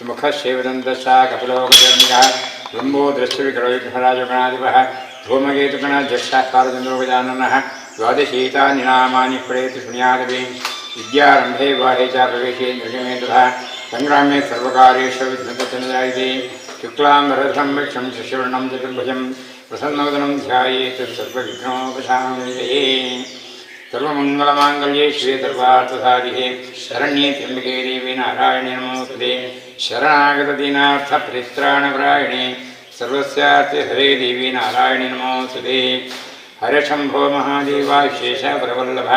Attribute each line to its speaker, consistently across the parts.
Speaker 1: मुखशैवदन्तशाकपिलोकजन्यः धूमकेतुगणाध्यक्षः कालचन्द्रोगजाननः द्वादशीतानि नामानि प्रेति शृणुयादपि विद्यारम्भे विवाहे च प्रवेशे नृगमे तथा सङ्ग्रामे सर्वकार्येषु विघ्नतनजायते। शुक्लां वरदं वृक्षं शशिवर्णं चतुर्भुजं प्रसन्नवदनं ध्यायेत् सर्वविघ्नोपशान्तये। सर्वमङ्गलमाङ्गल्ये शिवे सर्वार्थसाधिके शरण्ये त्र्यम्बके देवी नारायणे नमोस्तुते। शरणागतदीनार्थपरित्राणपरायणे सर्वस्यार्थे हरे देवी नारायणे नमोस्तुते। हर शम्भो महादेवा शेषपरवल्लभ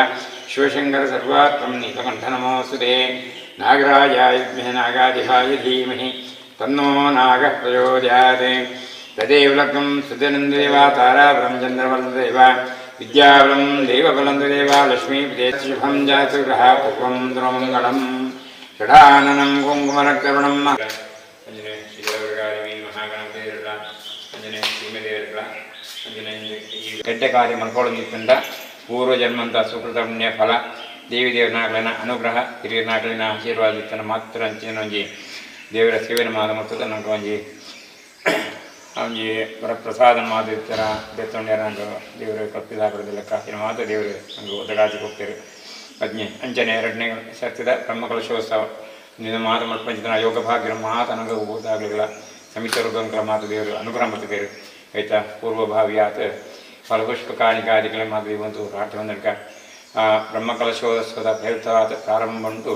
Speaker 1: शिवशङ्कर सर्वात्मं नीलकण्ठ नमोस्तुते। नागराजाय विद्महे नागाधिपाय धीमहि तन्नो नागः प्रचोदयात्। तदेव लग्नं सुजनन्देवा ताराबलं चन्द्रबलदेव विद्याबलं देवबलं देवा लक्ष्मीपते शुभं जातुग्रह पुष्पं द्रोमङ्गलं षडाननं कुङ्कुमरक्तवर्णं। ಕೆಟ್ಟ ಕಾರ್ಯ ಮಲ್ಕೊಳ್ಳೋದಿತ್ತಂಡ ಪೂರ್ವಜನ್ಮಂತ ಸುಕೃತ ಪುಣ್ಯ ಫಲ ದೇವಿ ದೇವನಾಗಲಿನ ಅನುಗ್ರಹ ಹಿರಿಯನಾಗಲಿನ ಆಶೀರ್ವಾದ ಇತ್ತನ ಮಾತ್ರ ಅಂಚಿನ ಒಂಜಿ ದೇವರ ಸೇವನೆ ಮಾದ ಮತ್ತು ನನಗೆ ಒಂಜಿ ಒಂಜಿ ವರಪ್ರಸಾದ ಮಾದಿತ್ತರ ದೇತ್ತೊಂಡ್ಯಾರ ನಂಗೆ ದೇವರು ಕಲ್ಪಿದಾಕರೋದಿಲ್ಲ ಕಾಸಿನ ಮಾತ್ರ ದೇವರು ನಂಗೆ ಒದಗಾತಿ ಹೋಗ್ತಾರೆ. ಅಜ್ಞೆ ಅಂಚನೆ ಎರಡನೇ ಸತ್ಯದ ಬ್ರಹ್ಮಕಲಶೋತ್ಸವ ನಿನ್ನ ಮಾತು ಮಲ್ಪಂಚಿನ ಯೋಗ ಭಾಗ್ಯರ ಮಾತು ನನಗೆ ಓದಾಗಲಿಲ್ಲ ಸಮಿತರುಗಂಕಲ ಮಾತು ದೇವರು ಅನುಗ್ರಹ ಮಾಡ್ತಿದ್ದೇವೆ ಆಯಿತಾ. ಪೂರ್ವಭಾವಿಯಾತ್ ಫಲಪುಷ್ಪ ಕಾಣಿಕಾದಿಗಳ ಮಾತು ಒಂದು ಪ್ರಾರ್ಥನೆ ಬ್ರಹ್ಮಕಲಶೋತ್ಸವದ ಪ್ರಯುಕ್ತವಾದ ಪ್ರಾರಂಭ ಉಂಟು.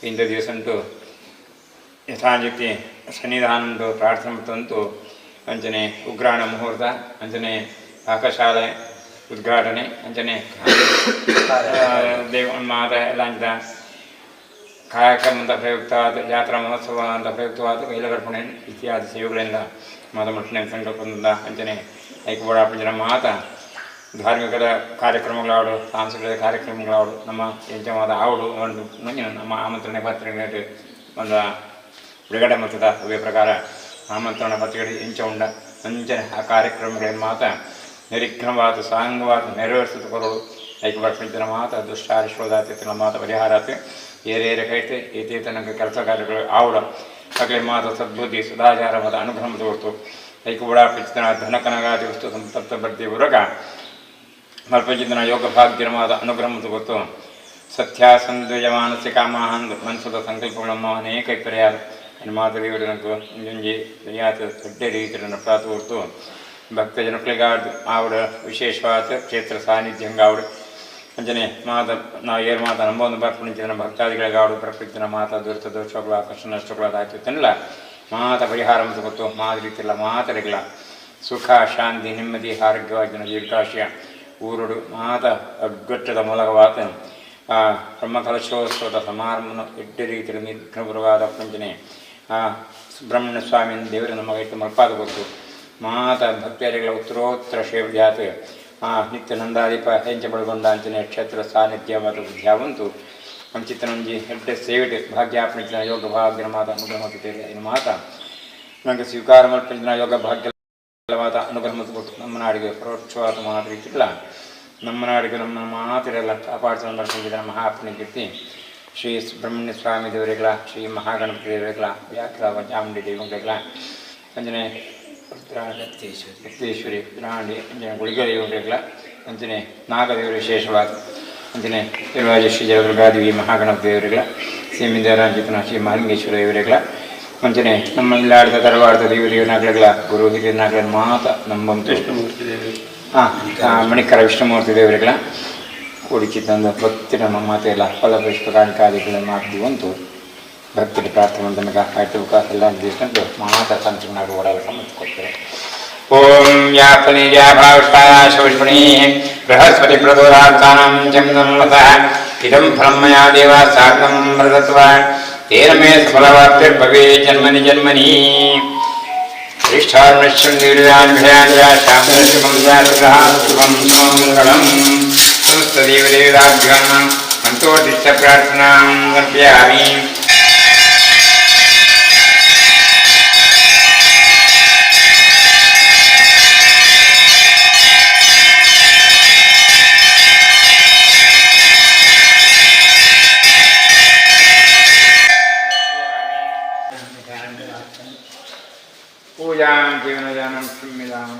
Speaker 1: ಇಂಥ ದಿವಸ ಉಂಟು ಯಥಾಶಕ್ತಿ ಸನ್ನಿಧಾನ ಉಂಟು ಪ್ರಾರ್ಥನೆ ಉಂಟು. ಅಂಚನೆ ಉಗ್ರಾಣ ಮುಹೂರ್ತ ಅಂಚನೆ ಪಾಕಶಾಲೆ ಉದ್ಘಾಟನೆ ಅಂಚನೆ ದೇವ ಮಾತ ಎಲ್ಲ ಅಂಚಿದ ಕಾರ್ಯಕ್ರಮ ಪ್ರಯುಕ್ತವಾದ ಜಾತ್ರಾ ಮಹೋತ್ಸವ ಅಂತ ಪ್ರಯುಕ್ತವಾದ ಕೈಲಗರ್ಪಣೆ ಇತ್ಯಾದಿ ಸೇವೆಗಳಿಂದ ಮಾತ ಮಟ್ಟನೆ ಸಂಕಲ್ಪದಿಂದ ಅಂಚನೆ ಐಕ್ಯಬೋಡ ಪಂಚನ ಮಾತ ಧಾರ್ಮಿಕದ ಕಾರ್ಯಕ್ರಮಗಳಾಡು ಸಾಂಸ್ಕೃತಿಕ ಕಾರ್ಯಕ್ರಮಗಳಾಡು ನಮ್ಮ ಎಂಚವಾದ ಆವಡು ಒಂದು ನಮ್ಮ ಆಮಂತ್ರಣ ಪತ್ರಿಕೆ ಒಂದು ಬಿಡುಗಡೆ ಮತ್ತದ ಅವೇ ಪ್ರಕಾರ ಆಮಂತ್ರಣ ಪತ್ರಿಕೆ ಎಂಚ ಉಂಡ ಅಂಚನೆ ಆ ಕಾರ್ಯಕ್ರಮಗಳನ್ನು ಮಾತ ನಿರಿಘ್ನವಾದ ಸಾಂಗವಾದ ನೆರವೇರಿಸಿಕೊಳ್ಳಲು ಐಕ್ಯಪಡಿಸಿದ ಮಾತ ದುಷ್ಟಾರಿಶ್ರೋದಾತಿಥಿಗಳ ಮಾತ ಪರಿಹಾರಾತ್ ಏರೇರೆ ಕೈತೆ ಏತೇತ ನನಗೆ ಕೆಲಸ ಕಾರ್ಯಗಳು ಆವಡ ಆಗಲಿ ಮಾತ ಸದ್ಬುದ್ಧಿ ಸದಾಚಾರವಾದ ಅನುಗ್ರಹ ತೋರ್ತು ಐಕ್ಯಪಡಿಸಿದ ಧನ ಕನಗಾದಿ ವಸ್ತು ಸಂತಪ್ತ ಬರ್ತಿ ಉರಗ ಮಲ್ಪಜಿತನ ಯೋಗ ಭಾಗ್ಯರವಾದ ಅನುಗ್ರಹ ಗೊತ್ತು. ಸತ್ಯಾಸಂದ್ವಯ ಮಾನಸಿಕ ಮಹಾನ್ ಮನಸ್ಸದ ಸಂಕಲ್ಪಗಳನ್ನು ಅನೇಕ ಪರಿಹಾರ ಮಾತ ದೇವರು ನಂಕು ಒಂಜೊಂಜಿ ಸರಿಯಾದ ದೊಡ್ಡ ರೀತಿಯ ಪ್ರಾತ ಹೊರ್ತು ಭಕ್ತ ಜನಕ್ಕಳಿಗಾಡ್ ಆವಡ ವಿಶೇಷವಾದ ಕ್ಷೇತ್ರ ಸಾನ್ನಿಧ್ಯ ಹಂಗಾವಡು ಅಂಚನೆ ಮಾತ ನಾವು ಏರು ಮಾತ ನಂಬೊಂದು ಬರ್ಪುಣಿಂಚಿನ ಭಕ್ತಾದಿಗಳಿಗಾವಡು ಪ್ರಕೃತಿನ ಮಾತ ದುರಿತ ದೋಷಗಳ ಕಷ್ಟ ನಷ್ಟಗಳ ಆಯ್ತು ಮಾತ ಪರಿಹಾರ ಮತ್ತು ಗೊತ್ತು ಮಾದ ರೀತಿಯಲ್ಲ ಮಾತರಿಗಳ ಸುಖ ಶಾಂತಿ ನೆಮ್ಮದಿ ಆರೋಗ್ಯವಾಗಿ ದೀರ್ಘಾಶಯ ಊರುಡು ಮಾತ ಅಗ್ಗಟ್ಟದ ಮೂಲಕವಾದ ಆ ಬ್ರಹ್ಮಕಲಶೋತ್ಸವದ ಸಮಾರಂಭನ ಎಡ್ಡೆ ರೀತಿಯಲ್ಲಿ ನಿರ್ಘ್ನಪುರವಾದ ಪಂಚನೆ ಆ ಸುಬ್ರಹ್ಮಣ್ಯ ಸ್ವಾಮಿ ದೇವರ ನಮಗೈತು ಮಲ್ಪಾದ ಗೊತ್ತು ಮಾತ ಭಕ್ತಾದಿಗಳ ಉತ್ತರೋತ್ತರ ಸೇವ್ಯಾತ್ ಆ ನಿತ್ಯ ನಂದಾದೀಪ ಹೆಂಚ ಬಳಗೊಂಡ ಅಂಚನೆ ಕ್ಷೇತ್ರ ಸಾನ್ನಿಧ್ಯ ಮತ್ತು ಬುದ್ಧ್ಯಾವಂತು ಅಂಚಿತನೊಂಜಿ ಎಡ್ಡೆ ಸೇವಿಟ್ ಭಾಗ್ಯಾಪಣಿಚಿನ ಯೋಗ ಭಾಗ್ಯನ ಮಾತ ಅನುಗ್ರಹ ಮತ್ತು ಇನ್ನು ಮಾತ ನನಗೆ ಸ್ವೀಕಾರ ಮಲ್ಪಂಚಿನ ಯೋಗ ಭಾಗ್ಯ ಮಾತ ಅನುಗ್ರಹ ಮತ್ತು ಗೊತ್ತು ನಮ್ಮ ನಾಡಿಗೆ ಪರೋಕ್ಷವಾದ ಮಾತು ರೀತಿಲ್ಲ ನಮ್ಮ ನಾಡಿಗೆ ನಮ್ಮ ಮಾತಿರಲ್ಲ ಕಾಪಾಡ್ಕೊಂಡು ಬರ್ಕೊಂಡಿದ್ದ ಮಹಾಪುಣ್ಯ ಕೀರ್ತಿ ಶ್ರೀ ಸುಬ್ರಹ್ಮಣ್ಯ ಸ್ವಾಮಿ ದೇವರಿಗಳ ಶ್ರೀ ಮಹಾಗಣಪತಿ ದೇವರಿಗಳ ವ್ಯಾಘ್ರ ಚಾಮುಂಡಿ ದೇವರಿಗಳ ಅಂಜನೆ ರಕ್ತೇಶ್ವರಿ ರುದ್ರಾಂಡಿ ಅಂಜನೆ ಗುಳಿಗ ದೇವರಿಗಳ ಅಂಜನೆ ನಾಗದೇವರು ವಿಶೇಷವಾದ ಅಂಜನೆ ತಿರುವಾಜ ಶ್ರೀ ಜಲದುರ್ಗಾದೇವಿ ಮಹಾಗಣಪತಿ ದೇವರಿಗಳ ಶ್ರೀಮಿಂದರಾಂಜಿತನ ಶ್ರೀ ಮಹಾಲಿಂಗೇಶ್ವರ ದೇವರಿಗಳ ಅಂಜನೆ ನಮ್ಮ ಇಲ್ಲಾಡ್ದ ತರವಾಡ್ದ ದೇವರಿಗಳ ಗುರು ಹಿರಿಯನಾಗಲ ಮಾತ ನಂಬಂತು ಹಾಂ ಮಣಿಕರ ವಿಷ್ಣುಮೂರ್ತಿ ದೇವರಿಗಳ ಕೂಡಿಚಿತ್ತಂದ ಭಕ್ತಿ ನಮ್ಮ ಮಾತೆಲ್ಲ ಫಲ ಪುಷ್ಪ ಕಾಣಿಕಾದಿಗಳನ್ನು ಮಾತು ಭಕ್ತಿ ಪ್ರಾರ್ಥನೆ ನಮಗೆ ಆಯ್ತು ಎಲ್ಲ ದೇಶಂಟು ಮಾತ ತಂತ್ರನಾಡು ಓಡಾಟ ಕೊಡ್ತಾರೆ. ಓಂ ಯಾಪನಿಜಾಭಾವಿಷ್ಣಿ ಬೃಹಸ್ಪತಿ ಪ್ರದೋದಾರ್ಥಾನಾಂ ಚಂದಮತಃ ಇದಂ ಫಲಂ ಮಯಾ ದೇವ ಸಾರ್ಧಂ ಮೃತತ್ವ ತೇನ ಮೇ ಸಫಲವಾಪ್ತಿರ್ಭವೇ ಜನ್ಮನಿ ಜನ್ಮನಿ. ಶ್ರೇಷ್ಠಾರ್ಮಶ್ಯಂ ಶುಭಂ ಸುಮಂಗಳಂ ಸಮಸ್ತದೇವದೇವತಾಭ್ಯಾಂ ಮಂತ್ರೋದಿಷ್ಟ ಪ್ರಾರ್ಥನಾಂ ಸಮರ್ಪಯಾಮಿ. ಪೂಜಾಂ ಜೀವನಜಾನಂ ಸಂವಿಧಾನ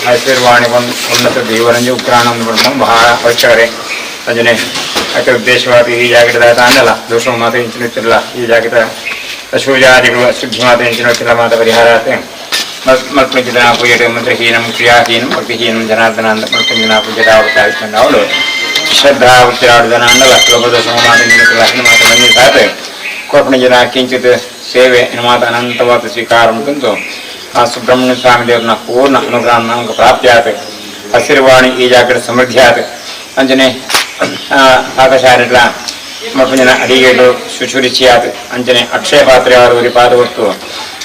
Speaker 1: ಹಸಿರುವಾಣಿ ಉನ್ನತ ದೇವರಂಜಿ ಉಗ್ರಾಣ ಬಹಳ ಅವಶ್ಯಕರೆ ಅಂಜನೆ ಅದರ ಉದ್ದೇಶವಾದ ಈ ಜಾಗದ ತಾಂಡಲ್ಲ ದೋಷ ಮಾತ ಇಂಚಿನ ಈ ಜಾಗದ ಅಶೂಜಾದಿಗಳು ಅಶುದ್ಧಿ ಮಾತ ಇಂಚಿನ ಮಾತ ಪರಿಹಾರ ಮಲ್ಪಂಚಿನ ಪೂಜೆ ಮಂತ್ರಹೀನಂ ಕ್ರಿಯಾಹೀನಂ ಭಕ್ತಿಹೀನಂ ಜನಾರ್ದನ ಅಂತ ಮಲ್ಪಂಚಿನ ಪೂಜೆ ಅವಳು ಶ್ರದ್ಧಾ ಉತ್ತಿರಾಡುದನ ಅಂಡಲ್ಲ ಲೋಕದೋಷ ಮಾತ ಇಂಚಿನ ಮಾತ ಮಂದಿ ಸಾತೆ ಕೋಪಣ ಜನ ಕಿಂಚಿತ್ ಸೇವೆ ಮಾತ ಅನಂತವಾದ ಸ್ವೀಕಾರ ಅಂತಂದು ಆ ಸುಬ್ರಹ್ಮಣ್ಯ ಸ್ವಾಮಿ ದೇವರನ ಪೂರ್ಣ ಅನುಗ್ರಹ ನಮಗೆ ಪ್ರಾಪ್ತಿಯಾತ ಹಸಿರುವಾಣಿ ಈ ಜಾಗದ ಸಮೃದ್ಧಿ ಆತ ಅಂಜನೆ ಪಾಕಶಾಲೆಗಳ ಮಲ್ಪಂಜನ ಅಡಿಗೆಗಳು ಶುಚುರುಚಿಯಾದ ಅಂಜನೆ ಅಕ್ಷಯ ಪಾತ್ರೆ ಅವರು ಪಾದ ಹೊತ್ತು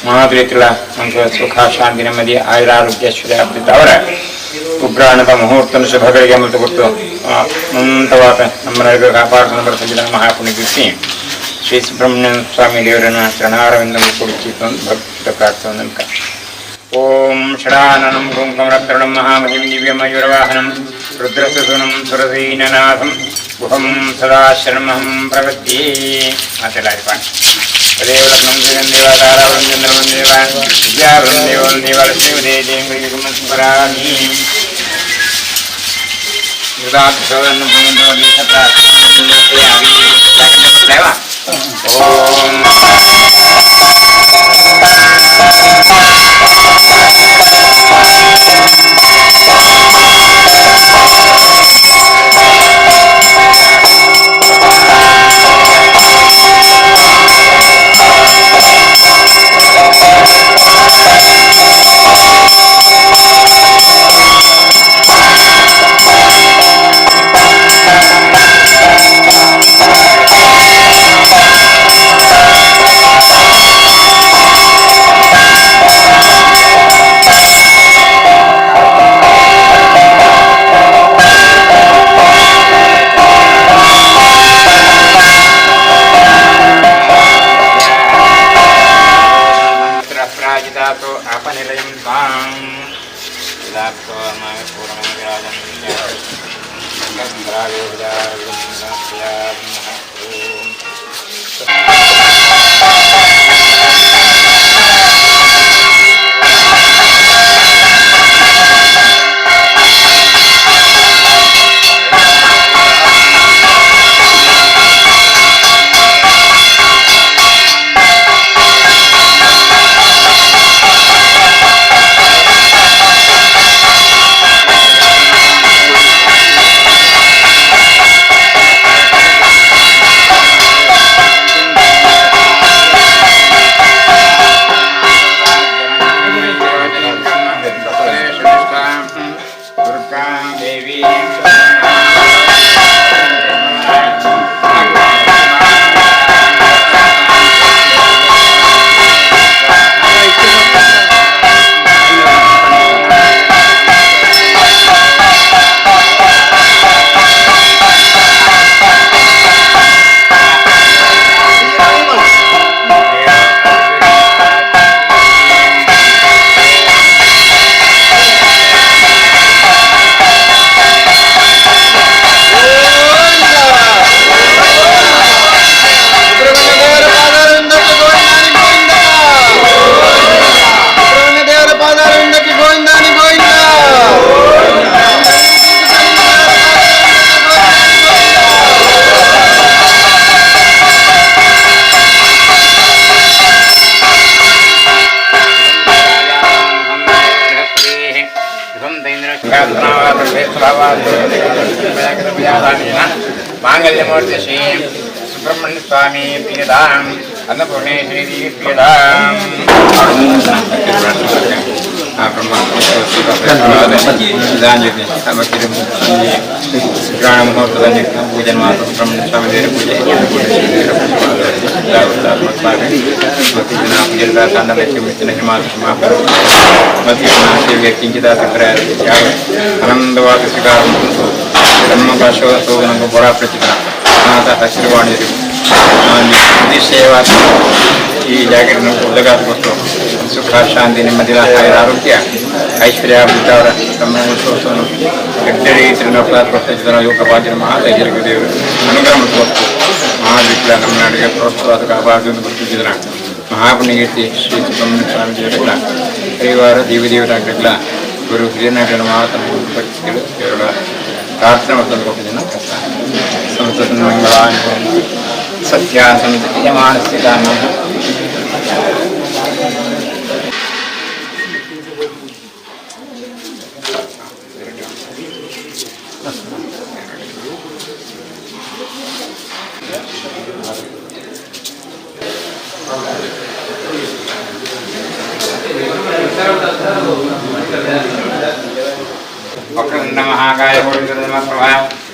Speaker 1: ಮಾತೃತಿಳ ನಮಗೆ ಸುಖ ಶಾಂತಿ ನೆಮ್ಮದಿ ಆಯುರಾರೋಗ್ಯ ಐಶ್ವರ್ಯ ಅವರ ಉಗ್ರಾಣದ ಮುಹೂರ್ತನ ಶುಭಗಳಿಗೆ ಮತ್ತು ಗೊತ್ತು ಅನಂತವಾದ ನಮ್ಮ ಕಾಪಾಡ ಸಂಜನ ಮಹಾಪುಣ್ಯ ಕೀರ್ತಿ ಶ್ರೀ ಸುಬ್ರಹ್ಮಣ್ಯ ಸ್ವಾಮಿ ದೇವರನ್ನ ಚರಣಾರವಿಂದ ಕುಡಿಸಿ ಭಕ್ತ ಪ್ರಾರ್ಥನೆ. ಓಂ ಷಡಾನನಂ ಕುಂಕುಮರಕರ್ಣಂ ಮಹಾಮಹಿಂ ದಿವ್ಯಮಯೂರವಾಹನಂ ರುದ್ರಸುಸುನಂ ಸುರಸೀನನಾಥಂ ಗುಹಂ ಸದಾ ಶರಣಮಹಂ ಪ್ರಪದ್ಯೆ ಮಾತೆಲ್ಲಾರಿಪ್ಪ ತದೇವ ಲಗ್ನಂ ದೇವ ತಾರಾವರಂ ಚಂದ್ರಮಂ ದೇವ ವಿದ್ಯಾವರಂ ದೇವಂ ದೇವ ಲಕ್ಷ್ಮೀ ದೇವ ಓಂ मांगल्यमूर्ति श्री सुब्रह्मण्य स्वामी प्रियदाम अन्नपूर्णेश्वरी प्रियदाम पूजन सुब्रह्मण्य स्वामी देवर पूजे आनंदवाद स्वीकार ಈ ಜಾಗರನ್ನು ಉದಗಾತ್ಮಸ್ತು ಸುಖ ಶಾಂತಿ ನೆಮ್ಮದಿಲ ಆರೋಗ್ಯ ಐಶ್ವರ್ಯ ಬುದ್ಧವರ ಬ್ರಹ್ಮೋತ್ಸವವನ್ನು ಯೋಗ ಭಾಗ್ಯ ಮಹಾದೈರ್ಯ ದೇವರು ಅನುಗ್ರಹ ಮತ್ತು ಮಹಾವಿಪ್ಲ ನಮ್ಮ ನಾಡಿಗೆ ಪ್ರೋತ್ಸಾಹ ಕಾಪಾಡಿಕೊಂಡು ಬರ್ತಿದ್ದ ಮಹಾಪುಣ್ಯಕೀರ್ತಿ ಶ್ರೀ ಸುಬ್ರಹ್ಮಣ್ಯ ಸ್ವಾಮಿ ದೇವರುಗಳ ಪರಿವಾರ ದೇವದೇವರಾಗಲಿಲ್ಲ ಗುರು ಹಿರಿಯನಾಗಲ ಮಹಾತನ ಭಕ್ತಿಗಳು ದೇವರ ಪ್ರಾರ್ಥನೆ ಮಾಡ್ಕೊಂಡು ಕೊಟ್ಟಿದ್ದೇನೆ ಸಮಸ್ತ ಮಂಗಳ ಸತ್ಯ ಸಮಿತಿ ಯಮಾನಸ್ಯ वक्रतुंड महाकाय प्रभा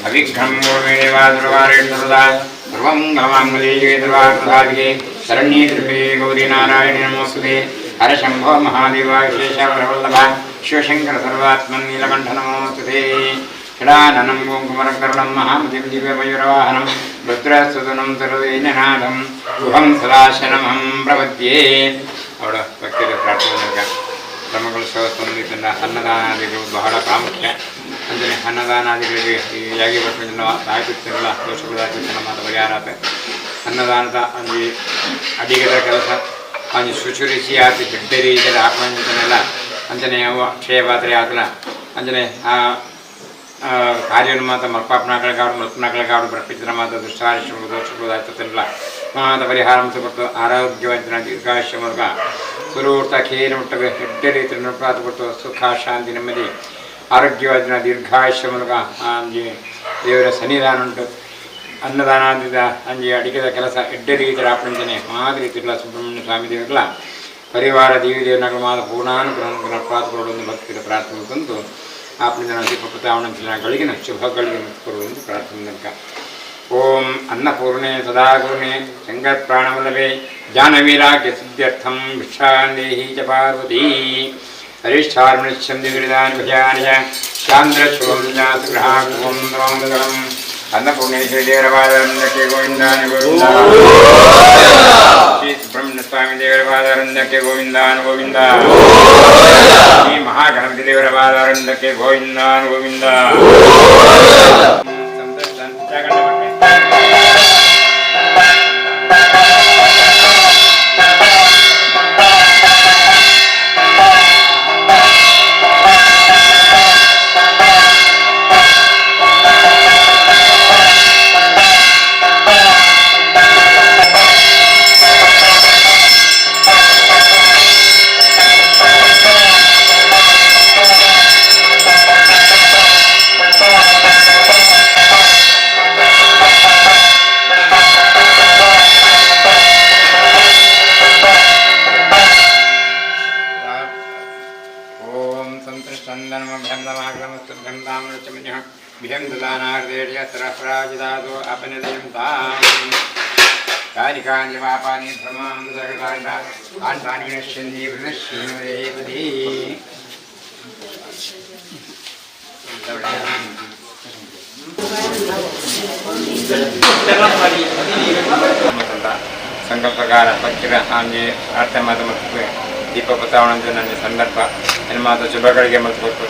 Speaker 1: अविघ्नं सर्वमंगलमांगल्ये शरण्ये त्र्यम्बके गौरी नारायणे नमोस्तुते। हर शंभो महादेव विशेषवरवल्लभ शिवशंकर सर्वात्मन् नीलकंठ नमोस्तुते। षडाननं कुङ्कुमरकरुणं महामतिं दिव्यमयूरवाहनं रुद्रसुतनं सर्वैननाथं गुहं सदाशनमहं प्रपद्ये। ಅವಳ ಭಕ್ತಿಯ ಪ್ರಾರ್ಥನೆ ಬ್ರಹ್ಮಗಳು ಶಿವಸ್ತಂದಿದ್ದ ಅನ್ನದಾನಾದಿಗಳು ಬಹಳ ಪ್ರಾಮುಖ್ಯ. ಅಂಚನೆ ಅನ್ನದಾನಾದಿಗಳಿಗೆ ಈ ಯಾಗಿ ಬರ್ಪುಂಚಿನ ಆಯ್ತಿತ್ತಿರಲ ದೋಷಗಳು ಆಯ್ತಿತ್ತಿನ ಮಾತ ಪರಿಹಾರ ಆತ ಅನ್ನದಾನದ ಅಂಜಿ ಅಡಿಗೆದ ಕೆಲಸ ಅಂಜಿ ಶುಚುರುಚಿ ಆತಿ ಎಡ್ಡೆ ರೀತಿಯಲ್ಲಿ ಆತ್ಮಂಜನೆಲ್ಲ ಅಂಚನೆ ಅವು ಅಕ್ಷಯ ಪಾತ್ರೆ ಆತಲ ಅಂಚನೆ ಆ ಕಾರ್ಯವನ್ನು ಮಾತ್ರ ಮಲ್ಪಾಪ್ನಾಕಳಿಗಾಡು ಮಲ್ಪನಾಕಳಿಗಾಡು ಬರ್ಪಿದ್ರ ಮಾತ್ರ ದುಷ್ಟಾರಿಶ್ರಮ ದೋಷಗಳು ಆಯ್ತಿಲ್ಲ ಮಾತ ಪರಿಹಾರ ಮತ್ತು ಕೊಟ್ಟು ಆರೋಗ್ಯವಂತನ ದೀರ್ಘಾಯುಷ್ಯ ಮೂಲಕ ಸುರೂರ್ತ ಖೇರ ಮುಟ್ಟವೆ ಎಡ್ಡೆ ರೀತಿಯಲ್ಲಿ ನಡ್ಪಾತ ಕೊಟ್ಟು ಸುಖ ಶಾಂತಿ ನೆಮ್ಮದಿ ಆರೋಗ್ಯವಾದ ದೀರ್ಘಾಯುಷ್ಯ ಮೂಲಕ ಅಂಜಿ ದೇವರ ಸನ್ನಿಧಾನ ಉಂಟು ಅನ್ನದಾನಾದಿದ ಅಂಜಿ ಅಡಿಗೆದ ಕೆಲಸ ಎಡ್ಡೆ ರೀತಿಯ ಆಪಣಂಜನೆ ಮಾದ ರೀತಿಗಳ ಸುಬ್ರಹ್ಮಣ್ಯ ಸ್ವಾಮಿ ದೇವರುಗಳ ಪರಿವಾರ ದೇವಿ ದೇವನಗಳ ಮಾದ ಪೂರ್ಣಾನುಗ್ರಹ ಪ್ರಾರ್ಥನೆ ಭಕ್ತಿಯ ಪ್ರಾರ್ಥನೆ ತಂದು ಆಪಣಂಜನ ದೀಪಪ್ರತಾವಣಂಚಿನ ಗಳಿಗಿನ ಶುಭಗಳಿಗೆ ಕೊಡುವಂದು ಪ್ರಾರ್ಥನೆ ತನಕ ಓಂ ಅನ್ನಪೂರ್ಣೆ ಸದಾಪೂರ್ಣೆ ಶಂಕರ ಪ್ರಾಣವಲ್ಲಭೆ ಜಾನವೀರಾಗ್ಯ ಸಿದ್ಧ್ಯರ್ಥಂ ಭಿಕ್ಷಾಂದೇಹಿ ಚ ಪಾರ್ವತಿ ಹರಿಷ್ಠಾರ್ಮಣಿಷ್ಯಂತಿ ದುರಿದಾನಿ ಭಯಾನಿ ಚ ಚಾಂದ್ರಶೋಂ ಅನ್ನಪೂರ್ಣೇಶ್ವರಿ ದೇವರ ಪಾದರಂದಕ್ಕೆ ಗೋವಿಂದಾನು ಗೋವಿಂದ ಶ್ರೀ ಸುಬ್ರಹ್ಮಣ್ಯ ಸ್ವಾಮಿ ದೇವರ ಪಾದರಂದಕ್ಕೆ ಗೋವಿಂದಾನು ಗೋವಿಂದ ಶ್ರೀ ಮಹಾಗಣಪತಿ ದೇವರ ಪಾದರಂದಕ್ಕೆ ಗೋವಿಂದಾನು ಗೋವಿಂದ. ಸಂಕಲ್ಪಕಾರ ಭಕ್ತರ ಅಂಜಿ ಪ್ರಾರ್ಥನೆ ಮಾತು ಮತ್ತು ದೀಪ ಪತ್ತಾವಣ ನನ್ನ ಸಂದರ್ಭ ನನ್ನ ಮಾತು ಶುಭಗಳಿಗೆ ಮತ್ತು ಕೊಟ್ಟು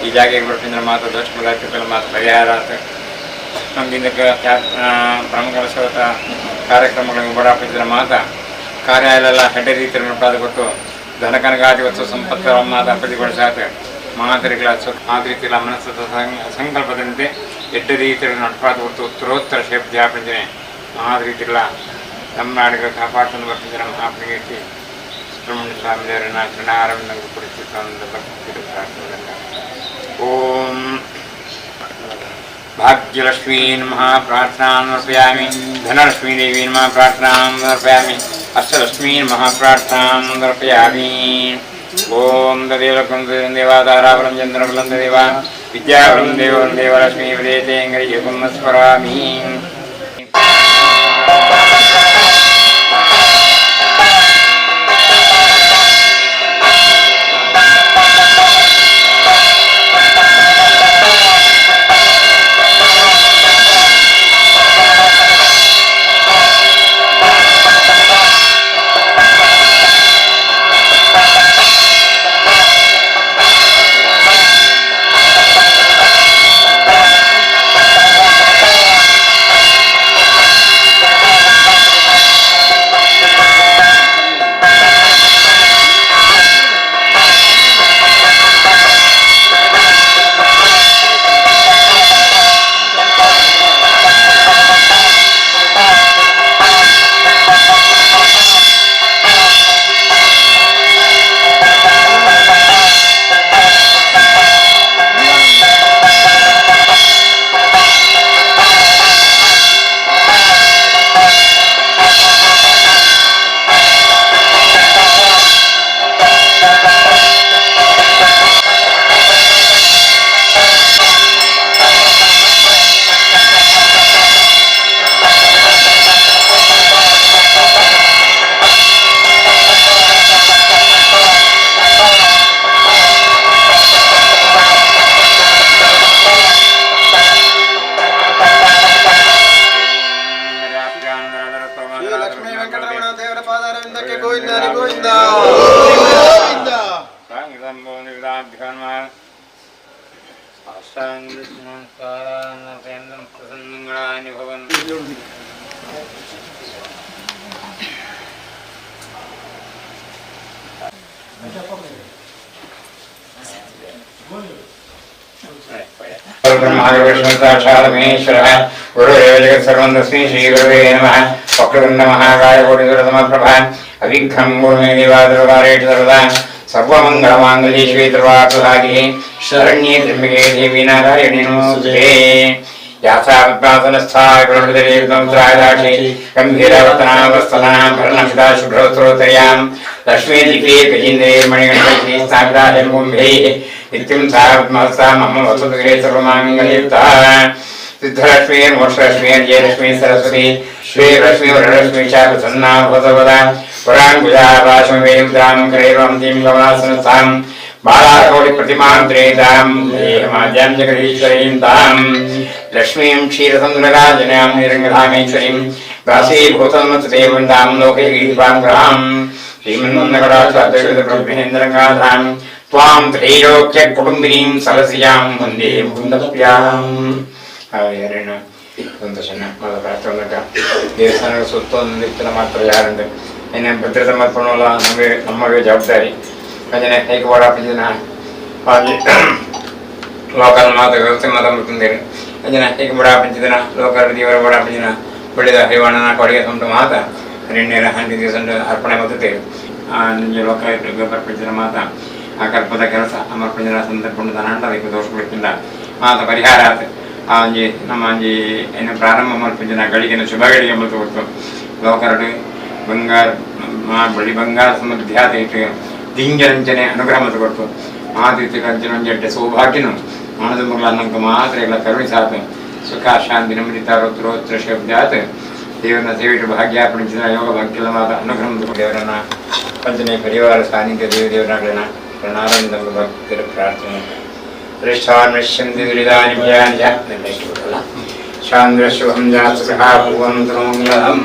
Speaker 1: ಈ ಜಾಗೆಗೆ ಬರ್ತಿದ್ರೆ ಮಾತು ದೋಷಗಳ ಮಾತು ಪರಿಹಾರ ಆತ ನಮ್ಗಿಂದ ಪ್ರಮುಖ ಕಾರ್ಯಕ್ರಮಗಳಿಗೆ ಬಡಾಪಿಸಿದ ಮಾತ ಕಾರ್ಯ ಎಲ್ಲ ಹೆಡ್ಡೆ ರೀತಿಯಲ್ಲಿ ಕೊಟ್ಟು ಧನಕನಕಾದಿ ವಸ್ತು ಸಂಪತ್ತು ಮಾತು ಅಭಿವೃದ್ಧಿಗೊಳಿಸಾತ ಮಾತರಿಗಳ ಮಾತೃತಿಗಳ ಮನಸ್ಸದ ಸಂಕಲ್ಪದಂತೆ ಎಡ್ಡೆ ರೀತಿಯಲ್ಲಿ ನಡ್ಪಾದ ಕೊಟ್ಟು ಉತ್ತರೋತ್ತರ ಶೇಪ್ತಿಯಾಪಂಜನೆ ಮಹಾರೀತಿಗಳ ನಮ್ಮ ನಾಡಿಗೆ ಕಾಪಾಡ್ಕೊಂಡು ಬರ್ತಿದ್ದಾರೆ ಮಹಾಪ್ರಗತಿ ಸುಬ್ರಹ್ಮಣ್ಯ ಸ್ವಾಮಿ ದೇವರನ್ನ ಚರಣಾರವಿಂದ ಕುರಿತು ಭಕ್ತಿ ಪ್ರಾರ್ಥನೆ. ಓಂ ಭಾಗ್ಯಲಕ್ಷ್ಮೀ ನಮಃ ಪ್ರಾರ್ಥನಾಂ ಸಮರ್ಪಯಾಮಿ, ಧನಲಕ್ಷ್ಮೀ ದೇವಿ ನಮಃ ಪ್ರಾರ್ಥನಾಂ ಸಮರ್ಪಯಾಮಿ, ಅಷ್ಟಲಕ್ಷ್ಮೀ ನಮಃ ಪ್ರಾರ್ಥನಾಂ ಸಮರ್ಪಯಾಮಿ. ಓಂ ತದೇವಲಕಂ ದೇವಾಧಾರಾಬಲಂ ಚಂದ್ರಬಲಂ ದೇವ ವಿದ್ಯಾಬಲಂ ದೇವಂ ದೇವಲಕ್ಷ್ಮೀ ವಿದೇತೇಂಗರಿಯುಗಂ ಸ್ಮರಾಮಿ. ब्रह्माविष्णुसाक्षात्मेश्वरः गुरुरेव जगत्सर्वं तस्मै श्रीगुरवे नमः। वक्रतुण्ड महाकाय कोटिसुरसमप्रभा अविघ्नं गुरुमे देवादुर्वारेषु सर्वदा सर्वमङ्गलमाङ्गल्ये शिवे सर्वार्थसाधिके शरण्ये त्र्यम्बके देवी नारायणे नमोऽस्तुते। यासापद्मासनस्था गुणमृतरेतंस्रायदाक्षी गम्भीरवतनावस्तनां भरणमिता शुभ्रवस्त्रोत्तर्यां लक्ष्मीदीपे गजेन्द्रे मणिगणपैः स्थापिता जन्मकुम्भैः नित्यं सा पद्महस्ता मम वसतु गृहे सर्वमाङ्गल्ययुक्ता। सिद्धलक्ष्मी मोक्षलक्ष्मी जयलक्ष्मी सरस्वती श्रीलक्ष्मी वरलक्ष्मी च प्रसन्ना भवसर्वदा। पुराङ्कुशापाशमेयुद्रां करैर्वन्तीं कमलासनस्थां बालाकोटिप्रतिमां त्रेतां देहमाद्यां जगदीश्वरीं तां लक्ष्मीं क्षीरसमुद्रराजन्यां निरङ्गधामेश्वरीं दासीभूतन्मत्सते वृन्दां लोकैकदीपां ग्रहां श्रीमन्नकटाक्षाद्वैतब्रह्मेन्द्रगाथां त्वां त्रैलोक्यकुटुम्बिनीं सरसिजां वन्दे मुकुन्दप्रियाम्. ಯಾರೇನ ಸಂತೋಷನ ಪ್ರಾರ್ಥನೆ ದೇವಸ್ಥಾನಗಳ ಸುತ್ತೊಂದಿತ್ತನ ಮಾತ್ರ ಯಾರಂದ್ರೆ ಏನೇ ಭದ್ರತೆ ಮಾಡ್ಕೊಳ್ಳೋಲ್ಲ ನಮಗೆ ನಮಗೆ ಜವಾಬ್ದಾರಿ. ಅಂಜನೆ ಹೇಗೆ ಓಡಾಪಿನ ಲೋಕಲ್ ಮಾತ್ರ ವ್ಯವಸ್ಥೆ ಮಾತ್ರ ಮುತ್ತಂದೇರು ಅಂಜನೆ ಹೇಗೆ ಬಡಾಪಿಂಚಿದನ ಲೋಕಲ್ ದೇವರ ಬಡಾಪಿಂಚಿನ ಬೆಳೆದ ಹರಿವಾಣನ ಕೊಡುಗೆ ಸೊಂಟು ಮಾತ ರೆಣ್ಣೆರ ಹಂಡಿ ದಿವಸ ಅರ್ಪಣೆ ಮತ್ತೇರು ಆ ಲೋಕ ಬರ್ಪಿಂಚಿನ ಮಾತ ಆ ಕಲ್ಪದ ಕೆಲಸ ಅಮರ್ಪಂಜನ ಸಂದರ್ಭ ನಾಂಡ ಅದಕ್ಕೆ ದೋಷ ಬಿಡ್ತಿಲ್ಲ ಮಾತ ಪರಿಹಾರ ಆತ. ಆ ಒಂಜಿ ನಮ್ಮ ಒಂಜಿ ಏನು ಪ್ರಾರಂಭ ಮಲ್ಪಂಜಿನ ಗಳಿಗೆನ ಶುಭ ಗಳಿಗೆ ಮಲ್ತು ಕೊಡ್ತು ಲೋಕರಡು ಬಂಗಾರ ಬಳಿ ಬಂಗಾರ ಸಮೃದ್ಧಿ ಆತ ಇಟ್ಟು ದಿಂಜರಂಚನೆ ಅನುಗ್ರಹ ಮಲ್ತು ಕೊಡ್ತು ಮಾತಿತ್ತು ಕಂಚನ ಒಂಜೆಡ್ಡೆ ಸೌಭಾಗ್ಯನು ಮಾನದ ಮುಗಳ ಅನ್ನಂಕ ಮಾತ್ರ ಎಲ್ಲ ಕರುಣಿಸಾತ ಸುಖ ಶಾಂತಿ ನೆಮ್ಮದಿ ತಾರೋತ್ರೋತ್ರ ಶಬ್ದಾತ್ ದೇವರನ್ನ ಸೇವಿಟ್ಟು ಭಾಗ್ಯಾಪಣಿಸಿದ ಯೋಗ ಭಾಗ್ಯದ ಮಾತ ಅನುಗ್ರಹ ಮಲ್ತು ದೇವರನ್ನ ಪಂಚನೇ ಪರಿವಾರ ಸಾನ್ನಿಧ್ಯ ದೇವ ದೇವರನ್ನ ಪ್ರಣಾರಂಭ ಭಕ್ತರ ಪ್ರಾರ್ಥನೆ. ಶಾಂದ್ರ ಶುಭಂ ಜಾತಸಃ ಭುವಂತು ಮಂಗಳಂ.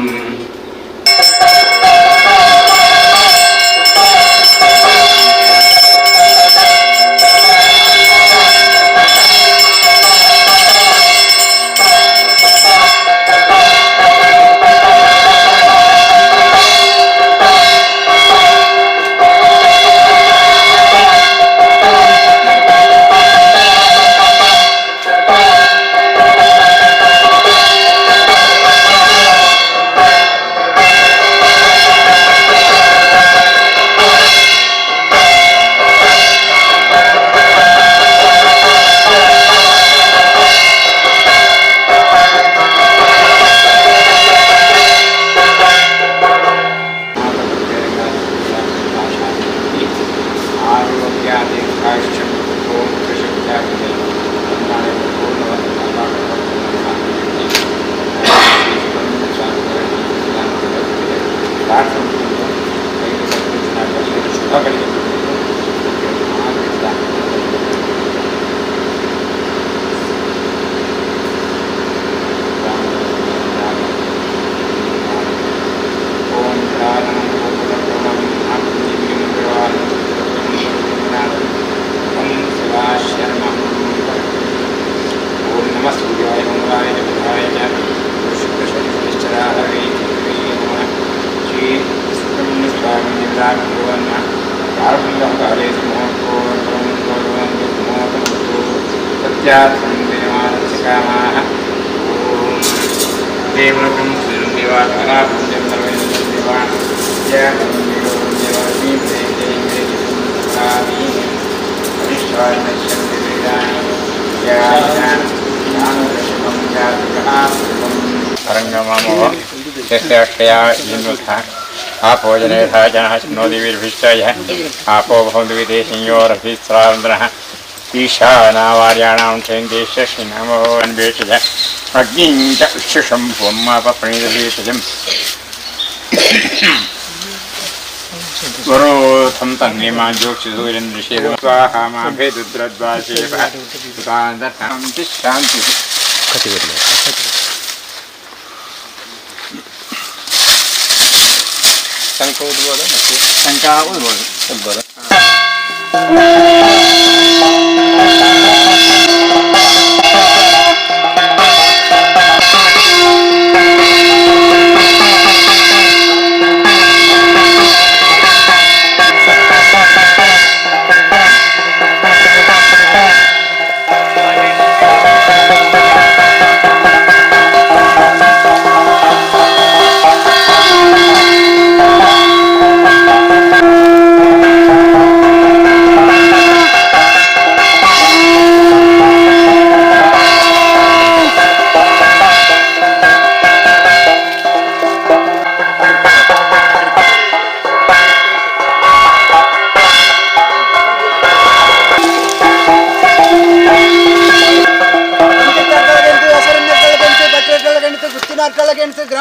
Speaker 1: आपो भवन्तु विदेशियोरभिस्रान्दनः ईशानावार्याणां क्षेन्देशश्रीनामोन्वेषज अग्निं च विश्वशम्भुवम्मापप्रणीतभेषजम् वरोथं तन्निमाञ्जोक्षिसूर्यन्दृशेद स्वाहा माभेदुद्रद्वाशेपः शान्तिः
Speaker 2: ಶಂಖ ಊದ್ಬೋದು ಮತ್ತು
Speaker 1: ಶಂಖ ಊದ್ಬೋದು
Speaker 2: ಊದ್ಬೋದು.
Speaker 1: ॐ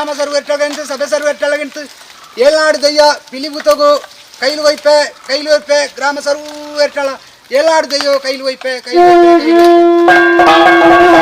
Speaker 3: ಗ್ರಾಮ ಸರ್ವೆಟ್ಟಗಂತು ಸಭೆ ಸರ್ವೆಟ್ಟಳಗಂತು ಏಳ್ನಾಡು ದಯ್ಯ ಪಿಲಿಬುತಗು ಕೈಲು ವೈಪೆ ಕೈಲು ವೈಪೆ ಗ್ರಾಮ ಸರ್ವೆಟ್ಟಳ ಏಳ್ನಾಡು ದಯ್ಯೋ ಕೈಲು ವೈಪೆ ಕೈಲು ವೈಪೆ, ಕೈಲು ವೈಪೆ.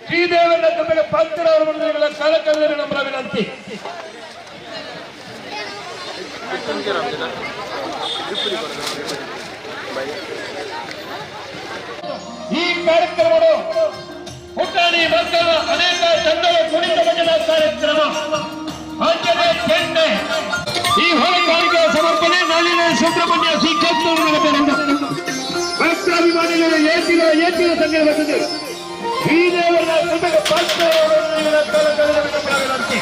Speaker 4: ಶ್ರೀದೇವರ ಕೃಪೆಗೆ ಪಾತ್ರರವರ ಮಂಡಳಿಗಳ ಕಾಲಕಾಲದಲ್ಲಿ ನಮ್ಮ ವಿನಂತಿ. ಈ ಕಾರ್ಯಕ್ರಮವು ಪುಟಾಣಿ ಮಕ್ಕಳ ಅನೇಕ ಚಂದದ ಕುಣಿತ ಭಜನಾ ಕಾರ್ಯಕ್ರಮ, ಅಂಜನೆ ಚೆಂಡೆ. ಈ ಹೊರಕಾಣಿಕೆಯ ಸಮರ್ಪಣೆ ನಾಳಿನ ಸುಬ್ರಹ್ಮಣ್ಯ ಸಿ ಭಕ್ತಾಭಿಮಾನಿಗಳ ಏತಿನ ಏತಿನ ಸಂಖ್ಯೆ ಬರ್ತದೆ. ಶ್ರೀದೇವರ ಕೃಪೆಗೆ ಪಾತ್ರರವರ ಕಾಲಕಾಲದಲ್ಲಿ ನಮ್ಮ ವಿನಂತಿ.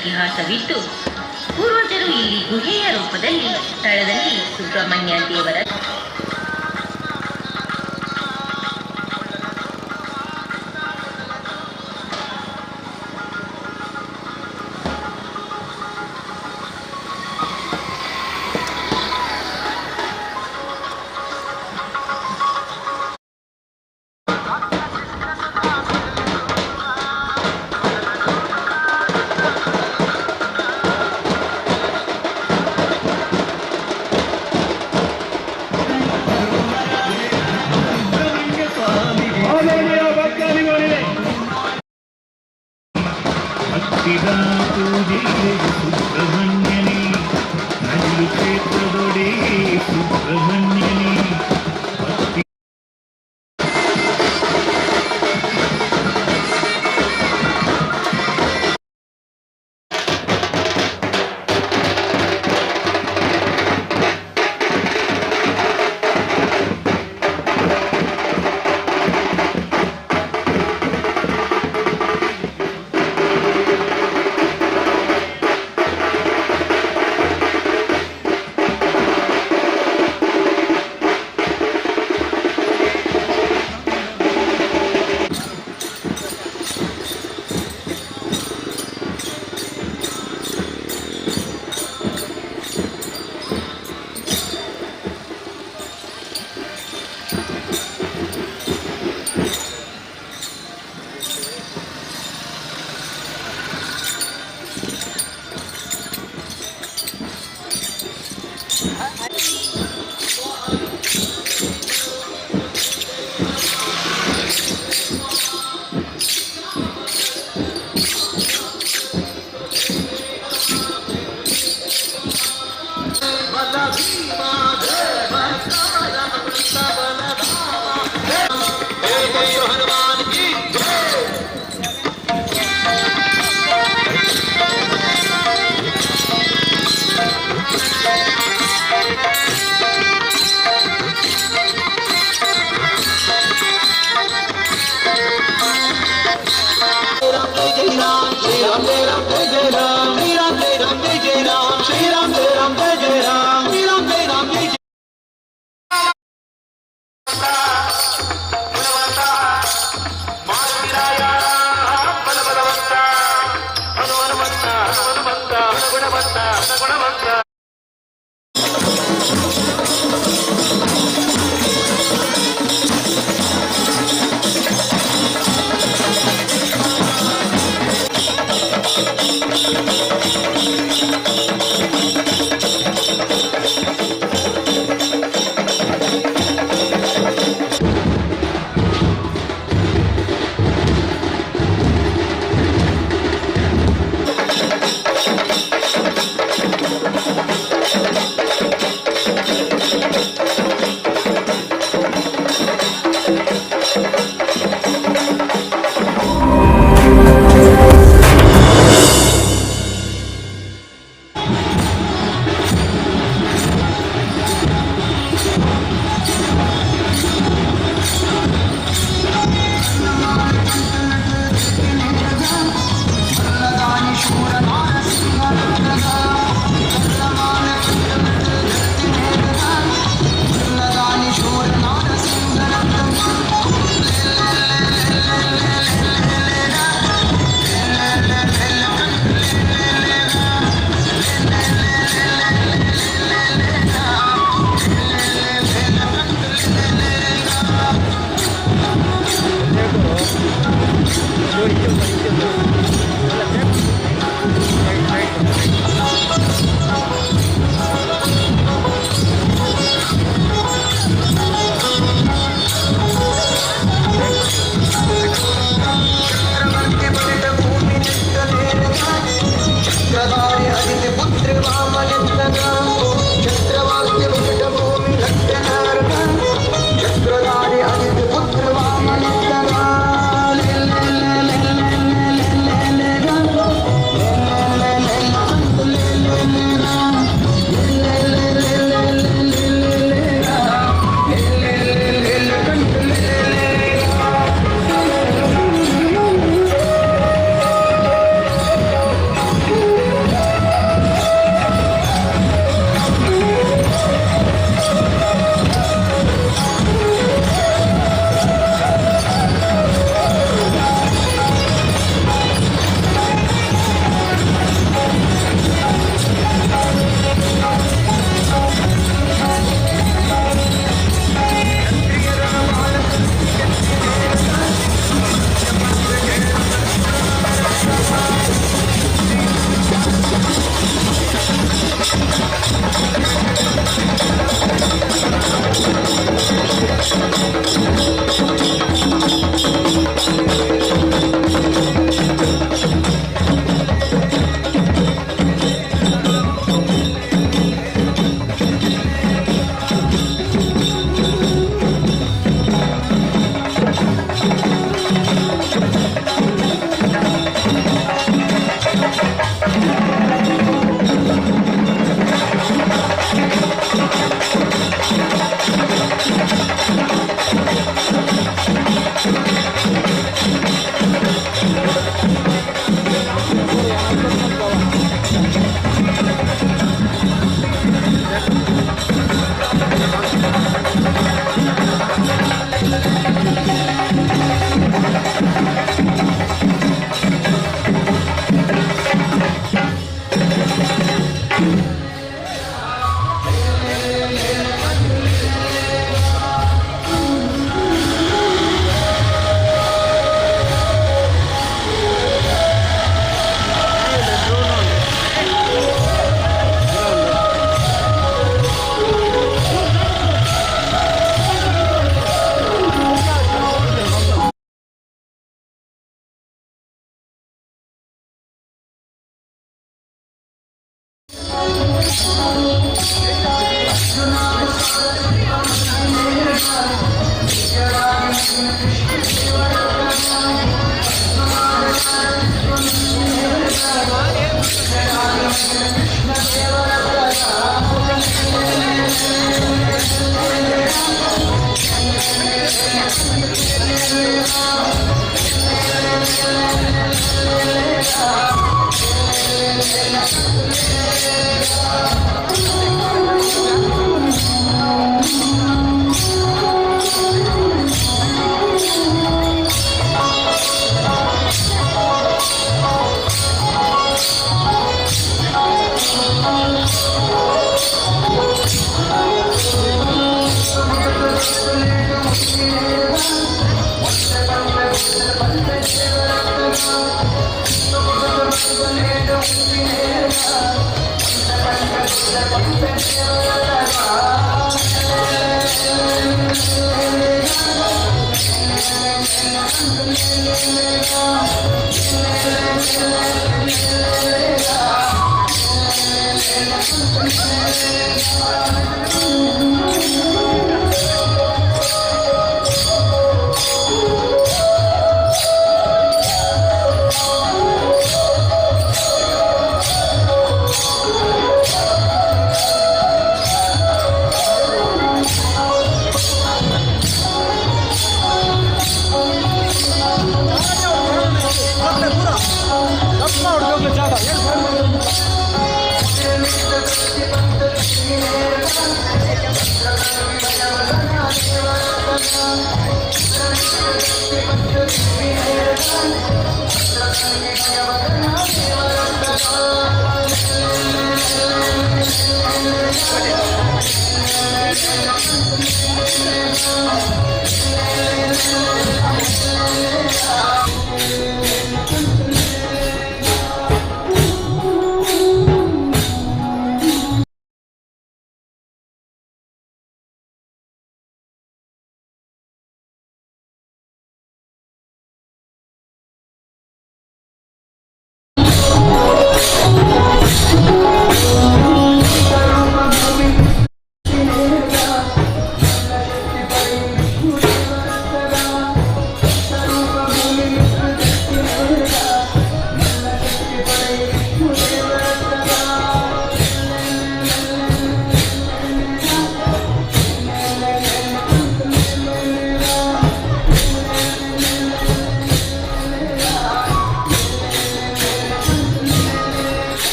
Speaker 5: ಇತಿಹಾಸವಿದ್ದು, ಪೂರ್ವಜರು ಇಲ್ಲಿ ಗುಹೆಯ ರೂಪದಲ್ಲಿ ಸ್ಥಳದಲ್ಲಿ ಸುಬ್ರಹ್ಮಣ್ಯ ದೇವರ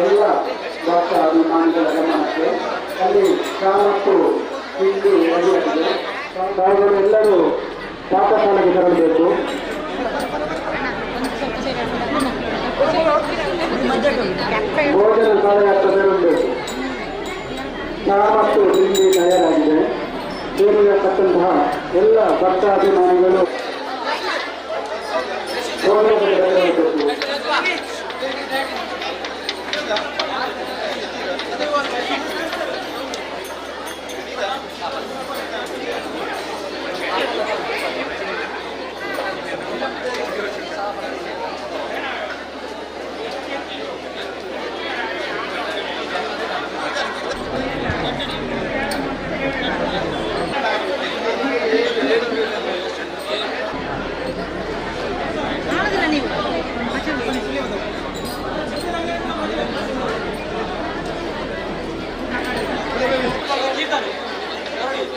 Speaker 6: ಎಲ್ಲ ಭಕ್ತ ಅಭಿಮಾನಿಗಳ ಗಮನಕ್ಕೆ ಅಲ್ಲಿ ಚಾ ಮತ್ತು ತಿಂಡಿ ರೆಡಿಯಾಗಿದೆ. ತಾವುಗಳೆಲ್ಲರೂ ಪಾಠಶಾಲೆಗೆ ತೆರಳಬೇಕು. ಭೋಜನ ಶಾಲೆಯ ಹತ್ರ ತೆರಳಬೇಕು. ಚಾ ಮತ್ತು ತಿಂಡಿ ತಯಾರಾಗಿದೆ. ಸೇರಿರತಕ್ಕಂತಹ ಎಲ್ಲ ಭಕ್ತ ಅಭಿಮಾನಿಗಳು ಭೋಜನಕ್ಕೆ ತೆರಳಬೇಕು.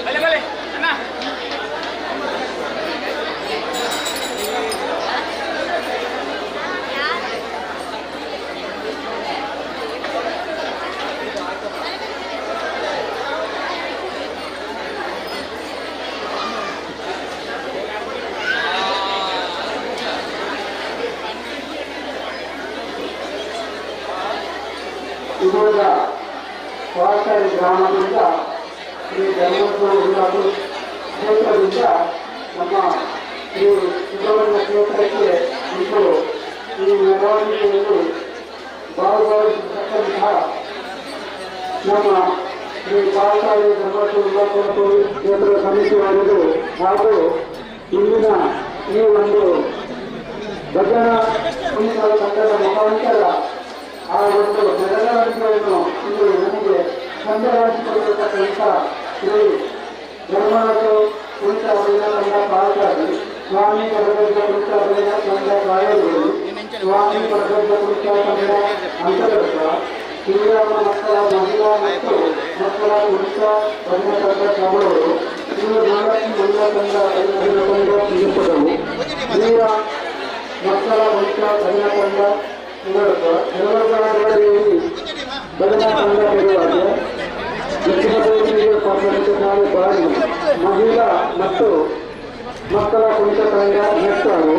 Speaker 1: ಬಲೆ ಬಲೆ.
Speaker 6: ಇದೀಗ ವಾರ್ತಾರಿ ಗ್ರಾಮದಿಂದ ಶ್ರೀ ಧರ್ಮಸ್ಥಳ ಕ್ಷೇತ್ರದಿಂದ ನಮ್ಮ ಶ್ರೀ ಸುಬ್ರಹ್ಮಣ್ಯ ಕ್ಷೇತ್ರಕ್ಕೆ ಇಂದು ಈ ಮೆರವಣಿಗೆಯಲ್ಲಿ ಭಾಗವಹಿಸತಕ್ಕಂತಹ ನಮ್ಮ ಶ್ರೀ ಪಾಲ್ಕಾಳಿ ಧರ್ಮಸ್ಥಳ ಕ್ಷೇತ್ರ ಸಮಿತಿಯವರಿಗೂ ಹಾಗೂ ಇಂದಿನ ಈ ಒಂದು ಭಜನಾ ಕುಣಿತ ತಂಡದ ಮುಖಾಂತರ ಆ ಒಂದು ಮೆರವಣಿಗೆಯನ್ನು ಇಂದು ನಮಗೆ ಸಂದರ್ಶಿಸಿಕೊಂಡಿರತಕ್ಕಂಥ ಶ್ರೀ ಧರ್ಮರಥ ಕುಣಿತ ಅಭಿನಯ ತಂಡ ಪಾಲ್ಕಾಳಿ, ಸ್ವಾಮಿ ಪರಗದ್ದ ಕುಣಿತ ಅಭಿನಯ ತಂಡ ಕಾಯಲೂರು, ಸ್ವಾಮಿ ಪರಗದ್ದ ಕುಣಿತ ತಂಡ ಅಂತರ್ಗತ, ಶ್ರೀರಾಮ ಮಕ್ಕಳ ಮಹಿಳಾ ಮತ್ತು ಮಕ್ಕಳ ಕುಣಿತ ಅಭಿನಯ ತಂಡ ಕಬಳೂರು, ಶ್ರೀ ಮಹಾಲಕ್ಷ್ಮಿ ಮಹಿಳಾ ತಂಡ ಅಭಿನಯ ತಂಡ ತಿರುಪದವು, ಶ್ರೀರಾಮ ಮಕ್ಕಳ ಕುಣಿತ ಅಭಿನಯ ತಂಡ ದೇವಿ ಭಜನಾ ತಂಡ ಪೆರುವಾಗೆ, ದಕ್ಷಿಣ ಬಾರಿ ಮಹಿಳಾ ಮತ್ತು ಮಕ್ಕಳ ಕುಣಿತ ತಂಡ ನೆಟ್ಟಾವು.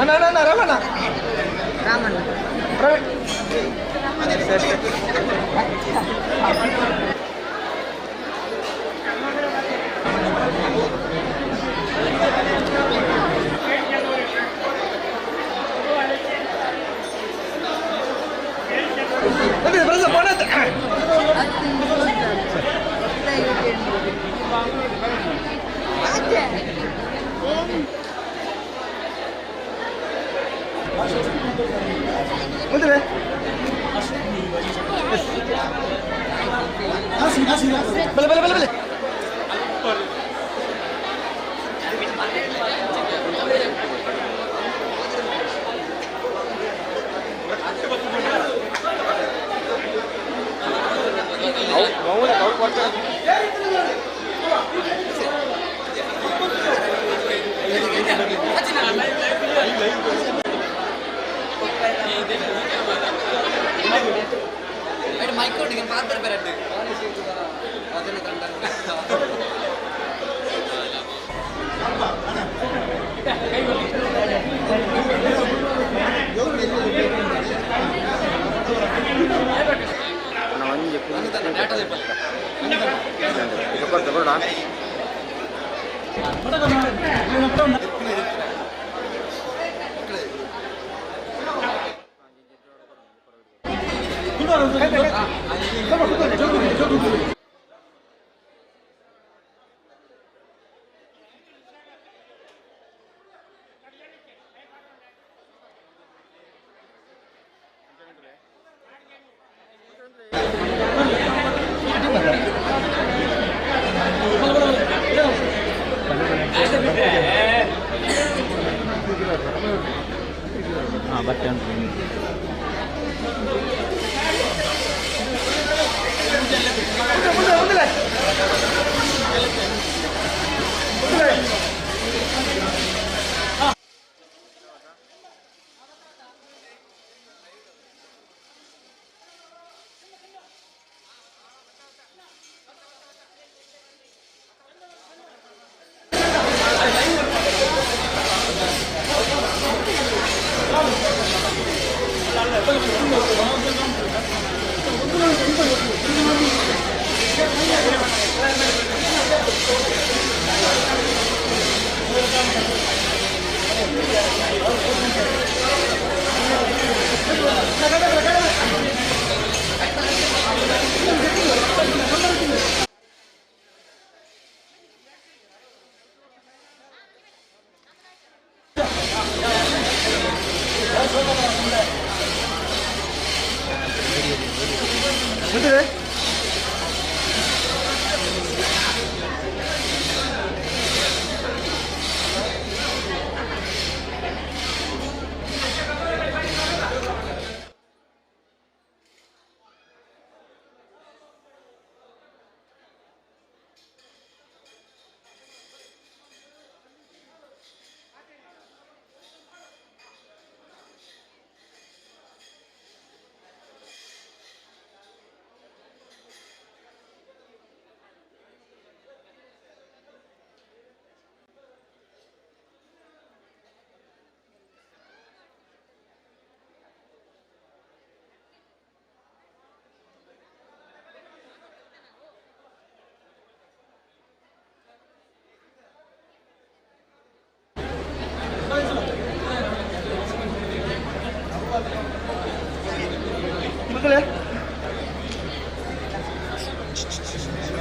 Speaker 3: ಅಣ್ಣ ಅಣ್ಣ ರಮಣ ರಾಮಣ್ಣ ಬಲೆ ಬಲೆ ಬಲೆ ಬಲೆ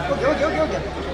Speaker 3: Okay okay okay okay.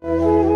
Speaker 6: Oh.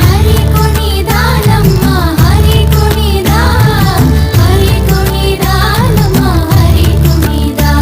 Speaker 7: ಹರಿ ಕುಣಿದಾನಮ್ಮ ಹರಿ ಕುಣಿದಾ ಹರಿ ಕುಣಿದಾನಮ್ಮ ಹರಿ ಕುಣಿದಾ.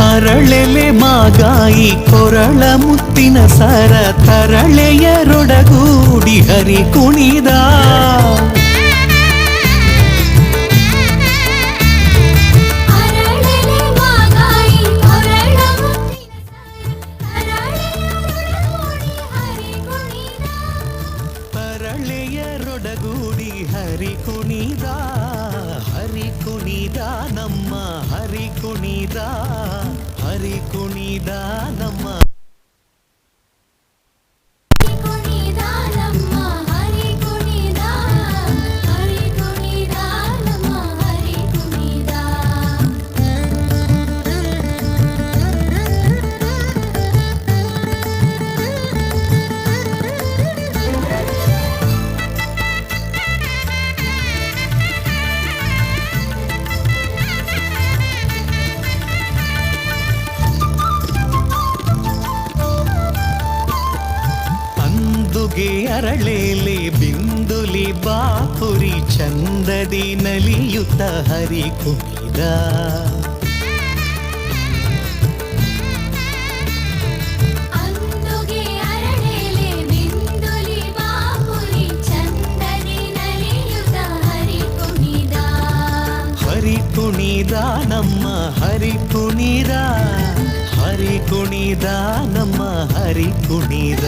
Speaker 8: ಅರಳೆಲೆ ಮಾಗಾಯಿ ಕೊರಳ ಮುತ್ತಿನ ಸರ ತರಳೆಯರೊಡಗೂಡಿ ಹರಿ ಕುಣಿದ.
Speaker 7: ಅರಳೆಲೆ ಮಾಗಾಯಿ ಕೊರಳ ಮುತ್ತಿನ ತರಳೆಯರೊಡಗೂಡಿ ಹರಿ ಕುಣಿದ.
Speaker 8: ತರಳೆಯರೊಡಗೂಡಿ ಹರಿ ಕುಣಿದ ಹರಿ ಕುಣಿದ ನಮ್ಮ ಹರಿ ಕುಣಿದ ಹರಿ ಕುಣಿದ ನಮ್ಮ.
Speaker 7: ಹರಿ ಕುಣಿದಾನಮ್ಮ ಹರಿ ಕುಣಿದಾ ಹರಿ ಕುಣಿದಾನಮ್ಮ ಹರಿ ಕುಣಿದಾ.
Speaker 8: ಅಂದುಗೆ ಅರಳೇಲೆ ಬಿಂದುಲಿ ಬಾಪುರಿ ಚಂದದಿ ನಲಿಯುತ್ತ ಹರಿ ಕುಣಿದ.
Speaker 7: ಅಂದುಗೆ ಅರಳೆಲೆ ಬಿಂದುಲಿ ಬಾಪುರಿ ಚಂದದಿ ನಲಿಯುತ ಹರಿ ಕುಣಿದ.
Speaker 8: ಹರಿ ಕುಣಿದ ನಮ್ಮ ಹರಿ ಕುಣಿದ ಹರಿ ಕುಣಿದ ನಮ್ಮ ಹರಿ ಕುಣಿದ.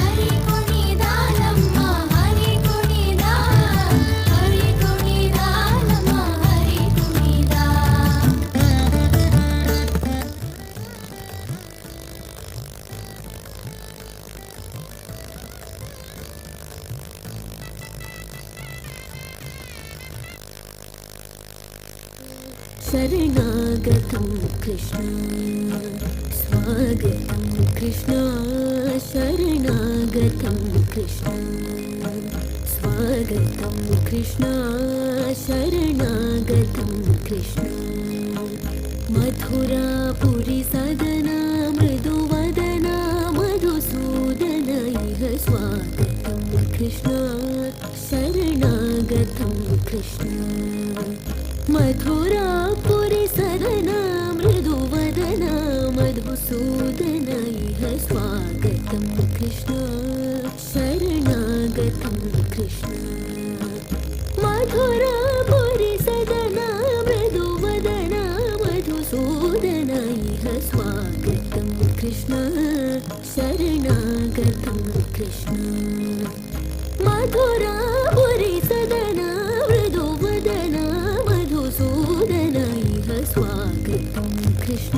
Speaker 7: ಹರಿ ಕುಣಿದಾನಮ್ಮ ಹರಿ ಕುಣಿದಾ ಹರಿ ಕುಣಿದಾನಮ್ಮ ಹರಿ ಕುಣಿದಾ.
Speaker 9: शरणागतं कृष्ण स्वागतं कृष्ण शरणागतं कृष्ण स्वागतं कृष्ण शरणागतं कृष्ण. मथुरापुरी सदना मृदुवदना मधुसूदन इह स्वागतं कृष्ण शरणागतं कृष्ण. मथुरापुरी सदना मृदुवदना मधुसूदन इह स्वागतं कृष्ण शरणागतं कृष्ण. मथुरापुरी सदना मृदुवदना मधुसूदन इह स्वागतं कृष्ण शरणागतं कृष्ण. मथुरापुरी सदना मृदुवदना मधुसूदन इह स्वागतं कृष्ण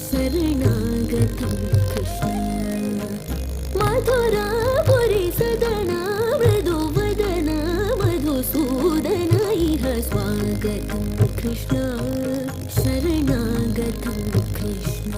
Speaker 9: शरणागतं कृष्ण. मथुरापुरी सदना मृदुवदना मधुसूदन इह स्वागतं कृष्ण शरणागतं कृष्ण.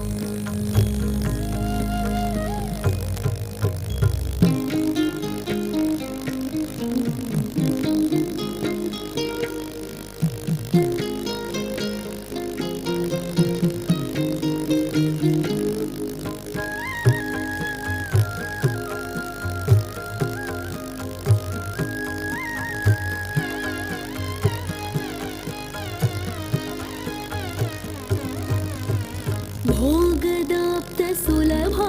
Speaker 9: भोगदाप्तसुलभा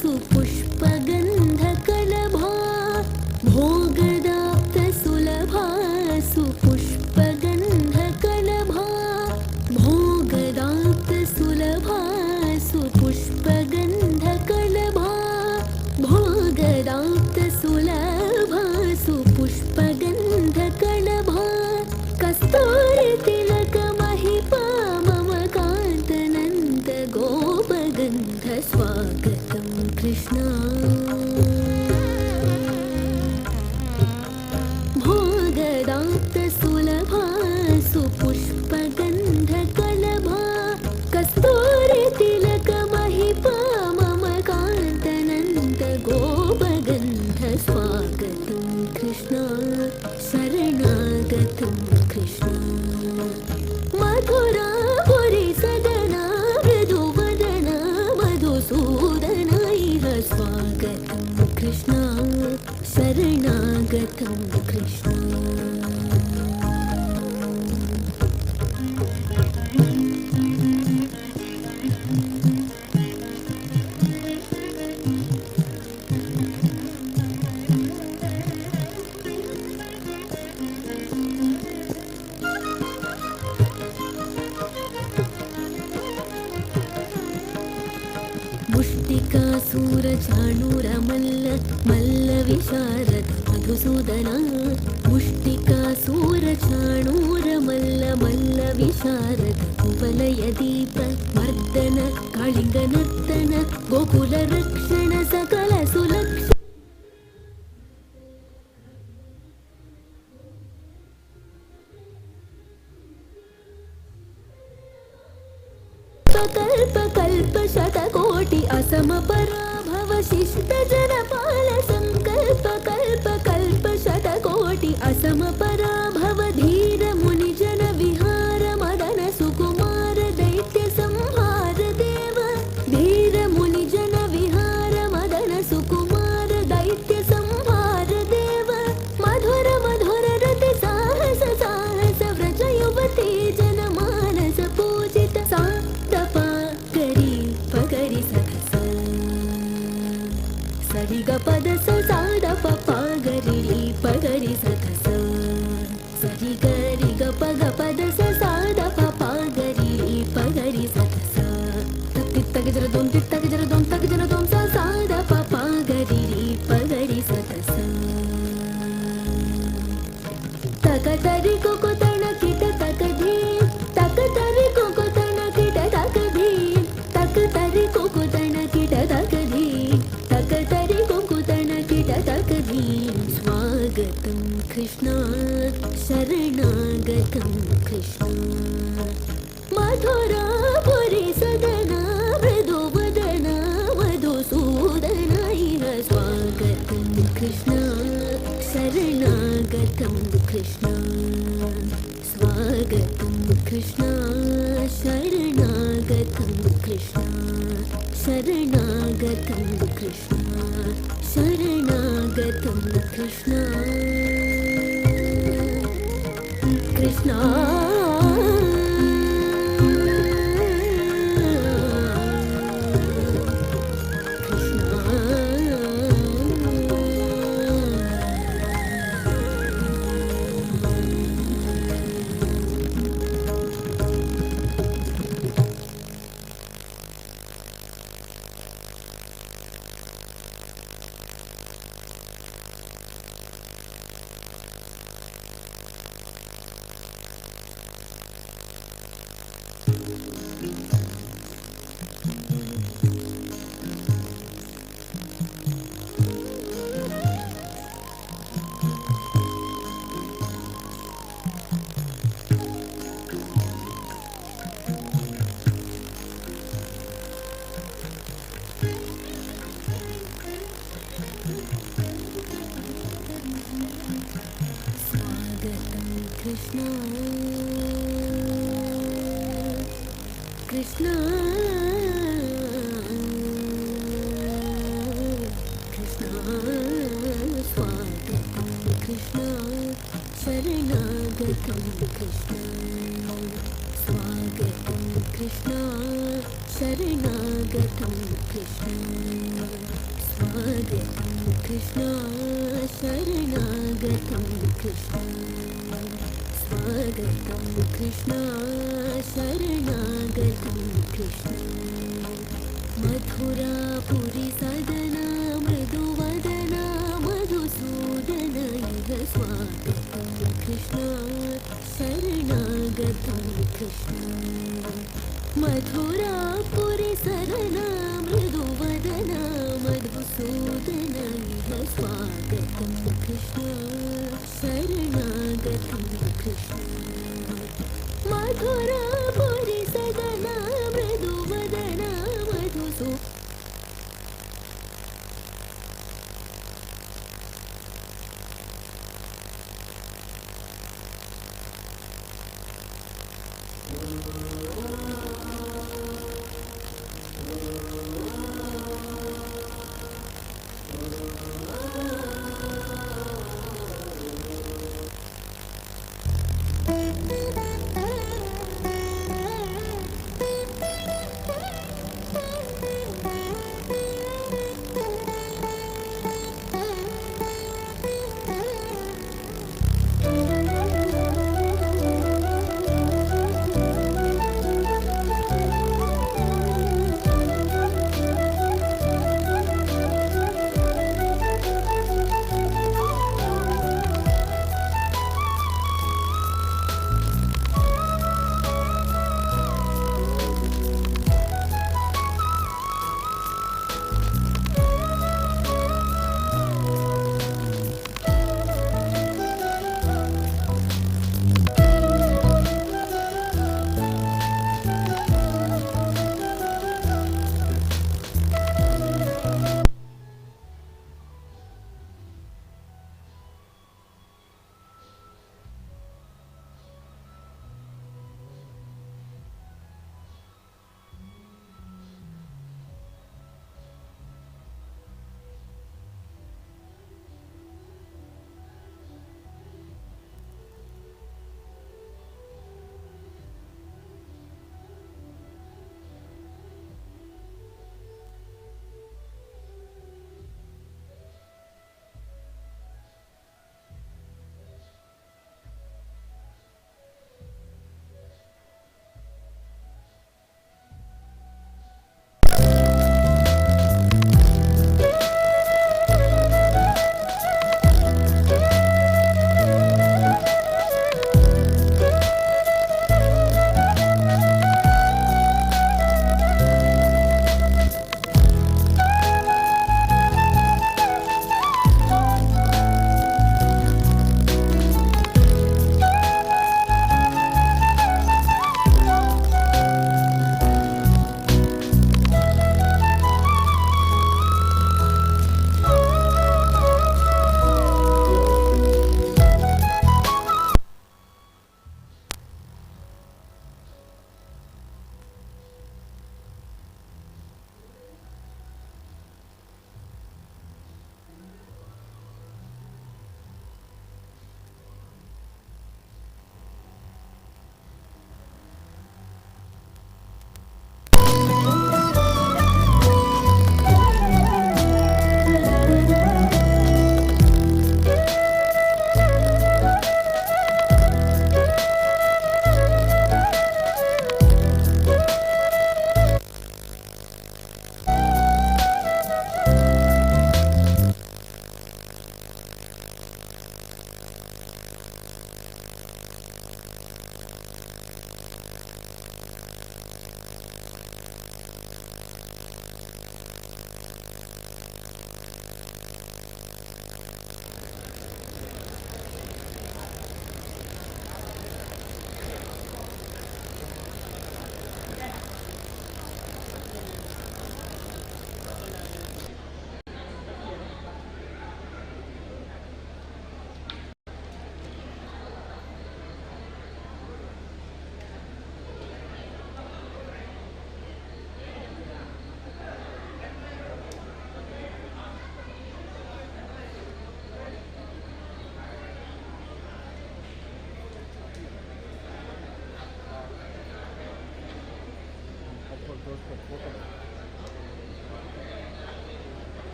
Speaker 9: सुपुष्पगन्धकलभा भोगदाप्तसुलभा सुपुष्पगन्धकलभा. सुपुष्पगन्धकलभा भोगदाप्तसुलभा सुपुष्पगन्धकलभा कस्तूरितिलकमहिपा मम कान्तनन्द गोपगन्ध स्वागतं कृष्णा। भोगदाप्तसुलभा सुपुष्पगन्धकलभा कस्तूरितिलकमहिपा मम कान्तनन्द गोपगन्ध स्वागतं कृष्णा शरणागतं कृष्णा। मथुरापुरी सदना मृदुवदना मधुसूदना इह स्वागतं कृष्णा शरणागतं कृष्णा। मुष्टिकासूरचाणूरमल्ल मल्लविशारद मधुसूदना मुष्टिकासूरचाणूरमल्ल मल्लविशारद कुवलयदीप मर्दन काळिङ्गनर्तन गोकुलरक्षण सकल सुलक्ष कल्प कल्प शतकोटि असम पराभव शिष्ट जनपाल संकल्प कल्प कल्प शतकोटि असम पराभव धीर मुनि जन विहार मदन सुकुमार दैत्य संहार देव धीर मुनि जन विहार मदन सुकुमार दैत्य संहार देव मधुर मधुर रति साहस साहस व्रज युवती जन मानस पूजित सा दपा गरी पगरि सखस सरि ग पद स सा the प प गरि रि पगरि सखस सरि ग रि ग प ग पद स सा the प प गरि रि पगरि सखस तक तित तक जर दोम तित तक जर दोम तक जर दोम सा सा the प प गरि रि पगरि सखस तक तरि को को तण किट तक धी तक तरि को को तण किट तक धी तक तरि को को तण किट तक धी तक तरि को को तण किट तक धी स्वागतं कृष्णा शरणागतं कृष्णा। मथुरापुरी सदना मृदुवदना मधुसूदना इह स्वागतं कृष्णा शरणागतं कृष्णा। स्वागतं कृष्णा शरणागतं कृष्णा शरणागतं कृष्णा शरणागतं कृष्णा कृष्णा। स्वागतं कृष्णा कृष्णा कृष्णा स्वागतं कृष्णा शरणागतं कृष्णा स्वागतं कृष्णा शरणागतं कृष्णा स्वागतं कृष्णा शरणागतं कृष्णा स्वागतं कृष्णा शरणागतं कृष्णा। मथुरापुरी सदना मृदुवदना मधुसूदन इह स्वागतं कृष्ण शरणागतं कृष्ण। मथुरापुरी सदना मृदुवदना मधुसूदन इह स्वागतं कृष्ण शरणागतं कृष्ण। मथुरापुरी सदना मृदुवदना मधुसूदन।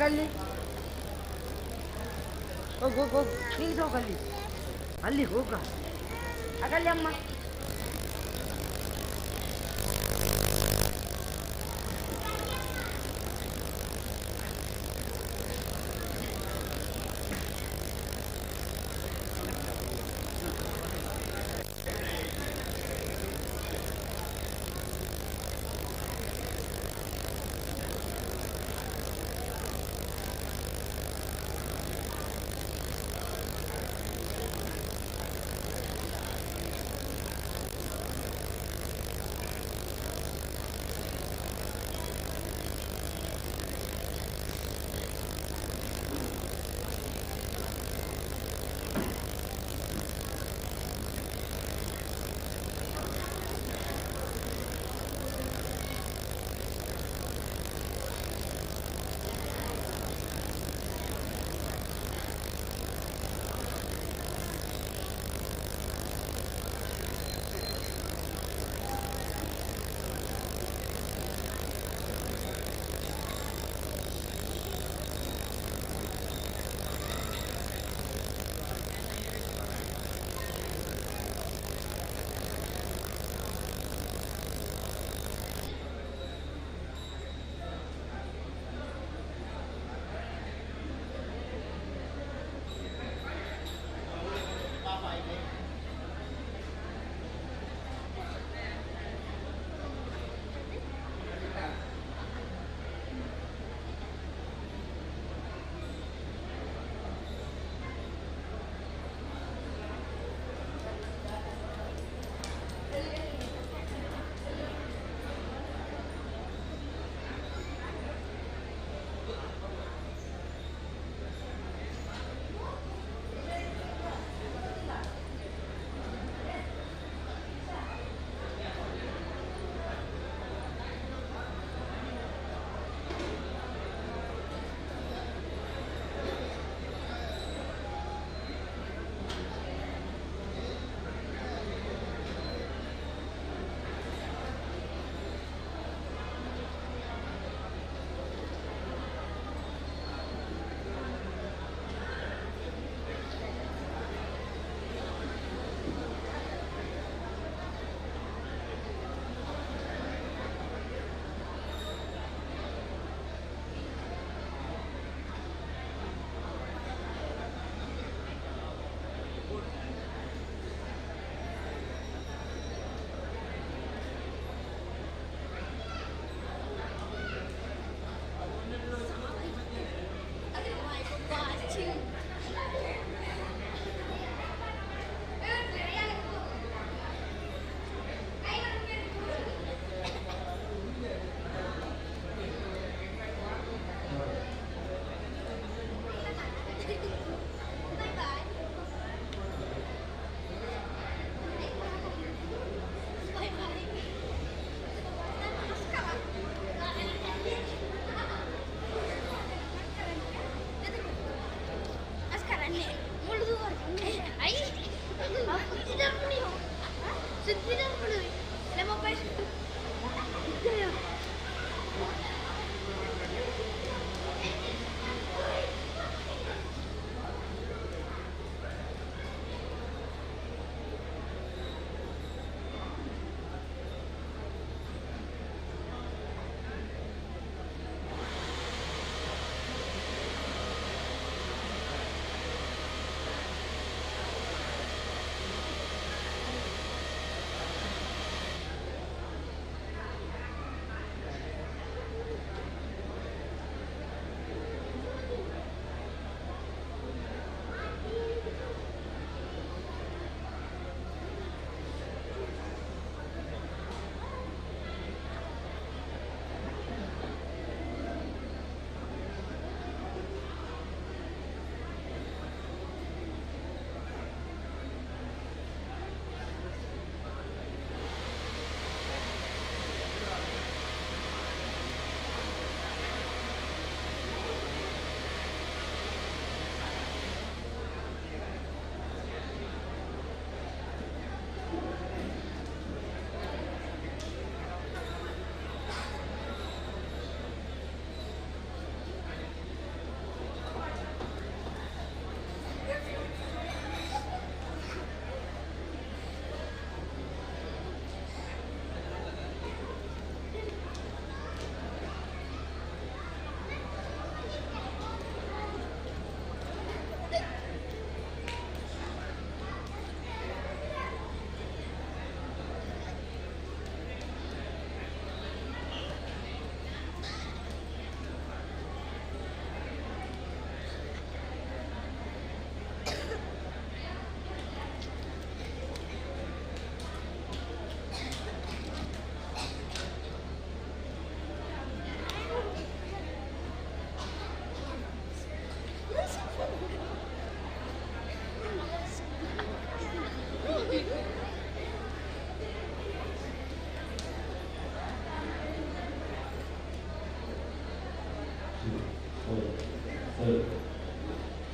Speaker 10: ಹೋಗಲ್ಲಿ, ಹೋಗು ಹೋಗು ಹೋಗು, ಪ್ಲೀಸ್ ಹೋಗಲ್ಲಿ, ಅಲ್ಲಿ ಹೋಗ ಆಗಲ್ಲಿ ಅಮ್ಮ.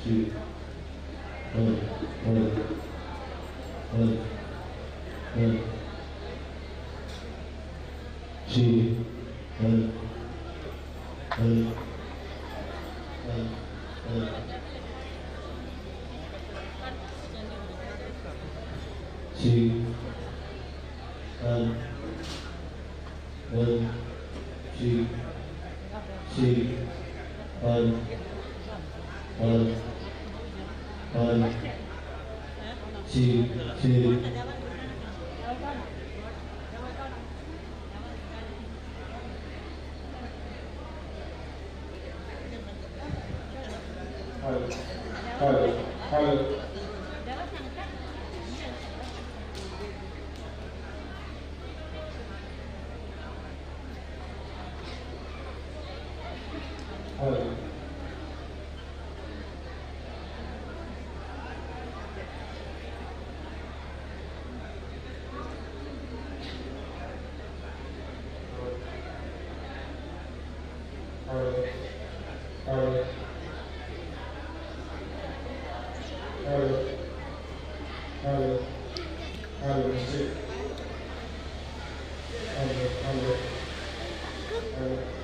Speaker 4: C L L L L C L L L L C L L C C L L L C C L L L L L L L L C L L L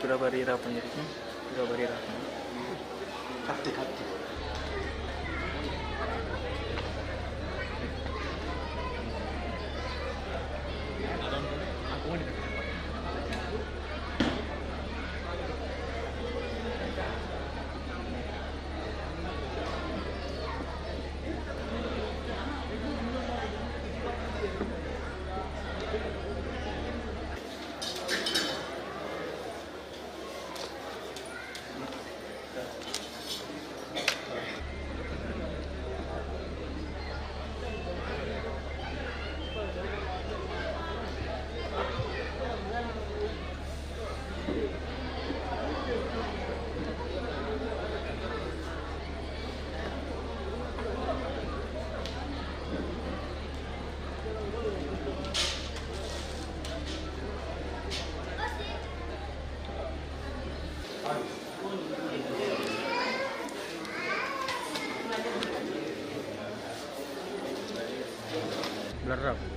Speaker 2: ಕುಡ ಬರೀರ ಆಪುಂಡು ಕುಡ ಬರೀರ ಆಪುಂಡು
Speaker 6: ಕತ್ತಿ ಕತ್ತಿ
Speaker 2: blur ಆಪುಂಡು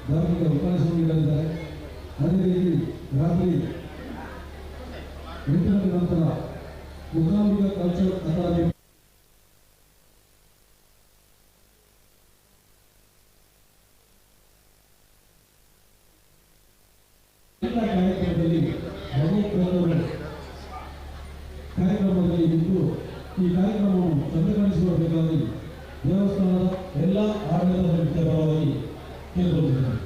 Speaker 11: ಧಾರ್ಮಿಕ ಉಪನ್ಯಾಸ ನೀಡಲಿದ್ದಾರೆ. ಅದೇ ರೀತಿ ರಾತ್ರಿ 8 ಗಂಟೆ ನಂತರ ಮೂಕಾಂಬಿಕಾ ಕಲ್ಚರಲ್ ಅಕಾಡೆಮಿ ಎಲ್ಲ ಕಾರ್ಯಕ್ರಮದಲ್ಲಿ ಕಾರ್ಯಕ್ರಮದಲ್ಲಿ ಇದ್ದು ಈ ಕಾರ್ಯಕ್ರಮವನ್ನು ಚಂದಗಾಣಿಸಬೇಕಾಗಿ ದೇವಸ್ಥಾನದ ಎಲ್ಲ ಆಡಳಿತ ಸಮಿತಿಯ ಪರವಾಗಿ ಕೇಳಿಕೊಳ್ಳುತ್ತೇನೆ.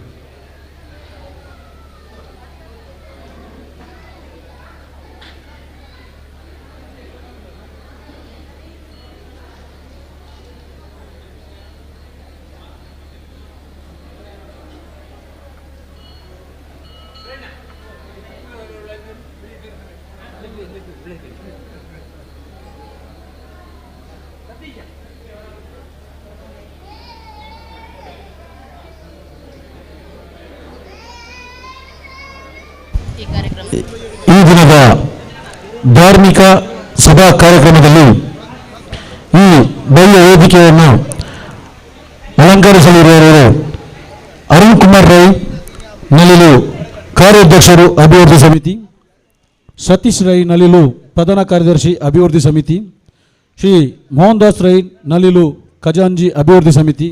Speaker 12: ಈ ದಿನದ ಧಾರ್ಮಿಕ ಸಭಾ ಕಾರ್ಯಕ್ರಮದಲ್ಲಿ ಈ ಭವ್ಯ ವೇದಿಕೆಯನ್ನು ಅಲಂಕರಿಸಲಿರುವವರು ಅರುಣ್ ಕುಮಾರ್ ರೈ ನಲಿಲು ಕಾರ್ಯಾಧ್ಯಕ್ಷರು ಅಭಿವೃದ್ಧಿ ಸಮಿತಿ, ಸತೀಶ್ ರೈ ನಲಿಲು ಪ್ರಧಾನ ಕಾರ್ಯದರ್ಶಿ ಅಭಿವೃದ್ಧಿ ಸಮಿತಿ, ಶ್ರೀ ಮೋಹನ್ ದಾಸ್ ರೈ ನಲಿಲು ಖಜಾಂಜಿ ಅಭಿವೃದ್ಧಿ ಸಮಿತಿ,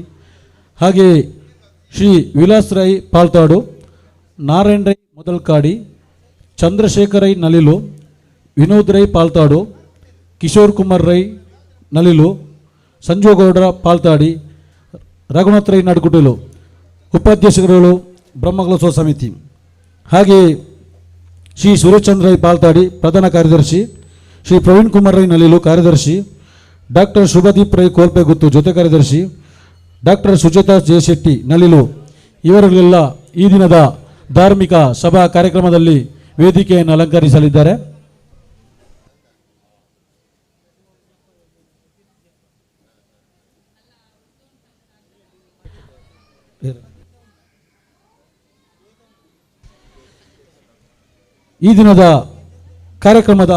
Speaker 12: ಹಾಗೆಯೇ ಶ್ರೀ ವಿಲಾಸ್ ರೈ ಪಾಲ್ತಾಡು, ನಾರಾಯಣ್ ರೈ ಮೊದಲ್ಕಾಡಿ, ಚಂದ್ರಶೇಖರ್ ರೈ ನಲಿಲು, ವಿನೋದ್ ರೈ ಪಾಲ್ತಾಡು, ಕಿಶೋರ್ ಕುಮಾರ್ ರೈ ನಲಿಲು, ಸಂಜುಗೌಡರ ಪಾಲ್ತಾಡಿ, ರಘುನಾಥ್ ರೈ ನಡುಕುಟಲು ಉಪಾಧ್ಯಕ್ಷರುಗಳು ಬ್ರಹ್ಮಕಲೋತ್ಸವ ಸಮಿತಿ, ಹಾಗೆಯೇ ಶ್ರೀ ಸುರೇಶ್ಚಂದ್ರ ರೈ ಪಾಲ್ತಾಡಿ ಪ್ರಧಾನ ಕಾರ್ಯದರ್ಶಿ, ಶ್ರೀ ಪ್ರವೀಣ್ ಕುಮಾರ್ ರೈ ನಲಿಲು ಕಾರ್ಯದರ್ಶಿ, ಡಾಕ್ಟರ್ ಶುಭದೀಪ್ ರೈ ಕೋಲ್ಪೆಗುತ್ತು ಜೊತೆ ಕಾರ್ಯದರ್ಶಿ, ಡಾಕ್ಟರ್ ಸುಜೇತಾ ಜಯಶೆಟ್ಟಿ ನಲಿಲು ಇವರೆಲ್ಲ ಈ ದಿನದ ಧಾರ್ಮಿಕ ಸಭಾ ಕಾರ್ಯಕ್ರಮದಲ್ಲಿ ವೇದಿಕೆಯನ್ನು ಅಲಂಕರಿಸಲಿದ್ದಾರೆ. ಈ ದಿನದ ಕಾರ್ಯಕ್ರಮದ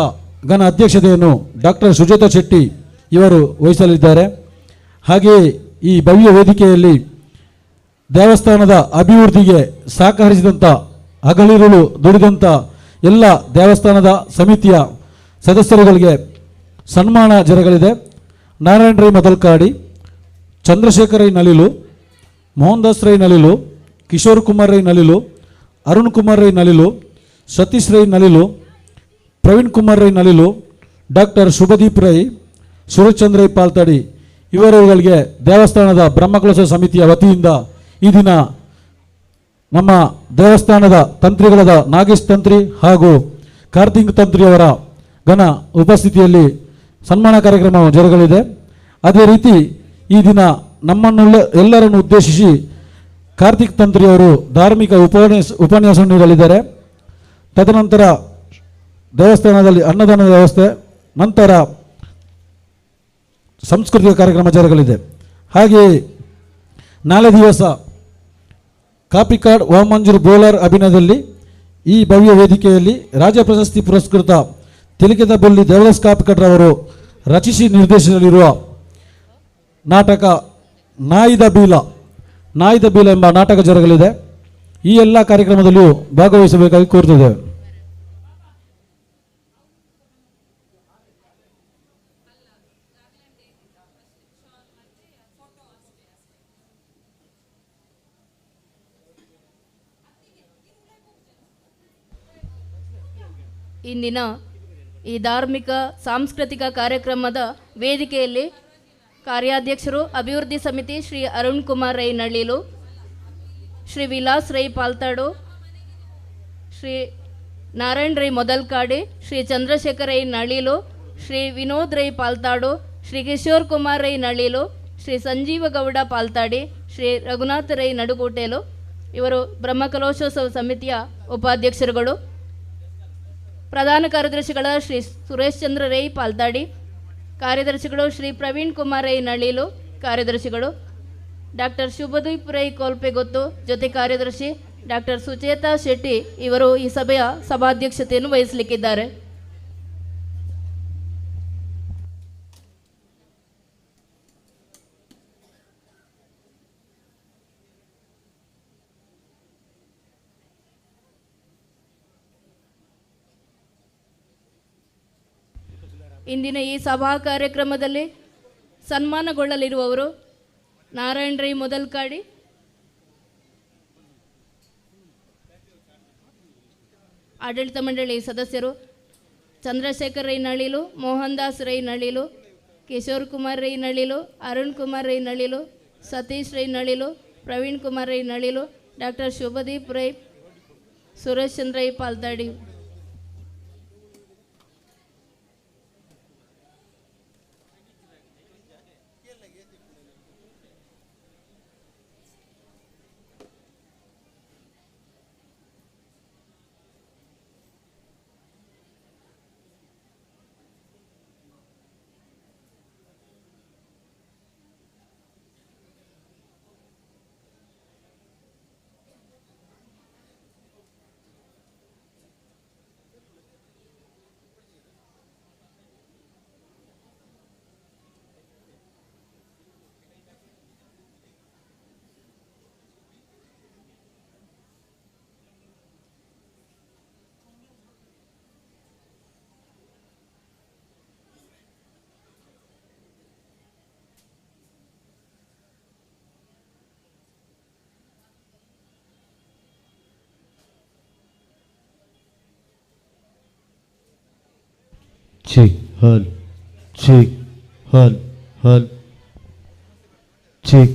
Speaker 12: ಘನ ಅಧ್ಯಕ್ಷತೆಯನ್ನು ಡಾಕ್ಟರ್ ಸುಜೇತಾ ಶೆಟ್ಟಿ ಇವರು ವಹಿಸಲಿದ್ದಾರೆ. ಹಾಗೆಯೇ ಈ ಭವ್ಯ ವೇದಿಕೆಯಲ್ಲಿ ದೇವಸ್ಥಾನದ ಅಭಿವೃದ್ಧಿಗೆ ಸಹಕರಿಸಿದಂಥ, ಹಗಲಿರುಳು ದುಡಿದಂಥ ಎಲ್ಲ ದೇವಸ್ಥಾನದ ಸಮಿತಿಯ ಸದಸ್ಯರುಗಳಿಗೆ ಸನ್ಮಾನ ಜರಗಲಿದೆ. ನಾರಾಯಣ ರೈ ಮೊದಲ್ಕಾಡಿ, ಚಂದ್ರಶೇಖರ್ ರೈ ನಲಿಲು, ಮೋಹನ್ ದಾಸ್ ರೈ ನಲಿಲು, ಕಿಶೋರ್ ಕುಮಾರ್ ರೈ ನಲಿಲು, ಅರುಣ್ ಕುಮಾರ್ ರೈ ನಲಿಲು, ಸತೀಶ್ ರೈ ನಲಿಲು, ಪ್ರವೀಣ್ ಕುಮಾರ್ ರೈ ನಲಿಲು, ಡಾಕ್ಟರ್ ಶುಭದೀಪ್ ರೈ, ಸುರೇಶ್ಚಂದ್ರ ರೈ ಪಾಲ್ತಾಡಿ ಇವರುಗಳಿಗೆ ದೇವಸ್ಥಾನದ ಬ್ರಹ್ಮಕಲೋತ್ಸವ ಸಮಿತಿಯ ವತಿಯಿಂದ ಈ ದಿನ ನಮ್ಮ ದೇವಸ್ಥಾನದ ತಂತ್ರಿಗಳಾದ ನಾಗೇಶ್ ತಂತ್ರಿ ಹಾಗೂ ಕಾರ್ತಿಕ್ ತಂತ್ರಿಯವರ ಘನ ಉಪಸ್ಥಿತಿಯಲ್ಲಿ ಸನ್ಮಾನ ಕಾರ್ಯಕ್ರಮ ಜರುಗಲಿದೆ. ಅದೇ ರೀತಿ ಈ ದಿನ ನಮ್ಮನ್ನೆಲ್ಲ ಎಲ್ಲರನ್ನು ಉದ್ದೇಶಿಸಿ ಕಾರ್ತಿಕ್ ತಂತ್ರಿಯವರು ಧಾರ್ಮಿಕ ಉಪನ್ಯಾಸ ನೀಡಲಿದ್ದಾರೆ. ತದನಂತರ ದೇವಸ್ಥಾನದಲ್ಲಿ ಅನ್ನದಾನದ ವ್ಯವಸ್ಥೆ, ನಂತರ ಸಾಂಸ್ಕೃತಿಕ ಕಾರ್ಯಕ್ರಮ ಜರುಗಲಿದೆ. ಹಾಗೆಯೇ ನಾಳೆ ದಿವಸ ಕಾಪಿಕಾಡ್ ವಾಮಂಜೂರ್ ಬೋಲಾರ್ ಅಭಿನಯದಲ್ಲಿ ಈ ಭವ್ಯ ವೇದಿಕೆಯಲ್ಲಿ ರಾಜ್ಯ ಪ್ರಶಸ್ತಿ ಪುರಸ್ಕೃತ ತೆಲಿಕೆದ ಬೊಲ್ಲಿ ದೇವದಾಸ್ ಕಾಪಿಕಾಡ್ರವರು ರಚಿಸಿ ನಿರ್ದೇಶಿಸಲಿರುವ ನಾಟಕ ನಾಯಿದ ಬೀಲ ನಾಯಿದ ಬೀಲ ಎಂಬ ನಾಟಕ ಜರುಗಲಿದೆ. ಈ ಎಲ್ಲ ಕಾರ್ಯಕ್ರಮದಲ್ಲಿಯೂ ಭಾಗವಹಿಸಬೇಕಾಗಿ ಕೋರುತ್ತಿದ್ದೇವೆ.
Speaker 13: ಇಂದಿನ ಈ ಧಾರ್ಮಿಕ ಸಾಂಸ್ಕೃತಿಕ ಕಾರ್ಯಕ್ರಮದ ವೇದಿಕೆಯಲ್ಲಿ ಕಾರ್ಯಾಧ್ಯಕ್ಷರು ಅಭಿವೃದ್ಧಿ ಸಮಿತಿ ಶ್ರೀ ಅರುಣ್ ಕುಮಾರ್ ರೈ ನಳಿಲು, ಶ್ರೀ ವಿಲಾಸ್ ರೈ ಪಾಲ್ತಾಡು, ಶ್ರೀ ನಾರಾಯಣ್ ರೈ ಮೊದಲ್ಕಾಡಿ, ಶ್ರೀ ಚಂದ್ರಶೇಖರ್ ರೈ ನಳಿಲು, ಶ್ರೀ ವಿನೋದ್ ರೈ ಪಾಲ್ತಾಡು, ಶ್ರೀ ಕಿಶೋರ್ ಕುಮಾರ್ ರೈ ನಳಿಲು, ಶ್ರೀ ಸಂಜೀವ ಗೌಡ ಪಾಲ್ತಾಡಿ, ಶ್ರೀ ರಘುನಾಥ ರೈ ನಡುಕೋಟೇಲು ಇವರು ಬ್ರಹ್ಮಕಲಶೋತ್ಸವ ಸಮಿತಿಯ ಉಪಾಧ್ಯಕ್ಷರುಗಳು. ಪ್ರಧಾನ ಕಾರ್ಯದರ್ಶಿಗಳ ಶ್ರೀ ಸುರೇಶ್ ಚಂದ್ರ ರೈ ಪಾಲ್ತಾಡಿ, ಕಾರ್ಯದರ್ಶಿಗಳು ಶ್ರೀ ಪ್ರವೀಣ್ ಕುಮಾರ್ ರೈ ನಳಿಲು ಕಾರ್ಯದರ್ಶಿಗಳು, ಡಾಕ್ಟರ್ ಶುಭದೀಪ್ ರೈ ಕೋಲ್ಪೆಗೊತ್ತು ಜೊತೆ ಕಾರ್ಯದರ್ಶಿ ಡಾಕ್ಟರ್ ಸುಚೇತಾ ಶೆಟ್ಟಿ ಇವರು ಈ ಸಭೆಯ ಸಭಾಧ್ಯಕ್ಷತೆಯನ್ನು ವಹಿಸಲಿಕ್ಕಿದ್ದಾರೆ. ಇಂದಿನ ಈ ಸಭಾ ಕಾರ್ಯಕ್ರಮದಲ್ಲಿ ಸನ್ಮಾನಗೊಳ್ಳಲಿರುವವರು ನಾರಾಯಣ್ ರೈ ಮೊದಲ್ಕಾಡಿ, ಆಡಳಿತ ಮಂಡಳಿ ಸದಸ್ಯರು Chandrashekar Rai Nalilu, Mohan Das Rai Nalilu, Kishore Kumar Rai Nalilu, Arun Kumar Rai Nalilu, Satish Rai Nalilu, Praveen Kumar Rai Nalilu, doctor Shubhadeep Rai, Suresh Chandra Rai Paltadi.
Speaker 11: Check, hal, check, hal, hal, check.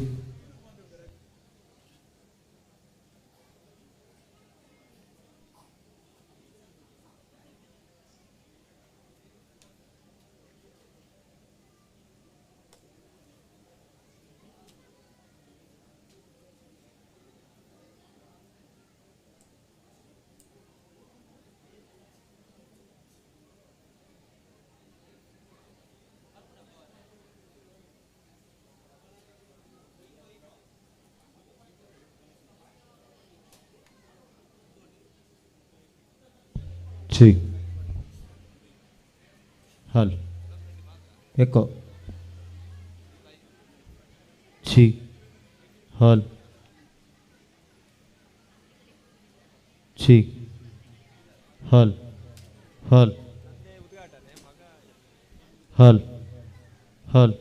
Speaker 11: Check, hal, echo, check, hal, check, hal, hal, hal, hal.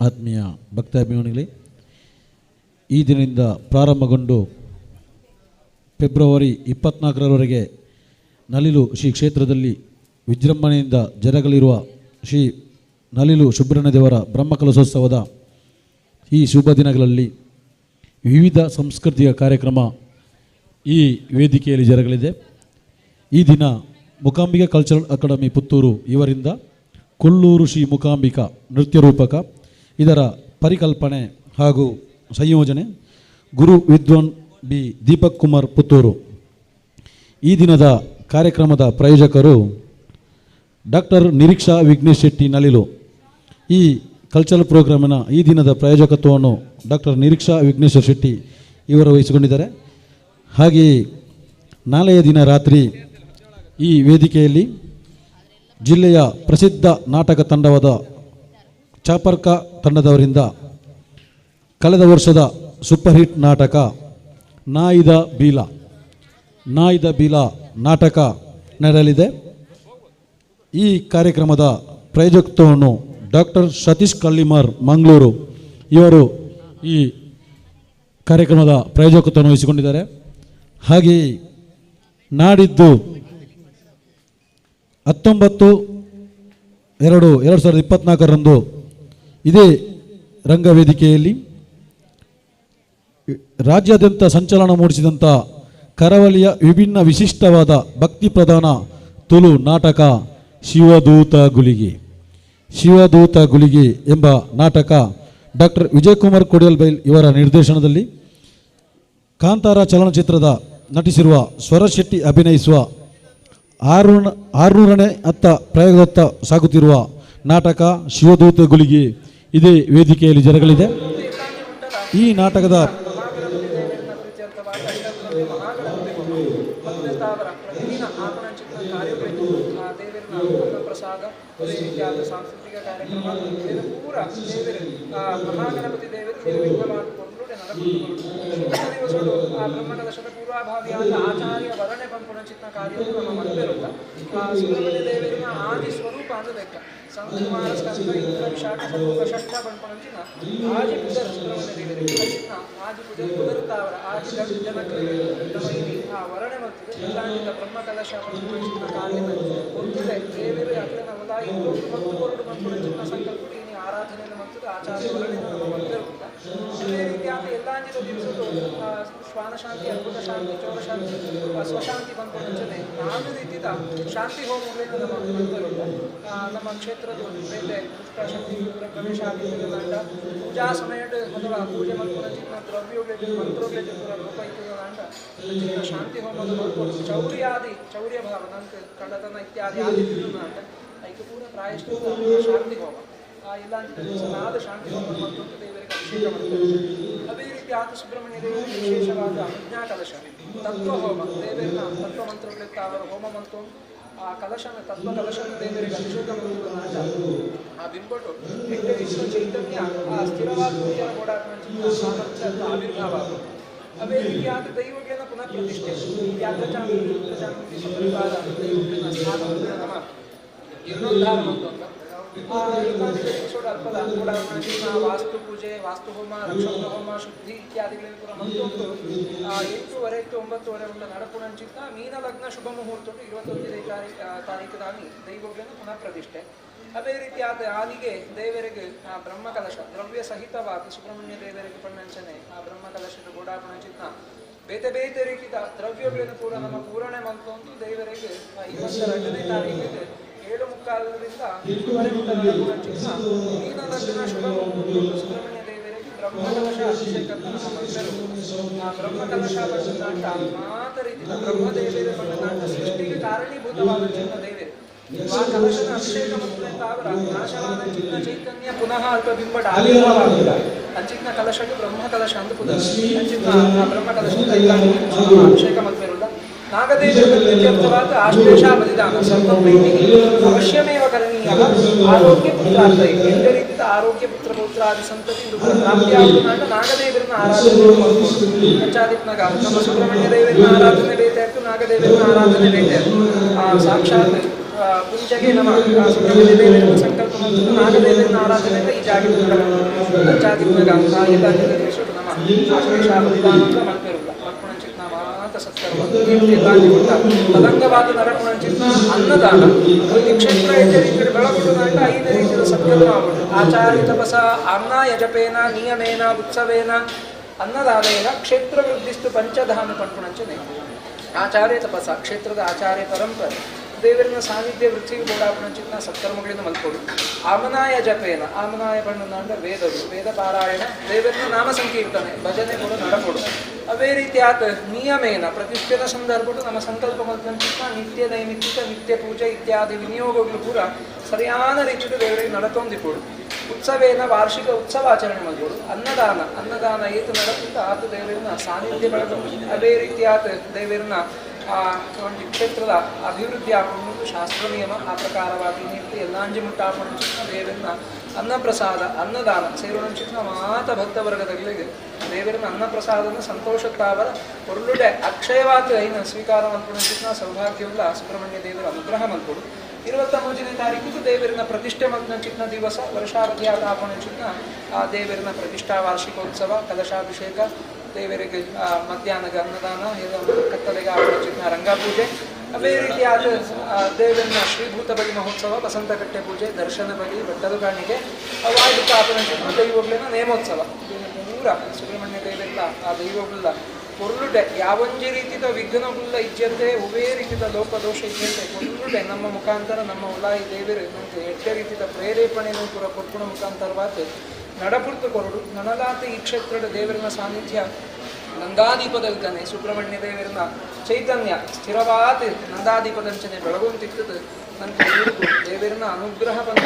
Speaker 12: ಆತ್ಮೀಯ ಭಕ್ತಾಭಿಮಾನಿಗಳೇ, ಈ ದಿನದಿಂದ ಪ್ರಾರಂಭಗೊಂಡು ಫೆಬ್ರವರಿ 24ರವರೆಗೆ ನಲಿಲು ಶ್ರೀ ಕ್ಷೇತ್ರದಲ್ಲಿ ವಿಜೃಂಭಣೆಯಿಂದ ಜರಗಲಿರುವ ಶ್ರೀ ನಲಿಲು ಸುಬ್ರಹ್ಮಣ್ಯ ದೇವರ ಬ್ರಹ್ಮಕಲಶೋತ್ಸವದ ಈ ಶುಭ ದಿನಗಳಲ್ಲಿ ವಿವಿಧ ಸಂಸ್ಕೃತಿಯ ಕಾರ್ಯಕ್ರಮ ಈ ವೇದಿಕೆಯಲ್ಲಿ ಜರಗಲಿದೆ. ಈ ದಿನ ಮೂಕಾಂಬಿಕಾ ಕಲ್ಚರಲ್ ಅಕಾಡೆಮಿ ಪುತ್ತೂರು ಇವರಿಂದ ಕೊಲ್ಲೂರು ಶ್ರೀ ಮೂಕಾಂಬಿಕಾ ನೃತ್ಯ ರೂಪಕ, ಇದರ ಪರಿಕಲ್ಪನೆ ಹಾಗೂ ಸಂಯೋಜನೆ ಗುರು ವಿದ್ವಾನ್ ಬಿ ದೀಪಕ್ ಕುಮಾರ್ ಪುತ್ತೂರು. ಈ ದಿನದ ಕಾರ್ಯಕ್ರಮದ ಪ್ರಾಯೋಜಕರು ಡಾಕ್ಟರ್ ನಿರೀಕ್ಷಾ ವಿಘ್ನೇಶ್ ಶೆಟ್ಟಿ ನಲಿಲು. ಈ ಕಲ್ಚರಲ್ ಪ್ರೋಗ್ರಾಮಿನ ಈ ದಿನದ ಪ್ರಾಯೋಜಕತ್ವವನ್ನು ಡಾಕ್ಟರ್ ನಿರೀಕ್ಷಾ ವಿಘ್ನೇಶ್ವರ ಶೆಟ್ಟಿ ಇವರು ವಹಿಸಿಕೊಂಡಿದ್ದಾರೆ. ಹಾಗೆಯೇ ನಾಳೆಯ ದಿನ ರಾತ್ರಿ ಈ ವೇದಿಕೆಯಲ್ಲಿ ಜಿಲ್ಲೆಯ ಪ್ರಸಿದ್ಧ ನಾಟಕ ತಂಡವಾದ ಚಾಪರ್ಕ ತಂಡದವರಿಂದ ಕಳೆದ ವರ್ಷದ ಸೂಪರ್ ಹಿಟ್ ನಾಟಕ ನಾಯಿದ ಬೀಲ, ನಾಯಿದ ಬೀಲ ನಾಟಕ ನಡೆಯಲಿದೆ. ಈ ಕಾರ್ಯಕ್ರಮದ ಪ್ರಾಯೋಜಕತ್ವವನ್ನು ಡಾಕ್ಟರ್ ಸತೀಶ್ ಕಳ್ಳಿಮಾರ್ ಮಂಗಳೂರು ಇವರು ಈ ಕಾರ್ಯಕ್ರಮದ ಪ್ರಾಯೋಜಕತ್ವವನ್ನು ವಹಿಸಿಕೊಂಡಿದ್ದಾರೆ. ಹಾಗೆಯೇ ನಾಡಿದ್ದು 19/2/2024ರಂದು ಇದೇ ರಂಗವೇದಿಕೆಯಲ್ಲಿ ರಾಜ್ಯಾದ್ಯಂತ ಸಂಚಲನ ಮೂಡಿಸಿದಂಥ ಕರಾವಳಿಯ ವಿಭಿನ್ನ ವಿಶಿಷ್ಟವಾದ ಭಕ್ತಿ ಪ್ರಧಾನ ತುಳು ನಾಟಕ ಶಿವದೂತ ಗುಳಿಗೆ, ಶಿವದೂತ ಗುಳಿಗೆ ಎಂಬ ನಾಟಕ ಡಾಕ್ಟರ್ ವಿಜಯಕುಮಾರ್ ಕೊಡಿಯಲ್ಬೈಲ್ ಇವರ ನಿರ್ದೇಶನದಲ್ಲಿ ಕಾಂತಾರ ಚಲನಚಿತ್ರದ ನಟಿಸಿರುವ ಸ್ವರ ಶೆಟ್ಟಿ ಅಭಿನಯಿಸುವ 600ನೇ ಹತ್ತ ಪ್ರಯೋಗದತ್ತ ಸಾಗುತ್ತಿರುವ ನಾಟಕ ಶಿವದೂತ ಗುಳಿಗೆ ಇದೇ ವೇದಿಕೆಯಲ್ಲಿ ಜರುಗಲಿದೆ. ಈ ನಾಟಕದ
Speaker 14: ಸಾಂಸ್ಕೃತಿಕ ಕಾರ್ಯಕ್ರಮ ಪೂರ ದೇವರು ಮಹಾಗಣಪತಿ ದೇವರು ನಿರ್ವಿಘ್ನವಾದ ಕೊಂಡ್ಲುಡೆ ನಡಪುಂಡು ಆ ಬ್ರಹ್ಮಕಲಶದ ಪೂರ್ವಾಭಾವಿಯಾದ ಆಚಾರ್ಯ ವರಣೆ ಪಂಪುಣಚಿತ್ನ ಕಾರ್ಯವು ನಮ್ಮ ಮಲ್ಪೆರುತ್ತ ಸುಬ್ರಹ್ಮಣ್ಯ ದೇವರಿನ ಆದಿ ಸ್ವರೂಪ ಅಂದ ಲೆಕ್ಕ ಸಂಕುಮಾರ ಸ್ಕಂದ ಇಂದ್ರ ವಿಶಾಖ ಷಣ್ಮುಖ ಷಷ್ಠ ಪಂಪುಣಂಚಿನ ಆದಿ ಪುದರ್ ಸುಬ್ರಹ್ಮಣ್ಯ ದೇವರಿಗೆ ಚಿನ್ನ ಆದಿ ಪುದರ್ ಪುದರುತ್ತಾವರ ಆದಿ ಜನಕ್ಕೆ ನಮ್ಮ ಇಲ್ಲಿ ಆ ವರಣೆ ಮತ್ತು ಎಲ್ಲಾಂಗಿತ ಬ್ರಹ್ಮಕಲಶ ಪಂಪುಣಂಚಿನ ಕಾರ್ಯದ ಒಂದುಡೆ ದೇವರು ಅಕ್ಲೆನ ಉಲಾಯಿ ಮತ್ತು ಕೊರಡು ಪಂಪುಣಂಚಿನ ಸಂಕಲ್ಪ ಇನಿ ಆರಾಧನೆಯನ್ನು ಮತ್ತು ಆಚಾರ್ಯ ವರಣೆ ನಮ್ಮ ಮಲ್ಪೆರುತ್ತ. ಅದೇ ರೀತಿಯಾದ ಎಲ್ಲಾಂಜಿದ ದಿವಸದ್ದು ಶ್ವಾನ ಶಾಂತಿ, ಅದ್ಭುತ ಶಾಂತಿ, ಚೋರ ಶಾಂತಿ, ಸ್ವಶಾಂತಿ ಪಂಪುಣಂಚನೆ ನಾನಾ ರೀತಿಯ ಶಾಂತಿ ಹೋಮಗಳನ್ನು ನಮ್ಮ ಮಲ್ಪೆರುತ್ತ. ನಮ್ಮ ಕ್ಷೇತ್ರದ ಬೇತೆ ದುಷ್ಟಶಕ್ತಿ ಪ್ರವೇಶ ಆಗಿದ್ದ ಪೂಜಾ ಸಮಯಡ್ ಅಥವಾ ಪೂಜೆ ಮಲ್ಪುನಂಚಿನ ದ್ರವ್ಯಗಳಿಗೆ ಮಂತ್ರಗಳಿಗೆ ಲೋಪ ಇತ್ತುದಾಂಡ ಶಾಂತಿ ಹೋಮದ ಮಲ್ಪೊಡು ಚೌರ್ಯಾದಿ ಚೌರ್ಯ ಭಾವ ನಂಗೆ ಕಳ್ಳತನ ಇತ್ಯಾದಿ ಆದಿತ್ತಿದ್ದಾಂಡ ಐಕೆ ಪೂರ ಪ್ರಾಯಶ್ಚಿತ್ತ ಶಾಂತಿ ಹೋಮ ಇಲ್ಲ ಅಂತ ನಾದ ಶಾಂತಿ ಹೋಮ ಮತ್ತು ದೇವರಿಗೆ ಅಭಿಷೇಕ ಮಾಡ್ತಾರೆ. ಅದೇ ರೀತಿ ಆತ ಸುಬ್ರಹ್ಮಣ್ಯ ದೇವರಿಗೆ ವಿಶೇಷವಾದ ಅಜ್ಞಾ ಕಲಶ ತತ್ವ ಹೋಮ ದೇವರನ್ನ ತತ್ವ ಮಂತ್ರಗಳಿತ್ತ ಅವರ ಹೋಮ ಮಂತ್ರ ಆ ಕಲಶನ ತತ್ವ ಕಲಶನ ದೇವರಿಗೆ ಅಭಿಷೇಕ ಮಾಡುವುದನ್ನಾಟ ಆ ಬಿಂಬಟ್ಟು ಹೆಂಗೆ ವಿಶ್ವ ಚೈತನ್ಯ ಆ ಸ್ಥಿರವಾದ ಪೂಜೆಯ ಗೋಡಾತ್ಮಂಚಿನ ಸಾಮರ್ಥ್ಯ ಅಥವಾ ಆವಿರ್ಭಾವ ಆಗುವುದು. ಅದೇ ರೀತಿಯಾದ ದೈವಗಳನ್ನ ಪುನಃ ಪ್ರತಿಷ್ಠೆ ವ್ಯಾಘ್ರಚಾಮುಂಡಿ ರುದ್ರಚಾಮುಂಡಿ ಸಪರಿವಾರ ದೈವಗಳನ್ನ ಸ್ಥಾನವನ್ನು ನಮ್ಮ ಜೀರ್ಣೋದ್ಧಾರ ಅಂತ ಅಲ್ಪದ ವಾಸ್ತು ಪೂಜೆ, ವಾಸ್ತು ಹೋಮ, ರಕ್ಷೋಘ್ನ ಹೋಮ, ಶುದ್ಧಿ ಇತ್ಯಾದಿಗಳನ್ನು ಕೂಡ ಮತ್ತೊಂದು 8:30 to 9:30 ಉಂಟ ನಡಪುಣಂಚಿತ್ತ ಮೀನ ಲಗ್ನ ಶುಭ ಮುಹೂರ್ತ 21ನೇ ತಾರೀಕು ದಾನಿ ದೈವಗಳನ್ನು ಪುನಃ ಪ್ರತಿಷ್ಠೆ. ಅದೇ ರೀತಿಯಾದ ಆನಿಗೆ ದೇವರಿಗೆ ಆ ಬ್ರಹ್ಮಕಲಶ ದ್ರವ್ಯ ಸಹಿತವಾದ ಸುಬ್ರಹ್ಮಣ್ಯ ದೇವರಿಗೆ ಪಣ್ಣಂಚನೆ ಆ ಬ್ರಹ್ಮಕಲಶದ ಗೋಡಾಪಣಂಚಿತ್ನ ಬೇತೆ ಬೇತೆ ರೀತಿಯ ದ್ರವ್ಯಗಳನ್ನು ಕೂಡ ನಮ್ಮ ಪೂರಣೆ ಮಂತೊಂದು ದೇವರಿಗೆ 22ನೇ ತಾರೀಕಿಗೆ 7:45ರಿಂದ 8:30 ಮೀನ ಲಗ್ನ ಶುಭ ಮುಹೂರ್ತ ಸುಬ್ರಹ್ಮಣ್ಯ ದೇವರಿಗೆ ಬ್ರಹ್ಮಕಲಶ ಅಭಿಷೇಕ ನಮ್ಮ ಮಂತ್ರರು. ಆ ಬ್ರಹ್ಮಕಲಶ ಬಣ್ಣನಾಟ ಮಾತ ರೀತಿಯ ಬ್ರಹ್ಮದೇವರ ಬಣ್ಣನಾಟ ಸೃಷ್ಟಿಗೆ ಕಾರಣೀಭೂತವಾದ ಚಿನ್ನ ದೇವರು ಆ ಕಲಶನ ಅಭಿಷೇಕ ಮತ್ತು ಅವರ ನಾಶವಾದ ಚಿನ್ನ ಚೈತನ್ಯ ಪುನಃ ಅಲ್ಪ ಬಿಂಬಟ ಆವಿರ್ಭಾವ ಅಂಚಿನ ಕಲಶಕ್ಕೆ ಬ್ರಹ್ಮ ಕಲಶ ಅಂತ ಪುನಃ ಅಂಚಿನ ಬ್ರಹ್ಮ ಕಲಶ ಅಭಿಷೇಕ ಮಲ್ಪೆರುಲ್ಲ ನಾಗದೇವರ ಆಶ್ಲೇಷ ಬಲಿದಾನ ಸರ್ವ ಪ್ರೀತಿ ಅವಶ್ಯಮೇವ ಕರಣೀಯ ಆರೋಗ್ಯ ಪುತ್ರಾರ್ಥ ಎಲ್ಲ ರೀತಿಯ ಆರೋಗ್ಯ ಪುತ್ರ ಪೌತ್ರಾದಿ ಸಂತತಿ ಪ್ರಾಪ್ತಿಯಾಗುವುದಾಂಡ ನಾಗದೇವರನ್ನ ಆರಾಧನೆ ಪಂಚಾದಿತ್ನಾಗ ನಮ್ಮ ಸುಬ್ರಹ್ಮಣ್ಯ ದೇವರನ್ನ ಆರಾಧನೆ ಬೇತಾಯ್ತು, ನಾಗದೇವರನ್ನ ಆರಾಧನೆ ಬೇತಾಯ್ತು. ಸಾಕ್ಷಾತ್ ಪೂಜೆಗೆ ನಮ್ಮ ಸುಬ್ರಹ್ಮಣ್ಯ ದೇವರ ಸಂಕಲ್ಪ ನಾಗದೇವನ ಆರಾಧನೆ ಈ ಜಾಗೆ ಜಾತಿ ಎಲ್ಲ ದಿವಸ ನಮ್ಮ ಆಶ್ಲೇಷ ಬಲಿದಾನ ಮಲ್ಪೆರುಲ್ಲ ಮಲ್ಪುಣಂಚಿತ್ನ ಮಾತ ಸತ್ಕರ್ಮ ತದಂಗವಾದ ನರಪುಣಂಚಿತ್ನ ಅನ್ನದಾನ ಈ ಕ್ಷೇತ್ರ ಐತೆ ರೀತಿಯಲ್ಲಿ ಬೆಳಗುಡುನಾಂಡ ಐದು ರೀತಿಯ ಸತ್ಕರ್ಮ ಆಗುಡು ಆಚಾರ್ಯ ತಪಸ ಅನ್ನ ಯಜಪೇನ ನಿಯಮೇನ ಉತ್ಸವೇನ ಅನ್ನದಾನೇನ ಕ್ಷೇತ್ರ ವೃದ್ಧಿಸ್ತು ಪಂಚಧಾಮ ಪಂಪುಣಂಚನೆ ಆಚಾರ್ಯ ತಪಸ ಕ್ಷೇತ್ರದ ಆಚಾರ್ಯ ಪರಂಪರೆ ದೇವರಿನ ಸಾನ್ನಿಧ್ಯ ವೃತ್ತಿಗೆ ಬೋಡಾಪುಣಂಚಿತ್ನ ಸತ್ಕರ್ಮಗಳಿಂದ ಮಲ್ಕೊಡು ಆಮನಾಯ ಜಪೇನ ಆಮನಾಯ ಬಣ್ಣನಾಂಡ ವೇದವು ವೇದ ಪಾರಾಯಣ ದೇವರಿನ ನಾಮ ಸಂಕೀರ್ತನೆ ಭಜನೆ ಕೂಡ ನಡಕೊಡು. ಅದೇ ರೀತಿ ಆತ ನಿಯಮೇನ ಪ್ರತಿಷ್ಠೆದ ಸಂದರ್ಭಡು ನಮ್ಮ ಸಂಕಲ್ಪ ಮಲ್ಪಂಚಿತ್ನ ನಿತ್ಯ ನೈಮಿತ್ತಿಕ ನಿತ್ಯ ಪೂಜೆ ಇತ್ಯಾದಿ ವಿನಿಯೋಗಗಳು ಕೂಡ ಸರಿಯಾದ ರೀತಿಯಲ್ಲಿ ದೇವರಿಗೆ ನಡತೊಂದಿಕೊಡು. ಉತ್ಸವೇನ ವಾರ್ಷಿಕ ಉತ್ಸವಾಚರಣೆ ಮಲ್ಕೊಡು. ಅನ್ನದಾನ ಅನ್ನದಾನ ಏತು ನಡಕುತ್ತ ಆತ ದೇವರಿನ ಸಾನ್ನಿಧ್ಯ ಬೆಳಕು. ಅದೇ ರೀತಿ ಆತ ದೇವರಿನ ಆ ಒಂದು ಕ್ಷೇತ್ರದ ಅಭಿವೃದ್ಧಿ ಆಪುಣು ಶಾಸ್ತ್ರ ನಿಯಮ ಆ ಪ್ರಕಾರವಾಗಿ ನೀತಿ ಎಲ್ಲಾಂಜಿ ಮುಟ್ಟ ಆಪುಣಂಚಿತ್ನ ದೇವರನ್ನ ಅನ್ನಪ್ರಸಾದ ಅನ್ನದಾನ ಸೇರುಣಂಚಿತ್ನ ಮಾತ ಭಕ್ತವರ್ಗದಗಳಿಗೆ ದೇವರನ್ನ ಅನ್ನಪ್ರಸಾದನ ಸಂತೋಷತ್ತಾವರ ಪೊರುಳುಡೆ ಅಕ್ಷಯವಾತ ಐನ ಸ್ವೀಕಾರ ಮಲ್ಪುಣಂಚಿತ್ನ ಸೌಭಾಗ್ಯವುಳ್ಳ ಸುಬ್ರಹ್ಮಣ್ಯ ದೇವರ ಅನುಗ್ರಹ ಮಲ್ಪೊಡು. 23ನೇ ತಾರೀಕು ದೇವರಿನ ಪ್ರತಿಷ್ಠೆ ಮಲ್ಪುಣಂಚಿತ್ನ ದಿವಸ ವರ್ಷಾವಧಿ ಆದ ಆಪುಣಂಚಿತ್ನ ಆ ದೇವರಿನ ಪ್ರತಿಷ್ಠಾ ವಾರ್ಷಿಕೋತ್ಸವ ಕಲಶಾಭಿಷೇಕ ದೇವರಿಗೆ ಮಧ್ಯಾಹ್ನದ ಅನ್ನದಾನ ಕತ್ತಲೆಗೆ ಆಪುಣಂಚಿತ್ನ ರಂಗಪೂಜೆ ಅದೇ ರೀತಿಯಾದ ದೇವರನ್ನ ಶ್ರೀಭೂತ ಬಲಿ ಮಹೋತ್ಸವ ಬಸಂತಕಟ್ಟೆ ಪೂಜೆ ದರ್ಶನ ಬಲಿ ಬೆಟ್ಟದ ಕಾಣಿಕೆ ಅವಾಯ್ದಕ್ಕೆ ಆಪುಣಂಚಿತ್ನ ದೈವಗಳನ್ನ ನೇಮೋತ್ಸವ ಪೂರ ಸುಬ್ರಹ್ಮಣ್ಯ ದೇವರೆಲ್ಲ ಆ ದೈವಗುಳ್ಳ ಪೊರುಳುಡೆ ಯಾವೊಂಜಿ ರೀತಿದ ವಿಘ್ನಗುಳ್ಳ ಇಜ್ಜಂತೆ ಒವೇ ರೀತಿದ ಲೋಪದೋಷ ಇಜ್ಜಂತೆ ಪೊರುಳುಡೆ ನಮ್ಮ ಮುಖಾಂತರ ನಮ್ಮ ಉಲಾಯಿ ದೇವರು ನಮ್ಗೆ ಎಡ್ಡೆ ರೀತಿದ ಪ್ರೇರೇಪಣೆಯನ್ನು ಪೂರ ಕೊರ್ಪುಣ ಮುಖಾಂತರವಾದ ನಡಪುರ್ತು ಕೊರಡು. ನನಲಾತ ಈ ಕ್ಷೇತ್ರದ ದೇವರನ ಸಾನ್ನಿಧ್ಯ ನಂದಾದೀಪದಲ್ಕನೆ ಸುಬ್ರಹ್ಮಣ್ಯ ದೇವರನ ಚೈತನ್ಯ ಸ್ಥಿರವಾದ ನಂದಾದೀಪದಂಚನೆ ಬೆಳಗುವಂತಿರ್ತದೆ. ನನ್ನ ದೇವರನ ಅನುಗ್ರಹ ಬಂದ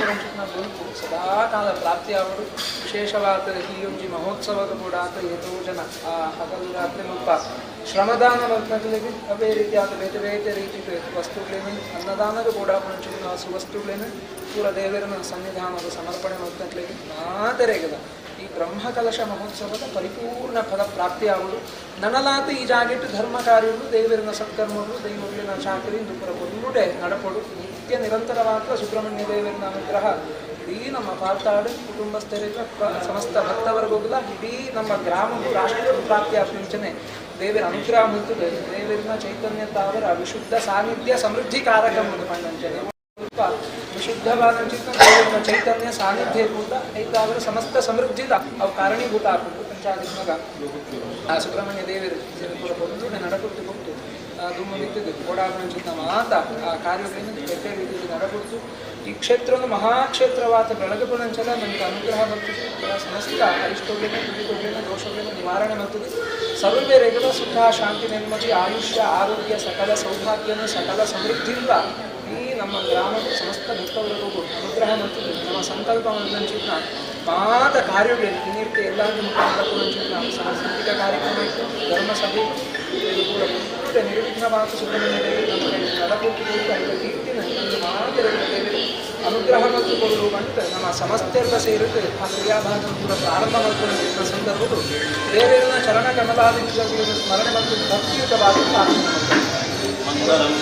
Speaker 14: ಬದುಕು ಸದಾ ಕಾಲ ಪ್ರಾಪ್ತಿಯಾಗಡು. ವಿಶೇಷವಾದ ಈ ಒಂಜಿ ಮಹೋತ್ಸವದ ಕೂಡ ಆತ ಏತೋ ಜನ ಆ ಹಗಲು ರಾತ್ರಿ ಮುಲ್ಪ ಶ್ರಮದಾನ ಮಲ್ಪಗಳಿಗೆ ಅದೇ ರೀತಿ ಆತ ಬೇತೆ ಬೇತೆ ರೀತಿ ವಸ್ತುಗಳೇನು ಅನ್ನದಾನದ ಕೂಡ ಸುವಸ್ತುಗಳೇನು ಪೂರ ದೇವರನ ಸನ್ನಿಧಾನದ ಸಮರ್ಪಣೆ ಮಲ್ಪಗಳಿಗೆ ಮಾತರೇಗದ ಈ ಬ್ರಹ್ಮಕಲಶ ಮಹೋತ್ಸವದ ಪರಿಪೂರ್ಣ ಫಲ ಪ್ರಾಪ್ತಿಯಾಗುವುದು. ನನಲಾತ ಈ ಜಾಗೆಟ್ಟು ಧರ್ಮ ಕಾರ್ಯಗಳು ದೇವರನ ಸತ್ಕರ್ಮಗಳು ದೈವಗಳಿನ ಚಾಕರಿ ದುಪ್ಪರ ಪೊರುಳುಡೆ ನಡಪೊಡು. ನಿತ್ಯ ನಿರಂತರವಾದ ಸುಬ್ರಹ್ಮಣ್ಯ ದೇವರನ ಅನುಗ್ರಹ ಇಡೀ ನಮ್ಮ ಪಾಲ್ತಾಡು ಕುಟುಂಬಸ್ಥರಿಗೆ ಸಮಸ್ತ ಭಕ್ತವರ್ಗೋಗಲ ಇಡೀ ನಮ್ಮ ಗ್ರಾಮಕ್ಕೂ ರಾಷ್ಟ್ರಕ್ಕೂ ಪ್ರಾಪ್ತಿ ಮುಂಚೆನೆ ದೇವರ ಅನುಗ್ರಹ ಮುತ್ತುದೆ. ದೇವರನ ಚೈತನ್ಯ ತಾವರ ವಿಶುದ್ಧ ಸಾನ್ನಿಧ್ಯ ಸಮೃದ್ಧಿ ಕಾರಕ ಪಂಡಂಚನೆ ವಿಶುದ್ಧವಾದ ದೇವರ ಚೈತನ್ಯ ಸಾನ್ನಿಧ್ಯ ಭೂತ ಐತಾವರ ಸಮಸ್ತ ಸಮೃದ್ಧಿದ ಅವು ಕಾರಣೀಭೂತ ಆಪುಂಡು. ಪಂಚಾದಿತ್ಮಗ ಆ ಸುಬ್ರಹ್ಮಣ್ಯ ದೇವರು ಪೂರ ಪೊಂದು ನಡಕೊಟ್ಟು ಕೊಟ್ಟು ದುಮ್ಮ ಬಿತ್ತಿದ್ದು ಓಡಾಡುವಂಚಿನ ಮಾತ ಆ ಕಾರ್ಯಗಳನ್ನು ಬೇರೆ ರೀತಿಯಲ್ಲಿ ನಡಕೊಟ್ಟು ಈ ಕ್ಷೇತ್ರವನ್ನು ಮಹಾಕ್ಷೇತ್ರವಾದ ಬೆಳಗುಪುಣಂಚಲ ನಮಗೆ ಅನುಗ್ರಹ ಬರ್ತದೆ. ಸಮಸ್ತ ಅರಿಷ್ಟಗಳನ್ನು ಪೀಡಿತಗಳನ್ನು ದೋಷಗಳನ್ನು ನಿವಾರಣೆ ಮಾಡ್ತದೆ. ಸರ್ವೇ ಸುಖ ಶಾಂತಿ ನೆಮ್ಮದಿ ಆಯುಷ್ಯ ಆರೋಗ್ಯ ಸಕಲ ಸೌಭಾಗ್ಯನ ಸಕಲ ಸಮೃದ್ಧಿಯಿಂದ ಈ ನಮ್ಮ ಗ್ರಾಮದ ಸಮಸ್ತ ಭಕ್ತವರ್ಗಕ್ಕೂ ಅನುಗ್ರಹ ಮಾಡ್ತದೆ. ನಮ್ಮ ಸಂಕಲ್ಪ ಮಂಚಿನ ಮಾತ ಕಾರ್ಯಗಳು ಇನ್ನಿರ್ತೆ ಎಲ್ಲ ಮುಖಾಂತರ ಸಾಂಸ್ಕೃತಿಕ ಕಾರ್ಯಕ್ರಮ ಇತ್ತು ಧರ್ಮಸಭೆ ಕೂಡ ನಿರ್ವಿಘ್ನವಾದ ಸುಬ್ರಹ್ಮಣ್ಯ ದೇವರು ನಮ್ಮ ನಡಪುಟ್ಟು ಕೀರ್ತಿನ ಒಂದು ಮಾತೆರಡು ದೇವರು ಅನುಗ್ರಹ ಮತ್ತು ಕೊಡಲು ಅಂತ ನಮ್ಮ ಸಮಸ್ತೆಲ್ಲ ಸೇರಿದು ಆ ಕ್ರಿಯಾಭಾಗ ಕೂಡ ಪ್ರಾರಂಭ ಮಾಡಿಕೊಂಡಿದ್ದ ಸಂದರ್ಭಗಳು ದೇವರನ್ನ ಚರಣ ಕಮಲಾದಿ ಸ್ಮರಣೆ ಮತ್ತು ಭಕ್ತಿಯುತವಾದ ಪ್ರಾರ್ಥನೆ ಮಾಡ್ತಾರೆ.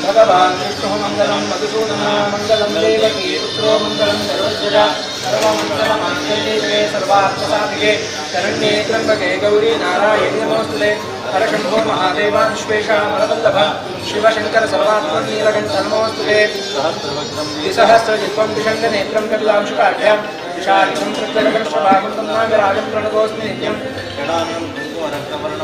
Speaker 14: ಭಗವಾನ್ ವಿಷ್ಣು ಮಂಗಲಂ ಮಧುಸೂದನ ಮಂಗಲಂ ದೇವಕೀ ಪುತ್ರೋ ಮಂಗಲಂ ಸರ್ವಜ್ಞ ಸರ್ವಮಂಗಲಮಾಂಗಲ್ಯೇ ಸರ್ವಾರ್ಥಸಾಧಿಕೆ ಶರಣ್ಯೇ ತ್ರ್ಯಂಬಕೆ ಗೌರಿ ನಾರಾಯಣಿ ನಮೋಸ್ತುತೆ. ಹರಶಂಭೋ ಮಹಾದೇವ ವಿಶ್ವೇಶ ಮರವಲ್ಲಭ ಶಿವಶಂಕರ ಸರ್ವಾತ್ಮ ನೀಲಕಂಠ ನಮೋಸ್ತುತೆ. ದ್ವಿಸಹಸ್ರಜಿತ್ವಂ ವಿಷಂಗನೇತ್ರಂ ಕಪಿಲಾಂಶುಕಾಢ್ಯಂ ವಿಷಾಕ್ಷಂ ಪ್ರತ್ಯಗಮಶ್ರಭಾಗಂ ನಾಗರಾಜಂ ಪ್ರಣತೋಸ್ಮಿ ನಿತ್ಯಂ.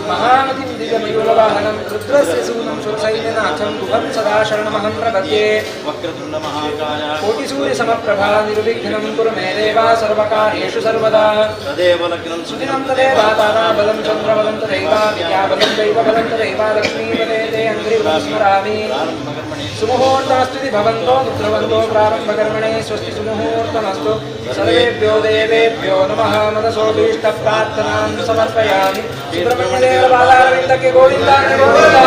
Speaker 14: ಮಹಾಮತಿಂ ದಿವ್ಯಮಯೂರವಾಹನಂ ರುದ್ರಸ್ಯ ಸೂನಂ ಸುರಸೈನ್ಯನಾಥಂ ಗುಹಂ ಸದಾ ಶರಣಮಹಂ ಪ್ರಪದ್ಯೆ.
Speaker 15: ವಕ್ರತುಂಡಮಹಾಕಾಯ
Speaker 14: ಕೋಟಿಸೂರ್ಯಸಮಪ್ರಭಾ ನಿರ್ವಿಘ್ನಂ ಕುರು ಮೇ ದೇವ ಸರ್ವಕಾರ್ಯೇಷು ಸರ್ವದಾ.
Speaker 15: ತದೇವ ಲಗ್ನಂ
Speaker 14: ಸುದಿನಂ ತದೇವ ತಾರಾಬಲಂ ಚಂದ್ರಬಲಂ ತಥೈವ ವಿದ್ಯಾಬಲಂ ದೈವಬಲಂ ತಥೈವ ಲಕ್ಷ್ಮೀಪದೇ ತೇ ಅಂಘ್ರಿಯುಗಂ ಸ್ಮರಾಮಿ. ಸುಮುಹೂರ್ತಮಸ್ತು ಭವಂತೋ ನುದ್ರವಂತೋ ಪ್ರಾರಂಭಕರ್ಮಣೆ ಸ್ವಸ್ತಿ ಸುಮುಹೂರ್ತಮಸ್ತು. ಸರ್ವೇಭ್ಯೋ ದೇವೇಭ್ಯೋ ನಮಃ. ಮನಸೋಭೀಷ್ಟ ಪ್ರಾರ್ಥನಾಂ ಸಮರ್ಪಯಾಮಿ. ಸುಬ್ರಹ್ಮಣ್ಯ ದೇವರ ಪಾದಾರವಿಂದಕ್ಕೆ ಗೋವಿಂದ ಗೋವಿಂದ.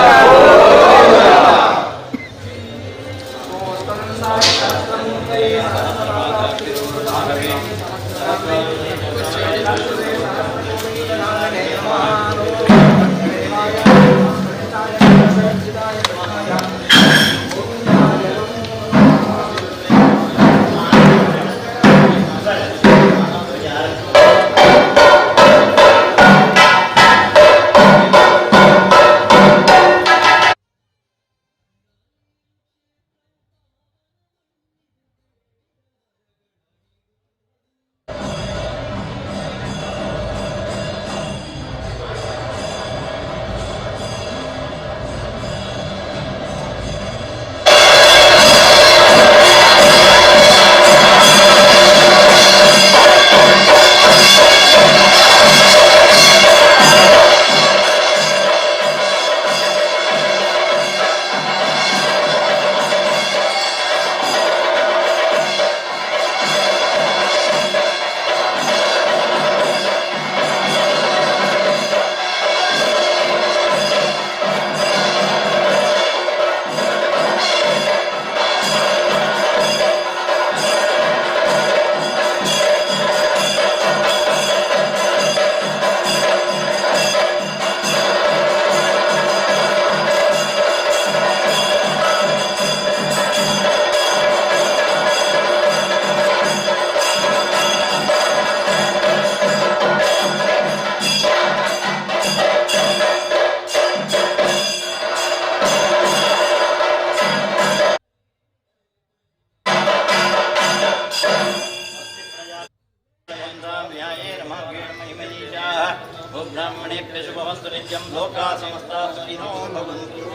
Speaker 15: नित्यं लोका समस्ता सुखिनो भवन्तु।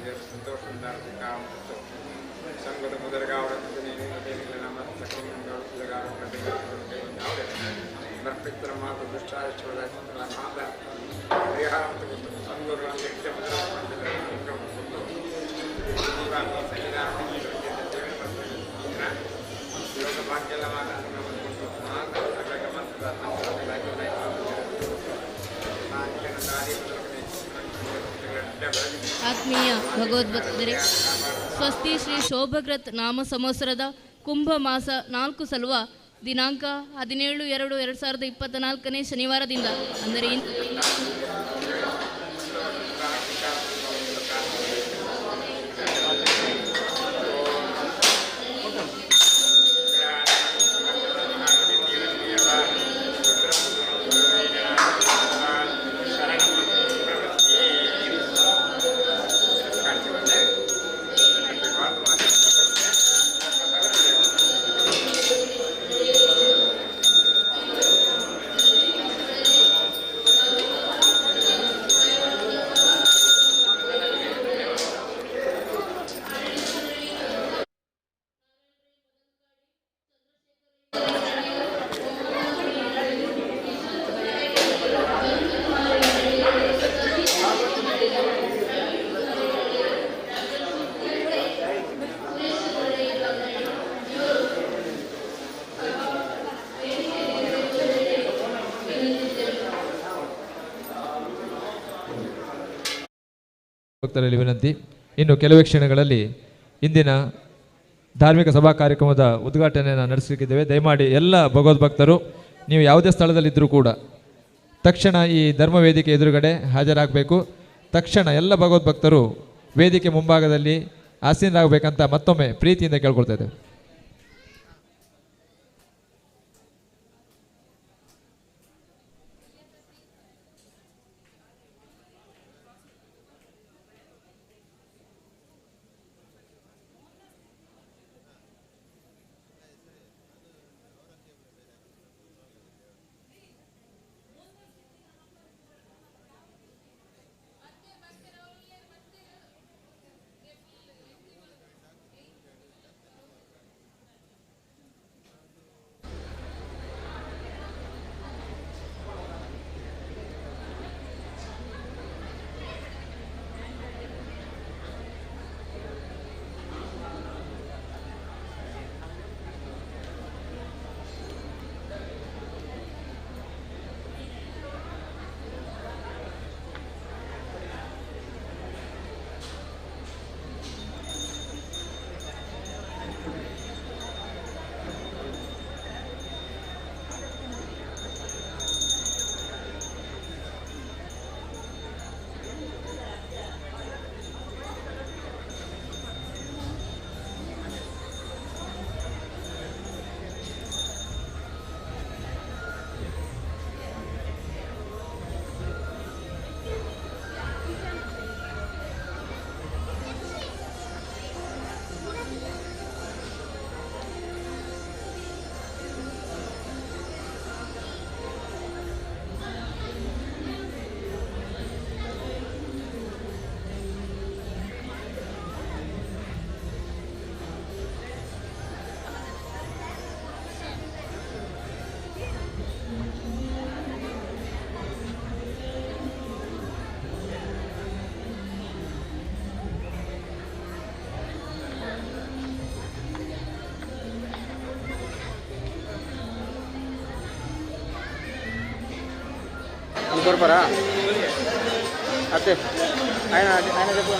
Speaker 1: ಸಂತೋಷ ಸಂಘದ ಮೊದಲಗಾವರ ಬರ್ಪಿತ್ರ ಮಾತು ದುಷ್ಟಾರಿಷ್ಟಗಳ ಮಾತ ಪರಿಹಾರ
Speaker 13: ಆತ್ಮೀಯ ಭಗವದ್ಭಕ್ತರೇ, ಸ್ವಸ್ತಿ ಶ್ರೀ ಶೋಭಕೃತ್ ನಾಮ ಸಂವತ್ಸರದ ಕುಂಭ ಮಾಸ 4 ಸಲುವ ದಿನಾಂಕ 17/2/2024 ಶನಿವಾರದಿಂದ ಅಂದರೆ
Speaker 16: ಭಕ್ತರಲ್ಲಿ ವಿನಂತಿ. ಇನ್ನು ಕೆಲವೇ ಕ್ಷಣಗಳಲ್ಲಿ ಇಂದಿನ ಧಾರ್ಮಿಕ ಸಭಾ ಕಾರ್ಯಕ್ರಮದ ಉದ್ಘಾಟನೆಯನ್ನು ನಡೆಸಲಿಕ್ಕಿದ್ದೇವೆ. ದಯಮಾಡಿ ಎಲ್ಲ ಭಗವದ್ಭಕ್ತರು ನೀವು ಯಾವುದೇ ಸ್ಥಳದಲ್ಲಿದ್ದರೂ ಕೂಡ ತಕ್ಷಣ ಈ ಧರ್ಮ ವೇದಿಕೆ ಎದುರುಗಡೆ ಹಾಜರಾಗಬೇಕು. ತಕ್ಷಣ ಎಲ್ಲ ಭಗವದ್ಭಕ್ತರು ವೇದಿಕೆ ಮುಂಭಾಗದಲ್ಲಿ ಆಸೀನರಾಗಬೇಕಂತ ಮತ್ತೊಮ್ಮೆ ಪ್ರೀತಿಯಿಂದ ಕೇಳ್ಕೊಳ್ತಾ ಇದ್ದೇವೆ.
Speaker 2: ಕೊರ್ಪರಾ ಅತ್ತೆ ఆయన ఆయన చెప్పు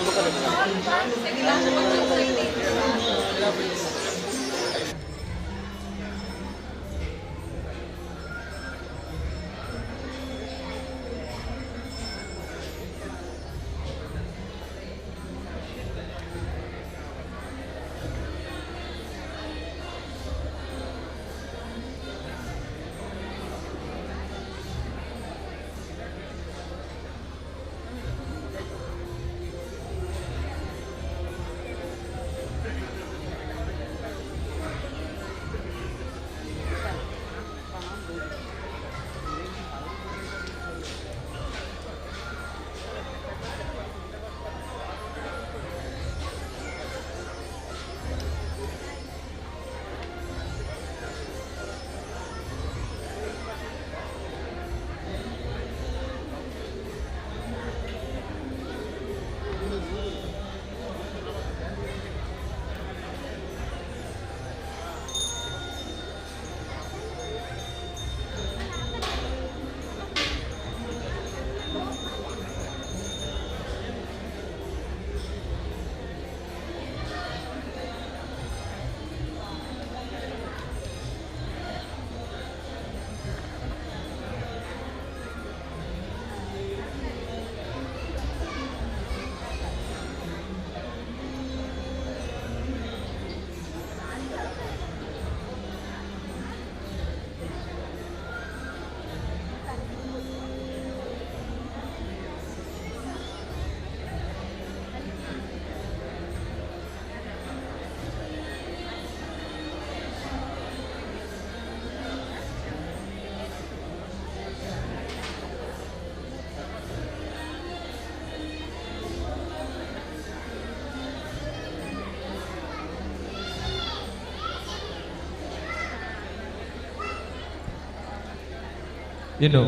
Speaker 16: ಇನ್ನು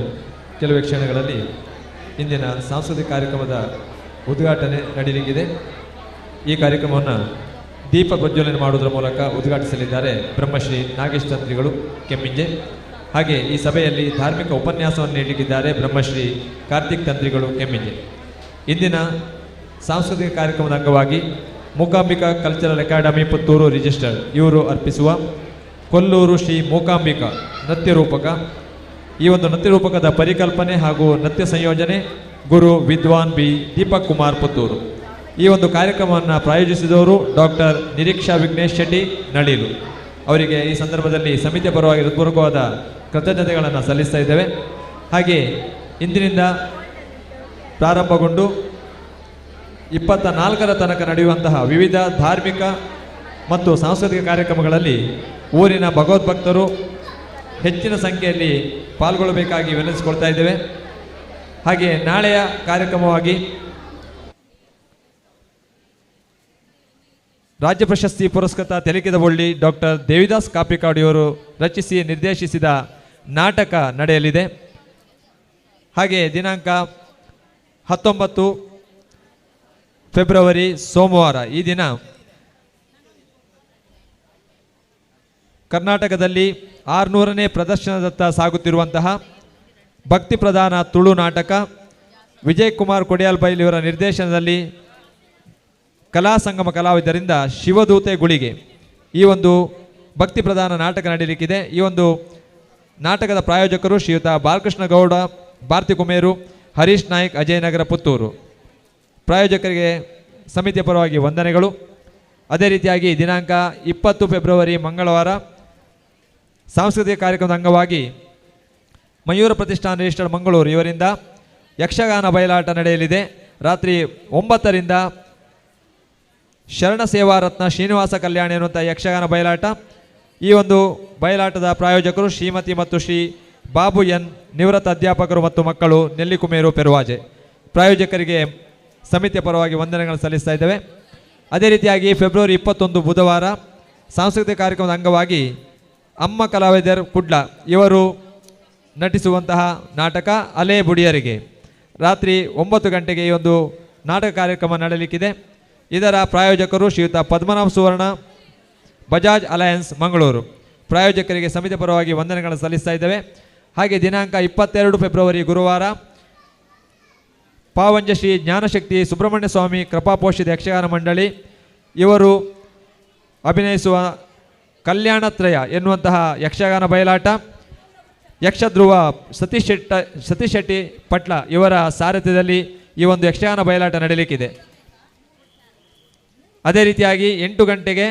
Speaker 16: ಕೆಲವೇ ಕ್ಷಣಗಳಲ್ಲಿ ಇಂದಿನ ಸಾಂಸ್ಕೃತಿಕ ಕಾರ್ಯಕ್ರಮದ ಉದ್ಘಾಟನೆ ನಡೆಯಲಿಕ್ಕಿದೆ. ಈ ಕಾರ್ಯಕ್ರಮವನ್ನು ದೀಪ ಪ್ರಜ್ವಲನೆ ಮಾಡುವುದರ ಮೂಲಕ ಉದ್ಘಾಟಿಸಲಿದ್ದಾರೆ ಬ್ರಹ್ಮಶ್ರೀ ನಾಗೇಶ್ ತಂತ್ರಿಗಳು ಕೆಮ್ಮಿಂಜೆ. ಹಾಗೆ ಈ ಸಭೆಯಲ್ಲಿ ಧಾರ್ಮಿಕ ಉಪನ್ಯಾಸವನ್ನು ನೀಡಲಿಕ್ಕಿದ್ದಾರೆ ಬ್ರಹ್ಮಶ್ರೀ ಕಾರ್ತಿಕ್ ತಂತ್ರಿಗಳು ಕೆಮ್ಮಿಂಜೆ. ಇಂದಿನ ಸಾಂಸ್ಕೃತಿಕ ಕಾರ್ಯಕ್ರಮದ ಅಂಗವಾಗಿ Mookambika cultural academy Puttur registered ಇವರು ಅರ್ಪಿಸುವ ಕೊಲ್ಲೂರು ಶ್ರೀ ಮೂಕಾಂಬಿಕಾ ನೃತ್ಯ ರೂಪಕ, ಈ ಒಂದು ನೃತ್ಯ ರೂಪಕದ ಪರಿಕಲ್ಪನೆ ಹಾಗೂ ನೃತ್ಯ ಸಂಯೋಜನೆ ಗುರು ವಿದ್ವಾನ್ ಬಿ ದೀಪಕ್ ಕುಮಾರ್ ಪುತ್ತೂರು. ಈ ಒಂದು ಕಾರ್ಯಕ್ರಮವನ್ನು ಪ್ರಾಯೋಜಿಸಿದವರು ಡಾಕ್ಟರ್ ನಿರೀಕ್ಷಾ ವಿಘ್ನೇಶ್ ಶೆಟ್ಟಿ ನಳೀಲು ಅವರಿಗೆ ಈ ಸಂದರ್ಭದಲ್ಲಿ ಸಮಿತಿಯ ಪರವಾಗಿ ಹೃತ್ಪೂರ್ವಕವಾದ ಕೃತಜ್ಞತೆಗಳನ್ನು ಸಲ್ಲಿಸ್ತಾ ಇದ್ದೇವೆ. ಹಾಗೆ ಇಂದಿನಿಂದ ಪ್ರಾರಂಭಗೊಂಡು 24ರ ತನಕ ನಡೆಯುವಂತಹ ವಿವಿಧ ಧಾರ್ಮಿಕ ಮತ್ತು ಸಾಂಸ್ಕೃತಿಕ ಕಾರ್ಯಕ್ರಮಗಳಲ್ಲಿ ಊರಿನ ಭಗವದ್ಭಕ್ತರು ಹೆಚ್ಚಿನ ಸಂಖ್ಯೆಯಲ್ಲಿ ಪಾಲ್ಗೊಳ್ಳಬೇಕಾಗಿ ವಿನಂತಿಸಿಕೊಳ್ತಾ ಇದ್ದೇವೆ. ಹಾಗೆ ನಾಳೆಯ ಕಾರ್ಯಕ್ರಮವಾಗಿ ರಾಜ್ಯ ಪ್ರಶಸ್ತಿ ಪುರಸ್ಕೃತ ತೆಲಿಕೆದಬೊಳ್ಳಿ ಡಾಕ್ಟರ್ ದೇವಿದಾಸ್ ಕಾಪಿಕಾಡಿಯವರು ರಚಿಸಿ ನಿರ್ದೇಶಿಸಿದ ನಾಟಕ ನಡೆಯಲಿದೆ. ಹಾಗೆ ದಿನಾಂಕ 19 ಫೆಬ್ರವರಿ ಸೋಮವಾರ ಈ ದಿನ ಕರ್ನಾಟಕದಲ್ಲಿ 600ನೇ ಪ್ರದರ್ಶನದತ್ತ ಸಾಗುತ್ತಿರುವಂತಹ ಭಕ್ತಿ ಪ್ರಧಾನ ತುಳು ನಾಟಕ ವಿಜಯ್ ಕುಮಾರ್ ಕೊಡಿಯಾಲ್ ಬೈಲ್ ಇವರ ನಿರ್ದೇಶನದಲ್ಲಿ ಕಲಾ ಸಂಗಮ ಕಲಾವಿದರಿಂದ ಶಿವದೂತೆ ಗುಳಿಗೆ ಈ ಒಂದು ಭಕ್ತಿ ಪ್ರಧಾನ ನಾಟಕ ನಡೆಯಲಿಕ್ಕಿದೆ. ಈ ಒಂದು ನಾಟಕದ ಪ್ರಾಯೋಜಕರು ಶ್ರೀಯುತ ಬಾಲಕೃಷ್ಣ ಗೌಡ, ಭಾರತಿ ಕುಮೇರು, ಹರೀಶ್ ನಾಯ್ಕ್, ಅಜಯನಗರ, ಪುತ್ತೂರು. ಪ್ರಾಯೋಜಕರಿಗೆ ಸಮಿತಿಯ ಪರವಾಗಿ ವಂದನೆಗಳು. ಅದೇ ರೀತಿಯಾಗಿ ದಿನಾಂಕ 20 ಫೆಬ್ರವರಿ ಮಂಗಳವಾರ ಸಾಂಸ್ಕೃತಿಕ ಕಾರ್ಯಕ್ರಮದ ಅಂಗವಾಗಿ ಮಯೂರ ಪ್ರತಿಷ್ಠಾನ ರಿಜಿಸ್ಟರ್ಡ್ ಮಂಗಳೂರು ಇವರಿಂದ ಯಕ್ಷಗಾನ ಬಯಲಾಟ ನಡೆಯಲಿದೆ. ರಾತ್ರಿ 9ರಿಂದ ಶರಣ ಸೇವಾ ರತ್ನ ಶ್ರೀನಿವಾಸ ಕಲ್ಯಾಣ ಎನ್ನುವಂಥ ಯಕ್ಷಗಾನ ಬಯಲಾಟ. ಈ ಒಂದು ಬಯಲಾಟದ ಪ್ರಾಯೋಜಕರು ಶ್ರೀಮತಿ ಮತ್ತು ಶ್ರೀ ಬಾಬು ಎನ್, ನಿವೃತ್ತ ಅಧ್ಯಾಪಕರು ಮತ್ತು ಮಕ್ಕಳು, ನೆಲ್ಲಿಕುಮೇರು, ಪೆರುವಾಜೆ. ಪ್ರಾಯೋಜಕರಿಗೆ ಸಮಿತಿಯ ಪರವಾಗಿ ವಂದನೆಗಳನ್ನು ಸಲ್ಲಿಸ್ತಾ ಇದ್ದೇವೆ. ಅದೇ ರೀತಿಯಾಗಿ ಫೆಬ್ರವರಿ 21 ಬುಧವಾರ ಸಾಂಸ್ಕೃತಿಕ ಕಾರ್ಯಕ್ರಮದ ಅಂಗವಾಗಿ ಅಮ್ಮ ಕಲಾವಿದರ್ ಕುಡ್ಲ ಇವರು ನಟಿಸುವಂತಹ ನಾಟಕ ಅಲೆ ಬುಡಿಯರಿಗೆ ರಾತ್ರಿ 9 ಗಂಟೆಗೆ ಈ ಒಂದು ನಾಟಕ ಕಾರ್ಯಕ್ರಮ ನಡೆಯಲಿಕ್ಕಿದೆ. ಇದರ ಪ್ರಾಯೋಜಕರು ಶ್ರೀಯುತ ಪದ್ಮನಾಭ ಸುವರ್ಣ, ಬಜಾಜ್ ಅಲಯನ್ಸ್, ಮಂಗಳೂರು. ಪ್ರಾಯೋಜಕರಿಗೆ ಸಮಿತಿ ಪರವಾಗಿ ವಂದನೆಗಳನ್ನು ಸಲ್ಲಿಸ್ತಾ ಇದ್ದೇವೆ. ಹಾಗೆ ದಿನಾಂಕ 22 ಫೆಬ್ರವರಿ ಗುರುವಾರ ಪಾವಂಜ ಶ್ರೀ ಜ್ಞಾನಶಕ್ತಿ ಸುಬ್ರಹ್ಮಣ್ಯ ಸ್ವಾಮಿ ಕೃಪಾಪೋಷಿತ ಯಕ್ಷಗಾನ ಮಂಡಳಿ ಇವರು ಅಭಿನಯಿಸುವ ಕಲ್ಯಾಣತ್ರಯ ಎನ್ನುವಂತಹ ಯಕ್ಷಗಾನ ಬಯಲಾಟ ಯಕ್ಷಧ್ರುವ ಸತೀಶ್ ಶೆಟ್ಟಿ ಪಟ್ಲ ಇವರ ಸಾರಥ್ಯದಲ್ಲಿ ಈ ಒಂದು ಯಕ್ಷಗಾನ ಬಯಲಾಟ ನಡೆಯಲಿಕ್ಕಿದೆ. ಅದೇ ರೀತಿಯಾಗಿ 8 ಗಂಟೆಗೆ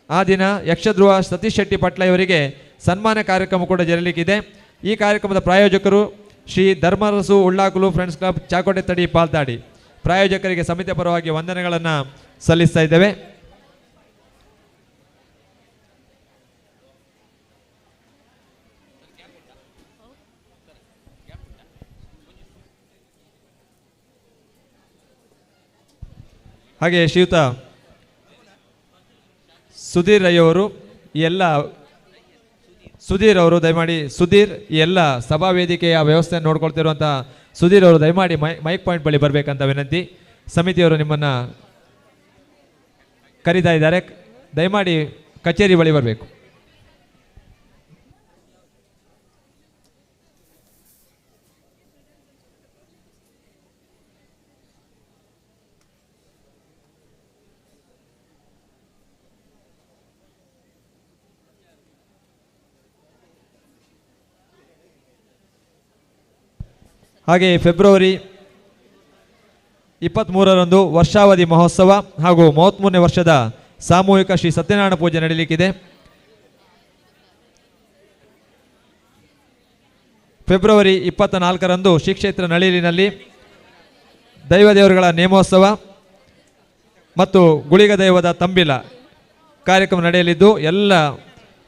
Speaker 16: ಆ ದಿನ ಯಕ್ಷಧ್ರುವ ಸತೀಶ್ ಶೆಟ್ಟಿ ಪಟ್ಲ ಇವರಿಗೆ ಸನ್ಮಾನ ಕಾರ್ಯಕ್ರಮ ಕೂಡ ಜರಲಿಕ್ಕಿದೆ. ಈ ಕಾರ್ಯಕ್ರಮದ ಪ್ರಾಯೋಜಕರು ಶ್ರೀ ಧರ್ಮರಸು ಉಳ್ಳಾಕುಲು ಫ್ರೆಂಡ್ಸ್ ಕ್ಲಬ್, ಚಾಕೋಟೆ ತಡಿ, ಪಾಲ್ತಾಡಿ. ಪ್ರಾಯೋಜಕರಿಗೆ ಸಮಿತಿಯ ಪರವಾಗಿ ವಂದನೆಗಳನ್ನು ಸಲ್ಲಿಸ್ತಾ ಇದ್ದೇವೆ. ಹಾಗೆ ಶ್ರೀಯುತ ಸುಧೀರ್ ರೈಯವರು ಈ ಎಲ್ಲ ಸುಧೀರ್ ಅವರು ದಯಮಾಡಿ ಸುಧೀರ್ ಈ ಎಲ್ಲ ಸಭಾ ವೇದಿಕೆಯ ವ್ಯವಸ್ಥೆಯನ್ನು ನೋಡ್ಕೊಳ್ತಿರುವಂಥ ಸುಧೀರ್ ಅವರು ದಯಮಾಡಿ ಮೈಕ್ ಪಾಯಿಂಟ್ ಬಳಿ ಬರಬೇಕಂತ ವಿನಂತಿ. ಸಮಿತಿಯವರು ನಿಮ್ಮನ್ನು ಕರೀತಾ ಇದ್ದಾರೆ, ದಯಮಾಡಿ ಕಚೇರಿ ಬಳಿ ಬರಬೇಕು. ಹಾಗೆ ಫೆಬ್ರವರಿ 23ರಂದು ವರ್ಷಾವಧಿ ಮಹೋತ್ಸವ ಹಾಗೂ 33ನೇ ವರ್ಷದ ಸಾಮೂಹಿಕ ಶ್ರೀ ಸತ್ಯನಾರಾಯಣ ಪೂಜೆ ನಡೆಯಲಿಕ್ಕಿದೆ. ಫೆಬ್ರವರಿ 24ರಂದು ಶ್ರೀ ಕ್ಷೇತ್ರ ನಳಿಲಿನಲ್ಲಿ ದೈವದೇವರುಗಳ ನೇಮೋತ್ಸವ ಮತ್ತು ಗುಳಿಗ ದೈವದ ತಂಬಿಲ ಕಾರ್ಯಕ್ರಮ ನಡೆಯಲಿದ್ದು, ಎಲ್ಲ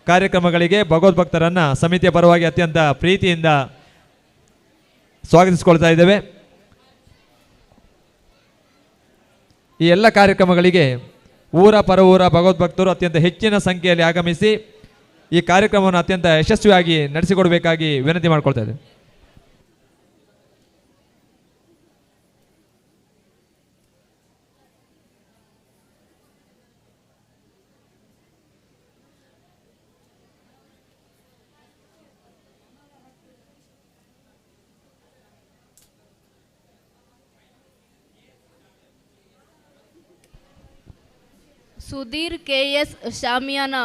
Speaker 16: ಕಾರ್ಯಕ್ರಮಗಳಿಗೆ ಭಗವದ್ಭಕ್ತರನ್ನು ಸಮಿತಿಯ ಪರವಾಗಿ ಅತ್ಯಂತ ಪ್ರೀತಿಯಿಂದ ಸ್ವಾಗತಿಸಿಕೊಳ್ತಾ ಇದ್ದೇವೆ. ಈ ಎಲ್ಲ ಕಾರ್ಯಕ್ರಮಗಳಿಗೆ ಊರ ಪರವೂರ ಭಗವದ್ಭಕ್ತರು ಅತ್ಯಂತ ಹೆಚ್ಚಿನ ಸಂಖ್ಯೆಯಲ್ಲಿ ಆಗಮಿಸಿ ಈ ಕಾರ್ಯಕ್ರಮವನ್ನು ಅತ್ಯಂತ ಯಶಸ್ವಿಯಾಗಿ ನಡೆಸಿಕೊಡಬೇಕಾಗಿ ವಿನಂತಿ ಮಾಡಿಕೊಳ್ತಾ ಇದ್ದೇವೆ.
Speaker 13: ಸುಧೀರ್ ಕೆ ಎಸ್ ಶಾಮಿಯಾನ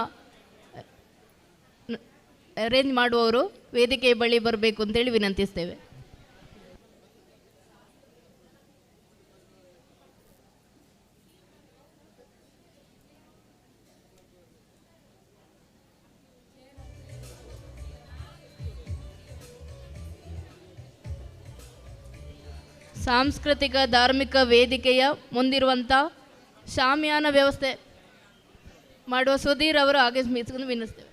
Speaker 13: ಅರೇಂಜ್ ಮಾಡುವವರು ವೇದಿಕೆ ಬಳಿ ಬರಬೇಕು ಅಂತೇಳಿ ವಿನಂತಿಸ್ತೇವೆ. ಸಾಂಸ್ಕೃತಿಕ ಧಾರ್ಮಿಕ ವೇದಿಕೆಯ ಮುಂದಿರುವಂಥ ಶಾಮಿಯಾನ ವ್ಯವಸ್ಥೆ ಮಾಡುವ ಸುಧೀರ್ ಅವರು ಆಗಮಿಸಿಕೊಂಡು ವಿನಿಸ್ತೇವೆ.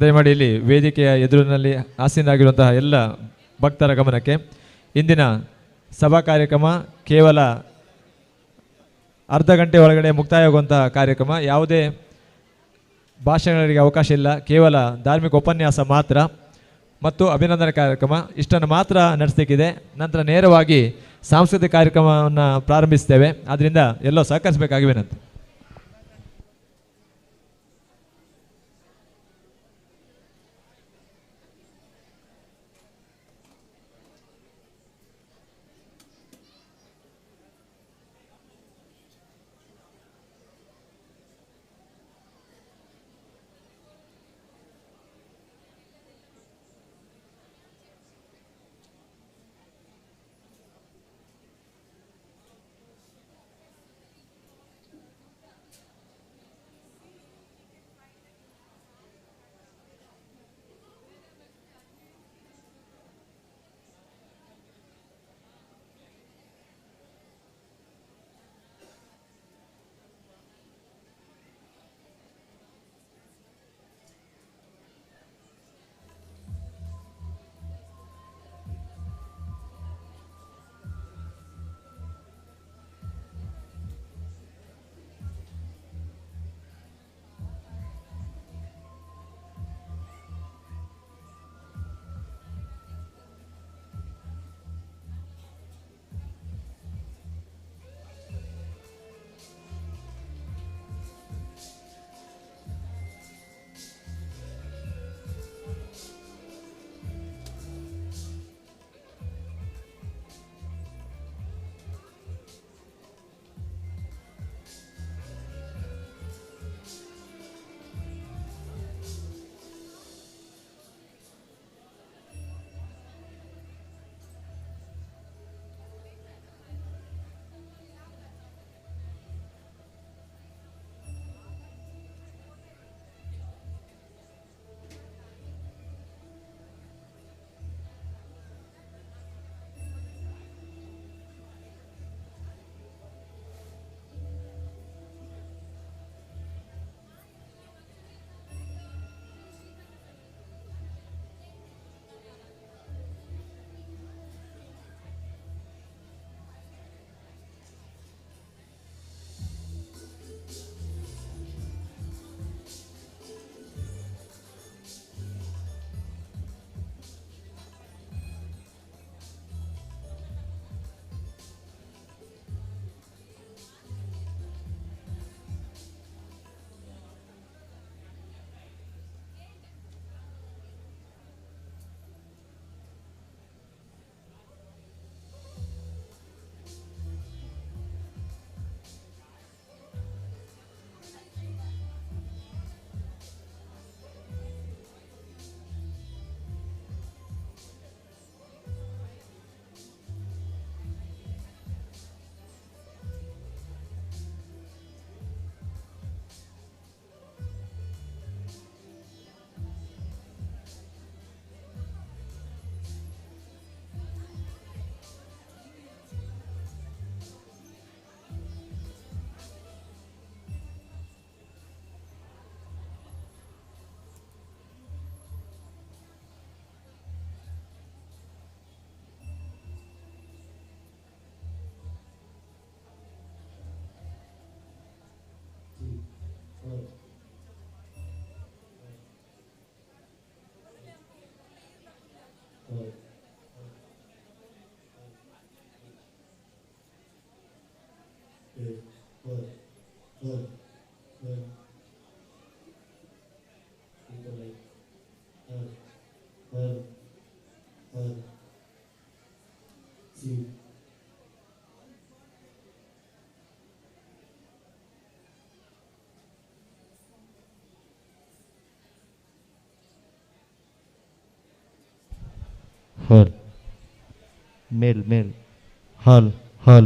Speaker 16: ದಯಮಾಡಿ ಇಲ್ಲಿ ವೇದಿಕೆಯ ಎದುರಿನಲ್ಲಿ ಆಸೀನರಾಗಿರುವಂತಹ ಎಲ್ಲ ಭಕ್ತರ ಗಮನಕ್ಕೆ, ಇಂದಿನ ಸಭಾ ಕಾರ್ಯಕ್ರಮ ಕೇವಲ ಅರ್ಧ ಗಂಟೆ ಒಳಗಡೆ ಮುಕ್ತಾಯವಾಗುವಂತಹ ಕಾರ್ಯಕ್ರಮ. ಯಾವುದೇ ಭಾಷಣಗಳಿಗೆ ಅವಕಾಶ ಇಲ್ಲ, ಕೇವಲ ಧಾರ್ಮಿಕ ಉಪನ್ಯಾಸ ಮಾತ್ರ ಮತ್ತು ಅಭಿನಂದನೆ ಕಾರ್ಯಕ್ರಮ ಇಷ್ಟನ್ನು ಮಾತ್ರ ನಡೆಸಲಿಕ್ಕಿದೆ. ನಂತರ ನೇರವಾಗಿ ಸಾಂಸ್ಕೃತಿಕ ಕಾರ್ಯಕ್ರಮವನ್ನು ಪ್ರಾರಂಭಿಸ್ತೇವೆ. ಆದ್ದರಿಂದ ಎಲ್ಲೋ ಸಹಕರಿಸಬೇಕಾಗಿ ವಿನಂತಿ.
Speaker 17: हल मेल मेल हल हल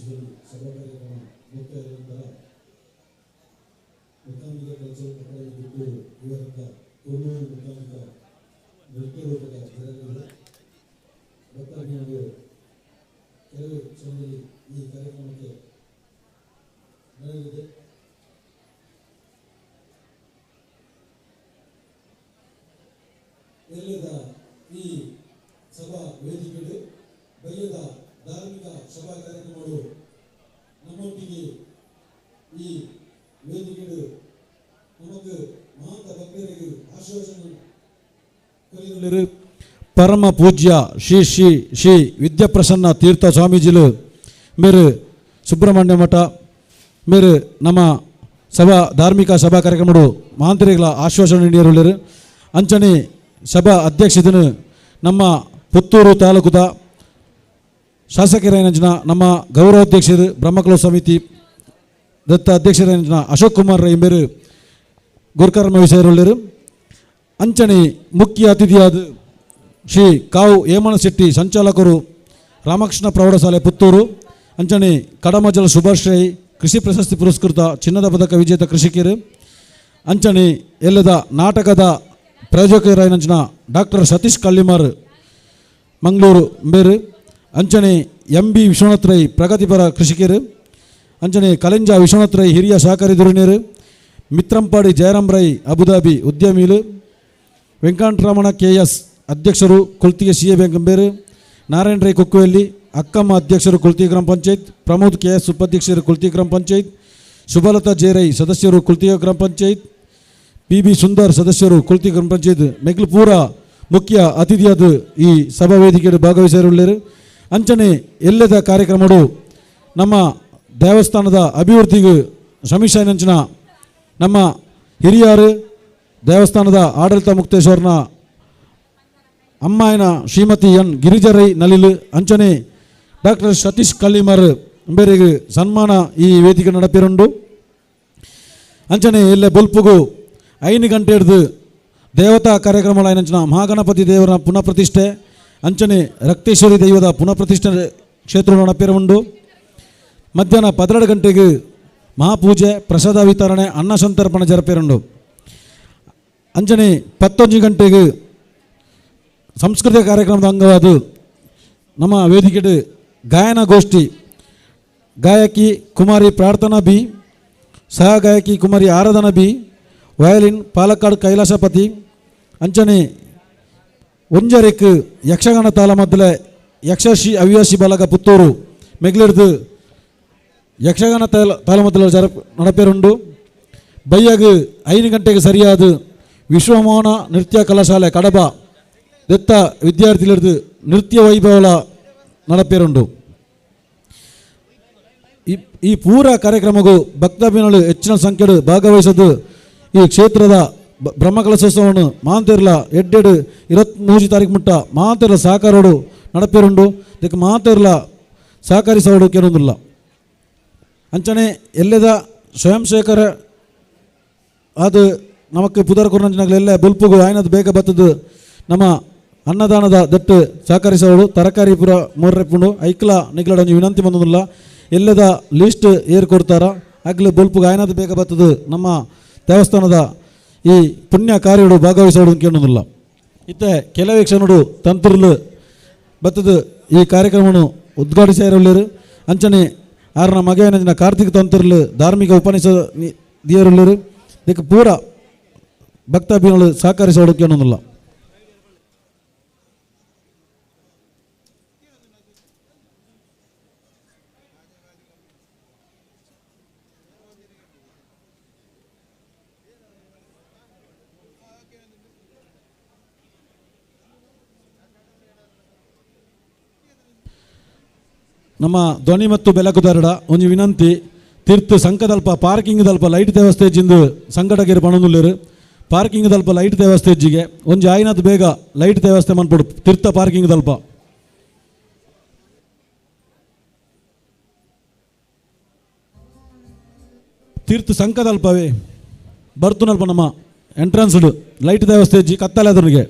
Speaker 12: ನಿಮಿಷದಲ್ಲಿ ಸಭಾ ಕಾರ್ಯಕ್ರಮ ಮುಕ್ತಾಯದ ನಂತರ ಮೂಕಾಂಬಿಕಾ ಕಲ್ಚರಲ್ ಅಕಾಡೆಮಿ ಪುತ್ತೂರು ಇವರಿಂದ ಕೊಲ್ಲೂರು ಮೂಕಾಂಬಿಕಾ ನೃತ್ಯ ರೂಪಕ ಜರುಗಲಿದೆ. ಭಕ್ತಾಭಿಮಾನಿಗಳು ಕೆಲವೇ ಕ್ಷಣದಲ್ಲಿ ಈ ಕಾರ್ಯಕ್ರಮಕ್ಕೆ ನಡೆಯಲಿದೆ. ಎಲ್ಲದ ಈ ಸಭಾ ವೇದಿಕೆಗಳು ಬಯ್ಯದ ಧಾರ್ಮಿಕ ಸಭಾ ಕಾರ್ಯಕ್ರಮಗಳು ನಮ್ಮೊಟ್ಟಿಗೆ ಈ ವೇದಿಕೆಗಳು ನಮಗೆ ಮಹಾಂತ ಭಕ್ತರಿಗೆ ಆಶ್ವಾಸನೆ ಪರಮ ಪೂಜ್ಯ ಶ್ರೀ ಶ್ರೀ ಶ್ರೀ ವಿದ್ಯಾಪ್ರಸನ್ನ ತೀರ್ಥ ಸ್ವಾಮೀಜಿಲು ಮೇರು ಸುಬ್ರಹ್ಮಣ್ಯ ಮಠ ಮೇರು ನಮ್ಮ ಸಭಾ ಧಾರ್ಮಿಕ ಸಭಾ ಕಾರ್ಯಕ್ರಮಗಳು ಮಾಂತ್ರಿಗಳ ಆಶ್ವಾಸನೆ ನೀಡಿರುವರು. ಅಂಚನೆ ಸಭಾ ಅಧ್ಯಕ್ಷತೆಯನ್ನು ನಮ್ಮ ಪುತ್ತೂರು ತಾಲೂಕುದ ಶಾಸಕರೇನಂಜನ ನಮ್ಮ ಗೌರವಾಧ್ಯಕ್ಷರು ಬ್ರಹ್ಮಕುಲ ಸಮಿತಿ ದತ್ತ ಅಧ್ಯಕ್ಷರೇನಂಜನ ಅಶೋಕ್ ಕುಮಾರ್ ರೈ ಮೇರು ಗುರುಕರ್ಮ ವಿಷಯರುಳ್ಳರು. ಅಂಚನೆ ಮುಖ್ಯ ಅತಿಥಿಯಾದ ಶ್ರೀ ಕಾವು ಹೇಮಣ ಶೆಟ್ಟಿ ಸಂಚಾಲಕರು ರಾಮಕೃಷ್ಣ ಪ್ರೌಢಶಾಲೆ ಪುತ್ತೂರು, ಅಂಚನೆ ಕಡಮಜಲ ಸುಭಾಷ್ ರೈ ಕೃಷಿ ಪ್ರಶಸ್ತಿ ಪುರಸ್ಕೃತ ಚಿನ್ನದ ಪದಕ ವಿಜೇತ ಕೃಷಿಕರು, ಅಂಚನೆ ಎಲ್ಲದ ನಾಟಕದ ಪ್ರಾಯೋಜಕರಾಯನಂಚನ ಡಾಕ್ಟರ್ ಸತೀಶ್ ಕಳ್ಳಿಮಾರ್ ಮಂಗಳೂರು ಮೇರು, ಅಂಚನೆ ಎಂ ಬಿ ವಿಶ್ವನಾಥ್ ರೈ ಪ್ರಗತಿಪರ ಕೃಷಿಕರು, ಅಂಚನೆ ಕಲೆಂಜ ವಿಶ್ವನಾಥ್ ರೈ ಹಿರಿಯ ಸಹಕಾರಿ ಧುರೀಣರು, ಮಿತ್ರಂಪಾಡಿ ಜಯರಾಮ್ ರೈ ಅಬುದಾಬಿ ಉದ್ಯಮಿಲು, ವೆಂಕಟರಮಣ ಕೆ ಎಸ್ ಅಧ್ಯಕ್ಷರು ಕುಲ್ತಿಗೆ ಸಿ ಎ ಬ್ಯಾಂಕ್ ಬೇರು, ನಾರಾಯಣ ರೈ ಕುಕ್ಕುವಲ್ಲಿ ಅಕ್ಕಮ್ಮ ಅಧ್ಯಕ್ಷರು ಕುಲ್ತಿ ಗ್ರಾಮ ಪಂಚಾಯತ್, ಪ್ರಮೋದ್ ಕೆ ಎಸ್ ಉಪಾಧ್ಯಕ್ಷರು ಕುಲ್ತಿ ಗ್ರಾಮ ಪಂಚಾಯತ್, ಸುಬಲತಾ ಜೆ ರೈ ಸದಸ್ಯರು ಕುಲ್ತಿಗೆ ಗ್ರಾಮ ಪಂಚಾಯತ್, ಪಿ ಬಿ ಸುಂದರ್ ಸದಸ್ಯರು ಕುಲ್ತಿ ಗ್ರಾಮ ಪಂಚಾಯತ್ ಮೆಗ್ಲುಪೂರ ಮುಖ್ಯ ಅತಿಥಿಯಾದ ಈ ಸಭಾ ವೇದಿಕೆಯಲ್ಲಿ ಭಾಗವಹಿಸಿರುಳ್ಳರು. ಅಂಚನೆ ಎಲ್ಲದ ಕಾರ್ಯಕ್ರಮಗಳು ನಮ್ಮ ದೇವಸ್ಥಾನದ ಅಭಿವೃದ್ಧಿಗೆ ಶ್ರಮಿಸಿನಂಚಿನ ನಮ್ಮ ಹಿರಿಯರು ದೇವಸ್ಥಾನದ ಆಡಳಿತ ಮುಕ್ತೇಶ್ವರನ ಅಮ್ಮಾಯನ ಶ್ರೀಮತಿ ಎನ್ ಗಿರಿಜರೈ ನಲಿಲು, ಅಂಚನೆ ಡಾಕ್ಟರ್ ಸತೀಶ್ ಕಳ್ಳಿಮಾರ್ ಬೇರೆಗೆ ಸನ್ಮಾನ ಈ ವೇದಿಕೆ ನಡಪಿರುಂಡು. ಅಂಚನೆ ಎಲ್ಲೆ ಬೊಲ್ಪುಗು 5 ಗಂಟೆ ಹಿಡಿದು ದೇವತಾ ಕಾರ್ಯಕ್ರಮಗಳ ಮಹಾಗಣಪತಿ ದೇವರ ಪುನಃ ಪ್ರತಿಷ್ಠೆ, ಅಂಚನೆ ರಕ್ತೇಶ್ವರಿ ದೈವದ ಪುನಃ ಪ್ರತಿಷ್ಠೆ ಕ್ಷೇತ್ರ ನಡಪಿರುಂಡು. ಮಧ್ಯಾಹ್ನ 12 ಗಂಟೆಗೆ ಮಹಾಪೂಜೆ, ಪ್ರಸಾದ ವಿತರಣೆ, ಅನ್ನ ಸಂತರ್ಪಣೆ ಜರಪಿರುಂಡು. ಅಂಚನೆ 11 ಗಂಟೆಗೆ ಸಾಂಸ್ಕೃತಿಕ ಕಾರ್ಯಕ್ರಮದ ಅಂಗವಾದ ನಮ್ಮ ವೇದಿಕೆ ಗಾಯನಗೋಷ್ಠಿ ಗಾಯಕಿ ಕುಮಾರಿ ಪ್ರಾರ್ಥನಾ ಬಿ, ಸಹ ಗಾಯಕಿ ಕುಮಾರಿ ಆರಾಧನಾ ಬಿ, ವಯಲಿನ್ ಪಾಲಕ್ಕಾಡ್ ಕೈಲಾಸಪತಿ, ಅಂಚನೆ ಒಂಜರೆಕ್ ಯಕ್ಷಗಾನ ತಾಳ ಮೊದಲೇ ಯಕ್ಷಶಿ ಅವ್ಯಾಸಿ ಬಲಗ ಪುತ್ತೂರು ಮೆಗ್ಲಿಡ್ದು ಯಕ್ಷಗಾನ ತಾಳ ಮೊದಲ ಜರ ನಡಪೇರುಂಡು. ಬಯ್ಯಾಗ 5 ಗಂಟೆಗೆ ಸರಿಯಾದ ವಿಶ್ವಮೋಹನ ನೃತ್ಯ ಕಲಾಶಾಲೆ ಕಡಬ ದತ್ತ ವಿದ್ಯಾರ್ಥಿಗಳಿದ್ದು ನೃತ್ಯ ವೈಭವ ನಡಪೇರುಂಡು. ಈ ಪೂರ ಕಾರ್ಯಕ್ರಮಕ್ಕೂ ಭಕ್ತಾಭಿಮಾನಿಗಳು ಹೆಚ್ಚಿನ ಸಂಖ್ಯೆಡು ಭಾಗವಹಿಸೋದು ಈ ಕ್ಷೇತ್ರದ ಬ್ರಹ್ಮಕಲಶೋತ್ಸವವನ್ನು ಮಾಂತಿರ್ಲ ಎಡ್ಡೆಡು 23 ತಾರೀಕು ಮುಟ್ಟ ಮಾಂತಿರ್ಲ ಸಹಕಾರೋಡು ನಡಪೇರುಂಡು. ಇದಕ್ಕೆ ಮಾಂತಿರ್ಲ ಸಹಕರಿಸೋಡು ಕೇಳೊಂದಿಲ್ಲ. ಅಂಚನೆ ಎಲ್ಲದ ಸ್ವಯಂ ಸೇವಕರ ಅದು ನಮಕ್ ಪುದರ್ ಕುರ್ನಂಚಿನಾಗಲೆಲ್ಲ ಬೊಲ್ಪುಗು ಆಯ್ನದು ಬೇಗ ಬತ್ತದು ನಮ್ಮ ಅನ್ನದಾನದ ದಟ್ಟು ಸಹಕರಿಸೋಡು ತರಕಾರಿ ಪೂರ ಮೂರರೆಪ್ಪುಂಡು ಐಕ್ಲ ನಿಗ್ಲಡ ಒಂಜಿ ವಿನಂತಿ ಬಂದದಿಲ್ಲ. ಎಲ್ಲದ ಲೀಸ್ಟ್ ಏರ್ ಕೊಡ್ತಾರ ಆಗ್ಲೇ ಬೊಲ್ಪುಗು ಆಯ್ನದು ಬೇಗ ಬತ್ತದು ನಮ್ಮ ದೇವಸ್ಥಾನದ ಈ ಪುಣ್ಯ ಕಾರ್ಯಡು ಭಾಗವಹಿಸೋಡು ಕೇಳೋದಿಲ್ಲ. ಇತ್ತೆ ಕೆಲವೇ ಕ್ಷಣಡು ತಂತ್ರಲು ಬತ್ತದು ಈ ಕಾರ್ಯಕ್ರಮವನ್ನು ಉದ್ಘಾಟಿಸಿರುಳ್ಳರು. ಅಂಚನೆ ಆರನ ಮಗನ ಕಾರ್ತಿಕ್ ತಂತ್ರಲು ಧಾರ್ಮಿಕ ಉಪನಿಷ ದಿಯರುಳ್ಳರು. ಇದಕ್ಕೆ ಪೂರ ಭಕ್ತಾಭಿಮಾನಿಗಳು ಸಹಕರಿಸೋಡು ಕೇಳೋದಿಲ್ಲ. ನಮ್ಮ ಧ್ವನಿ ಮತ್ತು ಬೆಳಕುದಾರಡ ಒಂಜಿ ವಿನಂತಿ, ತೀರ್ಥ ಸಂಕದಲ್ಪ ಪಾರ್ಕಿಂಗ್ ದಲ್ಪ ಲೈಟ್ ವ್ಯವಸ್ಥೆ ಜಿಂದು ಸಂಘಟಕರು ಪಣನುಲ್ಲೇರು. ಪಾರ್ಕಿಂಗ್ ದಲ್ಪ ಲೈಟ್ ವ್ಯವಸ್ಥೆ ಹೆಜ್ಜಿಗೆ ಒಂಜಿ ಆಯ್ನದ ಬೇಗ ಲೈಟ್ ವ್ಯವಸ್ಥೆ ಮನ್ಪೊಡು ತೀರ್ಥ ಪಾರ್ಕಿಂಗ್ ದಲ್ಪ. ತೀರ್ಥ ಸಂಕದಲ್ಪವೇ ಬರ್ತುನಲ್ಪ ನಮ್ಮ ಎಂಟ್ರೆನ್ಸ್ ಲೈಟ್ ವ್ಯವಸ್ಥೆ ಹೆಜ್ಜಿ ಕತ್ತಲೆ ಅದರಿಗೆ.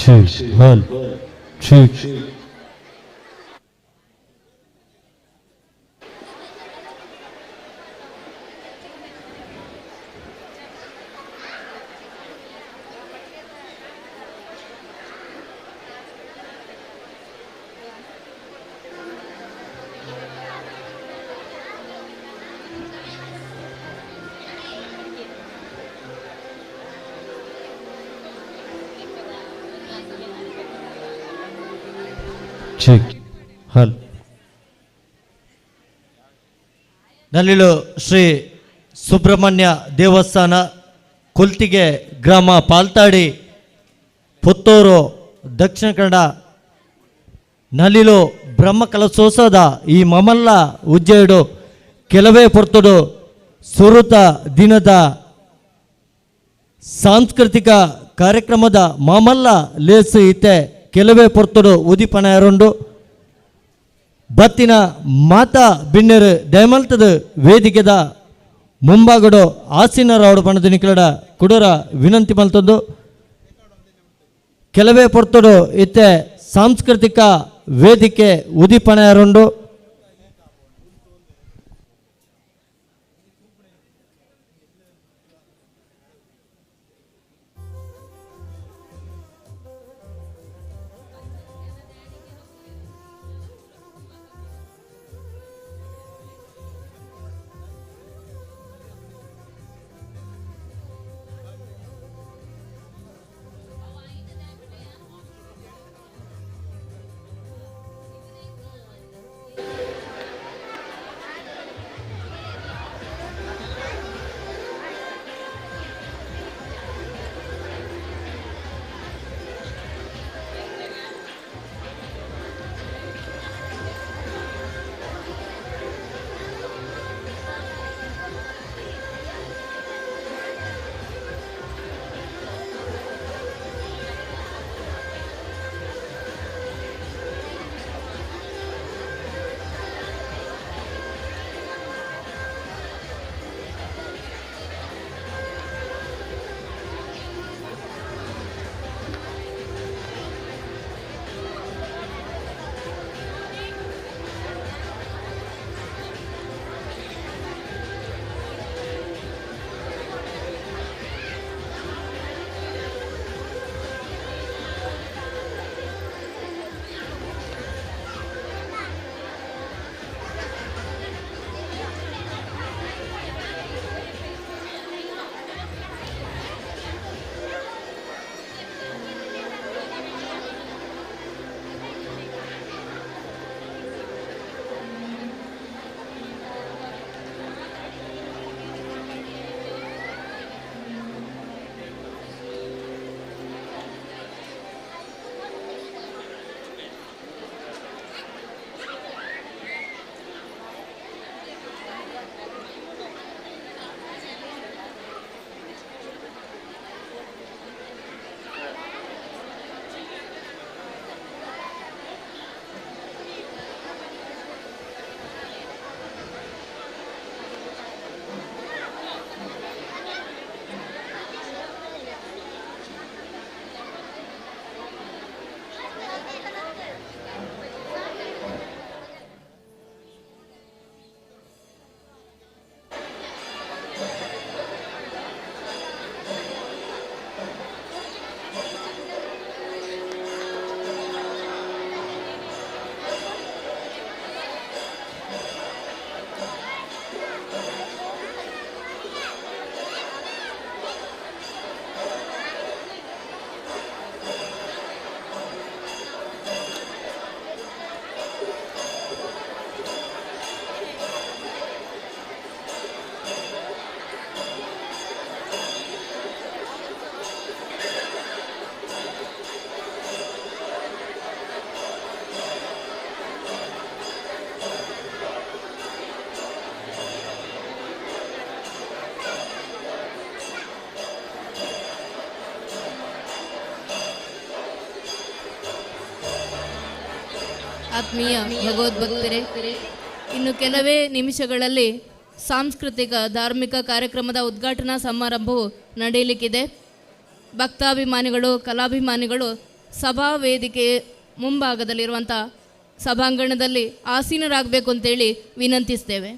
Speaker 17: 2 1 2 Check. Hal. Nallilu Shri Subrahmanya ದೇವಸ್ಥಾನ ಕೊಲ್ತಿಗೆ ಗ್ರಾಮ ಪಾಲ್ತಾಡಿ ಪುತ್ತೂರು ದಕ್ಷಿಣ ಕನ್ನಡ ನಲ್ಲಿಲು ಬ್ರಹ್ಮಕಲಶೋತ್ಸವದ ಈ ಮಮಲ್ಲ ಉಜ್ಜೇಡು ಕೆಲವೇ ಪೊರ್ತುಡು ಸುರುತ ದಿನದ ಸಾಂಸ್ಕೃತಿಕ ಕಾರ್ಯಕ್ರಮದ ಮಾಮಲ್ಲ ಲೇಸು ಇತ್ತೆ ಕೆಲವೇ ಪೊರ್ತುಡು ಉದಿಪನ ಎರೊಂಡು ಬತ್ತಿನ ಮಾತಾ ಬಿನ್ನೆರು ದಯಮಲ್ತದ ವೇದಿಕೆದ ಮುಂಭಾಗಡು ಆಸೀನರಾವಡು ಪಣದ ನಿಕಲಡ ಕುಡರ ವಿನಂತಿ ಮಲ್ತದ್ದು. ಕೆಲವೇ ಪೊರ್ತುಡು ಇತ್ತೆ ಸಾಂಸ್ಕೃತಿಕ ವೇದಿಕೆ ಉದಿಪನ ಎರೊಂಡು.
Speaker 13: ಆತ್ಮೀಯ ಭಗವದ್ಭಕ್ತರೇ, ಇನ್ನು ಕೆಲವೇ ನಿಮಿಷಗಳಲ್ಲಿ ಸಾಂಸ್ಕೃತಿಕ ಧಾರ್ಮಿಕ ಕಾರ್ಯಕ್ರಮದ ಉದ್ಘಾಟನಾ ಸಮಾರಂಭವು ನಡೆಯಲಿಕ್ಕಿದೆ. ಭಕ್ತಾಭಿಮಾನಿಗಳು, ಕಲಾಭಿಮಾನಿಗಳು ಸಭಾ ವೇದಿಕೆ ಮುಂಭಾಗದಲ್ಲಿರುವಂಥ ಸಭಾಂಗಣದಲ್ಲಿ ಆಸೀನರಾಗಬೇಕು ಅಂತೇಳಿ ವಿನಂತಿಸ್ತೇವೆ.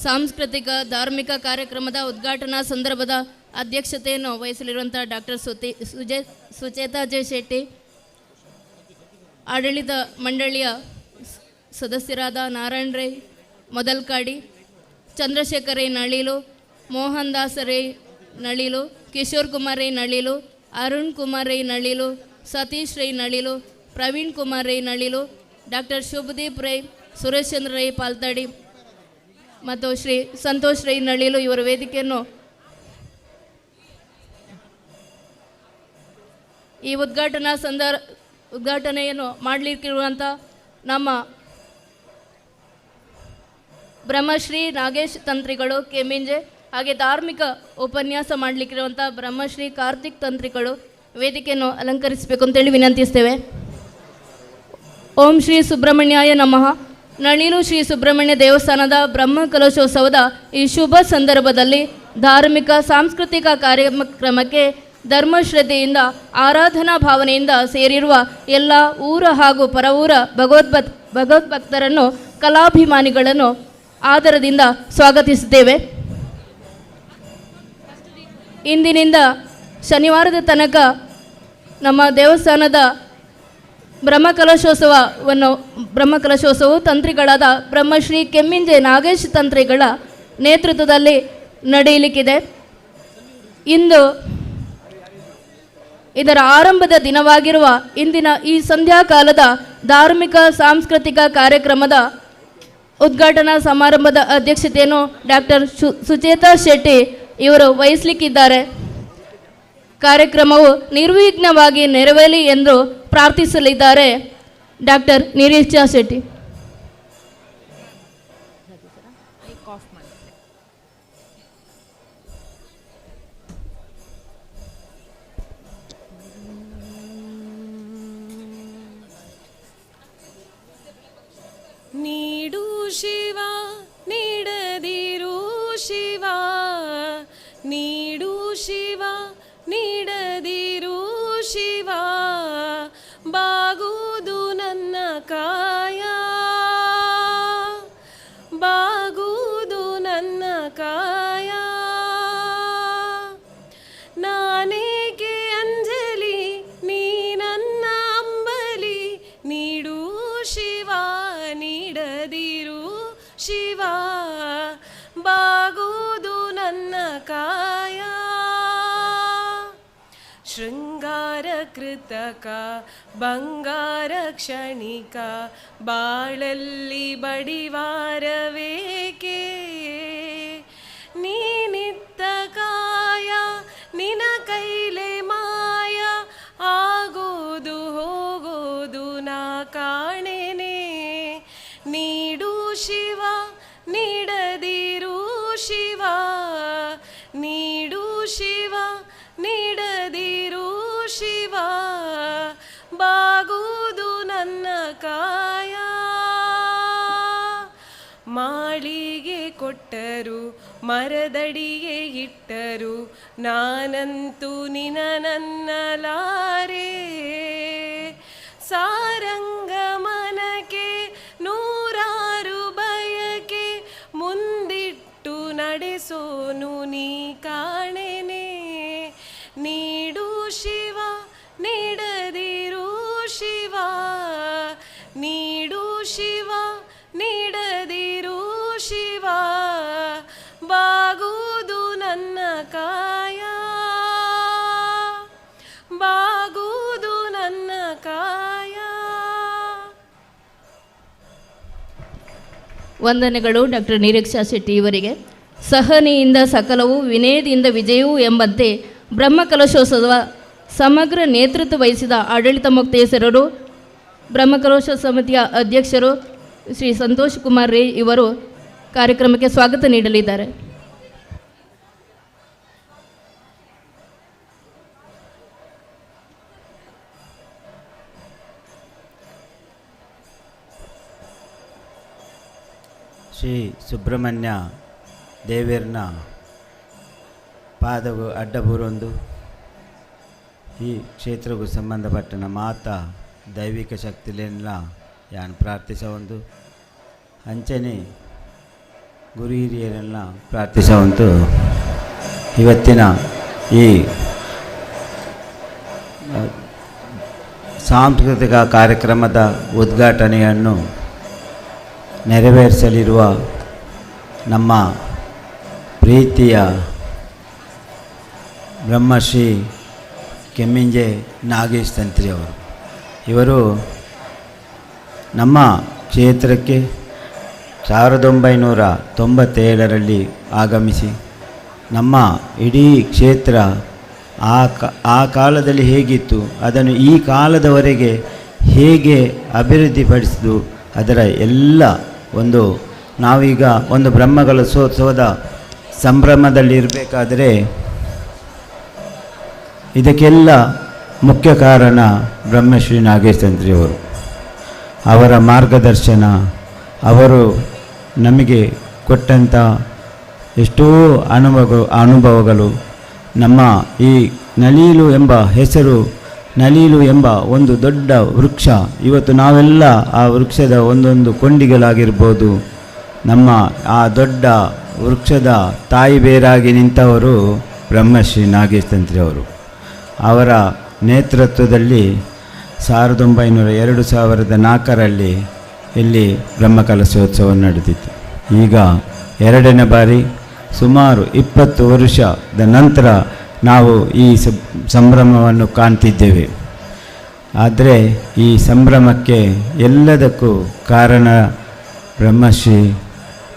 Speaker 13: ಸಾಂಸ್ಕೃತಿಕ ಧಾರ್ಮಿಕ ಕಾರ್ಯಕ್ರಮದ ಉದ್ಘಾಟನಾ ಸಂದರ್ಭದ ಅಧ್ಯಕ್ಷತೆಯನ್ನು ವಹಿಸಲಿರುವಂಥ ಡಾಕ್ಟರ್ ಸುಚೇತಾ ಜೆ ಶೆಟ್ಟಿ, ಆಡಳಿತ ಮಂಡಳಿಯ ಸದಸ್ಯರಾದ ನಾರಾಯಣ ರೈ ಮೊದಲ್ಕಾಡಿ, ಚಂದ್ರಶೇಖರ್ ರೈ ನಳಿಲು, ಮೋಹನ್ ದಾಸ್ ರೈ ನಳಿಲು, ಕಿಶೋರ್ ಕುಮಾರ್ ರೈ ನಳಿಲು, ಅರುಣ್ ಕುಮಾರ್ ರೈ ನಳಿಲು, ಸತೀಶ್ ರೈ ನಳಿಲು, ಪ್ರವೀಣ್ ಕುಮಾರ್ ರೈ ನಳಿಲು, ಡಾಕ್ಟರ್ ಶುಭದೀಪ್ ರೈ, ಸುರೇಶ್ ಚಂದ್ರ ರೈ ಪಾಲ್ತಾಡಿ ಮತ್ತು ಶ್ರೀ ಸಂತೋಷ್ ರೈ ನಳಿಲು ಇವರ ವೇದಿಕೆಯನ್ನು ಈ ಉದ್ಘಾಟನೆಯನ್ನು ಮಾಡಲಿಕ್ಕಿರುವಂಥ ನಮ್ಮ ಬ್ರಹ್ಮಶ್ರೀ ನಾಗೇಶ್ ತಂತ್ರಿಗಳು ಕೆಮಿಂಜೆ, ಹಾಗೆ ಧಾರ್ಮಿಕ ಉಪನ್ಯಾಸ ಮಾಡಲಿಕ್ಕಿರುವಂಥ ಬ್ರಹ್ಮಶ್ರೀ ಕಾರ್ತಿಕ್ ತಂತ್ರಿಗಳು ವೇದಿಕೆಯನ್ನು ಅಲಂಕರಿಸಬೇಕು ಅಂತೇಳಿ ವಿನಂತಿಸ್ತೇವೆ. ಓಂ ಶ್ರೀ ಸುಬ್ರಹ್ಮಣ್ಯಾಯ ನಮಃ. ನಳಿಲು ಶ್ರೀ ಸುಬ್ರಹ್ಮಣ್ಯ ದೇವಸ್ಥಾನದ ಬ್ರಹ್ಮ ಕಲಶೋತ್ಸವದ ಈ ಶುಭ ಸಂದರ್ಭದಲ್ಲಿ ಧಾರ್ಮಿಕ ಸಾಂಸ್ಕೃತಿಕ ಕಾರ್ಯಕ್ರಮಕ್ಕೆ ಧರ್ಮಶ್ರದ್ಧೆಯಿಂದ ಆರಾಧನಾ ಭಾವನೆಯಿಂದ ಸೇರಿರುವ ಎಲ್ಲ ಊರ ಹಾಗೂ ಪರವೂರ ಭಗವದ್ಭಕ್ತರನ್ನು, ಕಲಾಭಿಮಾನಿಗಳನ್ನು ಆದರದಿಂದ ಸ್ವಾಗತಿಸುತ್ತೇವೆ. ಇಂದಿನಿಂದ ಶನಿವಾರದ ತನಕ ನಮ್ಮ ದೇವಸ್ಥಾನದ ಬ್ರಹ್ಮಕಲಶೋತ್ಸವವು ತಂತ್ರಿಗಳಾದ ಬ್ರಹ್ಮಶ್ರೀ ಕೆಮ್ಮಿಂಜೆ ನಾಗೇಶ್ ತಂತ್ರಿಗಳ ನೇತೃತ್ವದಲ್ಲಿ ನಡೆಯಲಿಕ್ಕಿದೆ. ಇಂದು ಇದರ ಆರಂಭದ ದಿನವಾಗಿರುವ ಇಂದಿನ ಈ ಸಂಧ್ಯಾಕಾಲದ ಧಾರ್ಮಿಕ ಸಾಂಸ್ಕೃತಿಕ ಕಾರ್ಯಕ್ರಮದ ಉದ್ಘಾಟನಾ ಸಮಾರಂಭದ ಅಧ್ಯಕ್ಷತೆಯನ್ನು ಡಾಕ್ಟರ್ ಸುಚೇತಾ ಶೆಟ್ಟಿ ಇವರು ವಹಿಸಲಿಕ್ಕಿದ್ದಾರೆ. ಕಾರ್ಯಕ್ರಮವು ನಿರ್ವಿಘ್ನವಾಗಿ ನೆರವೇರಲಿ ಎಂದು ಪ್ರಾರ್ಥಿಸಲಿದ್ದಾರೆ ಡಾಕ್ಟರ್ ನಿರೀಕ್ಷಾ ಶೆಟ್ಟಿ.
Speaker 18: ನೀಡು ಶಿವ ನೀಡದಿರು ಶಿವ, ನೀಡು ಶಿವ ನೀಡದಿರು ಶಿವ, ಬಾಗುವುದು ನನ್ನ ಕಾಯ, ಬಾಗುವುದು ನನ್ನ ಕಾಯ. ನಾನೇಕೆ ಅಂಜಲಿ ನೀ ನನ್ನ ಅಂಬಲಿ, ನೀಡು ಶಿವ ನೀಡದಿರು ಶಿವ, ಬಾಗುವುದು ನನ್ನ ಕಾಯ. ಶೃಂಗಾರ ಕೃತಕ ಬಂಗಾರ ಕ್ಷಣಿಕ, ಬಾಳಲ್ಲಿ ಬಡಿವಾರವೇಕೆ, ನೀನಿತ್ತ ಕಾಯ ನಿನ ಕೈಲೆ ಮಾಯ, ಆಗೋದು ಹೋಗೋದು ನಾ ಕಾಣೆನೆ. ನೀಡು ಶಿವ ನೀಡದಿರು ಶಿವ, ನೀಡು ಶಿವ ನೀಡದಿರು ಶಿವ, ಬಾಗುವುದು ನನ್ನ ಕಾಯ. ಮಾಳಿಗೆ ಕೊಟ್ಟರು ಮರದಡಿಗೆ ಇಟ್ಟರು, ನಾನಂತೂ ನಿನ ನನ್ನಲಾರೆ. ಸಾರಂಗ ಮನಕ್ಕೆ ನೂರಾರು ಬಯಕೆ, ಮುಂದಿಟ್ಟು ನಡೆಸೋನು ನೀ ಕಾಣೆನೆ. ನೀಡು ಶಿವ ನೀಡದಿರು ಶಿವ, ನೀಡು ಶಿವ ನೀಡದಿರು ಶಿವ, ಬಾಗುವುದು ನನ್ನ ಕಾಯ, ಬಾಗುವುದು ನನ್ನ ಕಾಯ.
Speaker 13: ವಂದನೆಗಳು ಡಾಕ್ಟರ್ ನಿರೀಕ್ಷಾ ಶೆಟ್ಟಿ ಇವರಿಗೆ. ಸಹನೆಯಿಂದ ಸಕಲವು, ವಿನಯದಿಂದ ವಿಜಯವು ಎಂಬಂತೆ ಬ್ರಹ್ಮಕಲಶೋತ್ಸವ ಸಮಗ್ರ ನೇತೃತ್ವ ವಹಿಸಿದ ಆಡಳಿತ ಮೊಕ್ತೇಸರರು, ಬ್ರಹ್ಮಕಲಶ ಸಮಿತಿಯ ಅಧ್ಯಕ್ಷರು ಶ್ರೀ ಸಂತೋಷ್ ಕುಮಾರ್ ರೇ ಇವರು ಕಾರ್ಯಕ್ರಮಕ್ಕೆ ಸ್ವಾಗತ ನೀಡಲಿದ್ದಾರೆ.
Speaker 19: ಶ್ರೀ ಸುಬ್ರಹ್ಮಣ್ಯ ದೇವರನ ಪಾದವು ಅಡ್ಡಬೂರೊಂದು ಈ ಕ್ಷೇತ್ರಕ್ಕೂ ಸಂಬಂಧಪಟ್ಟನ ಮಾತಾ ದೈವಿಕ ಶಕ್ತಿಲೆಲ್ಲ ಯಾನ್ ಪ್ರಾರ್ಥಿಸವಂದು ಅಂಚನೆ ಗುರು ಹಿರಿಯರೆಲ್ಲ ಪ್ರಾರ್ಥಿಸವಂತು. ಇವತ್ತಿನ ಈ ಸಾಂಸ್ಕೃತಿಕ ಕಾರ್ಯಕ್ರಮದ ಉದ್ಘಾಟನೆಯನ್ನು ನೆರವೇರಿಸಲಿರುವ ನಮ್ಮ ಪ್ರೀತಿಯ ಬ್ರಹ್ಮಶ್ರೀ ಕೆಮ್ಮಿಂಜೆ ನಾಗೇಶ್ ತಂತ್ರಿಯವರು, ಇವರು ನಮ್ಮ ಕ್ಷೇತ್ರಕ್ಕೆ 1997ರಲ್ಲಿ ಆಗಮಿಸಿ ನಮ್ಮ ಇಡೀ ಕ್ಷೇತ್ರ ಆ ಕಾಲದಲ್ಲಿ ಹೇಗಿತ್ತು ಅದನ್ನು ಈ ಕಾಲದವರೆಗೆ ಹೇಗೆ ಅಭಿವೃದ್ಧಿಪಡಿಸಿದು ಅದರ ಎಲ್ಲ ಒಂದು ನಾವೀಗ ಒಂದು ಬ್ರಹ್ಮಕಲಶೋತ್ಸವದ ಸಂಭ್ರಮದಲ್ಲಿರಬೇಕಾದರೆ ಇದಕ್ಕೆಲ್ಲ ಮುಖ್ಯ ಕಾರಣ ಬ್ರಹ್ಮಶ್ರೀ ನಾಗೇಶ್ ತಂತ್ರಿಯವರು. ಅವರ ಮಾರ್ಗದರ್ಶನ, ಅವರು ನಮಗೆ ಕೊಟ್ಟಂಥ ಎಷ್ಟೋ ಅನುಭವಗಳು ನಮ್ಮ ಈ ನಲೀಲು ಎಂಬ ಹೆಸರು, ನಲೀಲು ಎಂಬ ಒಂದು ದೊಡ್ಡ ವೃಕ್ಷ, ಇವತ್ತು ನಾವೆಲ್ಲ ಆ ವೃಕ್ಷದ ಒಂದೊಂದು ಕೊಂಡಿಗಳಾಗಿರ್ಬೋದು. ನಮ್ಮ ಆ ದೊಡ್ಡ ವೃಕ್ಷದ ತಾಯಿ ಬೇರಾಗಿ ನಿಂತವರು ಬ್ರಹ್ಮಶ್ರೀ ನಾಗೇಶ್ ತಂತ್ರಿಯವರು. ಅವರ ನೇತೃತ್ವದಲ್ಲಿ 1902 ಇಲ್ಲಿ ಬ್ರಹ್ಮಕಲಶೋತ್ಸವ ನಡೆದಿತ್ತು. ಈಗ ಎರಡನೇ ಬಾರಿ ಸುಮಾರು 20 ವರ್ಷದ ನಂತರ ನಾವು ಈ ಸಂಭ್ರಮವನ್ನು ಕಾಣ್ತಿದ್ದೇವೆ. ಆದರೆ ಈ ಸಂಭ್ರಮಕ್ಕೆ ಎಲ್ಲದಕ್ಕೂ ಕಾರಣ ಬ್ರಹ್ಮಶ್ರೀ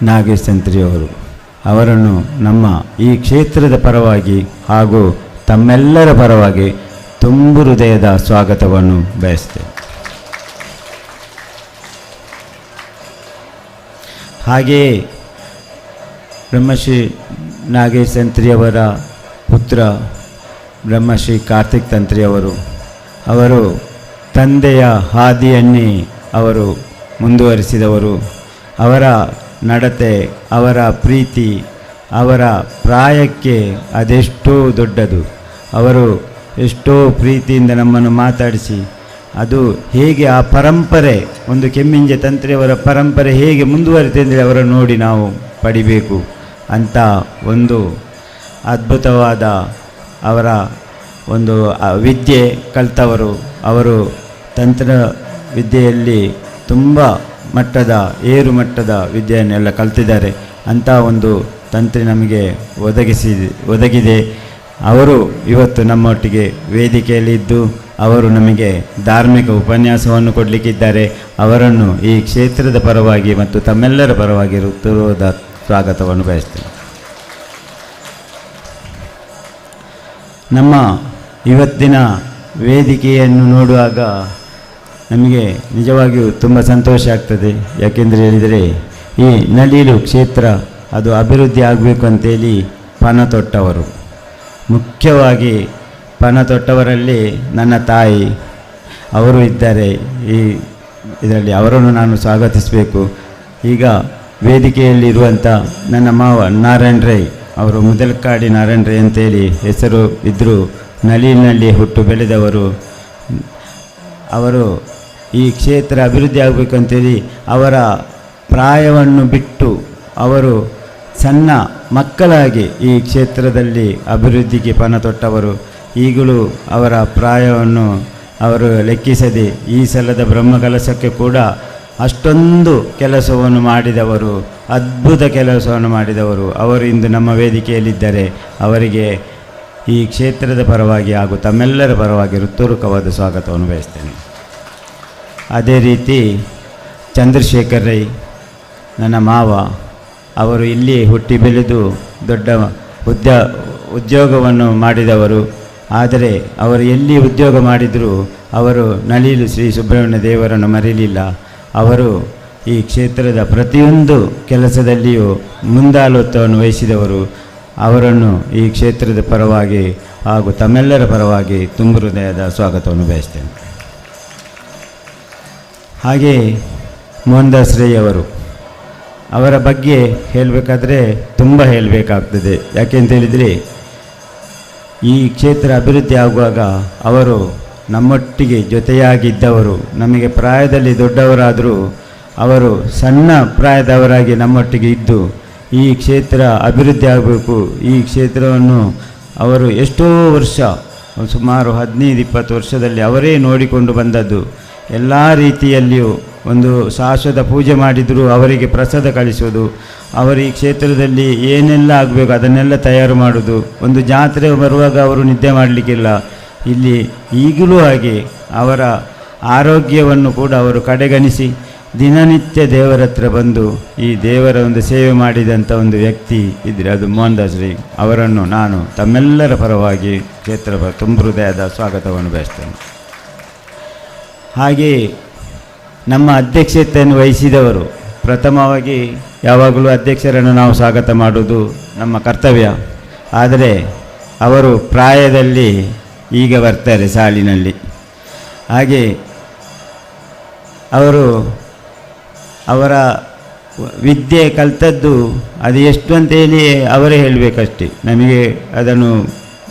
Speaker 19: ನಾಗೇಶ್ ತಂತ್ರಿಯವರು. ಅವರನ್ನು ನಮ್ಮ ಈ ಕ್ಷೇತ್ರದ ಪರವಾಗಿ ಹಾಗೂ ತಮ್ಮೆಲ್ಲರ ಪರವಾಗಿ ತುಂಬು ಹೃದಯದ ಸ್ವಾಗತವನ್ನು ಬಯಸ್ತೇವೆ. ಹಾಗೆಯೇ ಬ್ರಹ್ಮಶ್ರೀ ನಾಗೇಶ್ ತಂತ್ರಿಯವರ ಪುತ್ರ ಬ್ರಹ್ಮಶ್ರೀ ಕಾರ್ತಿಕ್ ತಂತ್ರಿಯವರು, ಅವರು ತಂದೆಯ ಹಾದಿಯನ್ನೇ ಅವರು ಮುಂದುವರಿಸಿದವರು. ಅವರ ನಡತೆ, ಅವರ ಪ್ರೀತಿ, ಅವರ ಪ್ರಾಯಕ್ಕೆ ಅದೆಷ್ಟೋ ದೊಡ್ಡದು. ಅವರು ಎಷ್ಟೋ ಪ್ರೀತಿಯಿಂದ ನಮ್ಮನ್ನು ಮಾತಾಡಿಸಿ, ಅದು ಹೇಗೆ ಆ ಪರಂಪರೆ, ಒಂದು ಕೆಮ್ಮಿಂಜೆ ತಂತ್ರಿಯವರ ಪರಂಪರೆ ಹೇಗೆ ಮುಂದುವರಿತೆ ಅಂದರೆ ಅವರನ್ನು ನೋಡಿ ನಾವು ಪಡಿಬೇಕು ಅಂತ ಒಂದು ಅದ್ಭುತವಾದ ಅವರ ಒಂದು ವಿದ್ಯೆ ಕಲಿತವರು. ಅವರು ತಂತ್ರ ವಿದ್ಯೆಯಲ್ಲಿ ತುಂಬ ಮಟ್ಟದ, ಏರು ಮಟ್ಟದ ವಿದ್ಯೆಯನ್ನೆಲ್ಲ ಕಲಿತಿದ್ದಾರೆ. ಅಂಥ ಒಂದು ತಂತ್ರಿ ನಮಗೆ ಒದಗಿದೆ. ಅವರು ಇವತ್ತು ನಮ್ಮೊಟ್ಟಿಗೆ ವೇದಿಕೆಯಲ್ಲಿ ಇದ್ದು ಅವರು ನಮಗೆ ಧಾರ್ಮಿಕ ಉಪನ್ಯಾಸವನ್ನು ಕೊಡಲಿಕ್ಕಿದ್ದಾರೆ. ಅವರನ್ನು ಈ ಕ್ಷೇತ್ರದ ಪರವಾಗಿ ಮತ್ತು ತಮ್ಮೆಲ್ಲರ ಪರವಾಗಿ ಹೃತ್ಪೂರ್ವದ ಸ್ವಾಗತವನ್ನು ಬಯಸ್ತೇನೆ. ನಮ್ಮ ಇವತ್ತಿನ ವೇದಿಕೆಯನ್ನು ನೋಡುವಾಗ ನಮಗೆ ನಿಜವಾಗಿಯೂ ತುಂಬ ಸಂತೋಷ ಆಗ್ತದೆ. ಯಾಕೆಂದರೆ ಹೇಳಿದರೆ, ಈ ನಲೀಲು ಕ್ಷೇತ್ರ ಅದು ಅಭಿವೃದ್ಧಿ ಆಗಬೇಕು ಅಂತೇಳಿ ಪಣ ತೊಟ್ಟವರು, ಮುಖ್ಯವಾಗಿ ಪಣ ತೊಟ್ಟವರಲ್ಲಿ ನನ್ನ ತಾಯಿ ಅವರು ಇದ್ದಾರೆ. ಈ ಇದರಲ್ಲಿ ಅವರನ್ನು ನಾನು ಸ್ವಾಗತಿಸಬೇಕು. ಈಗ ವೇದಿಕೆಯಲ್ಲಿರುವಂಥ ನನ್ನ ಮಾವ ನಾರಾಯಣ್ ರೈ ಅವರು, ಮುದಲ್ಕಾಡಿ ನಾರಾಯಣ್ ರೈ ಅಂತೇಳಿ ಹೆಸರು ಇದ್ದರು, ನಲೀಲಿನಲ್ಲಿ ಹುಟ್ಟು ಬೆಳೆದವರು. ಅವರು ಈ ಕ್ಷೇತ್ರ ಅಭಿವೃದ್ಧಿ ಆಗಬೇಕು ಅಂತೇಳಿ ಅವರ ಪ್ರಾಯವನ್ನು ಬಿಟ್ಟು ಅವರು ಸಣ್ಣ ಮಕ್ಕಳಾಗಿ ಈ ಕ್ಷೇತ್ರದಲ್ಲಿ ಅಭಿವೃದ್ಧಿಗೆ ಪಣ ತೊಟ್ಟವರು. ಈಗಲೂ ಅವರ ಪ್ರಾಯವನ್ನು ಅವರು ಲೆಕ್ಕಿಸದೆ ಈ ಸಲದ ಬ್ರಹ್ಮಕಲಶಕ್ಕೆ ಕೂಡ ಅಷ್ಟೊಂದು ಕೆಲಸವನ್ನು ಮಾಡಿದವರು, ಅದ್ಭುತ ಕೆಲಸವನ್ನು ಮಾಡಿದವರು. ಅವರು ಇಂದು ನಮ್ಮ ವೇದಿಕೆಯಲ್ಲಿದ್ದರೆ ಅವರಿಗೆ ಈ ಕ್ಷೇತ್ರದ ಪರವಾಗಿ ಹಾಗೂ ತಮ್ಮೆಲ್ಲರ ಪರವಾಗಿ ಹೃತ್ಪೂರ್ವಕವಾದ ಸ್ವಾಗತವನ್ನು ಬಯಸ್ತೇನೆ. ಅದೇ ರೀತಿ ಚಂದ್ರಶೇಖರ್ ರೈ ನನ್ನ ಮಾವ, ಅವರು ಇಲ್ಲಿ ಹುಟ್ಟಿ ಬೆಳೆದು ದೊಡ್ಡ ಉದ್ಯೋಗವನ್ನು ಮಾಡಿದವರು. ಆದರೆ ಅವರು ಎಲ್ಲಿ ಉದ್ಯೋಗ ಮಾಡಿದರೂ ಅವರು ನಲೀಲು ಶ್ರೀ ಸುಬ್ರಹ್ಮಣ್ಯ ದೇವರನ್ನು ಮರೆಯಲಿಲ್ಲ. ಅವರು ಈ ಕ್ಷೇತ್ರದ ಪ್ರತಿಯೊಂದು ಕೆಲಸದಲ್ಲಿಯೂ ಮುಂದಾಳತ್ವವನ್ನು ವಹಿಸಿದವರು. ಅವರನ್ನು ಈ ಕ್ಷೇತ್ರದ ಪರವಾಗಿ ಹಾಗೂ ತಮ್ಮೆಲ್ಲರ ಪರವಾಗಿ ತುಂಬು ಹೃದಯದ ಸ್ವಾಗತವನ್ನು ಬಯಸ್ತೇನೆ. ಹಾಗೆಯೇ ಮೋಹನ್ ದಾಸ್ ರೈ ಅವರು, ಅವರ ಬಗ್ಗೆ ಹೇಳಬೇಕಾದ್ರೆ ತುಂಬ ಹೇಳಬೇಕಾಗ್ತದೆ. ಯಾಕೆಂತ ಹೇಳಿದರೆ, ಈ ಕ್ಷೇತ್ರ ಅಭಿವೃದ್ಧಿ ಆಗುವಾಗ ಅವರು ನಮ್ಮೊಟ್ಟಿಗೆ ಜೊತೆಯಾಗಿದ್ದವರು. ನಮಗೆ ಪ್ರಾಯದಲ್ಲಿ ದೊಡ್ಡವರಾದರೂ ಅವರು ಸಣ್ಣ ಪ್ರಾಯದವರಾಗಿ ನಮ್ಮೊಟ್ಟಿಗೆ ಇದ್ದು ಈ ಕ್ಷೇತ್ರ ಅಭಿವೃದ್ಧಿ ಆಗಬೇಕು, ಈ ಕ್ಷೇತ್ರವನ್ನು ಅವರು ಎಷ್ಟೋ ವರ್ಷ, ಸುಮಾರು 15-20 ವರ್ಷದಲ್ಲಿ ಅವರೇ ನೋಡಿಕೊಂಡು ಬಂದದ್ದು. ಎಲ್ಲ ರೀತಿಯಲ್ಲಿಯೂ ಒಂದು ಶಾಶ್ವತ ಪೂಜೆ ಮಾಡಿದರೂ ಅವರಿಗೆ ಪ್ರಸಾದ ಕಳಿಸೋದು, ಅವರು ಈ ಕ್ಷೇತ್ರದಲ್ಲಿ ಏನೆಲ್ಲ ಆಗಬೇಕು ಅದನ್ನೆಲ್ಲ ತಯಾರು ಮಾಡೋದು. ಒಂದು ಜಾತ್ರೆ ಬರುವಾಗ ಅವರು ನಿದ್ದೆ ಮಾಡಲಿಕ್ಕಿಲ್ಲ. ಇಲ್ಲಿ ಈಗಲೂ ಹಾಗೆ ಅವರ ಆರೋಗ್ಯವನ್ನು ಕೂಡ ಅವರು ಕಡೆಗಣಿಸಿ ದಿನನಿತ್ಯ ದೇವರ ಹತ್ರ ಬಂದು ಈ ದೇವರ ಒಂದು ಸೇವೆ ಮಾಡಿದಂಥ ಒಂದು ವ್ಯಕ್ತಿ ಇದ್ದರೆ ಅದು ಮೋಹನ್ ದಾಸ್ ರೈ. ಅವರನ್ನು ನಾನು ತಮ್ಮೆಲ್ಲರ ಪರವಾಗಿ ಕ್ಷೇತ್ರ ತುಂಬ ಹೃದಯದ ಸ್ವಾಗತವನ್ನು ಬಯಸ್ತೇನೆ. ಹಾಗೆಯೇ ನಮ್ಮ ಅಧ್ಯಕ್ಷತೆಯನ್ನು ವಹಿಸಿದವರು, ಪ್ರಥಮವಾಗಿ ಯಾವಾಗಲೂ ಅಧ್ಯಕ್ಷರನ್ನು ನಾವು ಸ್ವಾಗತ ಮಾಡುವುದು ನಮ್ಮ ಕರ್ತವ್ಯ. ಆದರೆ ಅವರು ಪ್ರಾಯದಲ್ಲಿ ಈಗ ಬರ್ತಾರೆ ಸಾಲಿನಲ್ಲಿ. ಹಾಗೆ ಅವರು ಅವರ ವಿದ್ಯೆ ಕಲಿತದ್ದು ಅದು ಎಷ್ಟು ಅಂತೇಳಿ ಅವರೇ ಹೇಳಬೇಕಷ್ಟೆ, ನಮಗೆ ಅದನ್ನು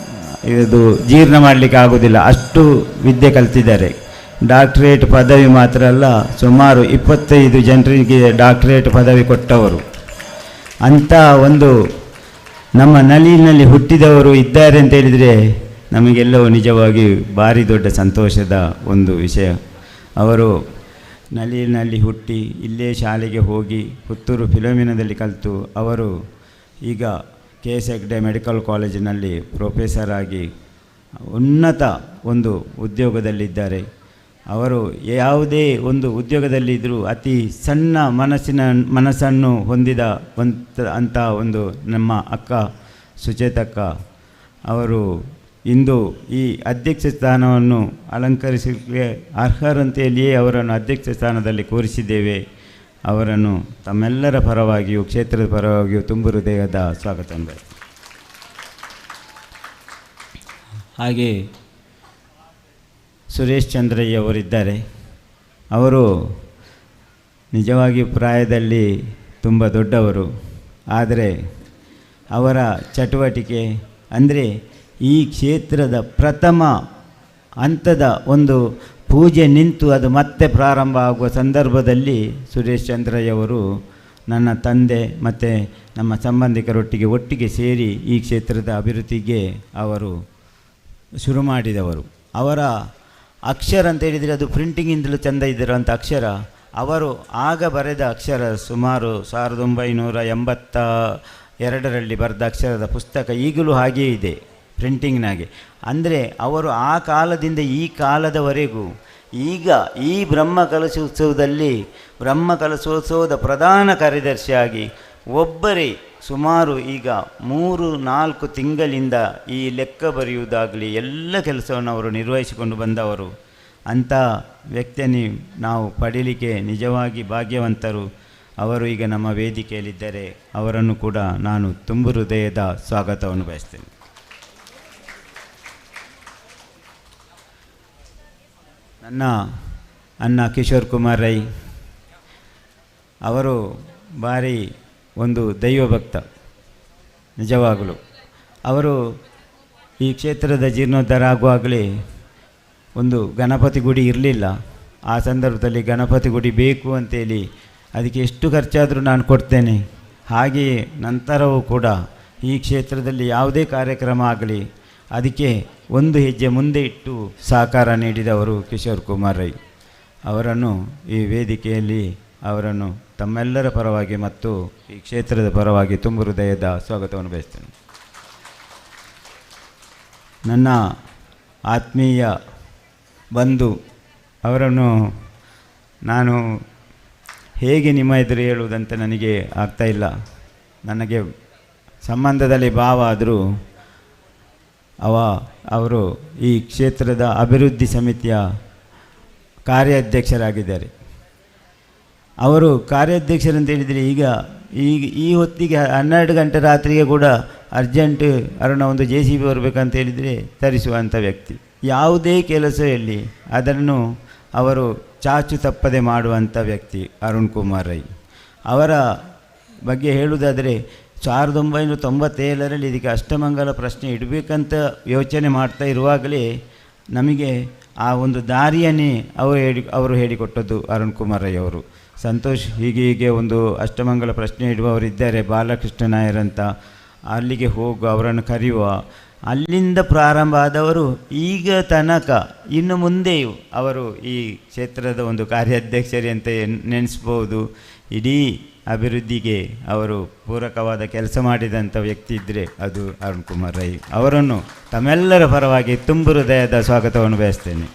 Speaker 19: ಇದು ಜೀರ್ಣ ಮಾಡಲಿಕ್ಕೆ ಆಗೋದಿಲ್ಲ, ಅಷ್ಟು ವಿದ್ಯೆ ಕಲಿತಿದ್ದಾರೆ. ಡಾಕ್ಟ್ರೇಟ್ ಪದವಿ ಮಾತ್ರ ಅಲ್ಲ, ಸುಮಾರು 25 ಜನರಿಗೆ ಡಾಕ್ಟ್ರೇಟ್ ಪದವಿ ಕೊಟ್ಟವರು. ಅಂಥ ಒಂದು ನಮ್ಮ ನಳಿನಲ್ಲಿ ಹುಟ್ಟಿದವರು ಇದ್ದಾರೆ ಅಂತ ಹೇಳಿದರೆ ನಮಗೆಲ್ಲವೂ ನಿಜವಾಗಿ ಭಾರಿ ದೊಡ್ಡ ಸಂತೋಷದ ಒಂದು ವಿಷಯ. ಅವರು ನಳಿನಲ್ಲಿ ಹುಟ್ಟಿ ಇಲ್ಲೇ ಶಾಲೆಗೆ ಹೋಗಿ ಪುತ್ತೂರು ಫಿಲೋಮಿನದಲ್ಲಿ ಕಲಿತು ಅವರು ಈಗ ಕೆ ಎಸ್ ಹೆಗ್ಡೆ ಮೆಡಿಕಲ್ ಕಾಲೇಜಿನಲ್ಲಿ ಪ್ರೊಫೆಸರ್ ಆಗಿ ಉನ್ನತ ಒಂದು ಉದ್ಯೋಗದಲ್ಲಿದ್ದಾರೆ. ಅವರು ಯಾವುದೇ ಒಂದು ಉದ್ಯೋಗದಲ್ಲಿದ್ದರೂ ಅತಿ ಸಣ್ಣ ಮನಸ್ಸನ್ನು ಹೊಂದಿದ ಅಂಥ ಒಂದು ನಮ್ಮ ಅಕ್ಕ ಸುಚೇತಕ್ಕ ಅವರು ಇಂದು ಈ ಅಧ್ಯಕ್ಷ ಸ್ಥಾನವನ್ನು ಅಲಂಕರಿಸಲಿಕ್ಕೆ ಅರ್ಹರಂತೆಯಲ್ಲಿಯೇ ಅವರನ್ನು ಅಧ್ಯಕ್ಷ ಸ್ಥಾನದಲ್ಲಿ ಕೂರಿಸಿದ್ದೇವೆ. ಅವರನ್ನು ತಮ್ಮೆಲ್ಲರ ಪರವಾಗಿಯೂ ಕ್ಷೇತ್ರದ ಪರವಾಗಿಯೂ ತುಂಬು ಹೃದಯದ ಸ್ವಾಗತ. ಹಾಗೆ ಸುರೇಶ್ ಚಂದ್ರಯ್ಯವರಿದ್ದಾರೆ. ಅವರು ನಿಜವಾಗಿ ಪ್ರಾಯದಲ್ಲಿ ತುಂಬ ದೊಡ್ಡವರು, ಆದರೆ ಅವರ ಚಟುವಟಿಕೆ ಅಂದರೆ ಈ ಕ್ಷೇತ್ರದ ಪ್ರಥಮ ಹಂತದ ಒಂದು ಪೂಜೆ ನಿಂತು ಅದು ಮತ್ತೆ ಪ್ರಾರಂಭ ಆಗುವ ಸಂದರ್ಭದಲ್ಲಿ ಸುರೇಶ್ ಚಂದ್ರಯ್ಯವರು ನನ್ನ ತಂದೆ ಮತ್ತು ನಮ್ಮ ಸಂಬಂಧಿಕರೊಟ್ಟಿಗೆ ಒಟ್ಟಿಗೆ ಸೇರಿ ಈ ಕ್ಷೇತ್ರದ ಅಭಿವೃದ್ಧಿಗೆ ಅವರು ಶುರು ಮಾಡಿದವರು. ಅವರ ಅಕ್ಷರ ಅಂತ ಹೇಳಿದರೆ ಅದು ಪ್ರಿಂಟಿಂಗಿಂದಲೂ ಚೆಂದ ಇದ್ದಿರುವಂಥ ಅಕ್ಷರ. ಅವರು ಆಗ ಬರೆದ ಅಕ್ಷರ ಸುಮಾರು 1982ರಲ್ಲಿ ಬರೆದ ಅಕ್ಷರದ ಪುಸ್ತಕ ಈಗಲೂ ಹಾಗೆಯೇ ಇದೆ ಪ್ರಿಂಟಿಂಗ್ನಾಗೆ. ಅಂದರೆ ಅವರು ಆ ಕಾಲದಿಂದ ಈ ಕಾಲದವರೆಗೂ ಈಗ ಈ ಬ್ರಹ್ಮ ಕಲಶೋತ್ಸವದಲ್ಲಿ ಬ್ರಹ್ಮ ಕಲಶೋತ್ಸವದ ಪ್ರಧಾನ ಕಾರ್ಯದರ್ಶಿಯಾಗಿ ಒಬ್ಬರೇ ಸುಮಾರು ಈಗ 3-4 ತಿಂಗಳಿಂದ ಈ ಲೆಕ್ಕ ಬರೆಯುವುದಾಗಲಿ ಎಲ್ಲ ಕೆಲಸವನ್ನು ಅವರು ನಿರ್ವಹಿಸಿಕೊಂಡು ಬಂದವರು. ಅಂಥ ವ್ಯಕ್ತಿಯನ್ನು ನಾವು ಪಡೀಲಿಕ್ಕೆ ನಿಜವಾಗಿ ಭಾಗ್ಯವಂತರು. ಅವರು ಈಗ ನಮ್ಮ ವೇದಿಕೆಯಲ್ಲಿದ್ದರೆ ಅವರನ್ನು ಕೂಡ ನಾನು ತುಂಬು ಹೃದಯದ ಸ್ವಾಗತವನ್ನು ಬಯಸ್ತೇನೆ. ನನ್ನ ಅಣ್ಣ ಕಿಶೋರ್ ಕುಮಾರ್ ರೈ ಅವರು ಭಾರಿ ಒಂದು ದೈವಭಕ್ತ ನಿಜವಾಗಲೂ. ಅವರು ಈ ಕ್ಷೇತ್ರದ ಜೀರ್ಣೋದ್ಧಾರ ಆಗುವಾಗಲೇ ಒಂದು ಗಣಪತಿ ಗುಡಿ ಇರಲಿಲ್ಲ. ಆ ಸಂದರ್ಭದಲ್ಲಿ ಗಣಪತಿ ಗುಡಿ ಬೇಕು ಅಂತೇಳಿ ಅದಕ್ಕೆ ಎಷ್ಟು ಖರ್ಚಾದರೂ ನಾನು ಕೊಡ್ತೇನೆ. ಹಾಗೆಯೇ ನಂತರವೂ ಕೂಡ ಈ ಕ್ಷೇತ್ರದಲ್ಲಿ ಯಾವುದೇ ಕಾರ್ಯಕ್ರಮ ಆಗಲಿ ಅದಕ್ಕೆ ಒಂದು ಹೆಜ್ಜೆ ಮುಂದೆ ಇಟ್ಟು ಸಹಕಾರ ನೀಡಿದವರು ಕಿಶೋರ್ ಕುಮಾರ್ ರೈ ಅವರನ್ನು ಈ ವೇದಿಕೆಯಲ್ಲಿ ಅವರನ್ನು ತಮ್ಮೆಲ್ಲರ ಪರವಾಗಿ ಮತ್ತು ಈ ಕ್ಷೇತ್ರದ ಪರವಾಗಿ ತುಂಬು ಹೃದಯದ ಸ್ವಾಗತವನ್ನು ಬಯಸ್ತೇನೆ. ನನ್ನ ಆತ್ಮೀಯ ಬಂಧು ಅವರನ್ನು ನಾನು ಹೇಗೆ ನಿಮ್ಮ ಎದುರು ಹೇಳುವುದಂತ ನನಗೆ ಆಗ್ತಾಯಿಲ್ಲ. ನನಗೆ ಸಂಬಂಧದಲ್ಲಿ ಭಾವ ಆದರೂ ಅವರು ಈ ಕ್ಷೇತ್ರದ ಅಭಿವೃದ್ಧಿ ಸಮಿತಿಯ ಕಾರ್ಯಾಧ್ಯಕ್ಷರಾಗಿದ್ದಾರೆ. ಅವರು ಕಾರ್ಯಾಧ್ಯಕ್ಷರಂತ ಹೇಳಿದರೆ ಈಗ ಈಗ ಈ ಹೊತ್ತಿಗೆ 12 ಗಂಟೆ ರಾತ್ರಿಗೆ ಕೂಡ ಅರ್ಜೆಂಟ್ ಅರುಣ ಒಂದು JCB ಬರಬೇಕಂತ ಹೇಳಿದರೆ ತರಿಸುವಂಥ ವ್ಯಕ್ತಿ. ಯಾವುದೇ ಕೆಲಸ ಇರಲಿ ಅದನ್ನು ಅವರು ಚಾಚು ತಪ್ಪದೆ ಮಾಡುವಂಥ ವ್ಯಕ್ತಿ ಅರುಣ್ ಕುಮಾರ್ ರೈ. ಅವರ ಬಗ್ಗೆ ಹೇಳುವುದಾದರೆ 1997ರಲ್ಲಿ ಇದಕ್ಕೆ ಅಷ್ಟಮಂಗಲ ಪ್ರಶ್ನೆ ಇಡಬೇಕಂತ ಯೋಚನೆ ಮಾಡ್ತಾ ಇರುವಾಗಲೇ ನಮಗೆ ಆ ಒಂದು ದಾರಿಯನ್ನೇ ಅವರು ಹೇಳಿಕೊಟ್ಟದ್ದು ಅರುಣ್ ಕುಮಾರ್ ರೈ ಅವರು. ಸಂತೋಷ್ ಹೀಗೆ ಹೀಗೆ ಒಂದು ಅಷ್ಟಮಂಗಲ ಪ್ರಶ್ನೆ ಇಡುವವರಿದ್ದಾರೆ ಬಾಲಕೃಷ್ಣ ನಾಯರ್ ಅಂತ, ಅಲ್ಲಿಗೆ ಹೋಗುವ ಅವರನ್ನು ಕರೆಯುವ, ಅಲ್ಲಿಂದ ಪ್ರಾರಂಭ ಆದವರು ಈಗ ತನಕ ಇನ್ನು ಮುಂದೆಯೂ ಅವರು ಈ ಕ್ಷೇತ್ರದ ಒಂದು ಕಾರ್ಯಾಧ್ಯಕ್ಷರೇ ಅಂತ ನೆನೆಸ್ಬೋದು. ಇಡೀ ಅಭಿವೃದ್ಧಿಗೆ ಅವರು ಪೂರಕವಾದ ಕೆಲಸ ಮಾಡಿದಂಥ ವ್ಯಕ್ತಿ ಇದ್ದರೆ ಅದು ಅರುಣ್ ಕುಮಾರ್ ರೈ. ಅವರನ್ನು ತಮ್ಮೆಲ್ಲರ ಪರವಾಗಿ ತುಂಬು ಹೃದಯದ ಸ್ವಾಗತವನ್ನು ಬಯಸ್ತೇನೆ.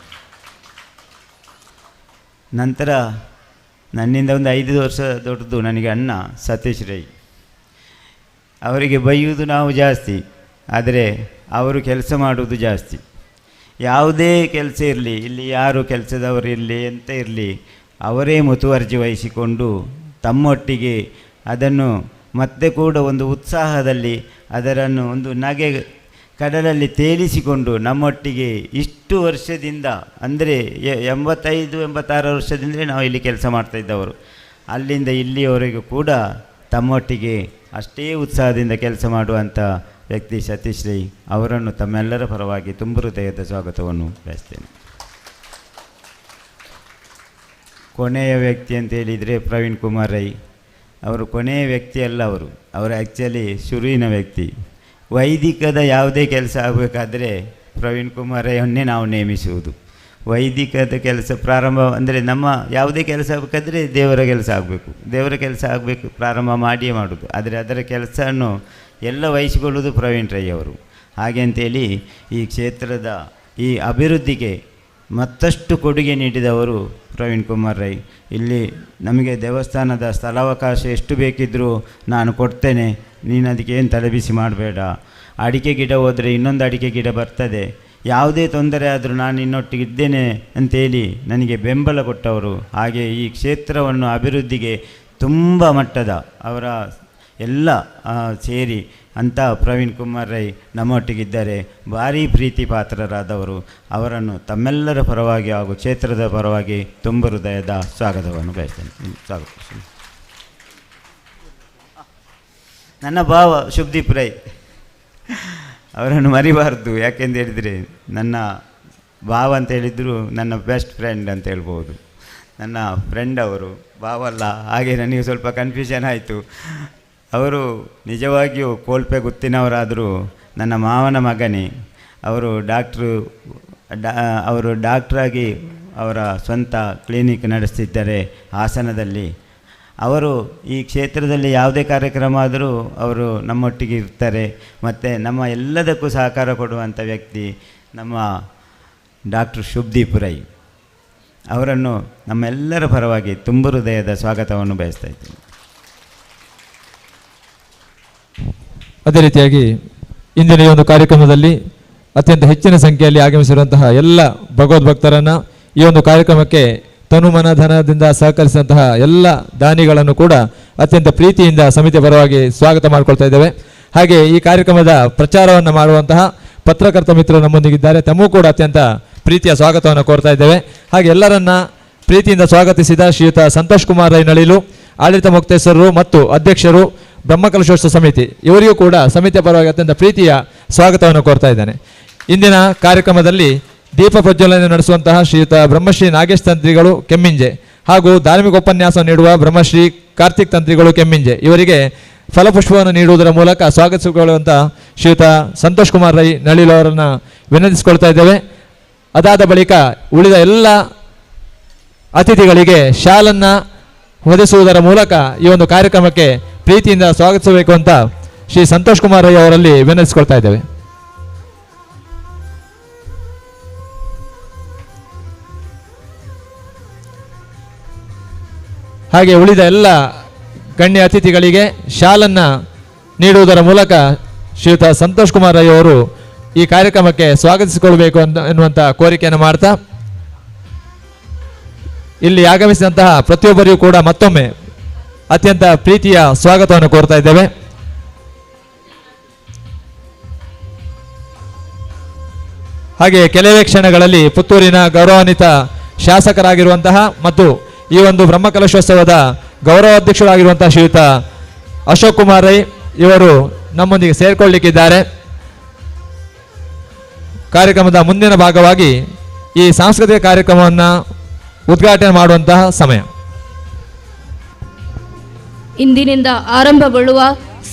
Speaker 19: ನಂತರ ನನ್ನಿಂದ ಒಂದು 5 ವರ್ಷ ದೊಡ್ಡದು ನನಗೆ ಅಣ್ಣ ಸತೀಶ್ ರೈ. ಅವರಿಗೆ ಬೈಯುವುದು ನಾವು ಜಾಸ್ತಿ, ಆದರೆ ಅವರು ಕೆಲಸ ಮಾಡುವುದು ಜಾಸ್ತಿ. ಯಾವುದೇ ಕೆಲಸ ಇರಲಿ, ಇಲ್ಲಿ ಯಾರು ಕೆಲಸದವರು ಇರಲಿ ಎಂತ ಇರಲಿ, ಅವರೇ ಮುತುವರ್ಜಿ ವಹಿಸಿಕೊಂಡು ತಮ್ಮೊಟ್ಟಿಗೆ ಅದನ್ನು ಮತ್ತೆ ಕೂಡ ಒಂದು ಉತ್ಸಾಹದಲ್ಲಿ ಅದರನ್ನು ಒಂದು ನಗೆ ಕಡಲಲ್ಲಿ ತೇಲಿಸಿಕೊಂಡು ನಮ್ಮೊಟ್ಟಿಗೆ ಇಷ್ಟು ವರ್ಷದಿಂದ, ಅಂದರೆ 85 86 ವರ್ಷದಿಂದಲೇ ನಾವು ಇಲ್ಲಿ ಕೆಲಸ ಮಾಡ್ತಾಯಿದ್ದವರು, ಅಲ್ಲಿಂದ ಇಲ್ಲಿಯವರೆಗೂ ಕೂಡ ತಮ್ಮೊಟ್ಟಿಗೆ ಅಷ್ಟೇ ಉತ್ಸಾಹದಿಂದ ಕೆಲಸ ಮಾಡುವಂಥ ವ್ಯಕ್ತಿ ಸತೀಶ್ ರೈ ಅವರನ್ನು ತಮ್ಮೆಲ್ಲರ ಪರವಾಗಿ ತುಂಬ ಹೃದಯದ ಸ್ವಾಗತವನ್ನು ಬಯಸ್ತೇನೆ. ಕೊನೆಯ ವ್ಯಕ್ತಿ ಅಂತ ಹೇಳಿದರೆ ಪ್ರವೀಣ್ ಕುಮಾರ್ ರೈ ಅವರು. ಕೊನೆಯ ವ್ಯಕ್ತಿ ಅಲ್ಲ ಅವರು, ಅವರು ಆ್ಯಕ್ಚುಲಿ ಶುರುವಿನ ವ್ಯಕ್ತಿ. ವೈದಿಕದ ಯಾವುದೇ ಕೆಲಸ ಆಗಬೇಕಾದರೆ ಪ್ರವೀಣ್ ಕುಮಾರ್ ರೈಯನ್ನೇ ನಾವು ನೇಮಿಸುವುದು. ವೈದಿಕದ ಕೆಲಸ ಪ್ರಾರಂಭ ಅಂದರೆ ನಮ್ಮ ಯಾವುದೇ ಕೆಲಸ ಆಗಬೇಕಾದರೆ ದೇವರ ಕೆಲಸ ಆಗಬೇಕು, ದೇವರ ಕೆಲಸ ಆಗಬೇಕು, ಪ್ರಾರಂಭ ಮಾಡಿಯೇ ಮಾಡೋದು. ಆದರೆ ಅದರ ಕೆಲಸವನ್ನು ಎಲ್ಲ ವಹಿಸಿಕೊಳ್ಳುವುದು ಪ್ರವೀಣ್ ರೈ ಅವರು. ಹಾಗೆ ಅಂತೇಳಿ ಈ ಕ್ಷೇತ್ರದ ಈ ಅಭಿವೃದ್ಧಿಗೆ ಮತ್ತಷ್ಟು ಕೊಡುಗೆ ನೀಡಿದವರು ಪ್ರವೀಣ್ ಕುಮಾರ್ ರೈ. ಇಲ್ಲಿ ನಮಗೆ ದೇವಸ್ಥಾನದ ಸ್ಥಳಾವಕಾಶ ಎಷ್ಟು ಬೇಕಿದ್ದರೂ ನಾನು ಕೊಡ್ತೇನೆ, ನೀನು ಅದಕ್ಕೆ ಏನು ತಲೆಬಿಸಿ ಮಾಡಬೇಡ, ಅಡಿಕೆ ಗಿಡ ಹೋದರೆ ಇನ್ನೊಂದು ಅಡಿಕೆ ಗಿಡ ಬರ್ತದೆ, ಯಾವುದೇ ತೊಂದರೆ ಆದರೂ ನಾನು ನಿನ್ನೊಟ್ಟಿಗೆ ಇದ್ದೇನೆ ಅಂತೇಳಿ ನನಗೆ ಬೆಂಬಲ ಕೊಟ್ಟವರು. ಹಾಗೆ ಈ ಕ್ಷೇತ್ರವನ್ನು ಅಭಿವೃದ್ಧಿಗೆ ತುಂಬ ಮಟ್ಟದ ಅವರ ಎಲ್ಲ ಸೇರಿ ಅಂತ ಪ್ರವೀಣ್ ಕುಮಾರ್ ರೈ ನಮ್ಮೊಟ್ಟಿಗಿದ್ದಾರೆ. ಭಾರೀ ಪ್ರೀತಿ ಪಾತ್ರರಾದವರು. ಅವರನ್ನು ತಮ್ಮೆಲ್ಲರ ಪರವಾಗಿ ಹಾಗೂ ಕ್ಷೇತ್ರದ ಪರವಾಗಿ ತುಂಬ ಹೃದಯದ ಸ್ವಾಗತವನ್ನು ಬಯಸ್ತೇನೆ. ಸ್ವಾಗತ. ನನ್ನ ಭಾವ ಶುಭದೀಪ್ ರೈ ಅವರನ್ನು ಮರಿಬಾರ್ದು, ಯಾಕೆಂತ ಹೇಳಿದರೆ ನನ್ನ ಭಾವ ಅಂತ ಹೇಳಿದರು ನನ್ನ ಬೆಸ್ಟ್ ಫ್ರೆಂಡ್ ಅಂತ ಹೇಳ್ಬೋದು. ನನ್ನ ಫ್ರೆಂಡ್ ಅವರು, ಭಾವಲ್ಲ. ಹಾಗೆ ನನಗೆ ಸ್ವಲ್ಪ ಕನ್ಫ್ಯೂಷನ್ ಆಯಿತು. ಅವರು ನಿಜವಾಗಿಯೂ ಕೋಲ್ಪೆ ಗುತ್ತಿನವರಾದರೂ ನನ್ನ ಮಾವನ ಮಗನೇ. ಅವರು ಡಾಕ್ಟ್ರು, ಅವರು ಡಾಕ್ಟ್ರಾಗಿ ಅವರ ಸ್ವಂತ ಕ್ಲಿನಿಕ್ ನಡೆಸ್ತಿದ್ದಾರೆ ಹಾಸನದಲ್ಲಿ. ಅವರು ಈ ಕ್ಷೇತ್ರದಲ್ಲಿ ಯಾವುದೇ ಕಾರ್ಯಕ್ರಮ ಆದರೂ ಅವರು ನಮ್ಮೊಟ್ಟಿಗೆ ಇರ್ತಾರೆ. ಮತ್ತು ನಮ್ಮ ಎಲ್ಲದಕ್ಕೂ ಸಹಕಾರ ಕೊಡುವಂಥ ವ್ಯಕ್ತಿ ನಮ್ಮ ಡಾಕ್ಟ್ರ್ ಶುಭದೀಪ್ ರೈ ಅವರನ್ನು ನಮ್ಮೆಲ್ಲರ ಪರವಾಗಿ ತುಂಬ ಹೃದಯದ ಸ್ವಾಗತವನ್ನು ಬಯಸ್ತಾ ಇದ್ದೀನಿ.
Speaker 16: ಅದೇ ರೀತಿಯಾಗಿ ಇಂದಿನ ಈ ಒಂದು ಕಾರ್ಯಕ್ರಮದಲ್ಲಿ ಅತ್ಯಂತ ಹೆಚ್ಚಿನ ಸಂಖ್ಯೆಯಲ್ಲಿ ಆಗಮಿಸಿರುವಂತಹ ಎಲ್ಲ ಭಗವದ್ಭಕ್ತರನ್ನು, ಈ ಒಂದು ಕಾರ್ಯಕ್ರಮಕ್ಕೆ ತನುಮನ ಧನದಿಂದ ಸಹಕರಿಸಿದಂತಹ ಎಲ್ಲ ದಾನಿಗಳನ್ನು ಕೂಡ ಅತ್ಯಂತ ಪ್ರೀತಿಯಿಂದ ಸಮಿತಿ ಪರವಾಗಿ ಸ್ವಾಗತ ಮಾಡಿಕೊಳ್ತಾ ಇದ್ದೇವೆ. ಹಾಗೆ ಈ ಕಾರ್ಯಕ್ರಮದ ಪ್ರಚಾರವನ್ನು ಮಾಡುವಂತಹ ಪತ್ರಕರ್ತ ಮಿತ್ರರು ನಮ್ಮೊಂದಿಗಿದ್ದಾರೆ, ತಮಗೂ ಕೂಡ ಅತ್ಯಂತ ಪ್ರೀತಿಯ ಸ್ವಾಗತವನ್ನು ಕೋರ್ತಾ ಇದ್ದೇವೆ. ಹಾಗೆ ಎಲ್ಲರನ್ನ ಪ್ರೀತಿಯಿಂದ ಸ್ವಾಗತಿಸಿದ ಶ್ರೀಯುತ ಸಂತೋಷ್ ಕುಮಾರ್ ರೈ ನಳಿಲು, ಆಡಳಿತ ಮೊಕ್ತೇಸರರು ಮತ್ತು ಅಧ್ಯಕ್ಷರು ಬ್ರಹ್ಮಕಲಶೋತ್ಸವ ಸಮಿತಿ, ಇವರಿಗೂ ಕೂಡ ಸಮಿತಿಯ ಪರವಾಗಿ ಅತ್ಯಂತ ಪ್ರೀತಿಯ ಸ್ವಾಗತವನ್ನು ಕೋರ್ತಾ ಇದ್ದೇನೆ. ಇಂದಿನ ಕಾರ್ಯಕ್ರಮದಲ್ಲಿ ದೀಪ ಪ್ರಜ್ವಲನೆ ನಡೆಸುವಂತಹ ಶ್ರೀಯುತ ಬ್ರಹ್ಮಶ್ರೀ ನಾಗೇಶ್ ತಂತ್ರಿಗಳು ಕೆಮ್ಮಿಂಜೆ ಹಾಗೂ ಧಾರ್ಮಿಕ ಉಪನ್ಯಾಸ ನೀಡುವ ಬ್ರಹ್ಮಶ್ರೀ ಕಾರ್ತಿಕ್ ತಂತ್ರಿಗಳು ಕೆಮ್ಮಿಂಜೆ ಇವರಿಗೆ ಫಲಪುಷ್ಪವನ್ನು ನೀಡುವುದರ ಮೂಲಕ ಸ್ವಾಗತಿಸಿಕೊಳ್ಳುವಂಥ ಶ್ರೀಯುತ ಸಂತೋಷ್ ಕುಮಾರ್ ರೈ ನಳಿಲು ಅವರನ್ನು ವಿನಂತಿಸಿಕೊಳ್ತಾ ಇದ್ದೇವೆ. ಅದಾದ ಬಳಿಕ ಉಳಿದ ಎಲ್ಲ ಅತಿಥಿಗಳಿಗೆ ಶಾಲನ್ನು ಹೊದಿಸುವುದರ ಮೂಲಕ ಈ ಒಂದು ಕಾರ್ಯಕ್ರಮಕ್ಕೆ ಪ್ರೀತಿಯಿಂದ ಸ್ವಾಗತಿಸಬೇಕು ಅಂತ ಶ್ರೀ ಸಂತೋಷ್ ಕುಮಾರ್ ರೈ ಅವರಲ್ಲಿ ವಿನಂತಿಸಿಕೊಳ್ತಾ ಇದ್ದೇವೆ. ಹಾಗೆ ಉಳಿದ ಎಲ್ಲ ಗಣ್ಯ ಅತಿಥಿಗಳಿಗೆ ಶಾಲನ್ನು ನೀಡುವುದರ ಮೂಲಕ ಶ್ರೀಯುತ ಸಂತೋಷ್ ಕುಮಾರ್ ರೈ ಅವರು ಈ ಕಾರ್ಯಕ್ರಮಕ್ಕೆ ಸ್ವಾಗತಿಸಿಕೊಳ್ಳಬೇಕು ಅಂತ ಎನ್ನುವಂಥ ಕೋರಿಕೆಯನ್ನು ಮಾಡ್ತಾ ಇಲ್ಲಿ ಆಗಮಿಸಿದಂತಹ ಪ್ರತಿಯೊಬ್ಬರಿಗೂ ಕೂಡ ಮತ್ತೊಮ್ಮೆ ಅತ್ಯಂತ ಪ್ರೀತಿಯ ಸ್ವಾಗತವನ್ನು ಕೋರ್ತಾ ಇದ್ದೇವೆ. ಹಾಗೆ ಕೆಲವೇ ಕ್ಷಣಗಳಲ್ಲಿ ಪುತ್ತೂರಿನ ಗೌರವಾನ್ವಿತ ಶಾಸಕರಾಗಿರುವಂತಹ ಮತ್ತು ಈ ಒಂದು ಬ್ರಹ್ಮಕಲಶೋತ್ಸವದ ಗೌರವಾಧ್ಯಕ್ಷರಾಗಿರುವಂತಹ ಶ್ರೀಯುತ ಅಶೋಕ್ ಕುಮಾರ್ ರೈ ಇವರು ನಮ್ಮೊಂದಿಗೆ ಸೇರಿಕೊಳ್ಳಲಿಕ್ಕಿದ್ದಾರೆ. ಕಾರ್ಯಕ್ರಮದ ಮುಂದಿನ ಭಾಗವಾಗಿ ಈ ಸಾಂಸ್ಕೃತಿಕ ಕಾರ್ಯಕ್ರಮವನ್ನು ಉದ್ಘಾಟನೆ ಮಾಡುವಂತಹ ಸಮಯ.
Speaker 13: ಇಂದಿನಿಂದ ಆರಂಭಗೊಳ್ಳುವ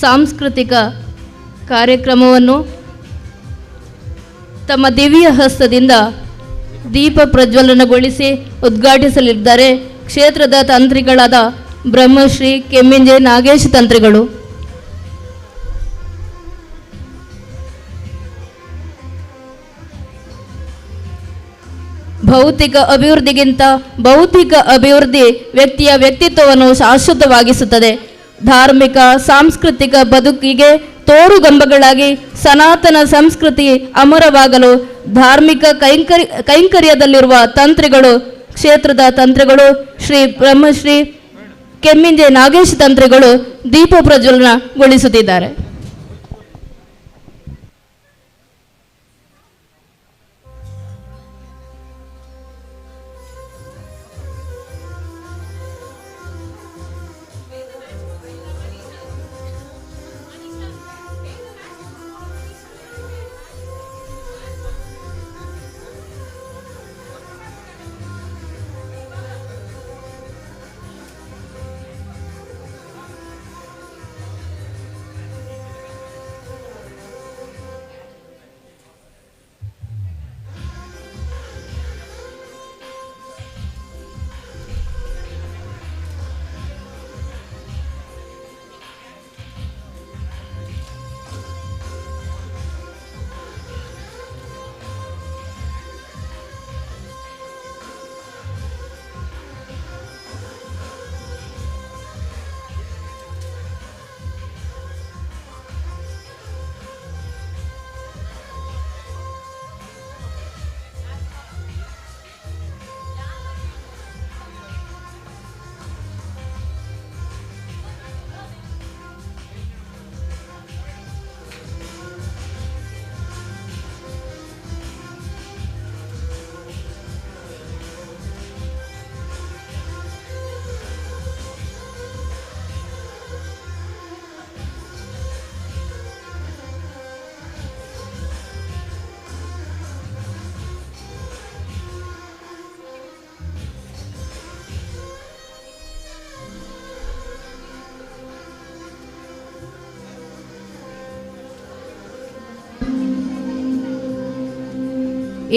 Speaker 13: ಸಾಂಸ್ಕೃತಿಕ ಕಾರ್ಯಕ್ರಮವನ್ನು ತಮ್ಮ ದಿವ್ಯ ಹಸ್ತದಿಂದ ದೀಪ ಪ್ರಜ್ವಲನಗೊಳಿಸಿ ಉದ್ಘಾಟಿಸಲಿದ್ದಾರೆ ಕ್ಷೇತ್ರದ ತಂತ್ರಿಗಳಾದ ಬ್ರಹ್ಮಶ್ರೀ ಕೆಮ್ಮಿಂಜೆ ನಾಗೇಶ್ ತಂತ್ರಿಗಳು. ಭೌತಿಕ ಅಭಿವೃದ್ಧಿಗಿಂತ ಬೌದ್ಧಿಕ ಅಭಿವೃದ್ಧಿ ವ್ಯಕ್ತಿಯ ವ್ಯಕ್ತಿತ್ವವನ್ನು ಶಾಶ್ವತವಾಗಿಸುತ್ತದೆ. ಧಾರ್ಮಿಕ ಸಾಂಸ್ಕೃತಿಕ ಬದುಕಿಗೆ ತೋರುಗಂಬಗಳಾಗಿ ಸನಾತನ ಸಂಸ್ಕೃತಿ ಅಮರವಾಗಲು ಧಾರ್ಮಿಕ ಕೈಂಕರ್ಯದಲ್ಲಿರುವ ತಂತ್ರಿಗಳು, ಕ್ಷೇತ್ರದ ತಂತ್ರಿಗಳು ಶ್ರೀ ಬ್ರಹ್ಮಶ್ರೀ ಕೆಮ್ಮಿಂಜೆ ನಾಗೇಶ್ ತಂತ್ರಿಗಳು ದೀಪ ಪ್ರಜ್ವಲನಗೊಳಿಸುತ್ತಿದ್ದಾರೆ.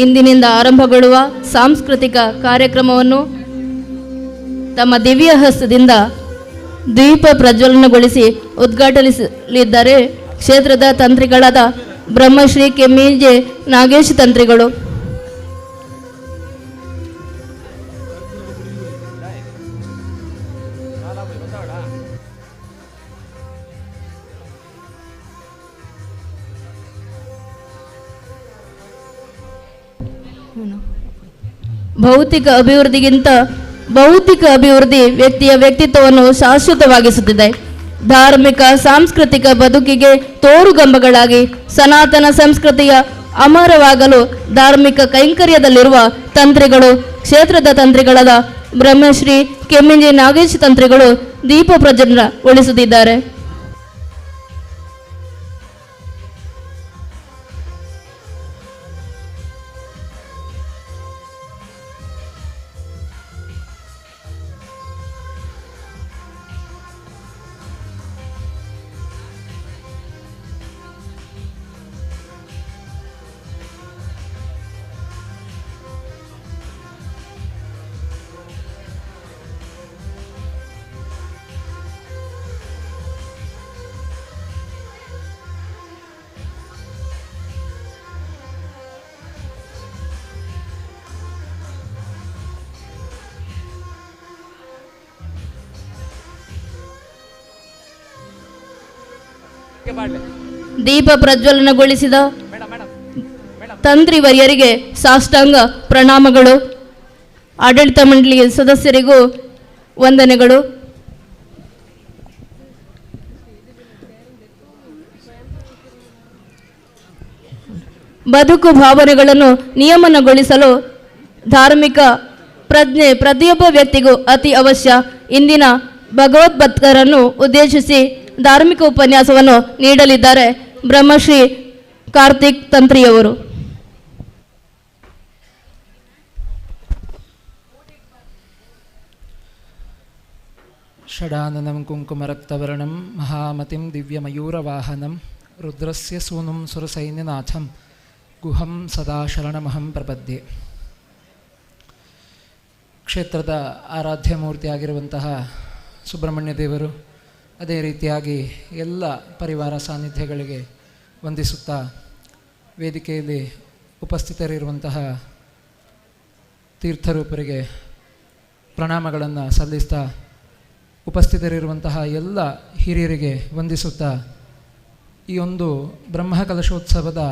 Speaker 13: ಇಂದಿನಿಂದ ಆರಂಭಗೊಳ್ಳುವ ಸಾಂಸ್ಕೃತಿಕ ಕಾರ್ಯಕ್ರಮವನ್ನು ತಮ್ಮ ದಿವ್ಯ ಹಸ್ತದಿಂದ ದೀಪ ಪ್ರಜ್ವಲನಗೊಳಿಸಿ ಉದ್ಘಾಟಿಸಲಿದ್ದಾರೆ ಕ್ಷೇತ್ರದ ತಂತ್ರಿಗಳಾದ ಬ್ರಹ್ಮಶ್ರೀ ಕೆಮ್ಮಿಂಜೆ ನಾಗೇಶ್ ತಂತ್ರಿಗಳು. ಭೌತಿಕ ಅಭಿವೃದ್ಧಿಗಿಂತ ಬೌದ್ಧಿಕ ಅಭಿವೃದ್ಧಿ ವ್ಯಕ್ತಿಯ ವ್ಯಕ್ತಿತ್ವವನ್ನು ಶಾಶ್ವತವಾಗಿಸುತ್ತಿದೆ. ಧಾರ್ಮಿಕ ಸಾಂಸ್ಕೃತಿಕ ಬದುಕಿಗೆ ತೋರುಗಂಬಗಳಾಗಿ ಸನಾತನ ಸಂಸ್ಕೃತಿಯ ಅಮರವಾಗಲು ಧಾರ್ಮಿಕ ಕೈಂಕರ್ಯದಲ್ಲಿರುವ ತಂತ್ರಿಗಳು ಕ್ಷೇತ್ರದ ತಂತ್ರಿಗಳಾದ ಬ್ರಹ್ಮಶ್ರೀ ಕೆಮ್ಮಿಂಜೆ ನಾಗೇಶ್ ತಂತ್ರಿಗಳು ದೀಪ ಪ್ರಜ್ವಲನಗೊಳಿಸುತ್ತಿದ್ದಾರೆ. ದೀಪ ಪ್ರಜ್ವಲನಗೊಳಿಸಿದ ತಂತ್ರಿವರ್ಯರಿಗೆ ಸಾಷ್ಟಾಂಗ ಪ್ರಣಾಮಗಳು. ಆಡಳಿತ ಮಂಡಳಿಯ ಸದಸ್ಯರಿಗೂ ವಂದನೆಗಳು. ಬದುಕು ಭಾವನೆಗಳನ್ನು ನಿಯಮನಗೊಳಿಸಲು ಧಾರ್ಮಿಕ ಪ್ರಜ್ಞೆ ಪ್ರತಿಯೊಬ್ಬ ವ್ಯಕ್ತಿಗೂ ಅತಿ ಅವಶ್ಯ. ಇಂದಿನ ಭಗವದ್ಭಕ್ತರನ್ನು ಉದ್ದೇಶಿಸಿ ಧಾರ್ಮಿಕ ಉಪನ್ಯಾಸವನ್ನು ನೀಡಲಿದ್ದಾರೆ ಬ್ರಹ್ಮಶ್ರೀ ಕಾರ್ತಿಕ್ ತಂತ್ರಿಯವರು.
Speaker 14: ಷಡಾನನಂ ಕುಂಕುಮರಕ್ತವರ್ಣಂ ಮಹಾಮತಿಂ ದಿವ್ಯಮಯೂರವಾಹನಂ ರುದ್ರಸ್ಯ ಸೂನುಂ ಸುರಸೈನ್ಯನಾಥಂ ಗುಹಂ ಸದಾ ಶರಣಮಹಂ ಪ್ರಪದ್ಯೆ. ಕ್ಷೇತ್ರದ ಆರಾಧ್ಯ ಮೂರ್ತಿಯಾಗಿರುವಂತಹ ಸುಬ್ರಹ್ಮಣ್ಯ ದೇವರು, ಅದೇ ರೀತಿಯಾಗಿ ಎಲ್ಲ ಪರಿವಾರ ಸಾನ್ನಿಧ್ಯಗಳಿಗೆ ವಂದಿಸುತ್ತಾ ವೇದಿಕೆಯಲ್ಲಿ ಉಪಸ್ಥಿತರಿರುವಂತಹ ತೀರ್ಥರೂಪರಿಗೆ ಪ್ರಣಾಮಗಳನ್ನು ಸಲ್ಲಿಸ್ತಾ, ಉಪಸ್ಥಿತರಿರುವಂತಹ ಎಲ್ಲ ಹಿರಿಯರಿಗೆ ವಂದಿಸುತ್ತಾ, ಈ ಒಂದು ಬ್ರಹ್ಮಕಲಶೋತ್ಸವದ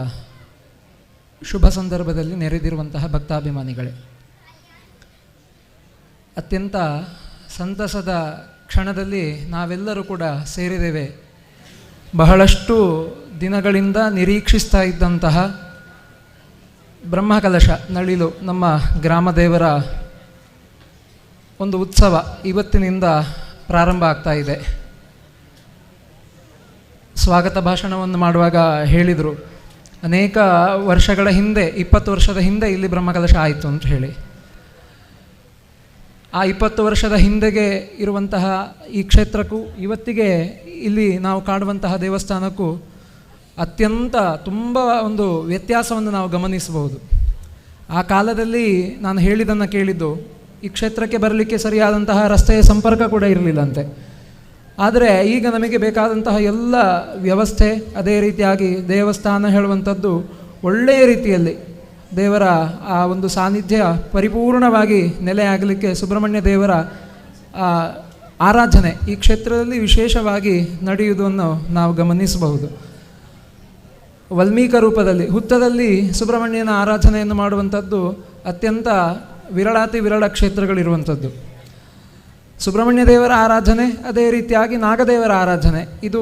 Speaker 14: ಶುಭ ಸಂದರ್ಭದಲ್ಲಿ ನೆರೆದಿರುವಂತಹ ಭಕ್ತಾಭಿಮಾನಿಗಳೇ, ಅತ್ಯಂತ ಸಂತಸದ ಕ್ಷಣದಲ್ಲಿ ನಾವೆಲ್ಲರೂ ಕೂಡ ಸೇರಿದ್ದೇವೆ. ಬಹಳಷ್ಟು ದಿನಗಳಿಂದ ನಿರೀಕ್ಷಿಸ್ತಾ ಇದ್ದಂತಹ ಬ್ರಹ್ಮಕಲಶ ನಳಿಲು ನಮ್ಮ ಗ್ರಾಮದೇವರ ಒಂದು ಉತ್ಸವ ಇವತ್ತಿನಿಂದ ಪ್ರಾರಂಭ ಆಗ್ತಾ ಇದೆ. ಸ್ವಾಗತ ಭಾಷಣವನ್ನು ಮಾಡುವಾಗ ಹೇಳಿದರು, ಅನೇಕ ವರ್ಷಗಳ ಹಿಂದೆ, 20 ವರ್ಷದ ಹಿಂದೆ ಇಲ್ಲಿ ಬ್ರಹ್ಮಕಲಶ ಆಯಿತು ಅಂತ ಹೇಳಿ. ಆ 20 ವರ್ಷದ ಹಿಂದೆಗೆ ಇರುವಂತಹ ಈ ಕ್ಷೇತ್ರಕ್ಕೂ ಇವತ್ತಿಗೆ ಇಲ್ಲಿ ನಾವು ಕಾಣುವಂತಹ ದೇವಸ್ಥಾನಕ್ಕೂ ಅತ್ಯಂತ ತುಂಬ ಒಂದು ವ್ಯತ್ಯಾಸವನ್ನು ನಾವು ಗಮನಿಸಬಹುದು. ಆ ಕಾಲದಲ್ಲಿ ನಾನು ಹೇಳಿದ್ದನ್ನು ಕೇಳಿದ್ದು, ಈ ಕ್ಷೇತ್ರಕ್ಕೆ ಬರಲಿಕ್ಕೆ ಸರಿಯಾದಂತಹ ರಸ್ತೆಯ ಸಂಪರ್ಕ ಕೂಡ ಇರಲಿಲ್ಲಂತೆ. ಆದರೆ ಈಗ ನಮಗೆ ಬೇಕಾದಂತಹ ಎಲ್ಲ ವ್ಯವಸ್ಥೆ, ಅದೇ ರೀತಿಯಾಗಿ ದೇವಸ್ಥಾನ ಹೇಳುವಂಥದ್ದು ಒಳ್ಳೆಯ ರೀತಿಯಲ್ಲಿ ದೇವರ ಆ ಒಂದು ಸಾನ್ನಿಧ್ಯ ಪರಿಪೂರ್ಣವಾಗಿ ನೆಲೆಯಾಗಲಿಕ್ಕೆ ಸುಬ್ರಹ್ಮಣ್ಯ ದೇವರ ಆರಾಧನೆ ಈ ಕ್ಷೇತ್ರದಲ್ಲಿ ವಿಶೇಷವಾಗಿ ನಡೆಯುವುದನ್ನು ನಾವು ಗಮನಿಸಬಹುದು. ವಲ್ಮೀಕ ರೂಪದಲ್ಲಿ ಹುತ್ತದಲ್ಲಿ ಸುಬ್ರಹ್ಮಣ್ಯನ ಆರಾಧನೆಯನ್ನು ಮಾಡುವಂಥದ್ದು ಅತ್ಯಂತ ವಿರಳಾತಿ ವಿರಳ ಕ್ಷೇತ್ರಗಳಿರುವಂಥದ್ದು. ಸುಬ್ರಹ್ಮಣ್ಯ ದೇವರ ಆರಾಧನೆ, ಅದೇ ರೀತಿಯಾಗಿ ನಾಗದೇವರ ಆರಾಧನೆ, ಇದು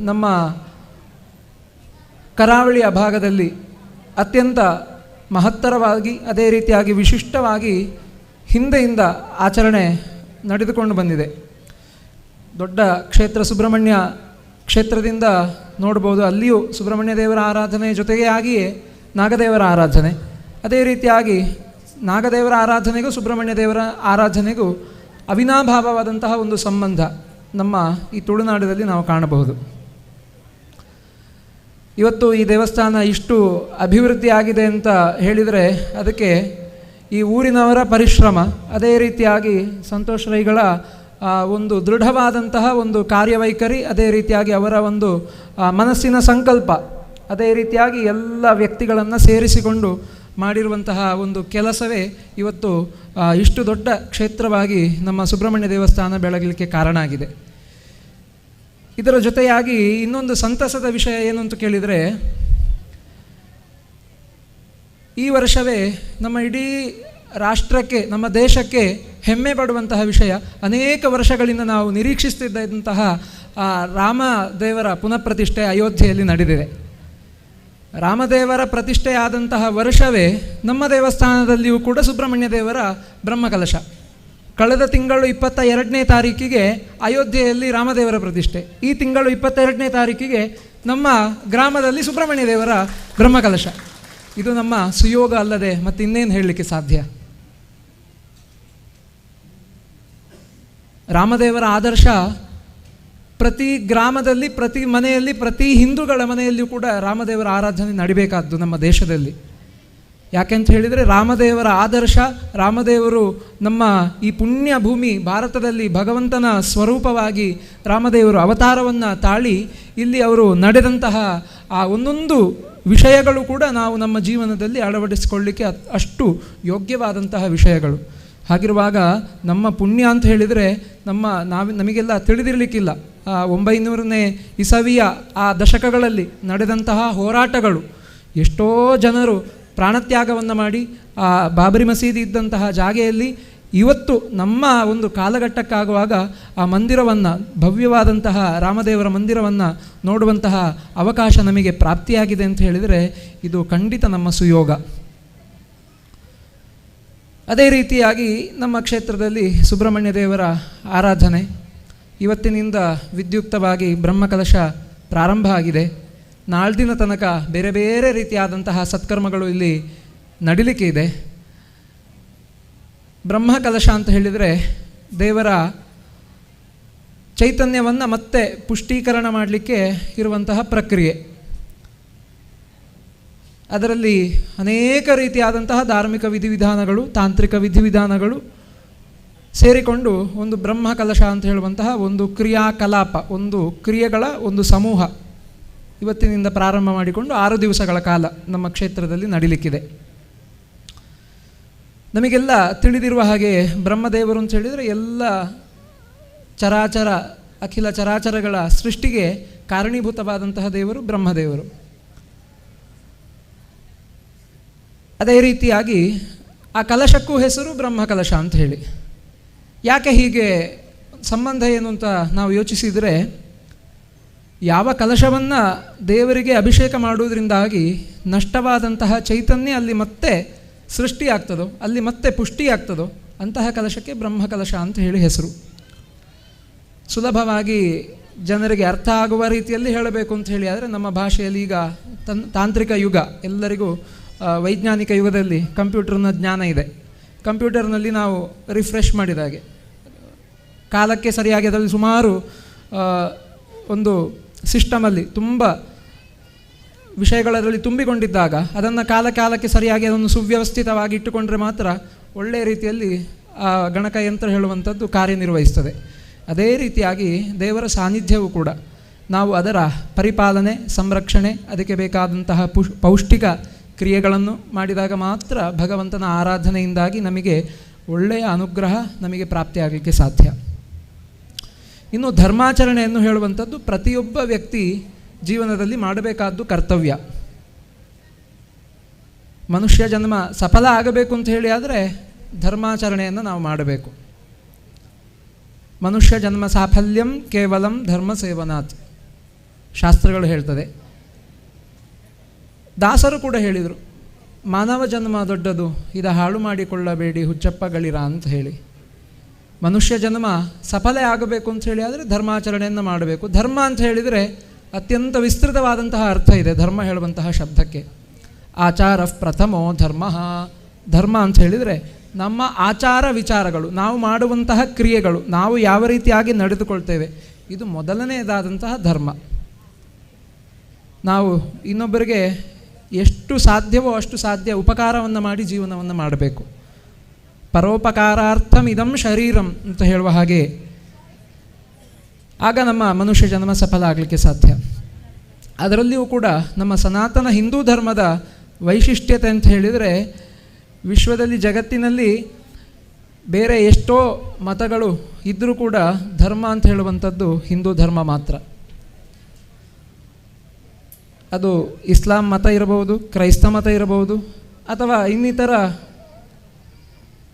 Speaker 14: ನಮ್ಮ ಕರಾವಳಿಯ ಭಾಗದಲ್ಲಿ ಅತ್ಯಂತ ಮಹತ್ತರವಾಗಿ, ಅದೇ ರೀತಿಯಾಗಿ ವಿಶಿಷ್ಟವಾಗಿ ಹಿಂದೆಯಿಂದ ಆಚರಣೆ ನಡೆದುಕೊಂಡು ಬಂದಿದೆ. ದೊಡ್ಡ ಕ್ಷೇತ್ರ ಸುಬ್ರಹ್ಮಣ್ಯ ಕ್ಷೇತ್ರದಿಂದ ನೋಡ್ಬೋದು, ಅಲ್ಲಿಯೂ ಸುಬ್ರಹ್ಮಣ್ಯ ದೇವರ ಆರಾಧನೆ ಜೊತೆಗೆ ಆಗಿಯೇ ನಾಗದೇವರ ಆರಾಧನೆ, ಅದೇ ರೀತಿಯಾಗಿ ನಾಗದೇವರ ಆರಾಧನೆಗೂ ಸುಬ್ರಹ್ಮಣ್ಯ ದೇವರ ಆರಾಧನೆಗೂ ಅವಿನಾಭಾವವಾದಂತಹ ಒಂದು ಸಂಬಂಧ ನಮ್ಮ ಈ ತುಳುನಾಡಿನಲ್ಲಿ ನಾವು ಕಾಣಬಹುದು. ಇವತ್ತು ಈ ದೇವಸ್ಥಾನ ಇಷ್ಟು ಅಭಿವೃದ್ಧಿ ಆಗಿದೆ ಅಂತ ಹೇಳಿದರೆ ಅದಕ್ಕೆ ಈ ಊರಿನವರ ಪರಿಶ್ರಮ, ಅದೇ ರೀತಿಯಾಗಿ ಸಂತೋಷ್ ರೈಗಳ ಒಂದು ದೃಢವಾದಂತಹ ಒಂದು ಕಾರ್ಯವೈಖರಿ, ಅದೇ ರೀತಿಯಾಗಿ ಅವರ ಒಂದು ಮನಸ್ಸಿನ ಸಂಕಲ್ಪ, ಅದೇ ರೀತಿಯಾಗಿ ಎಲ್ಲ ವ್ಯಕ್ತಿಗಳನ್ನು ಸೇರಿಸಿಕೊಂಡು ಮಾಡಿರುವಂತಹ ಒಂದು ಕೆಲಸವೇ ಇವತ್ತು ಇಷ್ಟು ದೊಡ್ಡ ಕ್ಷೇತ್ರವಾಗಿ ನಮ್ಮ ಸುಬ್ರಹ್ಮಣ್ಯ ದೇವಸ್ಥಾನ ಬೆಳಗಲಿಕ್ಕೆ ಕಾರಣ ಆಗಿದೆ. ಇದರ ಜೊತೆಯಾಗಿ ಇನ್ನೊಂದು ಸಂತಸದ ವಿಷಯ ಏನು ಅಂತ ಕೇಳಿದರೆ, ಈ ವರ್ಷವೇ ನಮ್ಮ ಇಡೀ ರಾಷ್ಟ್ರಕ್ಕೆ, ನಮ್ಮ ದೇಶಕ್ಕೆ ಹೆಮ್ಮೆ ಪಡುವಂತಹ ವಿಷಯ, ಅನೇಕ ವರ್ಷಗಳಿಂದ ನಾವು ನಿರೀಕ್ಷಿಸುತ್ತಿದ್ದಂತಹ ರಾಮದೇವರ ಪುನಃಪ್ರತಿಷ್ಠೆ ಅಯೋಧ್ಯೆಯಲ್ಲಿ ನಡೆದಿದೆ. ರಾಮದೇವರ ಪ್ರತಿಷ್ಠೆಯಾದಂತಹ ವರ್ಷವೇ ನಮ್ಮ ದೇವಸ್ಥಾನದಲ್ಲಿಯೂ ಕೂಡ ಸುಬ್ರಹ್ಮಣ್ಯ ದೇವರ ಬ್ರಹ್ಮಕಲಶ. ಕಳೆದ ತಿಂಗಳು 22ನೇ ತಾರೀಕಿಗೆ ಅಯೋಧ್ಯೆಯಲ್ಲಿ ರಾಮದೇವರ ಪ್ರತಿಷ್ಠೆ, ಈ ತಿಂಗಳು 22ನೇ ತಾರೀಕಿಗೆ ನಮ್ಮ ಗ್ರಾಮದಲ್ಲಿ ಸುಬ್ರಹ್ಮಣ್ಯ ದೇವರ ಬ್ರಹ್ಮಕಲಶ. ಇದು ನಮ್ಮ ಸುಯೋಗ ಅಲ್ಲದೆ ಮತ್ತಿನ್ನೇನು ಹೇಳಲಿಕ್ಕೆ ಸಾಧ್ಯ? ರಾಮದೇವರ ಆದರ್ಶ ಪ್ರತಿ ಗ್ರಾಮದಲ್ಲಿ, ಪ್ರತಿ ಮನೆಯಲ್ಲಿ, ಪ್ರತಿ ಹಿಂದೂಗಳ ಮನೆಯಲ್ಲಿಯೂ ಕೂಡ ರಾಮದೇವರ ಆರಾಧನೆ ನಡಿಬೇಕಾದ್ದು ನಮ್ಮ ದೇಶದಲ್ಲಿ. ಯಾಕೆಂತ ಹೇಳಿದರೆ ರಾಮದೇವರ ಆದರ್ಶ, ರಾಮದೇವರು ನಮ್ಮ ಈ ಪುಣ್ಯ ಭೂಮಿ ಭಾರತದಲ್ಲಿ ಭಗವಂತನ ಸ್ವರೂಪವಾಗಿ ರಾಮದೇವರು ಅವತಾರವನ್ನು ತಾಳಿ ಇಲ್ಲಿ ಅವರು ನಡೆದಂತಹ ಆ ಒಂದೊಂದು ವಿಷಯಗಳು ಕೂಡ ನಾವು ನಮ್ಮ ಜೀವನದಲ್ಲಿ ಅಳವಡಿಸಿಕೊಳ್ಳಿಕ್ಕೆ ಅಷ್ಟು ಯೋಗ್ಯವಾದಂತಹ ವಿಷಯಗಳು. ಹಾಗಿರುವಾಗ ನಮ್ಮ ಪುಣ್ಯ ಅಂತ ಹೇಳಿದರೆ ನಮಗೆಲ್ಲ ತಿಳಿದಿರಲಿಕ್ಕಿಲ್ಲ. 900ನೇ ಇಸವಿಯ ಆ ದಶಕಗಳಲ್ಲಿ ನಡೆದಂತಹ ಹೋರಾಟಗಳು, ಎಷ್ಟೋ ಜನರು ಪ್ರಾಣತ್ಯಾಗವನ್ನು ಮಾಡಿ ಆ ಬಾಬರಿ ಮಸೀದಿ ಇದ್ದಂತಹ ಜಾಗೆಯಲ್ಲಿ ಇವತ್ತು ನಮ್ಮ ಒಂದು ಕಾಲಘಟ್ಟಕ್ಕಾಗುವಾಗ ಆ ಮಂದಿರವನ್ನು, ಭವ್ಯವಾದಂತಹ ರಾಮದೇವರ ಮಂದಿರವನ್ನು ನೋಡುವಂತಹ ಅವಕಾಶ ನಮಗೆ ಪ್ರಾಪ್ತಿಯಾಗಿದೆ ಅಂತ ಹೇಳಿದರೆ ಇದು ಖಂಡಿತ ನಮ್ಮ ಸುಯೋಗ. ಅದೇ ರೀತಿಯಾಗಿ ನಮ್ಮ ಕ್ಷೇತ್ರದಲ್ಲಿ ಸುಬ್ರಹ್ಮಣ್ಯ ದೇವರ ಆರಾಧನೆ ಇವತ್ತಿನಿಂದ ವಿದ್ಯುಕ್ತವಾಗಿ ಬ್ರಹ್ಮಕಲಶ ಪ್ರಾರಂಭ ಆಗಿದೆ. ನಾಳ್ದಿನ ತನಕ ಬೇರೆ ಬೇರೆ ರೀತಿಯಾದಂತಹ ಸತ್ಕರ್ಮಗಳು ಇಲ್ಲಿ ನಡಿಲಿಕ್ಕೆ ಇದೆ. ಬ್ರಹ್ಮಕಲಶ ಅಂತ ಹೇಳಿದರೆ ದೇವರ ಚೈತನ್ಯವನ್ನು ಮತ್ತೆ ಪುಷ್ಟೀಕರಣ ಮಾಡಲಿಕ್ಕೆ ಇರುವಂತಹ ಪ್ರಕ್ರಿಯೆ. ಅದರಲ್ಲಿ ಅನೇಕ ರೀತಿಯಾದಂತಹ ಧಾರ್ಮಿಕ ವಿಧಿವಿಧಾನಗಳು, ತಾಂತ್ರಿಕ ವಿಧಿವಿಧಾನಗಳು ಸೇರಿಕೊಂಡು ಒಂದು ಬ್ರಹ್ಮಕಲಶ ಅಂತ ಹೇಳುವಂತಹ ಒಂದು ಕ್ರಿಯಾಕಲಾಪ, ಒಂದು ಕ್ರಿಯೆಗಳ ಒಂದು ಸಮೂಹ ಇವತ್ತಿನಿಂದ ಪ್ರಾರಂಭ ಮಾಡಿಕೊಂಡು 6 ದಿವಸಗಳ ಕಾಲ ನಮ್ಮ ಕ್ಷೇತ್ರದಲ್ಲಿ ನಡೀಲಿಕ್ಕಿದೆ. ನಮಗೆಲ್ಲ ತಿಳಿದಿರುವ ಹಾಗೆ ಬ್ರಹ್ಮದೇವರು ಅಂತ ಹೇಳಿದರೆ ಎಲ್ಲ ಚರಾಚರ, ಅಖಿಲ ಚರಾಚರಗಳ ಸೃಷ್ಟಿಗೆ ಕಾರಣೀಭೂತವಾದಂತಹ ದೇವರು ಬ್ರಹ್ಮದೇವರು. ಅದೇ ರೀತಿಯಾಗಿ ಆ ಕಲಶಕ್ಕೂ ಹೆಸರು ಬ್ರಹ್ಮಕಲಶ ಅಂತ ಹೇಳಿ. ಯಾಕೆ ಹೀಗೆ ಸಂಬಂಧ ಏನು ಅಂತ ನಾವು ಯೋಚಿಸಿದರೆ, ಯಾವ ಕಲಶವನ್ನು ದೇವರಿಗೆ ಅಭಿಷೇಕ ಮಾಡುವುದರಿಂದಾಗಿ ನಷ್ಟವಾದಂತಹ ಚೈತನ್ಯ ಅಲ್ಲಿ ಮತ್ತೆ ಸೃಷ್ಟಿಯಾಗ್ತದೋ, ಅಲ್ಲಿ ಮತ್ತೆ ಪುಷ್ಟಿಯಾಗ್ತದೋ ಅಂತಹ ಕಲಶಕ್ಕೆ ಬ್ರಹ್ಮಕಲಶ ಅಂತ ಹೇಳಿ ಹೆಸರು. ಸುಲಭವಾಗಿ ಜನರಿಗೆ ಅರ್ಥ ಆಗುವ ರೀತಿಯಲ್ಲಿ ಹೇಳಬೇಕು ಅಂತ ಹೇಳಿ ಆದರೆ, ನಮ್ಮ ಭಾಷೆಯಲ್ಲಿ ಈಗ ತಾಂತ್ರಿಕ ಯುಗ, ಎಲ್ಲರಿಗೂ ವೈಜ್ಞಾನಿಕ ಯುಗದಲ್ಲಿ ಕಂಪ್ಯೂಟರ್ನ ಜ್ಞಾನ ಇದೆ. ಕಂಪ್ಯೂಟರ್ನಲ್ಲಿ ನಾವು ರಿಫ್ರೆಶ್ ಮಾಡಿದಾಗೆ ಕಾಲಕ್ಕೆ ಸರಿಯಾಗಿ ಅದರಲ್ಲಿ ಸುಮಾರು ಒಂದು ಸಿಸ್ಟಮಲ್ಲಿ ತುಂಬ ವಿಷಯಗಳದರಲ್ಲಿ ತುಂಬಿಕೊಂಡಿದ್ದಾಗ ಅದನ್ನು ಕಾಲಕಾಲಕ್ಕೆ ಸರಿಯಾಗಿ ಅದನ್ನು ಸುವ್ಯವಸ್ಥಿತವಾಗಿ ಇಟ್ಟುಕೊಂಡ್ರೆ ಮಾತ್ರ ಒಳ್ಳೆಯ ರೀತಿಯಲ್ಲಿ ಆ ಗಣಕಯಂತ್ರ ಹೇಳುವಂಥದ್ದು ಕಾರ್ಯನಿರ್ವಹಿಸ್ತದೆ. ಅದೇ ರೀತಿಯಾಗಿ ದೇವರ ಸಾನ್ನಿಧ್ಯವೂ ಕೂಡ ನಾವು ಅದರ ಪರಿಪಾಲನೆ, ಸಂರಕ್ಷಣೆ, ಅದಕ್ಕೆ ಬೇಕಾದಂತಹ ಪೌಷ್ಟಿಕ ಕ್ರಿಯೆಗಳನ್ನು ಮಾಡಿದಾಗ ಮಾತ್ರ ಭಗವಂತನ ಆರಾಧನೆಯಿಂದಾಗಿ ನಮಗೆ ಒಳ್ಳೆಯ ಅನುಗ್ರಹ ನಮಗೆ ಪ್ರಾಪ್ತಿಯಾಗಲಿಕ್ಕೆ ಸಾಧ್ಯ. ಇನ್ನು ಧರ್ಮಾಚರಣೆಯನ್ನು ಹೇಳುವಂಥದ್ದು ಪ್ರತಿಯೊಬ್ಬ ವ್ಯಕ್ತಿ ಜೀವನದಲ್ಲಿ ಮಾಡಬೇಕಾದ್ದು ಕರ್ತವ್ಯ. ಮನುಷ್ಯ ಜನ್ಮ ಸಫಲ ಆಗಬೇಕು ಅಂತ ಹೇಳಿ ಆದರೆ ಧರ್ಮಾಚರಣೆಯನ್ನು ನಾವು ಮಾಡಬೇಕು. ಮನುಷ್ಯ ಜನ್ಮ ಸಾಫಲ್ಯಂ ಕೇವಲಂ ಧರ್ಮ ಸೇವನಾತ್ ಶಾಸ್ತ್ರಗಳು ಹೇಳ್ತದೆ. ದಾಸರು ಕೂಡ ಹೇಳಿದರು, ಮಾನವ ಜನ್ಮ ದೊಡ್ಡದು, ಇದ ಹಾಳು ಮಾಡಿಕೊಳ್ಳಬೇಡಿ ಹುಚ್ಚಪ್ಪಗಳಿರ ಅಂತ ಹೇಳಿ. ಮನುಷ್ಯ ಜನ್ಮ ಸಫಲ ಆಗಬೇಕು ಅಂತ ಹೇಳಿ ಆದರೆ ಧರ್ಮಾಚರಣೆಯನ್ನು ಮಾಡಬೇಕು. ಧರ್ಮ ಅಂತ ಹೇಳಿದರೆ ಅತ್ಯಂತ ವಿಸ್ತೃತವಾದಂತಹ ಅರ್ಥ ಇದೆ ಧರ್ಮ ಹೇಳುವಂತಹ ಶಬ್ದಕ್ಕೆ. ಆಚಾರ ಪ್ರಥಮೋ ಧರ್ಮ. ಧರ್ಮ ಅಂತ ಹೇಳಿದರೆ ನಮ್ಮ ಆಚಾರ ವಿಚಾರಗಳು, ನಾವು ಮಾಡುವಂತಹ ಕ್ರಿಯೆಗಳು, ನಾವು ಯಾವ ರೀತಿಯಾಗಿ ನಡೆದುಕೊಳ್ತೇವೆ, ಇದು ಮೊದಲನೆಯದಾದಂತಹ ಧರ್ಮ. ನಾವು ಇನ್ನೊಬ್ಬರಿಗೆ ಎಷ್ಟು ಸಾಧ್ಯವೋ ಅಷ್ಟು ಸಾಧ್ಯ ಉಪಕಾರವನ್ನು ಮಾಡಿ ಜೀವನವನ್ನು ಮಾಡಬೇಕು. ಪರೋಪಕಾರಾರ್ಥಂ ಇದಂ ಶರೀರಂ ಅಂತ ಹೇಳುವ ಹಾಗೆ ಆಗ ನಮ್ಮ ಮನುಷ್ಯ ಜನ್ಮ ಸಫಲ ಆಗಲಿಕ್ಕೆ ಸಾಧ್ಯ. ಅದರಲ್ಲಿಯೂ ಕೂಡ ನಮ್ಮ ಸನಾತನ ಹಿಂದೂ ಧರ್ಮದ ವೈಶಿಷ್ಟ್ಯತೆ ಅಂತ ಹೇಳಿದರೆ, ವಿಶ್ವದಲ್ಲಿ ಜಗತ್ತಿನಲ್ಲಿ ಬೇರೆ ಎಷ್ಟೋ ಮತಗಳು ಇದ್ದರೂ ಕೂಡ ಧರ್ಮ ಅಂತ ಹೇಳುವಂಥದ್ದು ಹಿಂದೂ ಧರ್ಮ ಮಾತ್ರ. ಅದು ಇಸ್ಲಾಂ ಮತ ಇರಬಹುದು, ಕ್ರೈಸ್ತ ಮತ ಇರಬಹುದು, ಅಥವಾ ಇನ್ನಿತರ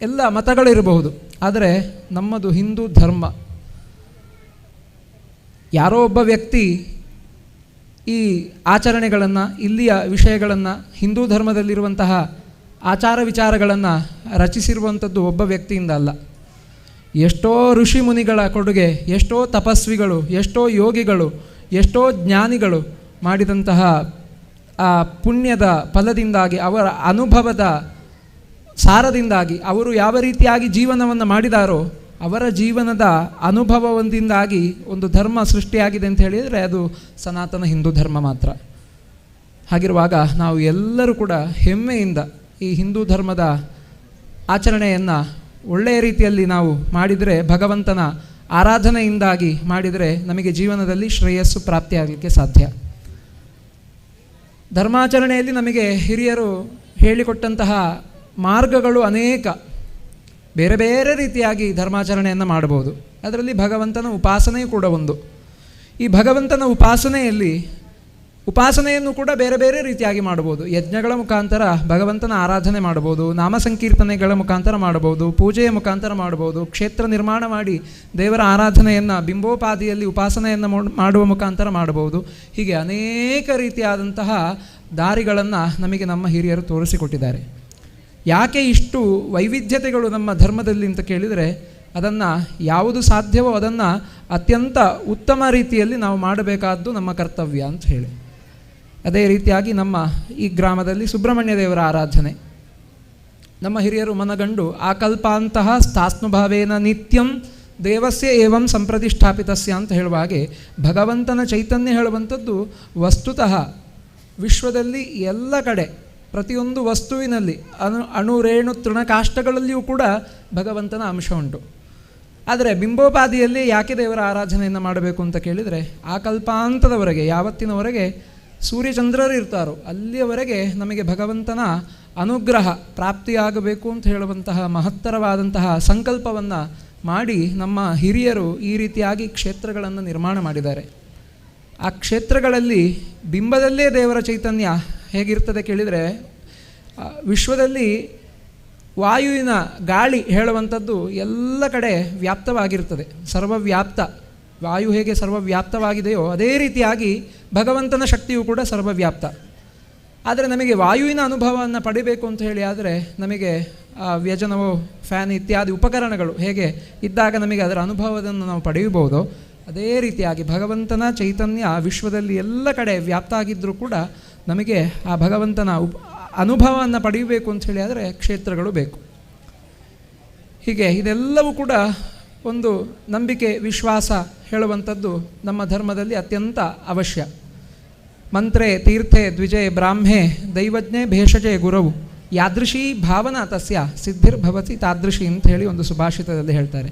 Speaker 14: ಎಲ್ಲ ಮತಗಳಿರಬಹುದು. ಆದರೆ ನಮ್ಮದು ಹಿಂದೂ ಧರ್ಮ. ಯಾರೋ ಒಬ್ಬ ವ್ಯಕ್ತಿ ಈ ಆಚರಣೆಗಳನ್ನು, ಇಲ್ಲಿಯ ವಿಷಯಗಳನ್ನು, ಹಿಂದೂ ಧರ್ಮದಲ್ಲಿರುವಂತಹ ಆಚಾರ ವಿಚಾರಗಳನ್ನು ರಚಿಸಿರುವಂಥದ್ದು ಒಬ್ಬ ವ್ಯಕ್ತಿಯಿಂದ ಅಲ್ಲ. ಎಷ್ಟೋ ಋಷಿ ಮುನಿಗಳ ಕೊಡುಗೆ, ಎಷ್ಟೋ ತಪಸ್ವಿಗಳು, ಎಷ್ಟೋ ಯೋಗಿಗಳು, ಎಷ್ಟೋ ಜ್ಞಾನಿಗಳು ಮಾಡಿದಂತಹ ಆ ಪುಣ್ಯದ ಫಲದಿಂದಾಗಿ, ಅವರ ಅನುಭವದ ಸಾರದಿಂದಾಗಿ, ಅವರು ಯಾವ ರೀತಿಯಾಗಿ ಜೀವನವನ್ನು ಮಾಡಿದಾರೋ ಅವರ ಜೀವನದ ಅನುಭವವೊಂದಿಂದಾಗಿ ಒಂದು ಧರ್ಮ ಸೃಷ್ಟಿಯಾಗಿದೆ ಅಂತ ಹೇಳಿದರೆ ಅದು ಸನಾತನ ಹಿಂದೂ ಧರ್ಮ ಮಾತ್ರ. ಹಾಗಿರುವಾಗ ನಾವು ಎಲ್ಲರೂ ಕೂಡ ಹೆಮ್ಮೆಯಿಂದ ಈ ಹಿಂದೂ ಧರ್ಮದ ಆಚರಣೆಯನ್ನು ಒಳ್ಳೆಯ ರೀತಿಯಲ್ಲಿ ನಾವು ಮಾಡಿದರೆ, ಭಗವಂತನ ಆರಾಧನೆಯಿಂದಾಗಿ ಮಾಡಿದರೆ ನಮಗೆ ಜೀವನದಲ್ಲಿ ಶ್ರೇಯಸ್ಸು ಪ್ರಾಪ್ತಿಯಾಗಲಿಕ್ಕೆ ಸಾಧ್ಯ. ಧರ್ಮಾಚರಣೆಯಲ್ಲಿ ನಮಗೆ ಹಿರಿಯರು ಹೇಳಿಕೊಟ್ಟಂತಹ ಮಾರ್ಗಗಳು ಅನೇಕ, ಬೇರೆ ಬೇರೆ ರೀತಿಯಾಗಿ ಧರ್ಮಾಚರಣೆಯನ್ನು ಮಾಡಬಹುದು. ಅದರಲ್ಲಿ ಭಗವಂತನ ಉಪಾಸನೆಯೂ ಕೂಡ ಒಂದು. ಈ ಭಗವಂತನ ಉಪಾಸನೆಯನ್ನು ಕೂಡ ಬೇರೆ ಬೇರೆ ರೀತಿಯಾಗಿ ಮಾಡ್ಬೋದು. ಯಜ್ಞಗಳ ಮುಖಾಂತರ ಭಗವಂತನ ಆರಾಧನೆ ಮಾಡ್ಬೋದು, ನಾಮ ಸಂಕೀರ್ತನೆಗಳ ಮುಖಾಂತರ ಮಾಡ್ಬೋದು, ಪೂಜೆಯ ಮುಖಾಂತರ ಮಾಡ್ಬೋದು, ಕ್ಷೇತ್ರ ನಿರ್ಮಾಣ ಮಾಡಿ ದೇವರ ಆರಾಧನೆಯನ್ನು ಬಿಂಬೋಪಾದಿಯಲ್ಲಿ ಉಪಾಸನೆಯನ್ನು ಮಾಡುವ ಮುಖಾಂತರ ಮಾಡ್ಬೋದು. ಹೀಗೆ ಅನೇಕ ರೀತಿಯಾದಂತಹ ದಾರಿಗಳನ್ನು ನಮಗೆ ನಮ್ಮ ಹಿರಿಯರು ತೋರಿಸಿಕೊಟ್ಟಿದ್ದಾರೆ. ಯಾಕೆ ಇಷ್ಟು ವೈವಿಧ್ಯತೆಗಳು ನಮ್ಮ ಧರ್ಮದಲ್ಲಿ ಅಂತ ಕೇಳಿದರೆ, ಅದನ್ನು ಯಾವುದು ಸಾಧ್ಯವೋ ಅದನ್ನು ಅತ್ಯಂತ ಉತ್ತಮ ರೀತಿಯಲ್ಲಿ ನಾವು ಮಾಡಬೇಕಾದ್ದು ನಮ್ಮ ಕರ್ತವ್ಯ ಅಂತ ಹೇಳಿ. ಅದೇ ರೀತಿಯಾಗಿ ನಮ್ಮ ಈ ಗ್ರಾಮದಲ್ಲಿ ಸುಬ್ರಹ್ಮಣ್ಯ ದೇವರ ಆರಾಧನೆ ನಮ್ಮ ಹಿರಿಯರು ಮನಗಂಡು ಆಕಲ್ಪಾಂತಹ ಸ್ಥಾಸ್ನುಭಾವೇನ ನಿತ್ಯಂ ದೇವಸ್ಯ ಏವಂ ಸಂಪ್ರತಿಷ್ಠಾಪಿತಸ್ಯ ಅಂತ ಹೇಳುವ ಹಾಗೆ ಭಗವಂತನ ಚೈತನ್ಯ ಹೇಳುವಂಥದ್ದು ವಸ್ತುತಃ ವಿಶ್ವದಲ್ಲಿ ಎಲ್ಲ ಕಡೆ ಪ್ರತಿಯೊಂದು ವಸ್ತುವಿನಲ್ಲಿ ಅಣುರೇಣು ತೃಣಕಾಷ್ಟಗಳಲ್ಲಿಯೂ ಕೂಡ ಭಗವಂತನ ಅಂಶ ಉಂಟು. ಆದರೆ ಬಿಂಬೋಪಾದಿಯಲ್ಲಿ ಯಾಕೆ ದೇವರ ಆರಾಧನೆಯನ್ನು ಮಾಡಬೇಕು ಅಂತ ಕೇಳಿದರೆ, ಆ ಕಲ್ಪಾಂತದವರೆಗೆ ಯಾವತ್ತಿನವರೆಗೆ ಸೂರ್ಯಚಂದ್ರರು ಇರ್ತಾರೋ ಅಲ್ಲಿಯವರೆಗೆ ನಮಗೆ ಭಗವಂತನ ಅನುಗ್ರಹ ಪ್ರಾಪ್ತಿಯಾಗಬೇಕು ಅಂತ ಹೇಳುವಂತಹ ಮಹತ್ತರವಾದಂತಹ ಸಂಕಲ್ಪವನ್ನು ಮಾಡಿ ನಮ್ಮ ಹಿರಿಯರು ಈ ರೀತಿಯಾಗಿ ಕ್ಷೇತ್ರಗಳನ್ನು ನಿರ್ಮಾಣ ಮಾಡಿದ್ದಾರೆ. ಆ ಕ್ಷೇತ್ರಗಳಲ್ಲಿ ಬಿಂಬದಲ್ಲೇ ದೇವರ ಚೈತನ್ಯ ಹೇಗಿರ್ತದೆ ಕೇಳಿದರೆ, ವಿಶ್ವದಲ್ಲಿ ವಾಯುವಿನ ಗಾಳಿ ಹೇಳುವಂಥದ್ದು ಎಲ್ಲ ಕಡೆ ವ್ಯಾಪ್ತವಾಗಿರ್ತದೆ, ಸರ್ವವ್ಯಾಪ್ತ. ವಾಯು ಹೇಗೆ ಸರ್ವವ್ಯಾಪ್ತವಾಗಿದೆಯೋ ಅದೇ ರೀತಿಯಾಗಿ ಭಗವಂತನ ಶಕ್ತಿಯು ಕೂಡ ಸರ್ವವ್ಯಾಪ್ತ. ಆದರೆ ನಮಗೆ ವಾಯುವಿನ ಅನುಭವವನ್ನು ಪಡಿಬೇಕು ಅಂತ ಹೇಳಿ ಆದರೆ ನಮಗೆ ವ್ಯಜನವೋ ಫ್ಯಾನ್ ಇತ್ಯಾದಿ ಉಪಕರಣಗಳು ಹೇಗೆ ಇದ್ದಾಗ ನಮಗೆ ಅದರ ಅನುಭವವನ್ನು ನಾವು ಪಡೆಯಬಹುದು, ಅದೇ ರೀತಿಯಾಗಿ ಭಗವಂತನ ಚೈತನ್ಯ ವಿಶ್ವದಲ್ಲಿ ಎಲ್ಲ ಕಡೆ ವ್ಯಾಪ್ತ ಆಗಿದ್ದರೂ ಕೂಡ ನಮಗೆ ಆ ಭಗವಂತನ ಅನುಭವವನ್ನು ಪಡೆಯಬೇಕು ಅಂತ ಹೇಳಿ ಆದರೆ ಕ್ಷೇತ್ರಗಳು ಬೇಕು. ಹೀಗೆ ಇದೆಲ್ಲವೂ ಕೂಡ ಒಂದು ನಂಬಿಕೆ ವಿಶ್ವಾಸ ಹೇಳುವಂಥದ್ದು ನಮ್ಮ ಧರ್ಮದಲ್ಲಿ ಅತ್ಯಂತ ಅವಶ್ಯ. ಮಂತ್ರೇ ತೀರ್ಥೆ ದ್ವಿಜೆ ಬ್ರಾಹ್ಮೆ ದೈವಜ್ಞೆ ಭೇಷಜೆ ಗುರವು ಯಾದೃಶೀ ಭಾವನಾ ತಸ್ಯ ಸಿದ್ಧಿರ್ಭವತಿ ತಾದೃಶಿ ಅಂತ ಹೇಳಿ ಒಂದು ಸುಭಾಷಿತದಲ್ಲಿ ಹೇಳ್ತಾರೆ.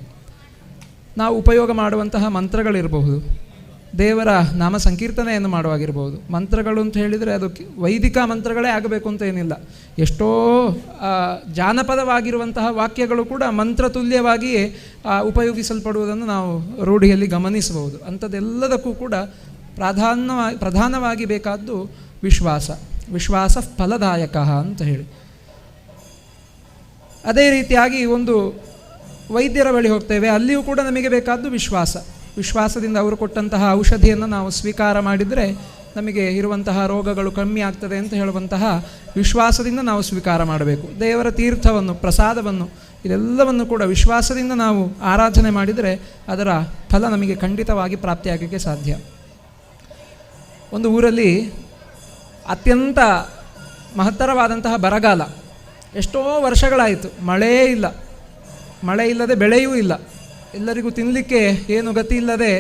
Speaker 14: ನಾವು ಉಪಯೋಗ ಮಾಡುವಂತಹ ಮಂತ್ರಗಳಿರಬಹುದು, ದೇವರ ನಾಮ ಸಂಕೀರ್ತನೆಯನ್ನು ಮಾಡುವಾಗಿರ್ಬೋದು. ಮಂತ್ರಗಳು ಅಂತ ಹೇಳಿದರೆ ಅದು ವೈದಿಕ ಮಂತ್ರಗಳೇ ಆಗಬೇಕು ಅಂತ ಏನಿಲ್ಲ. ಎಷ್ಟೋ ಜಾನಪದವಾಗಿರುವಂತಹ ವಾಕ್ಯಗಳು ಕೂಡ ಮಂತ್ರತುಲ್ಯವಾಗಿಯೇ ಉಪಯೋಗಿಸಲ್ಪಡುವುದನ್ನು ನಾವು ರೂಢಿಯಲ್ಲಿ ಗಮನಿಸಬಹುದು. ಅಂಥದ್ದೆಲ್ಲದಕ್ಕೂ ಕೂಡ ಪ್ರಧಾನವಾಗಿ ಬೇಕಾದ್ದು ವಿಶ್ವಾಸ. ವಿಶ್ವಾಸ ಫಲದಾಯಕ ಅಂತ ಹೇಳಿ. ಅದೇ ರೀತಿಯಾಗಿ ಒಂದು ವೈದ್ಯರ ಬಳಿ ಹೋಗ್ತೇವೆ, ಅಲ್ಲಿಯೂ ಕೂಡ ನಮಗೆ ಬೇಕಾದ್ದು ವಿಶ್ವಾಸ. ವಿಶ್ವಾಸದಿಂದ ಅವರು ಕೊಟ್ಟಂತಹ ಔಷಧಿಯನ್ನು ನಾವು ಸ್ವೀಕಾರ ಮಾಡಿದರೆ ನಮಗೆ ಇರುವಂತಹ ರೋಗಗಳು ಕಮ್ಮಿ ಆಗ್ತದೆ ಅಂತ ಹೇಳುವಂತಹ ವಿಶ್ವಾಸದಿಂದ ನಾವು ಸ್ವೀಕಾರ ಮಾಡಬೇಕು. ದೇವರ ತೀರ್ಥವನ್ನು, ಪ್ರಸಾದವನ್ನು, ಇದೆಲ್ಲವನ್ನು ಕೂಡ ವಿಶ್ವಾಸದಿಂದ ನಾವು ಆರಾಧನೆ ಮಾಡಿದರೆ ಅದರ ಫಲ ನಮಗೆ ಖಂಡಿತವಾಗಿ ಪ್ರಾಪ್ತಿಯಾಗಲಿಕ್ಕೆ ಸಾಧ್ಯ. ಒಂದು ಊರಲ್ಲಿ ಅತ್ಯಂತ ಮಹತ್ತರವಾದಂತಹ ಬರಗಾಲ, ಎಷ್ಟೋ ವರ್ಷಗಳಾಯಿತು, ಮಳೆಯೇ ಇಲ್ಲ, ಮಳೆ ಇಲ್ಲದೆ ಬೆಳೆಯೂ ಇಲ್ಲ, ಎಲ್ಲರಿಗೂ ತಿನ್ನಲಿಕ್ಕೆ ಏನು ಗತಿ ಇಲ್ಲದೆ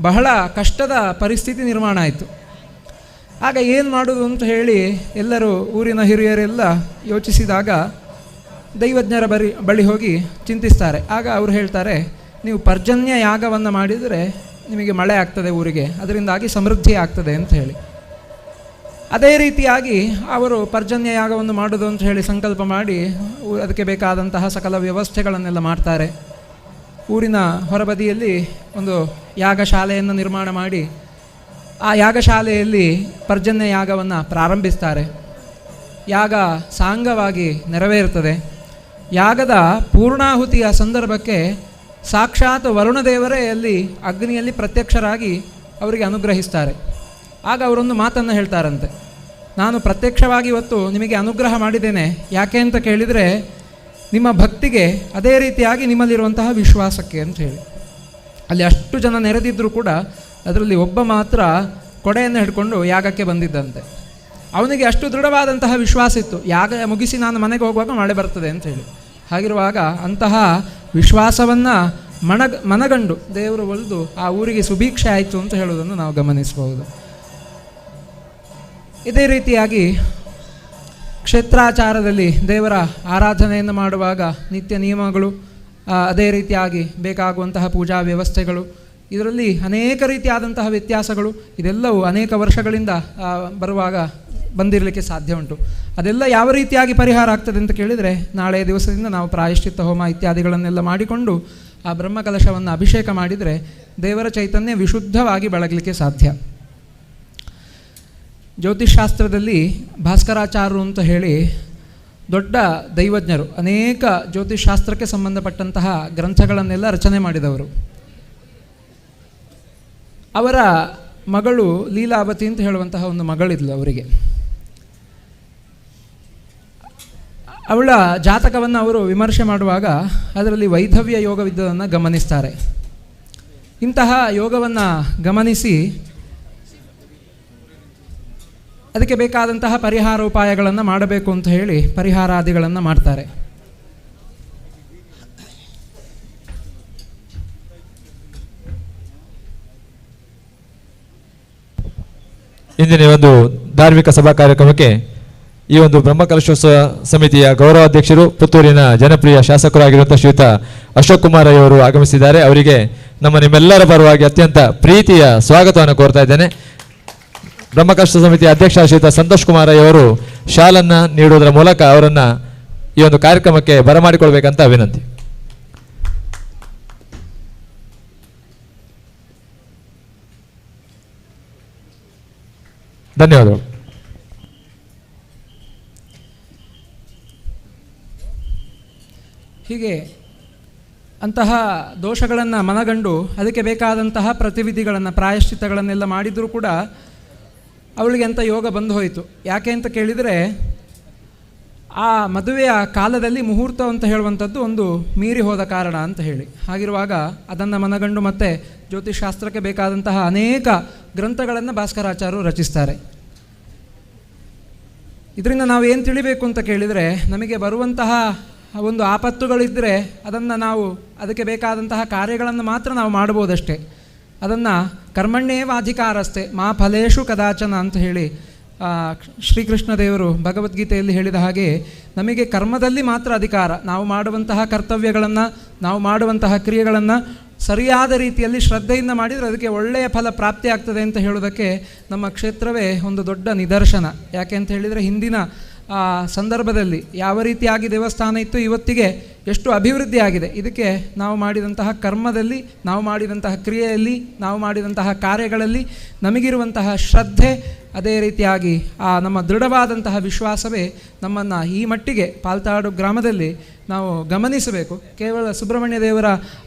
Speaker 14: ಬಹಳ ಕಷ್ಟದ ಪರಿಸ್ಥಿತಿ ನಿರ್ಮಾಣ ಆಯಿತು. ಆಗ ಏನು ಮಾಡೋದು ಅಂತ ಹೇಳಿ ಎಲ್ಲರೂ ಊರಿನ ಹಿರಿಯರೆಲ್ಲ ಯೋಚಿಸಿದಾಗ ದೈವಜ್ಞರ ಬಳಿ ಹೋಗಿ ಚಿಂತಿಸ್ತಾರೆ. ಆಗ ಅವರು ಹೇಳ್ತಾರೆ, ನೀವು ಪರ್ಜನ್ಯ ಯಾಗವನ್ನು ಮಾಡಿದರೆ ನಿಮಗೆ ಮಳೆ ಆಗ್ತದೆ ಊರಿಗೆ, ಅದರಿಂದಾಗಿ ಸಮೃದ್ಧಿ ಆಗ್ತದೆ ಅಂತ ಹೇಳಿ. ಅದೇ ರೀತಿಯಾಗಿ ಅವರು ಪರ್ಜನ್ಯ ಯಾಗವನ್ನು ಮಾಡೋದು ಅಂತ ಹೇಳಿ ಸಂಕಲ್ಪ ಮಾಡಿ ಅದಕ್ಕೆ ಬೇಕಾದಂತಹ ಸಕಲ ವ್ಯವಸ್ಥೆಗಳನ್ನೆಲ್ಲ ಮಾಡ್ತಾರೆ. ಊರಿನ ಹೊರಬದಿಯಲ್ಲಿ ಒಂದು ಯಾಗಶಾಲೆಯನ್ನು ನಿರ್ಮಾಣ ಮಾಡಿ ಆ ಯಾಗಶಾಲೆಯಲ್ಲಿ ಪರ್ಜನ್ಯ ಯಾಗವನ್ನು ಪ್ರಾರಂಭಿಸ್ತಾರೆ. ಯಾಗ ಸಾಂಗವಾಗಿ ನೆರವೇರ್ತದೆ. ಯಾಗದ ಪೂರ್ಣಾಹುತಿಯ ಸಂದರ್ಭಕ್ಕೆ ಸಾಕ್ಷಾತ್ ವರುಣದೇವರೇ ಅಲ್ಲಿ ಅಗ್ನಿಯಲ್ಲಿ ಪ್ರತ್ಯಕ್ಷರಾಗಿ ಅವರಿಗೆ ಅನುಗ್ರಹಿಸ್ತಾರೆ. ಆಗ ಅವರೊಂದು ಮಾತನ್ನು ಹೇಳ್ತಾರಂತೆ, ನಾನು ಪ್ರತ್ಯಕ್ಷವಾಗಿ ಇವತ್ತು ನಿಮಗೆ ಅನುಗ್ರಹ ಮಾಡಿದ್ದೇನೆ, ಯಾಕೆ ಅಂತ ಕೇಳಿದರೆ ನಿಮ್ಮ ಭಕ್ತಿಗೆ, ಅದೇ ರೀತಿಯಾಗಿ ನಿಮ್ಮಲ್ಲಿರುವಂತಹ ವಿಶ್ವಾಸಕ್ಕೆ ಅಂತ ಹೇಳಿ. ಅಲ್ಲಿ ಅಷ್ಟು ಜನ ನೆರೆದಿದ್ದರೂ ಕೂಡ ಅದರಲ್ಲಿ ಒಬ್ಬ ಮಾತ್ರ ಕೊಡೆಯನ್ನು ಹಿಡ್ಕೊಂಡು ಯಾಗಕ್ಕೆ ಬಂದಿದ್ದಂತೆ. ಅವನಿಗೆ ಅಷ್ಟು ದೃಢವಾದಂತಹ ವಿಶ್ವಾಸ ಇತ್ತು, ಯಾಗ ಮುಗಿಸಿ ನಾನು ಮನೆಗೆ ಹೋಗುವಾಗ ಮಳೆ ಬರ್ತದೆ ಅಂತ ಹೇಳಿ. ಹಾಗಿರುವಾಗ ಅಂತಹ ವಿಶ್ವಾಸವನ್ನು ಮನಗಂಡು ದೇವರು ಒಲಿದು ಆ ಊರಿಗೆ ಸುಭೀಕ್ಷೆ ಆಯಿತು ಅಂತ ಹೇಳುವುದನ್ನು ನಾವು ಗಮನಿಸಬಹುದು. ಇದೇ ರೀತಿಯಾಗಿ ಕ್ಷೇತ್ರಾಚಾರದಲ್ಲಿ ದೇವರ ಆರಾಧನೆಯನ್ನು ಮಾಡುವಾಗ ನಿತ್ಯ ನಿಯಮಗಳು, ಅದೇ ರೀತಿಯಾಗಿ ಬೇಕಾಗುವಂತಹ ಪೂಜಾ ವ್ಯವಸ್ಥೆಗಳು, ಇದರಲ್ಲಿ ಅನೇಕ ರೀತಿಯಾದಂತಹ ವ್ಯತ್ಯಾಸಗಳು, ಇದೆಲ್ಲವೂ ಅನೇಕ ವರ್ಷಗಳಿಂದ ಬರುವಾಗ ಬಂದಿರಲಿಕ್ಕೆ ಸಾಧ್ಯ ಉಂಟು. ಅದೆಲ್ಲ ಯಾವ ರೀತಿಯಾಗಿ ಪರಿಹಾರ ಆಗ್ತದೆ ಅಂತ ಕೇಳಿದರೆ, ನಾಳೆಯ ದಿವಸದಿಂದ ನಾವು ಪ್ರಾಯಶ್ಚಿತ್ತ ಹೋಮ ಇತ್ಯಾದಿಗಳನ್ನೆಲ್ಲ ಮಾಡಿಕೊಂಡು ಆ ಬ್ರಹ್ಮಕಲಶವನ್ನು ಅಭಿಷೇಕ ಮಾಡಿದರೆ ದೇವರ ಚೈತನ್ಯ ವಿಶುದ್ಧವಾಗಿ ಬೆಳಗಲಿಕ್ಕೆ ಸಾಧ್ಯ. ಜ್ಯೋತಿಷ್ಶಾಸ್ತ್ರದಲ್ಲಿ ಭಾಸ್ಕರಾಚಾರ್ಯರು ಅಂತ ಹೇಳಿ ದೊಡ್ಡ ದೈವಜ್ಞರು, ಅನೇಕ ಜ್ಯೋತಿಷ್ಶಾಸ್ತ್ರಕ್ಕೆ ಸಂಬಂಧಪಟ್ಟಂತಹ ಗ್ರಂಥಗಳನ್ನೆಲ್ಲ ರಚನೆ ಮಾಡಿದವರು. ಅವರ ಮಗಳು ಲೀಲಾವತಿ ಅಂತ ಹೇಳುವಂತಹ ಒಂದು ಮಗಳಿದ್ಲು ಅವರಿಗೆ. ಅವಳ ಜಾತಕವನ್ನು ಅವರು ವಿಮರ್ಶೆ ಮಾಡುವಾಗ ಅದರಲ್ಲಿ ವೈಧವ್ಯ ಯೋಗವಿದ್ದದನ್ನು ಗಮನಿಸ್ತಾರೆ. ಇಂತಹ ಯೋಗವನ್ನು ಗಮನಿಸಿ ಅದಕ್ಕೆ ಬೇಕಾದಂತಹ ಪರಿಹಾರೋಪಾಯಗಳನ್ನು ಮಾಡಬೇಕು ಅಂತ ಹೇಳಿ ಪರಿಹಾರಾದಿಗಳನ್ನು ಮಾಡ್ತಾರೆ.
Speaker 16: ಇಂದಿನ ಒಂದು ಧಾರ್ಮಿಕ ಸಭಾ ಕಾರ್ಯಕ್ರಮಕ್ಕೆ ಈ ಒಂದು ಬ್ರಹ್ಮಕಲಶೋತ್ಸವ ಸಮಿತಿಯ ಗೌರವಾಧ್ಯಕ್ಷರು, ಪುತ್ತೂರಿನ ಜನಪ್ರಿಯ ಶಾಸಕರಾಗಿರುವಂತಹ ಶ್ರೀಯುತ ಅಶೋಕ್ ಕುಮಾರ್ ಅವರು ಆಗಮಿಸಿದ್ದಾರೆ. ಅವರಿಗೆ ನಮ್ಮ ನಿಮ್ಮೆಲ್ಲರ ಪರವಾಗಿ ಅತ್ಯಂತ ಪ್ರೀತಿಯ ಸ್ವಾಗತವನ್ನು ಕೋರ್ತಾ ಇದ್ದೇನೆ. ಬ್ರಹ್ಮಕಲಶ ಸಮಿತಿಯ ಅಧ್ಯಕ್ಷ ಶ್ರೀಯುತ ಸಂತೋಷ್ ಕುಮಾರ್ ಅವರು ಶಾಲನ್ನು ನೀಡುವುದರ ಮೂಲಕ ಅವರನ್ನು ಈ ಒಂದು ಕಾರ್ಯಕ್ರಮಕ್ಕೆ ಬರಮಾಡಿಕೊಳ್ಬೇಕಂತ ವಿನಂತಿ. ಧನ್ಯವಾದಗಳು.
Speaker 14: ಹೀಗೆ ಅಂತಹ ದೋಷಗಳನ್ನು ಮನಗಂಡು ಅದಕ್ಕೆ ಬೇಕಾದಂತಹ ಪ್ರತಿವಿಧಿಗಳನ್ನು, ಪ್ರಾಯಶ್ಚಿತ್ತಗಳನ್ನೆಲ್ಲ ಮಾಡಿದರೂ ಕೂಡ ಅವಳಿಗೆ ಅಂಥ ಯೋಗ ಬಂದು ಹೋಯಿತು. ಯಾಕೆ ಅಂತ ಕೇಳಿದರೆ, ಆ ಮದುವೆಯ ಕಾಲದಲ್ಲಿ ಮುಹೂರ್ತ ಅಂತ ಹೇಳುವಂಥದ್ದು ಒಂದು ಮೀರಿ ಹೋದ ಕಾರಣ ಅಂತ ಹೇಳಿ. ಹಾಗಿರುವಾಗ ಅದನ್ನು ಮನಗಂಡು ಮತ್ತು ಜ್ಯೋತಿಷ್ಶಾಸ್ತ್ರಕ್ಕೆ ಬೇಕಾದಂತಹ ಅನೇಕ ಗ್ರಂಥಗಳನ್ನು ಭಾಸ್ಕರಾಚಾರ್ಯರು ರಚಿಸ್ತಾರೆ. ಇದರಿಂದ ನಾವು ಏನು ತಿಳಿಬೇಕು ಅಂತ ಕೇಳಿದರೆ, ನಮಗೆ ಬರುವಂತಹ ಒಂದು ಆಪತ್ತುಗಳಿದ್ದರೆ ಅದನ್ನು ನಾವು ಅದಕ್ಕೆ ಬೇಕಾದಂತಹ ಕಾರ್ಯಗಳನ್ನು ಮಾತ್ರ ನಾವು ಮಾಡ್ಬೋದಷ್ಟೇ. ಅದನ್ನು ಕರ್ಮಣ್ಯೇವಾಧಿಕಾರಸ್ತೆ ಮಾ ಫಲೇಶು ಕದಾಚನ ಅಂತ ಹೇಳಿ ಶ್ರೀಕೃಷ್ಣದೇವರು ಭಗವದ್ಗೀತೆಯಲ್ಲಿ ಹೇಳಿದ ಹಾಗೆ ನಮಗೆ ಕರ್ಮದಲ್ಲಿ ಮಾತ್ರ ಅಧಿಕಾರ. ನಾವು ಮಾಡುವಂತಹ ಕರ್ತವ್ಯಗಳನ್ನು, ನಾವು ಮಾಡುವಂತಹ ಕ್ರಿಯೆಗಳನ್ನು ಸರಿಯಾದ ರೀತಿಯಲ್ಲಿ ಶ್ರದ್ಧೆಯಿಂದ ಮಾಡಿದರೆ ಅದಕ್ಕೆ ಒಳ್ಳೆಯ ಫಲ ಪ್ರಾಪ್ತಿಯಾಗ್ತದೆ ಅಂತ ಹೇಳೋದಕ್ಕೆ ನಮ್ಮ ಕ್ಷೇತ್ರವೇ ಒಂದು ದೊಡ್ಡ ನಿದರ್ಶನ. ಯಾಕೆ ಅಂತ ಹೇಳಿದರೆ, ಹಿಂದಿನ ಸಂದರ್ಭದಲ್ಲಿ ಯಾವ ರೀತಿಯಾಗಿ ದೇವಸ್ಥಾನ ಇತ್ತು, ಇವತ್ತಿಗೆ ಎಷ್ಟು ಅಭಿವೃದ್ಧಿಯಾಗಿದೆ. ಇದಕ್ಕೆ ನಾವು ಮಾಡಿದಂತಹ ಕರ್ಮದಲ್ಲಿ, ನಾವು ಮಾಡಿದಂತಹ ಕ್ರಿಯೆಯಲ್ಲಿ, ನಾವು ಮಾಡಿದಂತಹ ಕಾರ್ಯಗಳಲ್ಲಿ ನಮಗಿರುವಂತಹ ಶ್ರದ್ಧೆ, ಅದೇ ರೀತಿಯಾಗಿ ಆ ನಮ್ಮ ದೃಢವಾದಂತಹ ವಿಶ್ವಾಸವೇ ನಮ್ಮನ್ನು ಈ ಮಟ್ಟಿಗೆ ಪಾಲ್ತಾಡು ಗ್ರಾಮದಲ್ಲಿ ನಾವು ಗಮನಿಸಬೇಕು. ಕೇವಲ ಸುಬ್ರಹ್ಮಣ್ಯ ದೇವರ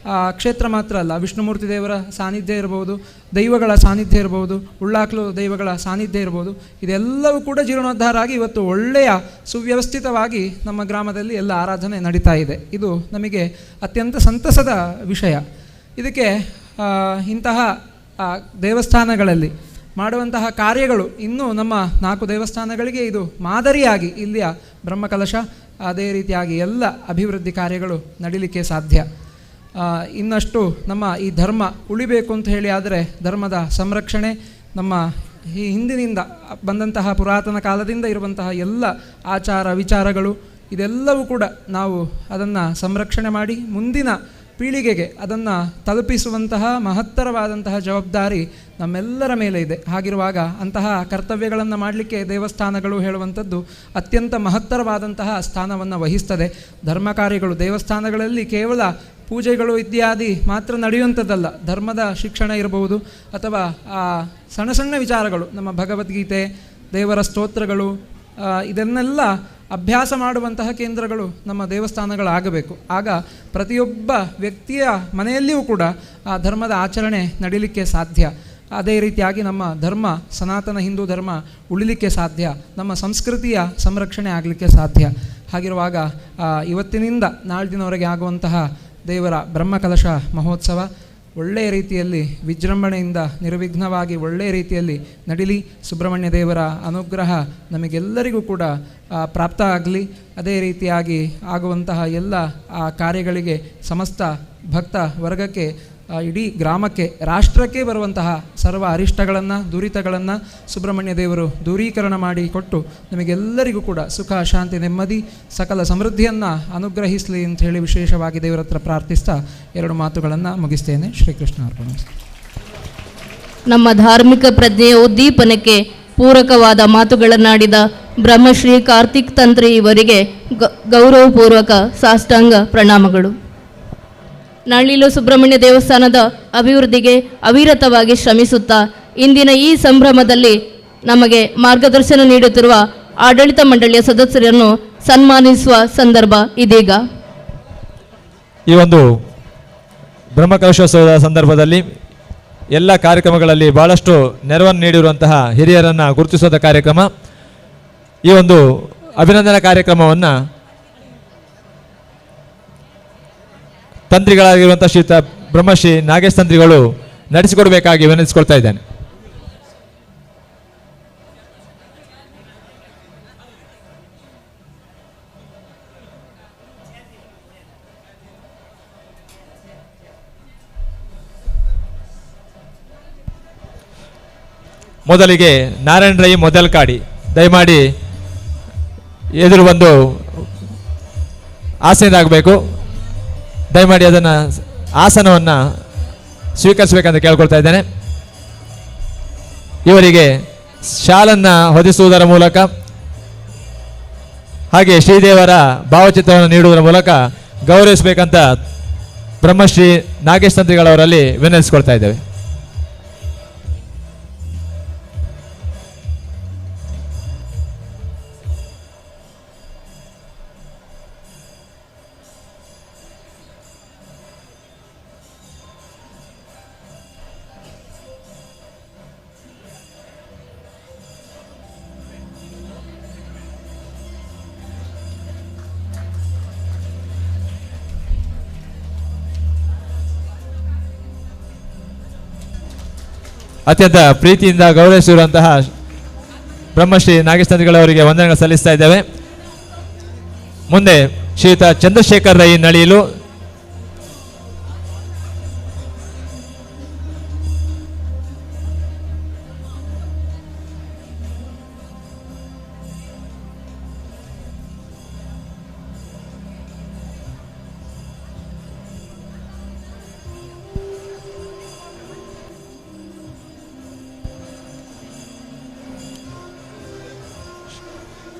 Speaker 14: ಕ್ಷೇತ್ರ ಮಾತ್ರ ಅಲ್ಲ, ವಿಷ್ಣುಮೂರ್ತಿ ದೇವರ ಸಾನ್ನಿಧ್ಯ ಇರ್ಬೋದು, ದೈವಗಳ ಸಾನ್ನಿಧ್ಯ ಇರ್ಬೋದು, ಉಳ್ಳಾಕ್ಲು ದೈವಗಳ ಸಾನ್ನಿಧ್ಯ ಇರ್ಬೋದು, ಇದೆಲ್ಲವೂ ಕೂಡ ಜೀರ್ಣೋದ್ಧಾರ ಆಗಿ ಇವತ್ತು ಒಳ್ಳೆಯ ಸುವ್ಯವಸ್ಥಿತವಾಗಿ ನಮ್ಮ ಗ್ರಾಮದಲ್ಲಿ ಎಲ್ಲ ಆರಾಧನೆ ನಡೀತಾ ಇದೆ. ಇದು ನಮಗೆ ಅತ್ಯಂತ ಸಂತಸದ ವಿಷಯ. ಇದಕ್ಕೆ ಇಂತಹ ದೇವಸ್ಥಾನಗಳಲ್ಲಿ ಮಾಡುವಂತಹ ಕಾರ್ಯಗಳು ಇನ್ನೂ ನಮ್ಮ 4 ದೇವಸ್ಥಾನಗಳಿಗೆ ಇದು ಮಾದರಿಯಾಗಿ ಇಲ್ಲಿಯ ಬ್ರಹ್ಮಕಲಶ ಅದೇ ರೀತಿಯಾಗಿ ಎಲ್ಲ ಅಭಿವೃದ್ಧಿ ಕಾರ್ಯಗಳು ನಡೀಲಿಕ್ಕೆ ಸಾಧ್ಯ. ಇನ್ನಷ್ಟು ನಮ್ಮ ಈ ಧರ್ಮ ಉಳಿಬೇಕು ಅಂತ ಹೇಳಿ ಆದರೆ ಧರ್ಮದ ಸಂರಕ್ಷಣೆ, ನಮ್ಮ ಈ ಹಿಂದಿನಿಂದ ಬಂದಂತಹ ಪುರಾತನ ಕಾಲದಿಂದ ಇರುವಂತಹ ಎಲ್ಲ ಆಚಾರ ವಿಚಾರಗಳು ಇದೆಲ್ಲವೂ ಕೂಡ ನಾವು ಅದನ್ನು ಸಂರಕ್ಷಣೆ ಮಾಡಿ ಮುಂದಿನ ಪೀಳಿಗೆಗೆ ಅದನ್ನು ತಲುಪಿಸುವಂತಹ ಮಹತ್ತರವಾದಂತಹ ಜವಾಬ್ದಾರಿ ನಮ್ಮೆಲ್ಲರ ಮೇಲೆ ಇದೆ. ಹಾಗಿರುವಾಗ ಅಂತಹ ಕರ್ತವ್ಯಗಳನ್ನು ಮಾಡಲಿಕ್ಕೆ ದೇವಸ್ಥಾನಗಳು ಹೇಳುವಂಥದ್ದು ಅತ್ಯಂತ ಮಹತ್ತರವಾದಂತಹ ಸ್ಥಾನವನ್ನು ವಹಿಸ್ತದೆ. ಧರ್ಮ ಕಾರ್ಯಗಳು ದೇವಸ್ಥಾನಗಳಲ್ಲಿ ಕೇವಲ ಪೂಜೆಗಳು ಇತ್ಯಾದಿ ಮಾತ್ರ ನಡೆಯುವಂಥದ್ದಲ್ಲ, ಧರ್ಮದ ಶಿಕ್ಷಣ ಇರಬಹುದು ಅಥವಾ ಆ ಸಣ್ಣ ಸಣ್ಣ ವಿಚಾರಗಳು, ನಮ್ಮ ಭಗವದ್ಗೀತೆ, ದೇವರ ಸ್ತೋತ್ರಗಳು, ಇದನ್ನೆಲ್ಲ ಅಭ್ಯಾಸ ಮಾಡುವಂತಹ ಕೇಂದ್ರಗಳು ನಮ್ಮ ದೇವಸ್ಥಾನಗಳಾಗಬೇಕು. ಆಗ ಪ್ರತಿಯೊಬ್ಬ ವ್ಯಕ್ತಿಯ ಮನೆಯಲ್ಲಿಯೂ ಕೂಡ ಆ ಧರ್ಮದ ಆಚರಣೆ ನಡೀಲಿಕ್ಕೆ ಸಾಧ್ಯ. ಅದೇ ರೀತಿಯಾಗಿ ನಮ್ಮ ಧರ್ಮ, ಸನಾತನ ಹಿಂದೂ ಧರ್ಮ ಉಳಿಲಿಕ್ಕೆ ಸಾಧ್ಯ, ನಮ್ಮ ಸಂಸ್ಕೃತಿಯ ಸಂರಕ್ಷಣೆ ಆಗಲಿಕ್ಕೆ ಸಾಧ್ಯ. ಹಾಗಿರುವಾಗ ಇವತ್ತಿನಿಂದ ನಾಳ್ದಿನವರೆಗೆ ಆಗುವಂತಹ ದೇವರ ಬ್ರಹ್ಮಕಲಶ ಮಹೋತ್ಸವ ಒಳ್ಳೆಯ ರೀತಿಯಲ್ಲಿ ವಿಜೃಂಭಣೆಯಿಂದ ನಿರ್ವಿಘ್ನವಾಗಿ ಒಳ್ಳೆಯ ರೀತಿಯಲ್ಲಿ ನಡೀಲಿ. ಸುಬ್ರಹ್ಮಣ್ಯ ದೇವರ ಅನುಗ್ರಹ ನಮಗೆಲ್ಲರಿಗೂ ಕೂಡ ಪ್ರಾಪ್ತ ಆಗಲಿ. ಅದೇ ರೀತಿಯಾಗಿ ಆಗುವಂತಹ ಎಲ್ಲ ಆ ಕಾರ್ಯಗಳಿಗೆ ಸಮಸ್ತ ಭಕ್ತ ವರ್ಗಕ್ಕೆ, ಇಡೀ ಗ್ರಾಮಕ್ಕೆ, ರಾಷ್ಟ್ರಕ್ಕೆ ಬರುವಂತಹ ಸರ್ವ ಅರಿಷ್ಟಗಳನ್ನು, ದುರಿತಗಳನ್ನು ಸುಬ್ರಹ್ಮಣ್ಯ ದೇವರು ದೂರೀಕರಣ ಮಾಡಿ ಕೊಟ್ಟು ನಮಗೆಲ್ಲರಿಗೂ ಕೂಡ ಸುಖ, ಶಾಂತಿ, ನೆಮ್ಮದಿ, ಸಕಲ ಸಮೃದ್ಧಿಯನ್ನು ಅನುಗ್ರಹಿಸಲಿ ಅಂತ ಹೇಳಿ ವಿಶೇಷವಾಗಿ ದೇವರ ಹತ್ರ ಪ್ರಾರ್ಥಿಸ್ತಾ ಎರಡು ಮಾತುಗಳನ್ನು ಮುಗಿಸ್ತೇನೆ. ಶ್ರೀಕೃಷ್ಣ ಅರ್ಪಣ.
Speaker 13: ನಮ್ಮ ಧಾರ್ಮಿಕ ಪ್ರಜ್ಞೆಯ ಉದ್ದೀಪನಕ್ಕೆ ಪೂರಕವಾದ ಮಾತುಗಳನ್ನಾಡಿದ ಬ್ರಹ್ಮಶ್ರೀ ಕಾರ್ತಿಕ್ ತಂತ್ರಿ ಇವರಿಗೆ ಗೌರವಪೂರ್ವಕ ಸಾಷ್ಟಾಂಗ ಪ್ರಣಾಮಗಳು. ನಳ್ಳಿಲು ಸುಬ್ರಹ್ಮಣ್ಯ ದೇವಸ್ಥಾನದ ಅಭಿವೃದ್ಧಿಗೆ ಅವಿರತವಾಗಿ ಶ್ರಮಿಸುತ್ತಾ ಇಂದಿನ ಈ ಸಂಭ್ರಮದಲ್ಲಿ ನಮಗೆ ಮಾರ್ಗದರ್ಶನ ನೀಡುತ್ತಿರುವ ಆಡಳಿತ ಮಂಡಳಿಯ ಸದಸ್ಯರನ್ನು ಸನ್ಮಾನಿಸುವ ಸಂದರ್ಭ ಇದೀಗ.
Speaker 16: ಈ ಒಂದು ಬ್ರಹ್ಮಕಲಶೋತ್ಸವದ ಸಂದರ್ಭದಲ್ಲಿ ಎಲ್ಲ ಕಾರ್ಯಕ್ರಮಗಳಲ್ಲಿ ಬಹಳಷ್ಟು ನೆರವನ್ನು ನೀಡಿರುವಂತಹ ಹಿರಿಯರನ್ನು ಗುರುತಿಸುವ ಕಾರ್ಯಕ್ರಮ ಈ ಒಂದು ಅಭಿನಂದನಾ ಕಾರ್ಯಕ್ರಮವನ್ನು ತಂತ್ರಿಗಳಾಗಿರುವಂಥ ಶ್ರೀತ ಬ್ರಹ್ಮಶ್ರೀ ನಾಗೇಶ್ ತಂತ್ರಿಗಳು ನಡೆಸಿಕೊಡಬೇಕಾಗಿ ವಿನಂತಿಸಿಕೊಳ್ತಾ ಇದ್ದೇನೆ. ಮೊದಲಿಗೆ ನಾರಾಯಣ ರೈ ಮೊದಲ್ಕಾಡಿ ದಯಮಾಡಿ ಎದುರು ಬಂದು ಆಸೀನರಾಗಬೇಕು. ದಯಮಾಡಿ ಅದನ್ನು ಆಸನವನ್ನು ಸ್ವೀಕರಿಸಬೇಕಂತ ಕೇಳ್ಕೊಳ್ತಾ ಇದ್ದೇನೆ. ಇವರಿಗೆ ಶಾಲನ್ನು ಹೊದಿಸುವುದರ ಮೂಲಕ ಹಾಗೆ ಶ್ರೀದೇವರ ಭಾವಚಿತ್ರವನ್ನು ನೀಡುವುದರ ಮೂಲಕ ಗೌರವಿಸಬೇಕಂತ ಬ್ರಹ್ಮಶ್ರೀ ನಾಗೇಶ್ ತಂತ್ರಿಗಳವರಲ್ಲಿ ವಿನಂತಿಸಿಕೊಳ್ತಾ ಇದ್ದೇವೆ. ಅತ್ಯಂತ ಪ್ರೀತಿಯಿಂದ ಗೌರವಿಸಿರುವಂತಹ ಬ್ರಹ್ಮಶ್ರೀ ನಾಗೇಶ್ ತಂತ್ರಿಗಳವರಿಗೆ ವಂದನೆಗಳು ಸಲ್ಲಿಸ್ತಾ ಇದ್ದೇವೆ. ಮುಂದೆ ಶ್ರೀಯುತ ಚಂದ್ರಶೇಖರ್ ರೈ ನಳಿಲು,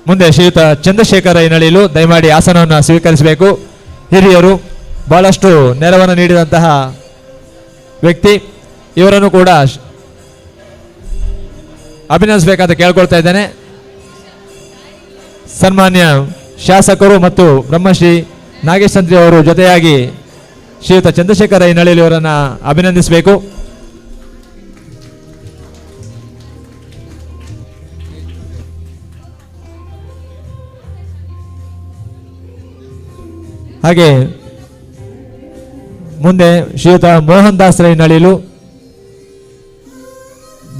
Speaker 16: ಮುಂದೆ ಶ್ರೀಯುತ ಚಂದ್ರಶೇಖರ ರೈ ನಳಿಲು ದಯಮಾಡಿ ಆಸನವನ್ನು ಸ್ವೀಕರಿಸಬೇಕು. ಹಿರಿಯರು ಬಹಳಷ್ಟು ನೆರವನ್ನು ನೀಡಿದಂತಹ ವ್ಯಕ್ತಿ, ಇವರನ್ನು ಕೂಡ ಅಭಿನಂದಿಸಬೇಕಂತ ಕೇಳ್ಕೊಳ್ತಾ ಇದ್ದೇನೆ. ಸನ್ಮಾನ್ಯ ಶಾಸಕರು ಮತ್ತು ಬ್ರಹ್ಮಶ್ರೀ ನಾಗೇಶ್ ತಂತ್ರಿ ಅವರು ಜೊತೆಯಾಗಿ ಶ್ರೀಯುತ ಚಂದ್ರಶೇಖರ ರೈ ನಳಿಲು ಇವರನ್ನು ಅಭಿನಂದಿಸಬೇಕು. ಹಾಗೆ ಮುಂದೆ ಶ್ರೀಯುತ ಮೋಹನ್ ದಾಸ್ ರೈ ನಳಿಲು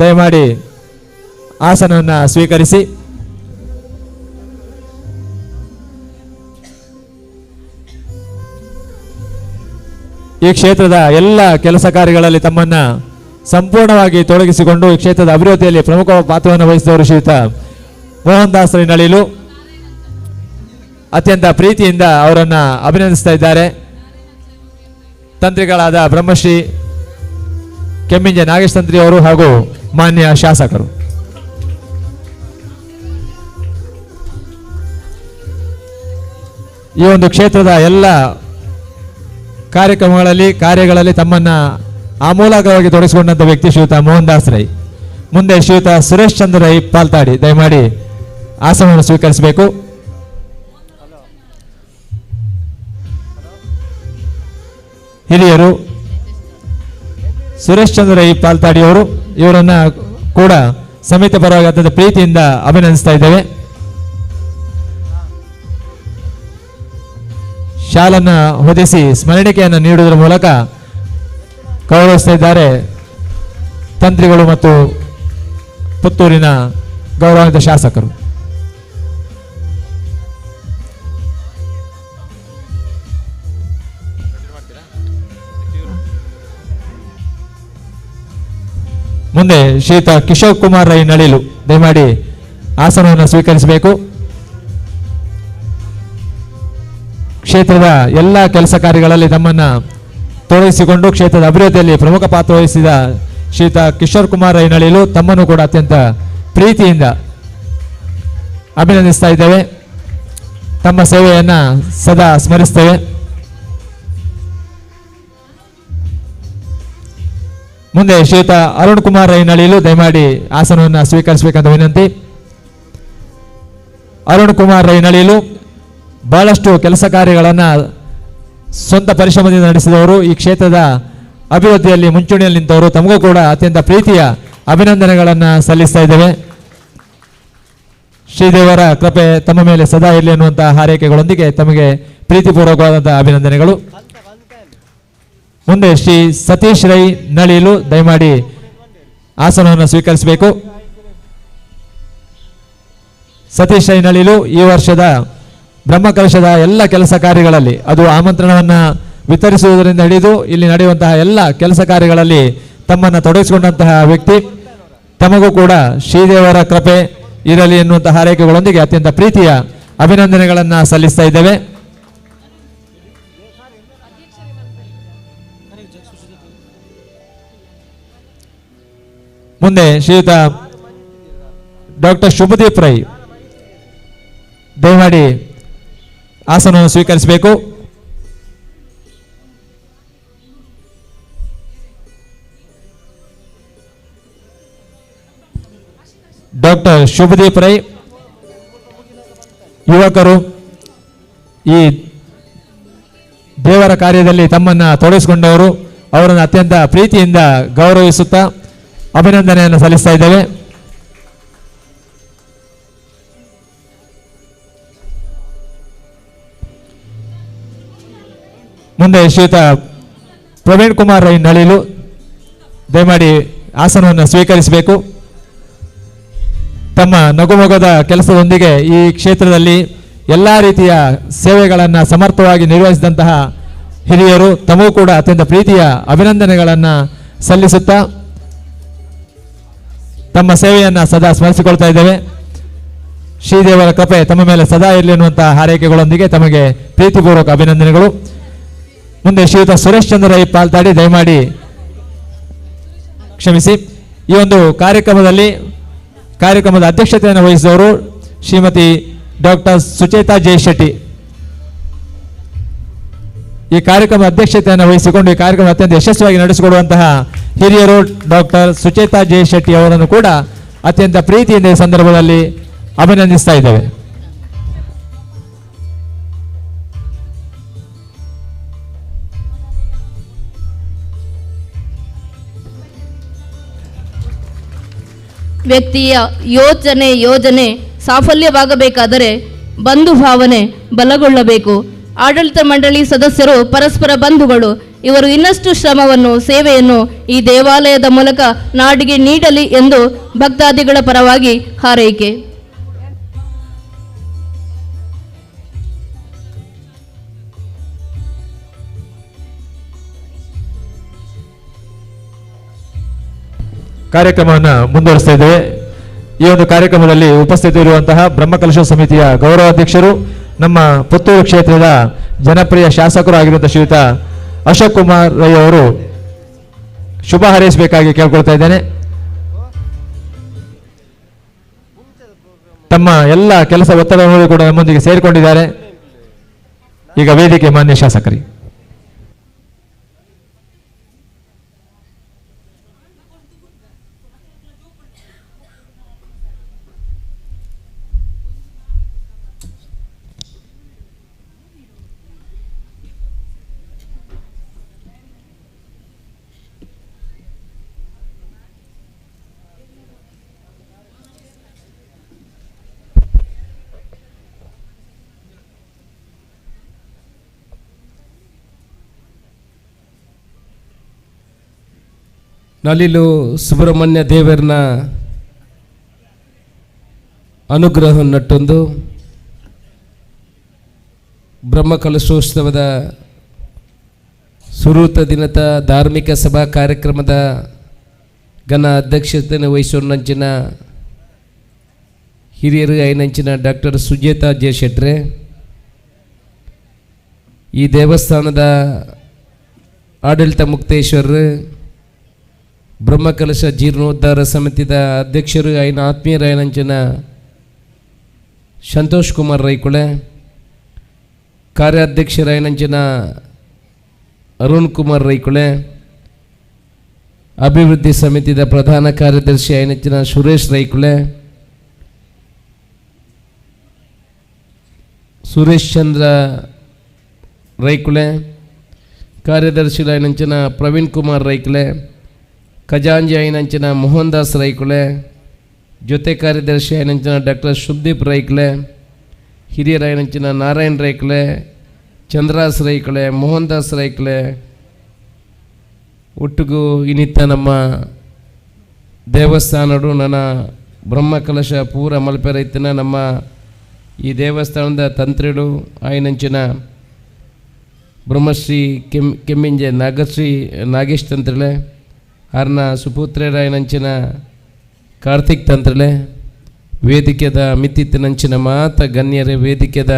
Speaker 16: ದಯಮಾಡಿ ಆಸನವನ್ನು ಸ್ವೀಕರಿಸಿ. ಈ ಕ್ಷೇತ್ರದ ಎಲ್ಲ ಕೆಲಸ ಕಾರ್ಯಗಳಲ್ಲಿ ತಮ್ಮನ್ನು ಸಂಪೂರ್ಣವಾಗಿ ತೊಡಗಿಸಿಕೊಂಡು ಈ ಕ್ಷೇತ್ರದ ಅಭಿವೃದ್ಧಿಯಲ್ಲಿ ಪ್ರಮುಖ ಪಾತ್ರವನ್ನು ವಹಿಸಿದವರು ಶ್ರೀಯುತ ಮೋಹನ್ ದಾಸ್ ರೈ ನಳಿಲು. ಅತ್ಯಂತ ಪ್ರೀತಿಯಿಂದ ಅವರನ್ನು ಅಭಿನಂದಿಸ್ತಾ ಇದ್ದಾರೆ ತಂತ್ರಿಗಳಾದ ಬ್ರಹ್ಮಶ್ರೀ ಕೆಮ್ಮಿಂಜೆ ನಾಗೇಶ್ ತಂತ್ರಿ ಅವರು ಹಾಗೂ ಮಾನ್ಯ ಶಾಸಕರು. ಈ ಒಂದು ಕ್ಷೇತ್ರದ ಎಲ್ಲ ಕಾರ್ಯಕ್ರಮಗಳಲ್ಲಿ ಕಾರ್ಯಗಳಲ್ಲಿ ತಮ್ಮನ್ನು ಆಮೂಲಾಗ್ರವಾಗಿ ತೊಡಗಿಸಿಕೊಂಡಂಥ ವ್ಯಕ್ತಿ ಶ್ರೀಯುತ ಮೋಹನ್ ದಾಸ್ ರೈ. ಮುಂದೆ ಶ್ರೀಯುತ ಸುರೇಶ್ ಚಂದ್ರ ರೈ ಪಾಲ್ತಾಡಿ ದಯಮಾಡಿ ಆಸನವನ್ನು ಸ್ವೀಕರಿಸಬೇಕು. ಹಿರಿಯರು ಸುರೇಶ್ ಚಂದ್ರ ರೈ ಪಾಲ್ತಾಡಿಯವರು, ಇವರನ್ನ ಕೂಡ ಸಮಿತಿ ಪರವಾಗಿ ಅತ್ಯಂತ ಪ್ರೀತಿಯಿಂದ ಅಭಿನಂದಿಸ್ತಾ ಇದ್ದೇವೆ. ಶಾಲನ್ನು ಹೊದಿಸಿ ಸ್ಮರಣಿಕೆಯನ್ನು ನೀಡುವುದರ ಮೂಲಕ ಗೌರವಿಸ್ತಾ ಇದ್ದಾರೆ ತಂತ್ರಿಗಳು ಮತ್ತು ಪುತ್ತೂರಿನ ಗೌರವಾನ್ವಿತ ಶಾಸಕರು. ಮುಂದೆ ಶ್ರೀಯುತ ಕಿಶೋರ್ ಕುಮಾರ್ ರೈ ನಳಿಲು ದಯಮಾಡಿ ಆಸನವನ್ನು ಸ್ವೀಕರಿಸಬೇಕು. ಕ್ಷೇತ್ರದ ಎಲ್ಲ ಕೆಲಸ ಕಾರ್ಯಗಳಲ್ಲಿ ತಮ್ಮನ್ನು ತೊಡಗಿಸಿಕೊಂಡು ಕ್ಷೇತ್ರದ ಅಭಿವೃದ್ಧಿಯಲ್ಲಿ ಪ್ರಮುಖ ಪಾತ್ರ ವಹಿಸಿದ ಶ್ರೀಯುತ ಕಿಶೋರ್ ಕುಮಾರ್ ರೈ ನಳಿಲು ತಮ್ಮನ್ನು ಕೂಡ ಅತ್ಯಂತ ಪ್ರೀತಿಯಿಂದ ಅಭಿನಂದಿಸ್ತಾ ಇದ್ದೇವೆ. ತಮ್ಮ ಸೇವೆಯನ್ನು ಸದಾ ಸ್ಮರಿಸ್ತೇವೆ. ಮುಂದೆ ಶ್ರೀಯುತ ಅರುಣ್ ಕುಮಾರ್ ರೈ ನಳಿಲು ದಯಮಾಡಿ ಆಸನವನ್ನು ಸ್ವೀಕರಿಸಬೇಕಂತ ವಿನಂತಿ. ಅರುಣ್ ಕುಮಾರ್ ರೈ ನಳಿಲು ಬಹಳಷ್ಟು ಕೆಲಸ ಕಾರ್ಯಗಳನ್ನು ಸ್ವಂತ ಪರಿಶ್ರಮದಿಂದ ನಡೆಸಿದವರು, ಈ ಕ್ಷೇತ್ರದ ಅಭಿವೃದ್ಧಿಯಲ್ಲಿ ಮುಂಚೂಣಿಯಲ್ಲಿ ನಿಂತವರು. ತಮಗೂ ಕೂಡ ಅತ್ಯಂತ ಪ್ರೀತಿಯ ಅಭಿನಂದನೆಗಳನ್ನು ಸಲ್ಲಿಸ್ತಾ ಇದ್ದೇವೆ. ಶ್ರೀದೇವರ ಕೃಪೆ ತಮ್ಮ ಮೇಲೆ ಸದಾ ಇರಲಿ ಅನ್ನುವಂತಹ ಹಾರೈಕೆಗಳೊಂದಿಗೆ ತಮಗೆ ಪ್ರೀತಿಪೂರ್ವಕವಾದಂತಹ ಅಭಿನಂದನೆಗಳು. ಮುಂದೆ ಶ್ರೀ ಸತೀಶ್ ರೈ ನಳಿಲು ದಯಮಾಡಿ ಆಸನವನ್ನು ಸ್ವೀಕರಿಸಬೇಕು. ಸತೀಶ್ ರೈ ನಳಿಲು ಈ ವರ್ಷದ ಬ್ರಹ್ಮಕಲಶದ ಎಲ್ಲ ಕೆಲಸ ಕಾರ್ಯಗಳಲ್ಲಿ, ಅದು ಆಮಂತ್ರಣವನ್ನು ವಿತರಿಸುವುದರಿಂದ ಹಿಡಿದು ಇಲ್ಲಿ ನಡೆಯುವಂತಹ ಎಲ್ಲ ಕೆಲಸ ಕಾರ್ಯಗಳಲ್ಲಿ ತಮ್ಮನ್ನು ತೊಡಗಿಸಿಕೊಂಡಂತಹ ವ್ಯಕ್ತಿ. ತಮಗೂ ಕೂಡ ಶ್ರೀದೇವರ ಕೃಪೆ ಇರಲಿ ಎನ್ನುವಂತಹ ಹಾರೈಕೆಗಳೊಂದಿಗೆ ಅತ್ಯಂತ ಪ್ರೀತಿಯ ಅಭಿನಂದನೆಗಳನ್ನು ಸಲ್ಲಿಸ್ತಾ ಇದ್ದೇವೆ. ಮುಂದೆ ಶ್ರೀಯುತ ಡಾಕ್ಟರ್ ಶುಭದೀಪ್ ರೈ ದಯಮಾಡಿ ಆಸನವನ್ನು ಸ್ವೀಕರಿಸಬೇಕು. ಡಾಕ್ಟರ್ ಶುಭದೀಪ್ ರೈ ಯುವಕರು ಈ ದೇವರ ಕಾರ್ಯದಲ್ಲಿ ತಮ್ಮನ್ನು ತೊಡಗಿಸಿಕೊಂಡವರು, ಅವರನ್ನು ಅತ್ಯಂತ ಪ್ರೀತಿಯಿಂದ ಗೌರವಿಸುತ್ತಾ ಅಭಿನಂದನೆಯನ್ನು ಸಲ್ಲಿಸ್ತಾ ಇದ್ದೇವೆ. ಮುಂದೆ ಶ್ರೀಯುತ ಪ್ರವೀಣ್ ಕುಮಾರ್ ರೈ ನಳಿಲು ದಯಮಾಡಿ ಆಸನವನ್ನು ಸ್ವೀಕರಿಸಬೇಕು. ತಮ್ಮ ನಗುಮೊಗದ ಕೆಲಸದೊಂದಿಗೆ ಈ ಕ್ಷೇತ್ರದಲ್ಲಿ ಎಲ್ಲ ರೀತಿಯ ಸೇವೆಗಳನ್ನು ಸಮರ್ಥವಾಗಿ ನಿರ್ವಹಿಸಿದಂತಹ ಹಿರಿಯರು, ತಮಗೂ ಕೂಡ ಅತ್ಯಂತ ಪ್ರೀತಿಯ ಅಭಿನಂದನೆಗಳನ್ನು ಸಲ್ಲಿಸುತ್ತಾ ತಮ್ಮ ಸೇವೆಯನ್ನು ಸದಾ ಸ್ಮರಿಸಿಕೊಳ್ತಾ ಇದ್ದೇವೆ. ಶ್ರೀದೇವರ ಕೃಪೆ ತಮ್ಮ ಮೇಲೆ ಸದಾ ಇರಲಿ ಎನ್ನುವಂತಹ ಹಾರೈಕೆಗಳೊಂದಿಗೆ ತಮಗೆ ಪ್ರೀತಿಪೂರ್ವಕ ಅಭಿನಂದನೆಗಳು. ಮುಂದೆ ಶ್ರೀಯುತ ಸುರೇಶ್ ಚಂದ್ರ ರೈ ಪಾಲ್ತಾಡಿ ದಯಮಾಡಿ ಕ್ಷಮಿಸಿ. ಈ ಒಂದು ಕಾರ್ಯಕ್ರಮದಲ್ಲಿ ಕಾರ್ಯಕ್ರಮದ ಅಧ್ಯಕ್ಷತೆಯನ್ನು ವಹಿಸಿದವರು ಶ್ರೀಮತಿ ಡಾಕ್ಟರ್ ಸುಚೇತಾ ಜೆ ಶೆಟ್ಟಿ. ಈ ಕಾರ್ಯಕ್ರಮದ ಅಧ್ಯಕ್ಷತೆಯನ್ನು ವಹಿಸಿಕೊಂಡು ಈ ಕಾರ್ಯಕ್ರಮ ಅತ್ಯಂತ ಯಶಸ್ವಿಯಾಗಿ ನಡೆಸಿಕೊಡುವಂತಹ ಹಿರಿಯರು ಡಾಕ್ಟರ್ ಸುಚೇತಾ ಜೆ ಶೆಟ್ಟಿ ಅವರನ್ನು ಕೂಡ ಅತ್ಯಂತ ಪ್ರೀತಿಯಿಂದ ಈ ಸಂದರ್ಭದಲ್ಲಿ ಅಭಿನಂದಿಸ್ತಾ ಇದ್ದೇವೆ.
Speaker 13: ವ್ಯಕ್ತಿಯ ಯೋಚನೆ ಯೋಜನೆ ಸಾಫಲ್ಯವಾಗಬೇಕಾದರೆ ಬಂಧು ಭಾವನೆ ಬಲಗೊಳ್ಳಬೇಕು. ಆಡಳಿತ ಮಂಡಳಿ ಸದಸ್ಯರು ಪರಸ್ಪರ ಬಂಧುಗಳು. ಇವರು ಇನ್ನಷ್ಟು ಶ್ರಮವನ್ನು ಸೇವೆಯನ್ನು ಈ ದೇವಾಲಯದ ಮೂಲಕ ನಾಡಿಗೆ ನೀಡಲಿ ಎಂದು ಭಕ್ತಾದಿಗಳ ಪರವಾಗಿ ಹಾರೈಕೆ.
Speaker 16: ಕಾರ್ಯಕ್ರಮವನ್ನು ಮುಂದುವರಿಸ್ತಾ ಇದ್ದೇವೆ. ಈ ಒಂದು ಕಾರ್ಯಕ್ರಮದಲ್ಲಿ ಉಪಸ್ಥಿತರಿರುವಂತಹ ಬ್ರಹ್ಮಕಲಶ ಸಮಿತಿಯ ಗೌರವಾಧ್ಯಕ್ಷರು, ನಮ್ಮ ಪುತ್ತೂರು ಕ್ಷೇತ್ರದ ಜನಪ್ರಿಯ ಶಾಸಕರು ಆಗಿರುವಂತಹ ಶ್ರೀಯುತ ಅಶೋಕ್ ಕುಮಾರ್ ರೈ ಅವರು ಶುಭ ಹಾರೈಸಬೇಕಾಗಿ ಕೇಳ್ಕೊಳ್ತಾ ಇದ್ದೇನೆ. ತಮ್ಮ ಎಲ್ಲ ಕೆಲಸ ಒತ್ತಡವನ್ನು ಕೂಡ ನಮ್ಮೊಂದಿಗೆ ಸೇರಿಕೊಂಡಿದ್ದಾರೆ. ಈಗ ವೇದಿಕೆ ಮಾನ್ಯ ಶಾಸಕರಿಗೆ.
Speaker 20: ನಲಿಲು ಸುಬ್ರಹ್ಮಣ್ಯ ದೇವರನ ಅನುಗ್ರಹ ನಟ್ಟೊಂದು ಬ್ರಹ್ಮಕಲಶೋತ್ಸವದ ಸುರೂತ ದಿನದ ಧಾರ್ಮಿಕ ಸಭಾ ಕಾರ್ಯಕ್ರಮದ ಘನ ಅಧ್ಯಕ್ಷತೆಯನ್ನು ವಹಿಸೋನಂಚಿನ ಹಿರಿಯರು ಐನಂಚಿನ ಡಾಕ್ಟರ್ ಸುಜೇತಾ ಜೆ ಶೆಟ್ರೆ, ಈ ದೇವಸ್ಥಾನದ ಆಡಳಿತ ಮುಕ್ತೇಶ್ವರರು, ಬ್ರಹ್ಮಕಲಶ ಜೀರ್ಣೋದ್ಧಾರ ಸಮಿತಿದ ಅಧ್ಯಕ್ಷರು ಐನ ಆತ್ಮೀಯರ ಐನಂಚಿನ ಸಂತೋಷ್ ಕುಮಾರ್ ರೈಕುಳೆ, ಕಾರ್ಯಾಧ್ಯಕ್ಷರ ಐನಂಚಿನ ಅರುಣ್ ಕುಮಾರ್ ರೈಕುಳೆ, ಅಭಿವೃದ್ಧಿ ಸಮಿತಿದ ಪ್ರಧಾನ ಕಾರ್ಯದರ್ಶಿ ಐನಂಚಿನ ಸುರೇಶ್ ರೈಕುಳೆ, ಸುರೇಶ್ ಚಂದ್ರ ರೈಕುಳೆ, ಕಾರ್ಯದರ್ಶಿ ಐನಂಚಿನ ಪ್ರವೀಣ್ ಕುಮಾರ್ ರೈಕುಳೆ, ಖಜಾಂಜಿ ಐನಂಚಿನ ಮೋಹನ್ ದಾಸ್ ರೈಕುಳೆ, ಜೊತೆ ಕಾರ್ಯದರ್ಶಿ ಐನಂಚಿನ ಡಾಕ್ಟರ್ ಶುಭದೀಪ್ ರೈಕುಳೆ, ಹಿರಿಯರ ಐನಂಚಿನ ನಾರಾಯಣ್ ರೈಕುಳೆ, ಚಂದ್ರಾಸ್ ರೈಕುಳೆ, ಮೋಹನ್ ದಾಸ್ ರೈಕುಳೆ, ಒಟ್ಟಿಗೂ ಇನ್ನಿತ್ತ ನಮ್ಮ ದೇವಸ್ಥಾನಡು ನನ್ನ ಬ್ರಹ್ಮಕಲಶ ಪೂರ ಮಲ್ಪೆ ರೈತನ ನಮ್ಮ ಈ ದೇವಸ್ಥಾನದ ತಂತ್ರಿಗಳು ಐನಂಚಿನ ಬ್ರಹ್ಮಶ್ರೀ ಕೆಮ್ಮಿಂಜೆ ನಾಗಶ್ರೀ ನಾಗೇಶ್ ತಂತ್ರಿಳೆ, ಆರ್ನ ಸುಪುತ್ರರಾಯನಂಚಿನ ಕಾರ್ತಿಕ್ ತಂತ್ರಲೆ, ವೇದಿಕೆದ ಮಿತ್ತಿತ್ತಿನಂಚಿನ ಮಾತ ಗಣ್ಯರೇ, ವೇದಿಕೆದ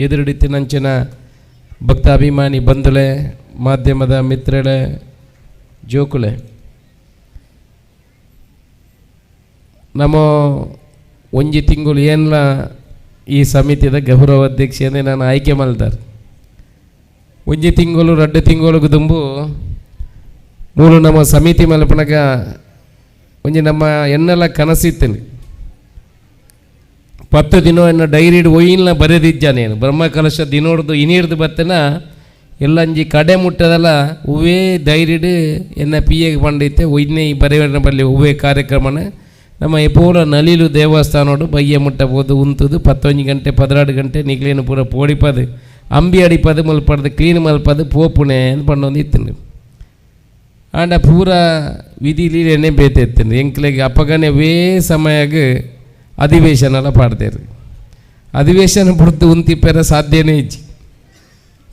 Speaker 20: ಎದುರುಡಿತ್ತಿನಂಚಿನ ಭಕ್ತಾಭಿಮಾನಿ ಬಂಧುಲೆ, ಮಾಧ್ಯಮದ ಮಿತ್ರಳೆ, ಜೋಕುಲೆ, ನಮ್ಮ ಒಂಜಿ ತಿಂಗಳು ಏನ್ಲ ಈ ಸಮಿತಿದ ಗೌರವ ಅಧ್ಯಕ್ಷೆಯನ್ನೇ ನಾನು ಆಯ್ಕೆ ಮಾಡ್ತಾರೆ. ಒಂಜಿ ತಿಂಗಳು ರಡ್ಡು ತಿಂಗಳು ದುಂಬು ಮೂಲು ನಮ್ಮ ಸಮಿತಿ ಮಲ್ಪನಗ ಒಂಜಿ ನಮ್ಮ ಎನ್ನೆಲ್ಲ ಕನಸಿತ್ತೇನೆ. 10 ದಿನ ಎನ್ನ ಡೈರಿಡ್ ಒಯ್ಯಿನ ಬರೆದಿದ್ದಾನೇನು ಬ್ರಹ್ಮಕಲಶ ದಿನೋಡ್ದು ಇನೀರ್ದು ಬತ್ತನ ಎಲ್ಲಂಜಿ ಕಡೆ ಮುಟ್ಟದಲ್ಲ ಹೂವೇ ಡೈರಿಡ್ ಎನ್ನ ಪಿ ಎಗೆ ಬಂಡೈತೆ ಒಯ್ನೇ ಬರೆಯನ ಬರಲಿ ಹೂವೇ ಕಾರ್ಯಕ್ರಮನ ನಮ್ಮ ಪೂರ ನಲಿಲು ದೇವಸ್ಥಾನೋಡು ಬಯ್ಯ ಮುಟ್ಟಬೋದು ಉಂತದು 11 ಗಂಟೆ 12 ಗಂಟೆ ನಿಗ್ಲೇನು ಪೂರ ಪೋಡಿಪದು ಅಂಬಿ ಅಡಿಪದು ಮಲ್ಪಡ್ದು ಕ್ಲೀನ್ ಮಲ್ಪದು ಪೋಪುಣೆ ಅಂತ ಪಂಡೊಂದು ಇತ್ತು. ಆಂಡ ಪೂರ ವಿಧಿ ಲೀಲೆನೇ ಬೇತೆತ್ತೇನೆ ಎಂಕ್ಲೆಗೆ ಅಪ್ಪಗನೆ ವೇ ಸಮಯಾಗ ಅಧಿವೇಶನ ಎಲ್ಲ ಪಾಡ್ತೇವೆ. ಅಧಿವೇಶನ ಬಿಡ್ತು ಉಂತಿಪ್ಪೆರ ಸಾಧ್ಯನೇ ಇಜ್ಜಿ.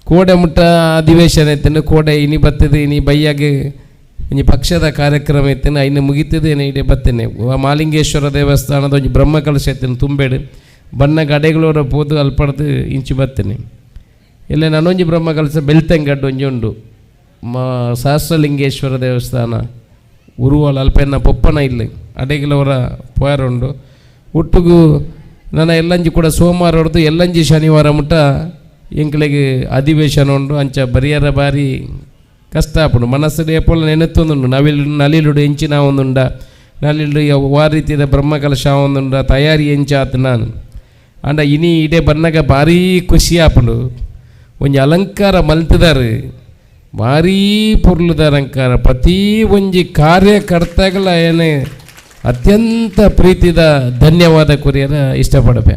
Speaker 20: ಕೋಡೆ ಮುಟ್ಟ ಅಧಿವೇಶನ ಇತ್ತೇನೆ, ಕೋಡೆ ಇನಿ ಬರ್ತದೆ ಇನಿ ಬೈಯಾಗ ಒಂಜಿ ಪಕ್ಷದ ಕಾರ್ಯಕ್ರಮ ಇತ್ತೇನೆ, ಐನು ಮುಗಿತದೆ ಇಡೇ ಬರ್ತೇನೆ. ಮಾಲಿಂಗೇಶ್ವರ ದೇವಸ್ಥಾನದ ಒಂಜಿ ಬ್ರಹ್ಮಕಲಶ ಇತ್ತೇನೆ ತುಂಬೇಡು ಬಣ್ಣ ಗಡೆಗಳವರ ಪೋದು ಅಲ್ಪಡ್ದು ಇಂಚು ಬರ್ತೇನೆ. ಇಲ್ಲ ನಾನೊಂಜಿ ಬ್ರಹ್ಮಕಲಶ ಬೆಳ್ತಂಗಡ್ಡು ಒಂಜಿ ಉಂಡು ಸಹಸ್ರಲಿಂಗೇಶ್ವರ ದೇವಸ್ಥಾನ ಉರುವಲ ಅಲ್ಪೆನ್ನ ಪೊಪ್ಪನ ಇಲ್ಲಿ ಅಡೆಗಿಲವರ ಪೋಯರುಂಡು. ಒಟ್ಟಿಗೂ ನನ್ನ ಎಲ್ಲಂಜಿ ಕೂಡ ಸೋಮವಾರ ಹೊಡೆದು ಎಲ್ಲಂಜಿ ಶನಿವಾರ ಮುಟ್ಟ ಎಂಕ್ಲೆಗೆ ಅಧಿವೇಶನ ಉಂಡು. ಅಂಚ ಬರಿಯರ ಬಾರಿ ಕಷ್ಟ ಆಪುಂಡು ಮನಸ್ಸು ಏಪೋಲ ನೆನೆತ್ತೊಂದುಂಡು ನವಿಲು ನಲಿಲುಡು ಎಂಚಿನ ಒಂದುಂಡ ನಲಿಲು ವಾ ರೀತಿಯ ಬ್ರಹ್ಮಕಲಶ ಒಂದುಂಡ ತಯಾರಿ ಎಂಚಾತು ನಾನು. ಅಂಡ ಇನಿ ಇಡೇ ಬನ್ನಗ ಭಾರೀ ಖುಷಿ ಆಪುಂಡು. ಒಂಜಿ ಅಲಂಕಾರ ಮಲ್ತಿದಾರೆ ಭಾರೀ ಪೊರ್ಲುದ ಅಲಂಕಾರ ಪ್ರತಿ ಒಂಜಿ ಕಾರ್ಯಕರ್ತಗಳ ಏನೇ ಅತ್ಯಂತ ಪ್ರೀತಿದ ಧನ್ಯವಾದ ಕೊರಿಯರ ಇಷ್ಟಪಡಪೆ.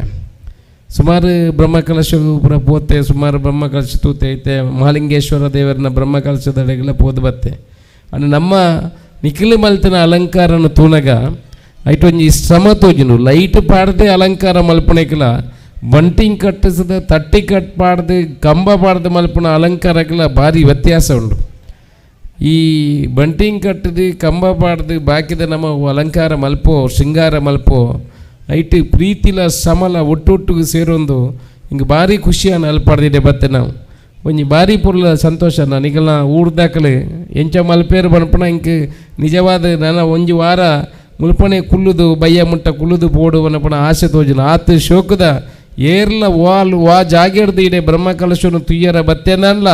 Speaker 20: ಸುಮಾರು ಬ್ರಹ್ಮಕಲಶ ಪೂರ ಪೋತೆ ಸುಮಾರು ಬ್ರಹ್ಮಕಲಶ ತೂತೆ ಐತೆ ಮಹಾಲಿಂಗೇಶ್ವರ ದೇವರನ್ನ ಬ್ರಹ್ಮಕಲಶದಡೆಗೆಲ್ಲ ಪೋದು ಬತ್ತೆ. ಅಂಡ್ ನಮ್ಮ ನಿಖಿಲ ಮಲ್ತಿನ ಅಲಂಕಾರನ ತೂನಗ ಐಟೊಂಜಿ ಶ್ರಮ ತೋಜಿನು ಲೈಟ್ ಪಾಡದೆ ಅಲಂಕಾರ ಮಲ್ಪಣೆಕಲ ಬಂಟಿಂಗ್ ಕಟ್ಟಿಸದ ತಟ್ಟಿ ಕಟ್ ಪಾಡ್ದು ಕಂಬ ಪಾಡ್ದು ಮಲ್ಪುನ ಅಲಂಕಾರಕ್ಕೆಲ್ಲ ಭಾರಿ ವ್ಯತ್ಯಾಸ ಉಂಟು. ಈ ಬಂಟಿಂಗ್ ಕಟ್ಟದು ಕಂಬ ಪಾಡ್ದು ಬಾಕಿದ ನಮ್ಮ ಅಲಂಕಾರ ಮಲ್ಪೋ ಶೃಂಗಾರ ಮಲ್ಪೋ ಐಟ್ ಪ್ರೀತಿಲ ಸಮಲ ಒಟ್ಟೊಟ್ಟಿಗೆ ಸೇರೊಂದು ಹಿಂಗೆ ಭಾರಿ ಖುಷಿಯನ್ನು ಅಲ್ಪಾಡ್ದಿದೆ ಬತ್ತೆ ನಾವು ಒಂಜಿ ಭಾರಿ ಪುರ್ಲ ಸಂತೋಷ ನನಗೆಲ್ಲ ಊರ್ದಾಕಲೆ ಎಂಚ ಮಲ್ಪೇರು ಬನ್ಪಣ ಇಂಕ್ ನಿಜವಾದ ನನ್ನ ಒಂಜಿ ವಾರ ಮುಲ್ಪನೆ ಕುಲ್ಲುದು ಬಯ್ಯ ಮುಟ್ಟ ಕುಲ್ಲುದು ಪೋಡು ಬನಪಣ ಆಸೆ ತೋಜಿನ ಆತು ಶೋಕದ ಏರ್ಲ ವಾಲ್ ವಾ ಜಾಗೆಡ್ದು ಇಡೆ ಬ್ರಹ್ಮ ಕಲಶನು ತುಯ್ಯರ ಬತ್ತೇನಲ್ಲ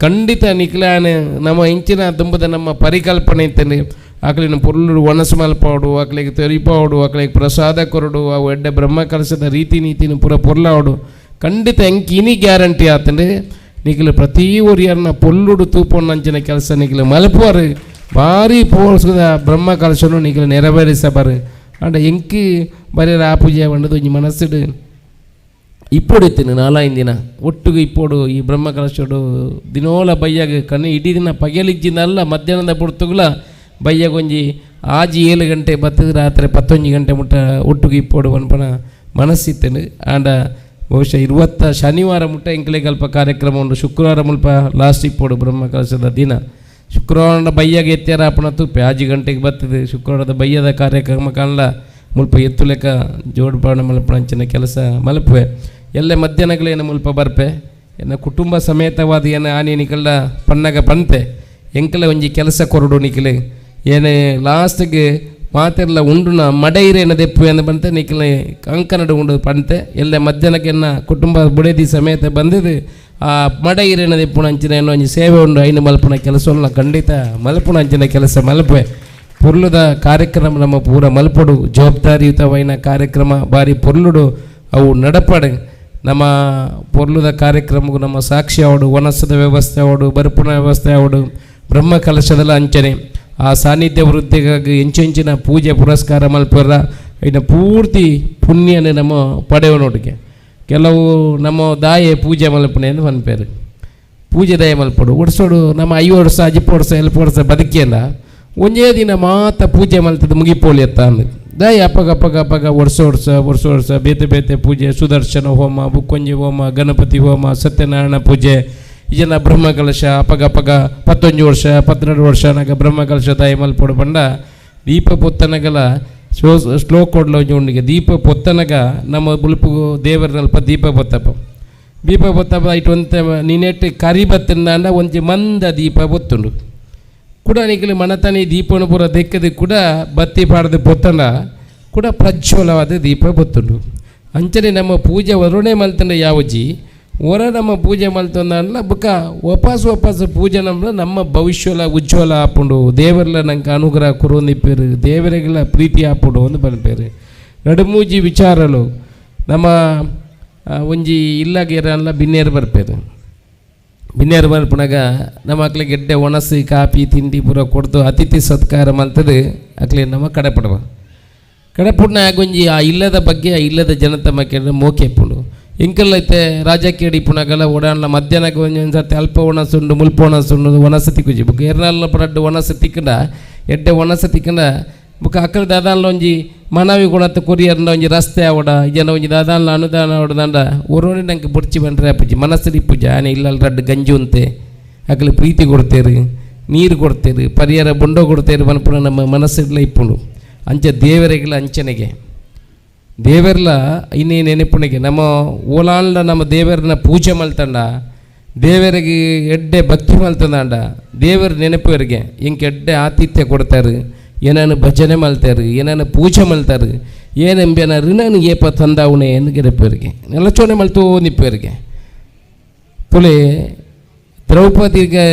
Speaker 20: ಖಂಡಿತ ನಿಕ್ಲಾನೆ ನಮ್ಮ ಇಂಚಿನ ದುಂಬದ ನಮ್ಮ ಪರಿಕಲ್ಪನೆ ಇತ್ತೇನೆ ಆಕಳಿನ ಪೊರ್ಲು ಒಣಸು ಮಲ್ಪಾಡು ಆಕಳಿಗೆ ತೆರಿಪಾಡು ಆಕಳಿಗೆ ಪ್ರಸಾದ ಕೊರಡು ಅವು ಎಡ್ಡೆ ಬ್ರಹ್ಮ ಕಲಶದ ರೀತಿ ನೀತಿನ ಪೂರ ಪೊರ್ಲಾವಡು ಖಂಡಿತ ಎಂಕ್ ಇನಿ ಗ್ಯಾರಂಟಿ ಆತಂದ್ರೆ ನಿಖಿಲ ಪ್ರತಿ ಒರಿಯರ್ನ ಪೊಲ್ಲುಡು ತೂಪೊಣ್ಣಂಚಿನ ಕೆಲಸ ನಿಖಿಲ ಮಲ್ಪುವರು ಭಾರಿ ಪೋರ್ಸದ ಬ್ರಹ್ಮ ಕಲಶನು ನಿಖಿಲ ನೆರವೇರಿಸಬಾರು ಅಂಡ ಎಂಕ್ ಬರೀ ಆ ಪೂಜೆ ಬಂಡದು ಒಂಜಿ ಮನಸ್ಸುಡು ಇಪ್ಪೊಡು ಇತ್ತಿನ ನಾಲಾಯಿನ ದಿನ ಒಟ್ಟುಗು ಇಪ್ಪೊಡು ಈ ಬ್ರಹ್ಮ ಕಲಶೋಡು ದಿನೋಲ ಬಯ್ಯಾಗ ಕಣ್ಣು ಇಡೀ ದಿನ ಪಗೆಲಿಜ್ಜಿನಲ್ಲ ಮಧ್ಯಾಹ್ನದ ಪೊರ್ತುಗುಲ ಬಯ್ಯಾಗ ಒಂಜಿ ಆಜಿ 7 ಗಂಟೆ ಬತ್ತದ ರಾತ್ರಿ 11 ಗಂಟೆ ಮುಟ್ಟ ಒಟ್ಟುಗು ಇಪ್ಪೊಡು ಪನ್ಪನ ಮನಸ್ಸಿತ್ತೇನೆ. ಆಂಡ ಬಹುಶಃ 20 ಶನಿವಾರ ಮುಟ್ಟ ಎಂಕ್ಲೆಗ್ ಅಲ್ಪ ಕಾರ್ಯಕ್ರಮ ಉಂಡು. ಶುಕ್ರವಾರ ಮುಲ್ಪ ಲಾಸ್ಟ್ ಇಪ್ಪೊಡು ಬ್ರಹ್ಮ ಕಲಶದ ದಿನ. ಶುಕ್ರವಾರ ಬಯ್ಯಾಗ ಎತ್ಯಾರ ಆಪಣ ತೂಪೆ 5 ಗಂಟೆಗೆ ಬರ್ತದೆ. ಶುಕ್ರವಾರದ ಬಯ್ಯದ ಕಾರ್ಯಕ್ರಮ ಕಾಣಲ ಮುಲ್ಪ ಎತ್ತುಲೆಕ್ಕ ಜೋಡ್ಪಾಣ ಮಲ್ಪಣ ಅಂಚಿನ ಕೆಲಸ ಮಲ್ಪುವೆ. ಎಲ್ಲ ಮಧ್ಯಾಹ್ನಗಳೇನು ಮುಲ್ಪ ಬರ್ಪೆ ಎನ್ನ ಕುಟುಂಬ ಸಮೇತವಾದ ಏನ ಆನೆ ನಿಕಲ್ಡ ಪನ್ನಗ ಪಂತೆ ಎಂಕಲ ಒಂಜಿ ಕೆಲಸ ಕೊರಡು ನಿಕಲೆ ಏನೇ ಲಾಸ್ಟ್ಗೆ ಮಾತೆಲ್ಲ ಉಂಡುನ ಮಡೈರೇನ ದೆಪ್ಪು ಎಂದು ಬಂತೆ ನಿಕಲೆ ಕಂಕನಡು ಉಂಡು ಪಂತೆ ಎಲ್ಲ ಮಧ್ಯಾಹ್ನಕ್ಕೆ ಎನ್ನ ಕುಟುಂಬ ಬುಡದಿ ಸಮೇತ ಬಂದಿದ್ದು ಆ ಮಡೈರೇನ ದೆಪ್ಪುನ ಅಂಚಿನ ಏನೋ ಒಂಜಿ ಸೇವೆ ಉಂಡು ಐನು ಮಲ್ಪುನ ಕೆಲಸವನ್ನ ಖಂಡಿತ ಮಲ್ಪುನ ಅಂಚಿನ ಕೆಲಸ ಮಲ್ಪೆ. ಪೊರ್ಲುದ ಕಾರ್ಯಕ್ರಮ ನಮ್ಮ ಪೂರ ಮಲ್ಪೊಡು ಜವಾಬ್ದಾರಿಯುತವೈನ ಕಾರ್ಯಕ್ರಮ ಭಾರಿ ಪೊರ್ಲುಡು ಅವು ನಡಪಡೆ ನಮ್ಮ ಪೊರ್ಲುದ ಕಾರ್ಯಕ್ರಮಕ್ಕೂ ನಮ್ಮ ಸಾಕ್ಷಿ ಅವಡು ವನಸದ ವ್ಯವಸ್ಥೆ ಅವಡು ಬರುಪುನ ವ್ಯವಸ್ಥೆ ಅವಡು ಬ್ರಹ್ಮ ಕಲಶದಲ್ಲ ಅಂಚನೆ ಆ ಸಾನ್ನಿಧ್ಯ ವೃದ್ಧಿಗಾಗಿ ಎಂಚೆಂಚಿನ ಪೂಜೆ ಪುರಸ್ಕಾರ ಮಲ್ಪರ ಇನ್ನು ಪೂರ್ತಿ ಪುಣ್ಯನೇ ನಮ್ಮ ಪಡೆಯೋನೊಟ್ಟಿಗೆ. ಕೆಲವು ನಮ್ಮ ದಾಯೆ ಪೂಜೆ ಮಲ್ಪನೆ ಎಂದು ಪನ್ಪೇರು ಪೂಜೆ ದಾಯ ಮಲ್ಪಡು ಒಡ್ಸೋಡು ನಮ್ಮ 5 ವರ್ಷ 10 ವರ್ಷ 7 ವರ್ಷ ಬದುಕಿಯಲ್ಲ ಒಂದೇ ದಿನ ಮಾತ ಪೂಜೆ ಮಲ್ತದ ಮುಗಿಪೋಲಿ ಅತ್ತ ಅಂದು ದಾಯ ಅಪ್ಪಗ ಅಪ್ಪಗ ಅಪ್ಪಗ ವರ್ಷ ವರ್ಷ ವರ್ಷ ವರ್ಷ ಬೇತೆ ಬೇತೆ ಪೂಜೆ ಸುದರ್ಶನ ಹೋಮ ಬುಕ್ಕೊಂಜಿ ಹೋಮ ಗಣಪತಿ ಹೋಮ ಸತ್ಯನಾರಾಯಣ ಪೂಜೆ ಈಜನ ಬ್ರಹ್ಮ ಕಲಶ ಅಪ್ಪಗ ಅಪ್ಪಗ 11 ವರ್ಷ 12 ವರ್ಷ ನಾಗ ಬ್ರಹ್ಮ ಕಲಶ ದಾಯ ಮಲ್ಪೊಡು ಪಂಡ ದೀಪ ಪೊತ್ತನಗಲ ಶ್ಲೋಕ ಕೊಡ್ಲ ಒಂಜಿ ದೀಪ ಪೊತ್ತನಗ ನಮ್ಮ ಬುಲ್ಪು ದೇವರನಲ್ಪ ದೀಪ ಪೊತ್ತಪ್ಪ ದೀಪ ಪೊತ್ತಪ್ಪ ಐಟ್ ಒಂತೆ ನಿನೆಟ್ ಕರಿ ಬತ್ತಿಂದಾಂಡ ಒಂಜಿ ಮಂದ ದೀಪ ಪೊತ್ತುಂಡು ಕೂಡ ನಿಕಲಿ ಮನತನಿ ದೀಪನು ಪೂರ ದೆಕ್ಕದು ಕೂಡ ಬತ್ತಿ ಪಾಡ್ದು ಪೊತ್ತಂಡ ಕೂಡ ಪ್ರಜ್ವಲವಾದ ದೀಪ ಪೊತ್ತುಂಡು. ಅಂಚನೆ ನಮ್ಮ ಪೂಜೆ ವರುಣೆ ಮಲ್ತಂಡ ಯಾವಜಿ ಹೊರ ನಮ್ಮ ಪೂಜೆ ಮಲ್ತಂದ ಬುಕ್ಕ ವಾಪಸ್ ವಾಪಸ್ ಪೂಜೆ ನಮ್ಮ ನಮ್ಮ ಭವಿಷ್ಯಲ ಉಜ್ವಲ ಆಪುಂಡು ದೇವರ್ಲ ನಂಗೆ ಅನುಗ್ರಹ ಕುರುಂದಿಪ್ಪೇರು ದೇವರಿಗೆಲ್ಲ ಪ್ರೀತಿ ಆಪುಂಡು ಒಂದು ಬನ್ಪೇರು. ನಡುಮೂಜಿ ವಿಚಾರಲು ನಮ್ಮ ಒಂಜಿ ಇಲ್ಲಾಗೇರಲ್ಲ ಬಿನ್ನೇರು ಬರ್ಪೇರು ಬಿನ್ನೇರು ಬರ್ಪುನಾಗ ನಮ್ಮ ಅಕ್ಲಿಗೆ ಗೆಡ್ಡೆ ಒಣಸಿ ಕಾಪಿ ತಿಂಡಿ ಪೂರ ಕೊಡ್ತು ಅತಿಥಿ ಸತ್ಕಾರ ಮಲ್ತದೆ ಅಕ್ಲಿ ನಮ್ಮ ಕಡೆಪಡುವ ಕಡೆಪುಡ್ನ ಆಗೊಂಜಿ ಆ ಇಲ್ಲದ ಬಗ್ಗೆ ಆ ಇಲ್ಲದ ಜನತೆ ಮಕ್ಕಳ ಮೋಕೆಪ್ಪುಂಡು. ಎಂಕಲ್ಲೈತೆ ರಾಜಕೀಯ ಪುನಗಲ ಓಡಾಡಲ ಮಧ್ಯಾಹ್ನಕ್ಕೆ ಒಂದೊಂದು ಸರ್ತಿ ಅಲ್ಪ ಒಣಸುಂಡು ಮುಲ್ಪ ಒಣಸುಂಡು ಒಣಸ ತಿಕ್ಕುಜಿ ಬುಕ್ ಎರ್ನಲ್ಲ ಪರಡ್ಡು ಒಣಸ ತಿಕ್ಕಂಡ ಎಡ್ಡೆ ಒಣಸ ತಿಕ್ಕಂಡ ಬುಕ್ ಅಕ್ಕಲ ದಾದಾನ್ಲ ಒಂಜಿ ಮನವಿ ಕೊಡತ್ತ ಕೊರಿಯರ್ನ ಒಂಜಿ ರಸ್ತೆ ಆವಡ ಜನ ಒಂಜಿ ದಾದಾನ್ಲ ಅನುದಾನ ಅವಡದಂಡ ಒರೋನಿ ನಂಗೆ ಬುಡ್ಚಿ ಬಂದ್ರೆ ಪೂಜೆ ಮನಸ್ಸಲ್ಲಿ ಪೂಜೆ ಆನೆ ಇಲ್ಲ ರಡ್ಡು ಗಂಜಿ ಉಂತೆ ಅಕ್ಕಲ ಪ್ರೀತಿ ಕೊಡ್ತೇರು ನೀರು ಕೊಡ್ತೇರು ಪರಿಹಾರ ಬೊಂಡೋ ಕೊಡ್ತೇರು ಮನಪುಣ ನಮ್ಮ ಮನಸ್ಸಿಲ್ಲ ಇಪ್ಪುಂಡು. ಅಂಚೆ ದೇವರಿಗೆಲ್ಲ ಅಂಚನೆಗೆ ದೇವರ್ಲ ಇನ್ನೇ ನೆನಪುಣಿಗೆ ನಮ್ಮ ಓಲಾಂಡ ನಮ್ಮ ದೇವರನ್ನ ಪೂಜೆ ಮಲ್ತಂಡ ದೇವರಿಗೆ ಎಡ್ಡೆ ಭಕ್ತಿ ಮಲ್ತಂದಾಂಡ ದೇವರ ನೆನಪುವರಿಗೆ ಇಂಕ ಎಡ್ಡೆ ಆತಿಥ್ಯ ಕೊಡ್ತಾರೆ ಏನೇನು ಭಜನೆ ಮಲ್ತಾರೆ ಏನೇನು ಪೂಜೆ ಮಲ್ತಾರೆ ಏನೆಂಬೇನ ಋಣನು ಏಪ ತಂದಾವಣೆ ಎಂದು ಗೆರಪೇರಿಗೆ ನೆಲಚೋಣೆ ಮಲ್ತೋ ನಿಪ್ಪೇರಿಗೆ. ಪುಲೆ ದ್ರೌಪದಿಗೆ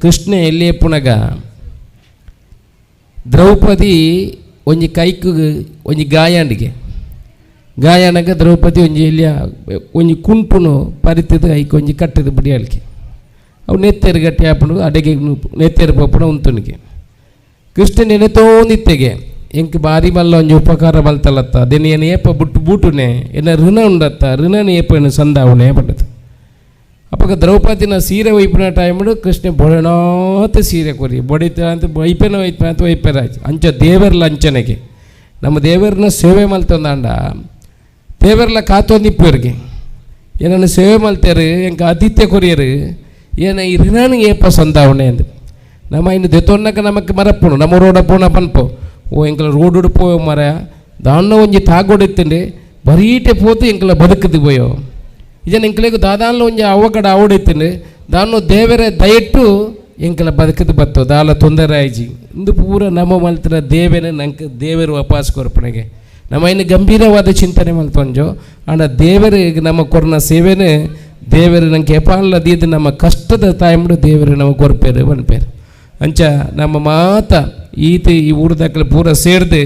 Speaker 20: ಕೃಷ್ಣ ಎಲ್ಲಿ ಪುನಗ ದ್ರೌಪದಿ ಒಂಜಿ ಕೈಕು ಒಂಜಿ ಗಾಯಾಂಡಿಗೆ ಗಾಯನಗ ದ್ರೌಪದಿ ಒಂಜಿ ಎಲ್ಲಿಯ ಒಂಜಿ ಕುಂಟುನು ಪರಿತದ ಐಕ್ ಒಂಜಿ ಕಟ್ಟದ ಬಿಡಿಯಾಳಿಕೆ ಅವು ನೆತ್ತೇರು ಗಟ್ಟಿ ಹಾಪುಂಡು ಅಡೆಗೆ ನೆತ್ತೇರು ಪೋಪುಣ ಉಂತುನಿಗೆ ಕೃಷ್ಣ ನೆನೆತೋಂದಿತ್ತೆಗೆ ಎಂಕ್ ಬಾರಿ ಮಲ್ಲ ಒಂಜಿ ಉಪಕಾರ ಮಲ್ತಲತ್ತ ದೆನೆ ಏನು ಏಪ ಬುಟ್ಟು ಬೂಟುನೆ ಎನ್ನ ಋಣ ಉಂಡತ್ತ ಋಣನ ಏಪ ಏನು ಸಂದಾವಣೆ ಪಂಡದು. ಅಪ್ಪಗ ದ್ರೌಪದಿನ ಸೀರೆ ಒಯ್ಪಿನ ಟೈಮ್ಡು ಕೃಷ್ಣ ಬೊಡನಾತ ಸೀರೆ ಕೊರಿ ಬೊಡಿತ ಅಂತ ಒಯ್ಪೆನ ಒಯ್ಪ ಅಂತ ಒಯ್ಪೆರಾಯ್ತು. ಅಂಚ ದೇವರ್ಲ ಅಂಚನೆಗೆ ನಮ್ಮ ದೇವರನ್ನ ಸೇವೆ ಮಲ್ತಂದಾಂಡ ದೇವರ್ಲ ಕಾತೊಂದಿಪ್ಪರಿಗೆ ಏನನ್ನು ಸೇವೆ ಮಲ್ತೇರು ಎಂಕ ಆತಿಥ್ಯ ಕೊರಿಯರು ಏನ ಈ ಋಣನ ಏಪ ಸಂದಾವಣೆ ಅಂದು ನಮ್ಮ ಇನ್ನು ದೆತ್ತೊನ್ನಕ ನಮಕ್ ಮರಪ್ಪುನು ನಮ್ಮ ರೋಡ ಪೋಣ ಪನ್ಪು ಓ ಎಂಕಲ ರೋಡು ಪೋಯೋ ಮರ ದಾನ್ನ ಒಂಜಿ ತಾಗೋಡಿತ್ತಂಡೆ ಬರೀಟೆ ಪೋತು ಎಂಕಲ ಬದುಕದು ಪೋಯೋ ಇಜನ ಎಂಕಲೆಗ್ ದಾದಾನ್ಲ ಒಂಜಿ ಅವಗಡ ಅವಡಿತ್ತಂಡೆ ದಾನ್ನು ದೇವರ ದಯಟ್ಟು ಎಂಕಲ ಬದುಕದು ಬತ್ತು ದಾಲ ತೊಂದರೆ ಆಯ್ಜಿ ಇಂದು ಪೂರ ನಮ್ಮ ಮಲ್ತಿನ ದೇವನೇ ನಂಗೆ ದೇವರು ವಾಪಸ್ ಕೊರ್ಪಣೆಗೆ ನಮ್ಮ ಇನ್ನು ಗಂಭೀರವಾದ ಚಿಂತನೆ ಮಲ್ತೊಂಜೋ ಆಂಡ ದೇವರಿಗೆ ನಮ್ಮ ಕೊರ್ನ ಸೇವೆನೇ ದೇವರು ನಂಗೆ ಎಪಾಲ ದೀದು ನಮ್ಮ ಕಷ್ಟದ ತಾಯಂಬಡು ದೇವರು ನಮ್ಮ ಕೊರ್ಪೇರು ಪನ್ಪೇರು ಅಂಚ ನಮ್ಮ ಮಾತ ಈತ ಈ ಊರದಕ್ಕಲು ಪೂರ ಸೇರ್ದು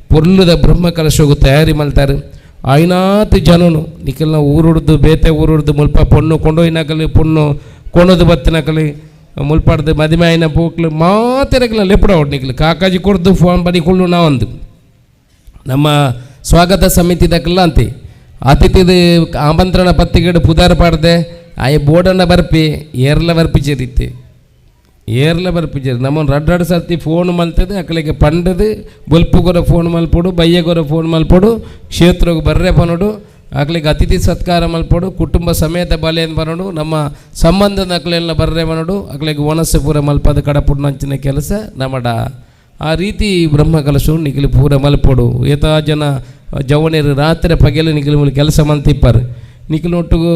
Speaker 20: ಪೊರ್ಲುದ ಬ್ರಹ್ಮ ಕಲಶೋಗು ತಯಾರಿ ಮಲ್ತಾರೆ ಆಯ್ನಾತ್ ಜನನು ನಿಖಲ್ನ ಊರುಡ್ದು ಬೇತೆ ಊರುಡ್ದು ಮುಲ್ಪ ಪೊಣ್ಣು ಕೊಂಡೊಯ್ನಕಲಿ ಪೊಣ್ಣು ಕೊಣದು ಬತ್ತಿನಕಲಿ ಮುಲ್ಪಾಡ್ದು ಮದಿಮೆ ಆಯ್ನ ಪೋಕ್ಲು ಮಾತೆರಕಲ ಲೆಪ್ಪಡ ನಿಖಲು ಕಾಕಾಜಿ ಕೊಡ್ದು ಫೋನ್ ಬನ್ನಿ ಕೊಳ್ಳು ನಾವೊಂದು ನಮ್ಮ ಸ್ವಾಗತ ಸಮಿತಿದಕ್ಕೆಲ್ಲ ಅಂತೆ ಅತಿಥಿದ ಆಮಂತ್ರಣ ಪತ್ತಿಗೆಡು ಪುದಾರ ಪಾಡ್ದೆ ಆಯ್ ಬೋರ್ಡನ್ನ ಬರ್ಪಿ ಏರ್ಲ ಬರ್ಪಿಚೇರಿತ್ತೆ ಏರ್ಲ ಬರ್ಪಿಚೇರಿ ನಮ್ಮನ್ನು ರಡ್ ರಡ್ ಸರ್ತಿ ಫೋನ್ ಮಲ್ತದೆ ಅಕ್ಕಲಿಗೆ ಪಂಡದು ಬೊಲ್ಪುಗೊರ ಫೋನ್ ಮಲ್ಪೊಡು ಬಯ್ಯಗೊರ ಫೋನ್ ಮಲ್ಪೊಡು ಕ್ಷೇತ್ರಕ್ಕೆ ಬರ್ರೆ ಪನೋಡು ಅಕ್ಲಿಗೆ ಅತಿಥಿ ಸತ್ಕಾರ ಮಲ್ಪೊಡು ಕುಟುಂಬ ಸಮೇತ ಬಲೆಯನ್ನು ಬರೋಡು ನಮ್ಮ ಸಂಬಂಧದ ಅಕ್ಲೆಲ್ಲ ಬರ್ರೆ ಬರೋಡು ಅಕ್ಲಿಗೆ ಒಣಸು ಪೂರ ಮಲ್ಪದ ಕಡಪುಡ್ನಂಚಿನ ಕೆಲಸ ನಮ್ಮಡ ಆ ರೀತಿ ಬ್ರಹ್ಮ ಕಲಶು ನಿಖಲು ಪೂರ ಮಲ್ಪೊಡು ಏತಾ ಜನ ಜವನಿರು ರಾತ್ರಿ ಪಗೆಲು ನಿಖಲು ಮೂಲ ಕೆಲಸ ಮಲ್ತಿಪ್ಪಾರು ನಿಖಲು ಒಟ್ಟಿಗೂ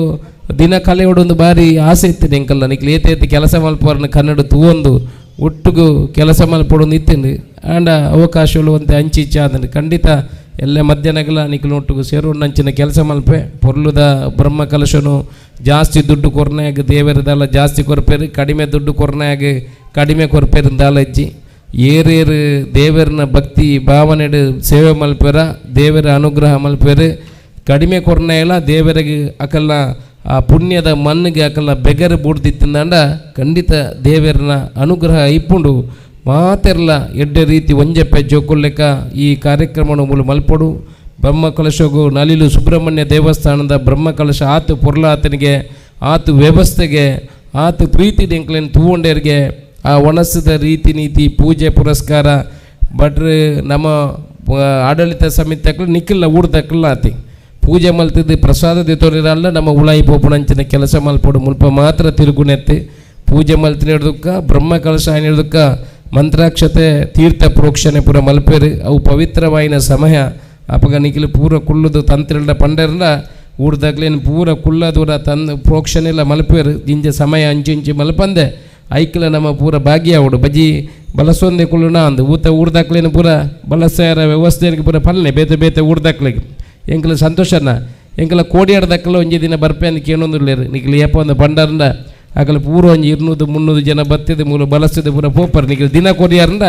Speaker 20: ದಿನ ಕಲೆಯೋಡೊಂದು ಬಾರಿ ಆಸೆ ಇತ್ತು ಎಂಕಲ್ಲ ನಿಖಲು ಏತ ಏತ ಕೆಲಸ ಮಲ್ಪೋರ್ನ ಕನ್ನಡ ತೂವೊಂದು ಒಟ್ಟಿಗೂ ಕೆಲಸ ಮಲ್ಪೊಡೊಂದು ಇತ್ತಿಂದು ಆಂಡ ಅವಕಾಶಗಳು ಅಂತ ಅಂಚಿ ಇಚ್ಛೆ ಆದಂಡು ಖಂಡಿತ ಎಲ್ಲ ಮಧ್ಯಾಹ್ನಗಳ ನಿಖಲು ಒಟ್ಟಿಗೂ ಸೇರೋಂಚಿನ ಕೆಲಸ ಮಲ್ಪೆ ಪೊರ್ಲುದ ಬ್ರಹ್ಮ ಕಲಶನು ಜಾಸ್ತಿ ದುಡ್ಡು ಕೊರ್ನಾಗ ದೇವರದಲ್ಲ ಜಾಸ್ತಿ ಕೊರ್ಪೇರು ಕಡಿಮೆ ದುಡ್ಡು ಕೊರ್ನಾಗ ಕಡಿಮೆ ಕೊರ್ಪೇರು ದಾಲಜ್ಜಿ ಏರೇರು ದೇವರನ ಭಕ್ತಿ ಭಾವನೆಡು ಸೇವೆ ಮಲ್ಪೇರ ದೇವರ ಅನುಗ್ರಹ ಮಲ್ಪೇರು ಕಡಿಮೆ ಕೊರ್ನೆಲ್ಲ ದೇವರಿಗೆ ಅಕಲ್ನ ಆ ಪುಣ್ಯದ ಮಣ್ಣಿಗೆ ಅಕಲ್ನ ಬೆಗರು ಬೂಡ್ದಿತ್ತಿಂದಾಂಡ ಖಂಡಿತ ದೇವರನ ಅನುಗ್ರಹ ಇಪ್ಪುಂಡು ಮಾತೆರ್ಲ ಎಡ್ಡೆ ರೀತಿ ಒಂಜೆಪ್ಪೆ ಜೋಕುಲ್ಲೆಕ್ಕ ಈ ಕಾರ್ಯಕ್ರಮವನ್ನು ಮೂಲ ಮಲ್ಪೊಡು ಬ್ರಹ್ಮ ಕಲಶಗೂ ನಲಿಲು ಸುಬ್ರಹ್ಮಣ್ಯ ದೇವಸ್ಥಾನದ ಬ್ರಹ್ಮ ಕಲಶ ಆತು ಪೊರ್ಲಾತನಿಗೆ ಆತು ವ್ಯವಸ್ಥೆಗೆ ಆತು ಪ್ರೀತಿ ಎಂಕ್ಲೇನು ತೂವಂಡೇರಿಗೆ ಆ ಒಣಸದ ರೀತಿ ನೀತಿ ಪೂಜೆ ಪುರಸ್ಕಾರ ಬಟ್ರೆ ನಮ್ಮ ಆಡಳಿತ ಸಮಿತಿ ನಿಕ್ಕಿಲ್ಲ ಊರ್ದಕ್ಕಲ್ಲ ಆತಿ ಪೂಜೆ ಮಲ್ತಿದ್ದು ಪ್ರಸಾದ ದಿತೋರಿರಲ್ಲ ನಮ್ಮ ಉಳಾಯಿ ಪೋಪುಣಂಚಿನ ಕೆಲಸ ಮಲ್ಪೊಡು ಮುಲ್ಪ ಮಾತ್ರ ತಿರುಗುನೆತ್ತಿ ಪೂಜೆ ಮಲ್ತಿನ ಹಿಡ್ದಕ್ಕ ಬ್ರಹ್ಮ ಕಲಶ ಹಿಡ್ದಕ್ಕ ಮಂತ್ರಾಕ್ಷತೆ ತೀರ್ಥ ಪ್ರೋಕ್ಷಣೆ ಪೂರ ಮಲ್ಪೇರು ಅವು ಪವಿತ್ರವಾಯಿನ ಸಮಯ ಅಪಗ ನಿಖಿಲು ಪೂರ ಕುಲ್ಲುದು ತಂತ್ರಿಲ್ಡ ಪಂಡರ್ಲ ಊರ್ದಾಗ್ಲೇನು ಪೂರ ಕುಲ್ಲದೂರ ತಂದು ಪ್ರೋಕ್ಷಣೆ ಎಲ್ಲ ಮಲ್ಪೇರು ಜಿಂಜ ಸಮಯ ಅಂಚು ಮಲ್ಪಂದೆ ಐಕ್ಲ ನಮ್ಮ ಪೂರ ಭಾಗ್ಯ ಅವಡು ಬಜಿ ಬಲಸೊಂದೆ ಕುಳ್ಳುನ ಅಂದು ಊತ ಊರ್ದಾಕ್ಲೇನು ಪೂರ ಬಲಸಾರ ವ್ಯವಸ್ಥೆಗೆ ಪೂರ ಫಲನೆ ಬೇತೆ ಬೇತೆ ಊರ್ದಾಕ್ಲಿಗೆ ಎಂಕಲ ಸಂತೋಷನ ಎಂಕಲ ಕೋಡಿಯಾಡ್ದಕ್ಕಲ್ಲ ಒಂಜಿ ದಿನ ಬರ್ಪೆ ಅಂದ್ ಕೇಳೊಂದುಲ್ಲೇರು ನಿಖಲು ಏಪ ಒಂದು ಬಂಡಾರಂಡ ಅಕಲ ಪೂರ ಒಂಜಿ 200 300 ಜನ ಬತ್ತಿದೆ ಮೂಲ ಬಲಸಿದೆ ಪೂರ ಪೋಪರ್ ನಿಖಲು ದಿನ ಕೊರಿಯಾರಂಡ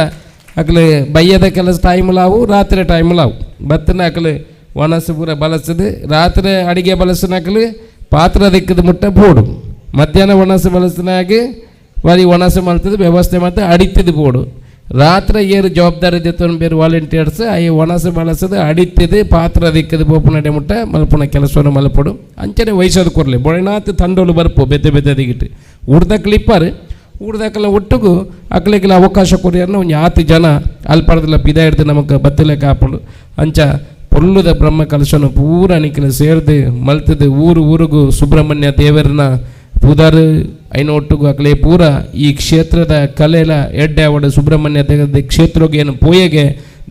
Speaker 20: ಅಕಲೆ ಬಯ್ಯದ ಕೆಲಸ ಟೈಮ್ ಲಾವು ರಾತ್ರಿ ಟೈಮ್ ಲಾವು ಬತ್ತಿನ ಅಕಲೆ ಒಣಸು ಪೂರ ಬಲಸದೆ ರಾತ್ರಿ ಅಡಿಗೆ ಬಲಸನಕಲು ಪಾತ್ರ ದಿಕ್ಕದ ಮುಟ್ಟ ಬೋಡು ಮಧ್ಯಾಹ್ನ ಒಣಸು ಬಲಸನಾಗಿ ವಾರಿ ಒಣಸು ಮಾಡ್ತದೆ ವ್ಯವಸ್ಥೆ ಮಾಡ್ತದೆ ಅಡಿತಿದ್ದು ಬೋಡು ರಾತ್ರಿ ಏರು ಜವಾಬ್ದಾರಿ ದಿತ್ತೊಂದು ಬೇರೆ ವಾಲಂಟಿಯರ್ಸ್ I ಒಣಸು ಬಳಸದು ಅಡಿತಿದ್ದು ಪಾತ್ರ ದಿಕ್ಕದ ಬೋಪುನ ಮುಟ್ಟ ಮಲ್ಪುನ ಕೆಲಸವನ್ನು ಮಲ್ಪಡು ಅಂಚನೆ ವಯಸ್ಸೋದು ಕೊರಲಿ ಬೊಳನಾತ್ ತಂಡೋಲು ಬರ್ಪು ಬೆದ್ದೆ ಬೆದ್ದೆ ದಿಗಿಟ್ಟು ಊರ್ದಕ್ಕಲು ಇಪ್ಪಾರು ಊರ್ದಕ್ಕಲ್ಲ ಒಟ್ಟಿಗೂ ಅಕ್ಲಿಗೆಲ್ಲ ಅವಕಾಶ ಕೊರಿಯರ್ನ ಒಂದು ಆತು ಜನ ಅಲ್ಪಡದಲ್ಲ ಪಿದ ಹಿಡ್ದು ನಮಗೆ ಬತ್ತಲೆ ಕಾಪಡು ಅಂಚ ಪೊರ್ಲುದ ಬ್ರಹ್ಮ ಕಲಶನು ಪೂರ ನಿಖಲು ಸೇರ್ದು ಮಲ್ತದು ಊರು ಊರಿಗೂ ಸುಬ್ರಹ್ಮಣ್ಯ ದೇವರನ್ನ ಪೂದಾರು ಐನೊಟ್ಟಿಗೂ ಅಕ್ಲೆ ಪೂರ ಈ ಕ್ಷೇತ್ರದ ಕಲೆಲ ಎಡ್ಡೆ ಅವಡು ಸುಬ್ರಹ್ಮಣ್ಯ ದೇವದ ಕ್ಷೇತ್ರಗೆ ಏನು ಪೋಯೆಗೆ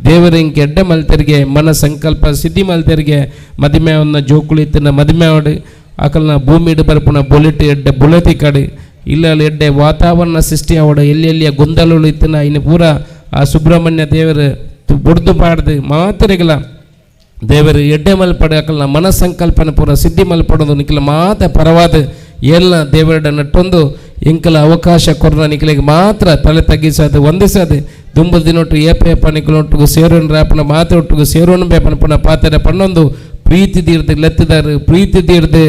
Speaker 20: ದೇವರ ಇಂಕ ಎಡ್ಡೆ ಮಲ್ತರಿಗೆ ಮನ ಸಂಕಲ್ಪ ಸಿದ್ಧಿ ಮಲ್ತರಿಗೆ ಮದಿಮೆವನ್ನ ಜೋಕುಳಿತನ ಮದಿಮೆ ಅವಡು ಅಕಲ್ನ ಭೂಮಿಡು ಬರ್ಪುನ ಬೊಲಿಟ್ ಎಡ್ಡೆ ಬುಲತಿ ಕಡೆ ಇಲ್ಲ ಎಡ್ಡೆ ವಾತಾವರಣ ಸೃಷ್ಟಿ ಅವಡು ಎಲ್ಲಿ ಎಲ್ಲಿಯ ಗೊಂದಲಗಳು ಇತ್ತನ ಇನ್ನು ಪೂರ ಆ ಸುಬ್ರಹ್ಮಣ್ಯ ದೇವರು ಬುಡ್ದು ಪಾಡ್ದು ಮಾತರಿಗಲ ದೇವರು ಎಡ್ಡೆ ಮಲ್ಪಡೆ ಅಕಲ್ನ ಮನ ಸಂಕಲ್ಪನ ಪೂರ ಸಿದ್ಧಿ ಮಲ್ಪಡೋದು ನಿಖಲ ಮಾತ ಪರವಾದ ಎಲ್ಲ ದೇವರಡ ನಟ್ಟೊಂದು ಎಂಕಲ ಅವಕಾಶ ಕೊರ್ನ ನಿಖಲಿಗೆ ಮಾತ್ರ ತಲೆ ತಗ್ಗಿಸದು ವಂದಿಸದು ದುಂಬು ದಿನೊಟ್ಟು ಏಪ ಏಪ ನಿಖಲೊಟ್ಟಿಗೂ ಸೇರೋಣ ರಾಪನ ಮಾತೊಟ್ಟಿಗೂ ಸೇರೋಣ ಬೇಪನ ಪುನಃ ಪಾತ್ರೆ ಪಣ್ಣೊಂದು ಪ್ರೀತಿ ತೀರ್ದು ಲೆತ್ತಿದಾರು ಪ್ರೀತಿ ತೀರ್ದು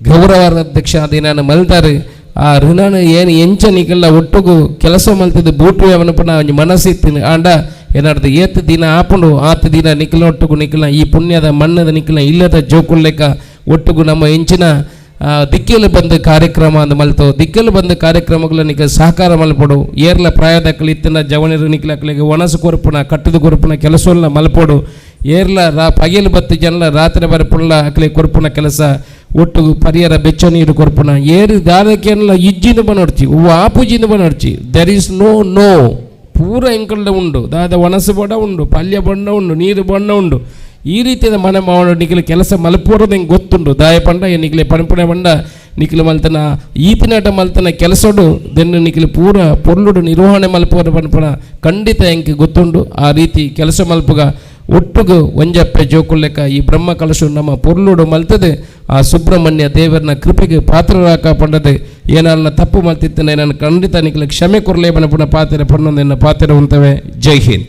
Speaker 20: ಗೌರವಾಧ್ಯಕ್ಷ ದಿನಾನ ಮಲ್ತಾರೆ ಆ ಋಣನ ಏನು ಎಂಚ ನಿಖಲ ಒಟ್ಟುಗೂ ಕೆಲಸ ಮಲ್ತಿದ್ದು ಬೂಟು ಅವನ ಪುನಃ ಒಂಜಿ ಮನಸ್ಸಿತ್ತಿನ ಆಂಡ ಏನಾಡ್ದು ಏತ್ ದಿನ ಆಪುಂಡು ಆತ ದಿನ ನಿಖಲ ಒಟ್ಟುಗು ನಿಖಲ ಈ ಪುಣ್ಯದ ಮಣ್ಣದ ನಿಖಲ ಇಲ್ಲದ ಜೋಕುಲ್ಲೆಕ್ಕ ಒಟ್ಟುಗು ನಮ್ಮ ಎಂಚಿನ ದಿಕ್ಕೆಲು ಬಂದು ಕಾರ್ಯಕ್ರಮ ಅಂದ್ ಮಲ್ತೋ ದಿಕ್ಕೆಲು ಬಂದು ಕಾರ್ಯಕ್ರಮಗಳ ನಿಕ ಸಹಕಾರ ಮಲ್ಪೊಡು ಏರ್ಲ ಪ್ರಾಯದಕ್ಕಲು ಇತ್ತಿನ ಜವನಿರು ನಿಕ್ಲಕ್ಕಲಿಗೆ ಒಣಸು ಕೊರ್ಪುನ ಕಟ್ಟದ ಕೊರ್ಪುನ ಕೆಲಸವನ್ನ ಮಲ್ಪೊಡು ಏರ್ಲ ರಾ ಪಗೆಲು ಬತ್ತು ಜನಲ ರಾತ್ರಿ ಬರಪುಲ್ಲ ಅಕ್ಲಿ ಕೊರ್ಪುನ ಕೆಲಸ ಒಟ್ಟು ಪರಿಯರ ಬೆಚ್ಚ ನೀರು ಕೊರ್ಪುನ ಏರು ದಾದಕೇನಲ ಇಜ್ಜಿಂದು ಬನೊಡ್ಚಿ ಹೂವು ಆಪುಜಿಂದು ಬನೊಡ್ಚಿ there is no no ಪೂರ ಎಂಕಲ್ಡ ಉಂಡು ದಾದ ಒಣಸು ಬಡ ಉಂಡು ಪಲ್ಯ ಬಣ್ಣ ಉಂಡು ನೀರು ಬಣ್ಣ ಉಂಡು ಈ ರೀತಿಯ ಮನೆ ಮಾವನ ನಿಖಿಲ ಕೆಲಸ ಮಲ್ಪೋರದ ಹೆಂಗೆ ಗೊತ್ತುಂಡು ದಾಯ ಪಂಡ ನಿಖಿಲೆ ಪಣಪುಣೆ ಪಂಡ ನಿಖಿಲ ಮಲ್ತನ ಈತಿನಾಟ ಮಲ್ತನ ಕೆಲಸಡು ದೆನ್ನು ನಿಖಿಲ ಪೂರ ಪೊರ್ಲುಡು ನಿರ್ವಹಣೆ ಮಲ್ಪೋರ ಪನ್ಪುನ ಖಂಡಿತ ಎಂಕ್ ಗೊತ್ತುಂಡು ಆ ರೀತಿ ಕೆಲಸ ಮಲ್ಪುಗ ಒಟ್ಟುಗು ಒಂಜಪ್ಪೆ ಜೋಕುಲ್ಲೆಕ್ಕ ಈ ಬ್ರಹ್ಮ ಕಲಶ ನಮ್ಮ ಪೊರ್ಲುಡು ಮಲ್ತದೆ ಆ ಸುಬ್ರಹ್ಮಣ್ಯ ದೇವರನ ಕೃಪೆಗೆ ಪಾತ್ರರಾಕ ಪಂಡದೆ ಏನಾರನ್ನ ತಪ್ಪು ಮಲ್ತಿತ್ತನೆ ನಾನು ಖಂಡಿತ ನಿಖಿಲ ಕ್ಷಮೆ ಕೊರಲೇ ಬನಪುನ ಪಾತ್ರೆ ಪನ್ನೊಂದೆನ್ನ ಪಾತ್ರೆ ಉಂತವೆ. ಜೈ ಹಿಂದ್.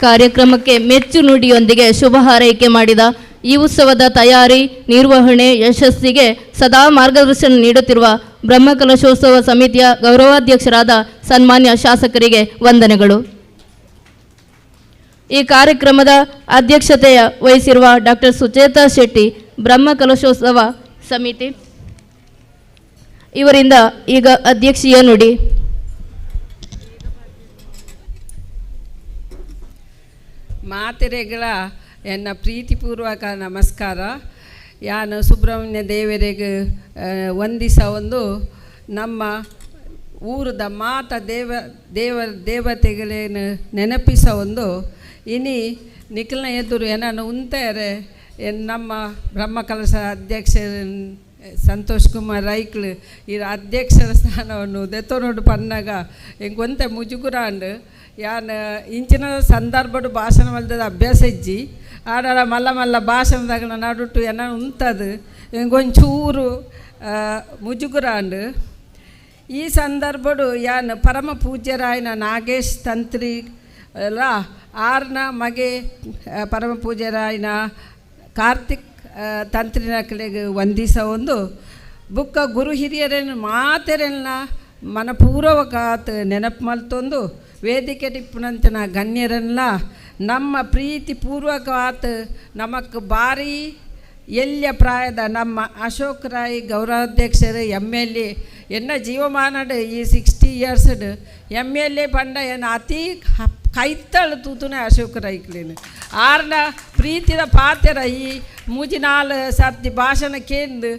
Speaker 13: ಕಾರ್ಯಕ್ರಮಕ್ಕೆ ಮೆಚ್ಚು ನುಡಿಯೊಂದಿಗೆ ಶುಭ ಹಾರೈಕೆ ಮಾಡಿದ ಈ ಉತ್ಸವದ ತಯಾರಿ ನಿರ್ವಹಣೆ ಯಶಸ್ಸಿಗೆ ಸದಾ ಮಾರ್ಗದರ್ಶನ ನೀಡುತ್ತಿರುವ ಬ್ರಹ್ಮಕಲಶೋತ್ಸವ ಸಮಿತಿಯ ಗೌರವಾಧ್ಯಕ್ಷರಾದ ಸನ್ಮಾನ್ಯ ಶಾಸಕರಿಗೆ ವಂದನೆಗಳು. ಈ ಕಾರ್ಯಕ್ರಮದ ಅಧ್ಯಕ್ಷತೆಯ ವಹಿಸಿರುವ ಡಾಕ್ಟರ್ ಸುಚೇತಾ ಶೆಟ್ಟಿ ಬ್ರಹ್ಮಕಲಶೋತ್ಸವ ಸಮಿತಿ ಇವರಿಂದ ಈಗ ಅಧ್ಯಕ್ಷೀಯ ನುಡಿ.
Speaker 21: ಮಾತೆರೆಗಳ ಎನ್ನ ಪ್ರೀತಿಪೂರ್ವಕ ನಮಸ್ಕಾರ. ಯಾನು ಸುಬ್ರಹ್ಮಣ್ಯ ದೇವರಿಗೆ ವಂದಿಸ ಒಂದು ನಮ್ಮ ಊರದ ಮಾತ ದೇವ ದೇವ ದೇವತೆಗಳೇನು ನೆನಪಿಸ ಒಂದು ಇನಿ ನಿಖಲ್ನ ಎದುರು ಏನನ್ನು ಉಂತಾರೆ ನಮ್ಮ ಬ್ರಹ್ಮಕಲಶ ಅಧ್ಯಕ್ಷ ಸಂತೋಷ್ ಕುಮಾರ್ ರೈಕ್ಳು ಈ ಅಧ್ಯಕ್ಷರ ಸ್ಥಾನವನ್ನು ದೆತ್ತೊನೋಡು ಪನ್ನಾಗ ಎಂಕೊಂತೆ ಮುಜುಗುರಾಂಡ್ ಯಾನ್ ಇಂಚಿನ ಸಂದರ್ಭಡು ಭಾಷಣ ಮಲ್ದದ ಅಭ್ಯಾಸ ಇಜ್ಜಿ ಆಡಾಡ ಮಲ್ಲ ಮಲ್ಲ ಭಾಷಣದಾಗ ನಡುಟು ಏನ ಉಂತದು ಎಂಗೊಂಚೂರು ಮುಜುಗುರಾಂಡ್. ಈ ಸಂದರ್ಭಡು ಯಾನ್ ಪರಮ ಪೂಜ್ಯರಾಯನ ನಾಗೇಶ್ ತಂತ್ರಿ ಅಲ್ಲ ಆರ್ನ ಮಗೆ ಪರಮ ಪೂಜ್ಯರಾಯನ ಕಾರ್ತಿಕ್ ತಂತ್ರಿನಕಲೆಗೆ ವಂದಿಸ ಒಂದು ಬುಕ್ಕ ಗುರು ಹಿರಿಯರನ್ನು ಮಾತೆರೆಲ್ಲ ಮನಪೂರ್ವಕಾತ್ ನೆನಪು ಮಲ್ತೊಂದು ವೇದಿಕೆ ಟಿಪ್ಪುನಂತಿನ ಗಣ್ಯರನ್ನ ನಮ್ಮ ಪ್ರೀತಿಪೂರ್ವಕವಾತ್ ನಮಕ್ ಭಾರಿ ಎಲ್ಯ ಪ್ರಾಯದ ನಮ್ಮ ಅಶೋಕ್ ರಾಯ್ ಗೌರವಾಧ್ಯಕ್ಷರು ಎಮ್ ಎಲ್ ಎ ಎನ್ನ ಜೀವಮಾನಡ್ ಈ 60 ಇಯರ್ಸ್ಡ್ ಎಮ್ ಎಲ್ ಎ ಪಂಡ ಎನ್ನ ಅತಿ ಕೈತ್ತಳು ತೂತುನೆ ಅಶೋಕ್ ರೈಕ್ಲೇನು ಆರ್ನ ಪ್ರೀತಿದ ಪಾತೆರ ಈ ಮೂಜಿನಾಲ್ ಸರ್ತಿ ಭಾಷಣ ಕೇಂದು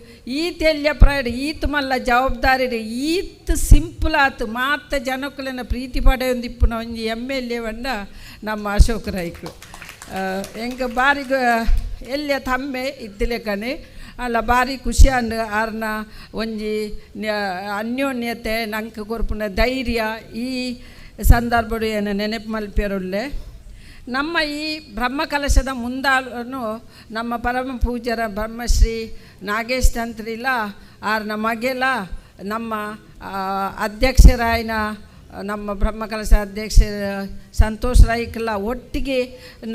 Speaker 21: ಈತ ಎಲ್ಯ ಪ್ರಾಯಡ್ ಈತ ಮಲ್ಲ ಜವಾಬ್ದಾರಿ ಈತ ಸಿಂಪಲ್ ಆತು ಮಾತ ಜನಕ್ಕುಲೆನ ಪ್ರೀತಿ ಪಡೆಯೊಂದಿಪ್ಪುನ ಒಂಜಿ ಎಮ್ ಎಲ್ ಎ ಪಂಡ ನಮ್ಮ ಅಶೋಕ್ ರೈಕ್ಲು. ಎಂಕ್ ಬಾರಿ ಎಲ್ಯ ತಮ್ಮೆ ಇತ್ತಿಲೆಕ್ಕನೆ ಅಲ್ಲ ಭಾರಿ ಖುಷಿ ಅಂಡ್ ಆರ್ನ ಒಂಜಿ ಅನ್ಯೋನ್ಯತೆ ನಂಕ್ ಕೊರ್ಪುನ ಧೈರ್ಯ ಈ ಸಂದರ್ಭಡು ಏನು ನೆನಪು ಮಲ್ಪೆರುಳ್ಳೆ. ನಮ್ಮ ಈ ಬ್ರಹ್ಮಕಲಶದ ಮುಂದಾಳನ್ನು ನಮ್ಮ ಪರಮ ಪೂಜ್ಯರ ಬ್ರಹ್ಮಶ್ರೀ ನಾಗೇಶ್ ತಂತ್ರಿಲ ಆರ್ನ ಮಗೆಲ ನಮ್ಮ ಅಧ್ಯಕ್ಷರಾಯನ ನಮ್ಮ ಬ್ರಹ್ಮಕಲಶ ಅಧ್ಯಕ್ಷ ಸಂತೋಷ್ ರೈಕ್ಲ ಒಟ್ಟಿಗೆ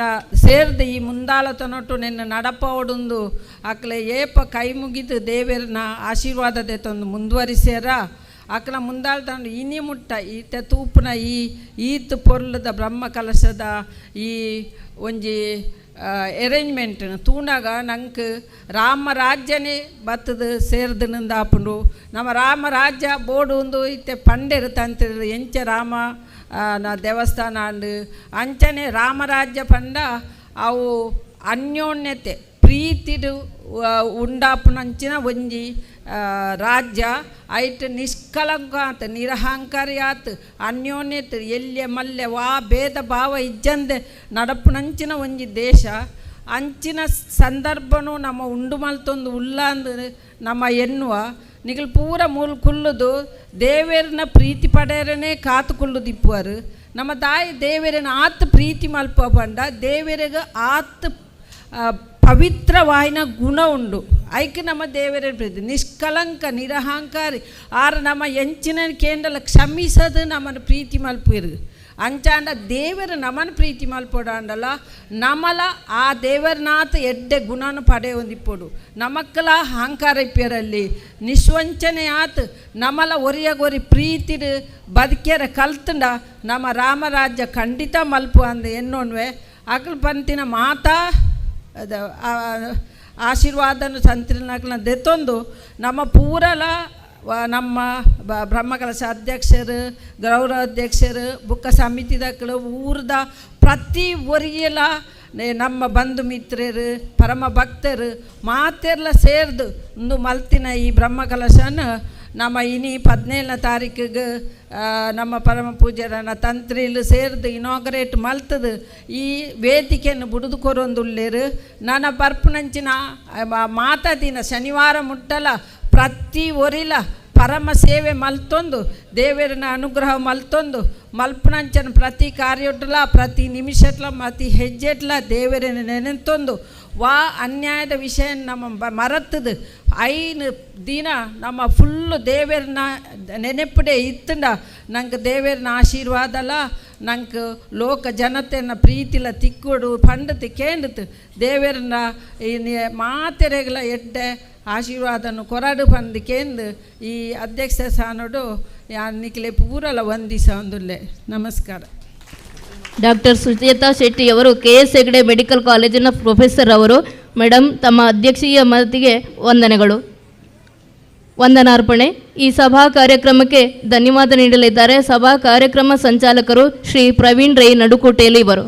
Speaker 21: ನ ಸೇರಿದ ಈ ಮುಂದಾಲತನೊಟ್ಟು ನಿನ್ನ ನಡಪವಡೊಂದು ಅಕ್ಲೆ ಏಪ ಕೈ ಮುಗಿದು ದೇವರನ್ನ ಆಶೀರ್ವಾದ ತಂದು ಮುಂದುವರಿಸ್ಯಾರ ಅಕ್ಲ ಮುಂದಾಳ್ತಂಡು ಇನಿ ಮುಟ್ಟ ಈತ ತೂಪುನ ಈ ಈತ್ ಪೊರ್ಲದ ಬ್ರಹ್ಮಕಲಶದ ಈ ಒಂಜಿ ಅರೇಂಜ್ಮೆಂಟ್ ತೂನಾಗ ನಂಗೆ ರಾಮರಾಜ್ಯನೇ ಬತ್ತದ ಸೇರ್ದನಿಂದ ಆಪುಂಡು. ನಮ್ಮ ರಾಮರಾಜ್ಯ ಬೋರ್ಡು ಒಂದು ಇತ್ತೆ ಪಂಡೆರು ತಂತಿರು ಎಂಚ ರಾಮ ದೇವಸ್ಥಾನ ಅಂಡು ಅಂಚನೆ ರಾಮರಾಜ್ಯ ಪಂಡ ಅವು ಅನ್ಯೋನ್ಯತೆ ಪ್ರೀತಿಡು ಉಂಡಾಪುನಂಚಿನ ಒಂಜಿ ರಾಜ್ಯ ಐಟ್ ನಿಷ್ಕಲಂಕ ಆತ ನಿರಹಂಕಾರಿ ಆತ್ ಅನ್ಯೋನ್ಯತೆ ಎಲ್ಯ ಮಲ್ಯ ವಾ ಭೇದ ಭಾವ ಇಜ್ಜಂದೆ ನಡಪುನಂಚಿನ ಒಂಜಿ ದೇಶ ಅಂಚಿನ ಸಂದರ್ಭನೂ ನಮ್ಮ ಉಂಡು ಮಲ್ತೊಂದು ಉಲ್ಲಾಂದು ನಮ್ಮ ಎನ್ನುವ ನಿಗಲ್ ಪೂರ ಮೂಲ ಕುಲ್ಲುದು ದೇವೇರನ ಪ್ರೀತಿ ಪಡೆಯರನೇ ಕಾತು ಕುಲ್ಲುದು ಇಪ್ಪುವರು. ನಮ್ಮ ತಾಯಿ ದೇವೇರನ ಆತ್ ಪ್ರೀತಿ ಮಲ್ಪ ಪಂಡ ದೇವೇರಿಗೆ ಆತ್ ಪವಿತ್ರವಾಯಿನ ಗುಣ ಉಂಡು ಐಕ್ ನಮ್ಮ ದೇವರ ಪ್ರೀತಿ ನಿಷ್ಕಲಂಕ ನಿರಹಂಕಾರಿ ಆರ್ ನಮ್ಮ ಎಂಚಿನ ಕೇಂದ್ರ ಕ್ಷಮಿಸದು ನಮ್ಮನ್ನು ಪ್ರೀತಿ ಮಲ್ಪಿರು ಅಂಚಾಂಡ ದೇವರು ನಮ್ಮನ್ನು ಪ್ರೀತಿ ಮಲ್ಪೊಡಾಂಡಲ ನಮಲ ಆ ದೇವರನಾಥ ಎಡ್ಡೆ ಗುಣನು ಪಡೆಯೊಂದಿಪ್ಪೊಡು ನಮಕ್ಕಲ ಅಹಂಕಾರ ಇಪ್ಪಿಯರಲ್ಲಿ ನಿಸ್ವಂಚನೆ ಆತ್ ನಮಲ ಒರಿಯಗೊರಿ ಪ್ರೀತಿಡು ಬದುಕ್ಯರ ಕಲ್ತಂಡ ನಮ್ಮ ರಾಮರಾಜ್ಯ ಖಂಡಿತ ಮಲ್ಪು ಅಂದ ಎನ್ನೋನ್ವೆ ಅಕಲ್ ಪಂತಿನ ಮಾತಾ ಆಶೀರ್ವಾದನು ಸಂತಿನಕಲ್ನ ದೆತ್ತೊಂದು ನಮ್ಮ ಪೂರಲ ನಮ್ಮ ಬ್ರಹ್ಮಕಲಶ ಅಧ್ಯಕ್ಷರು ಗೌರವ ಅಧ್ಯಕ್ಷರು ಬುಕ್ಕ ಸಮಿತಿದಕ್ಕಲು ಊರ್ದ ಪ್ರತಿ ಒರಿಯಲ ನಮ್ಮ ಬಂಧು ಮಿತ್ರರು ಪರಮ ಭಕ್ತರು ಮಾತೆರ್ಲ ಸೇರ್ದು ಒಂದು ಮಲ್ತಿನ ಈ ಬ್ರಹ್ಮಕಲಶನ ನಮ್ಮ ಇನಿ 17ನೇ ತಾರೀಕಿಗೆ ನಮ್ಮ ಪರಮ ಪೂಜ್ಯರನ್ನ ತಂತ್ರಿಲು ಸೇರ್ದು ಇನಾಗ್ರೇಟ್ ಮಲ್ತದು ಈ ವೇದಿಕೆಯನ್ನು ಬುಡಿದು ಕೊರೊಂದುಲ್ಲೇರು. ನನ್ನ ಬರ್ಪುನಂಚಿನ ಮಾತಾದಿನ ಶನಿವಾರ ಮುಟ್ಟಲ ಪ್ರತಿ ಒರಿಲ ಪರಮ ಸೇವೆ ಮಲ್ತೊಂದು ದೇವರನ ಅನುಗ್ರಹ ಮಲ್ತೊಂದು ಮಲ್ಪನಂಚನ ಪ್ರತಿ ಕಾರ್ಯೊಟ್ಲ ಪ್ರತಿ ನಿಮಿಷಟ್ಲ ಪ್ರತಿ ಹೆಜ್ಜೆಟ್ಲ ದೇವರನ್ನ ನೆನೆತೊಂದು ವಾ ಅನ್ಯಾಯದ ವಿಷಯ ನಮ್ಮ ಮರತ್ತದು 5 ದಿನ ನಮ್ಮ ಫುಲ್ಲು ದೇವರನ್ನ ನೆನಪಡೆ ಇತ್ತಂಡ ನಂಗೆ ದೇವರನ್ನ ಆಶೀರ್ವಾದಲ್ಲ ನಂಗೆ ಲೋಕ ಜನತೆಯನ್ನು ಪ್ರೀತಿಲ ತಿಕ್ಕೊಡು ಪಂಡತು ಕೇಂಡತು ದೇವರನ್ನ ಈ ಮಾತೆರೆಗಳ ಎಡ್ಡೆ ಆಶೀರ್ವಾದನು ಕೊರಡು ಪಂದು ಕೇಂದು ಈ ಅಧ್ಯಕ್ಷ ಸ್ಥಾನಡು ನಿಖಿಲೆ ಪೂರಲ ವಂದಿಸ ಒಂದುಲ್ಲೆ. ನಮಸ್ಕಾರ.
Speaker 13: ಡಾಕ್ಟರ್ ಸುಚೇತಾ ಶೆಟ್ಟಿಯವರು K S Hegde medical ಕಾಲೇಜಿನ ಪ್ರೊಫೆಸರ್ ಅವರು. ಮೇಡಮ್, ತಮ್ಮ ಅಧ್ಯಕ್ಷೀಯ ಮತಿಗೆ ವಂದನೆಗಳು, ವಂದನಾರ್ಪಣೆ. ಈ ಸಭಾ ಕಾರ್ಯಕ್ರಮಕ್ಕೆ ಧನ್ಯವಾದ ನೀಡಲಿದ್ದಾರೆ ಸಭಾ ಕಾರ್ಯಕ್ರಮ ಸಂಚಾಲಕರು ಶ್ರೀ ಪ್ರವೀಣ್ ರೈ ನಡುಕೋಟೆಯಲ್ಲಿ ಇವರು.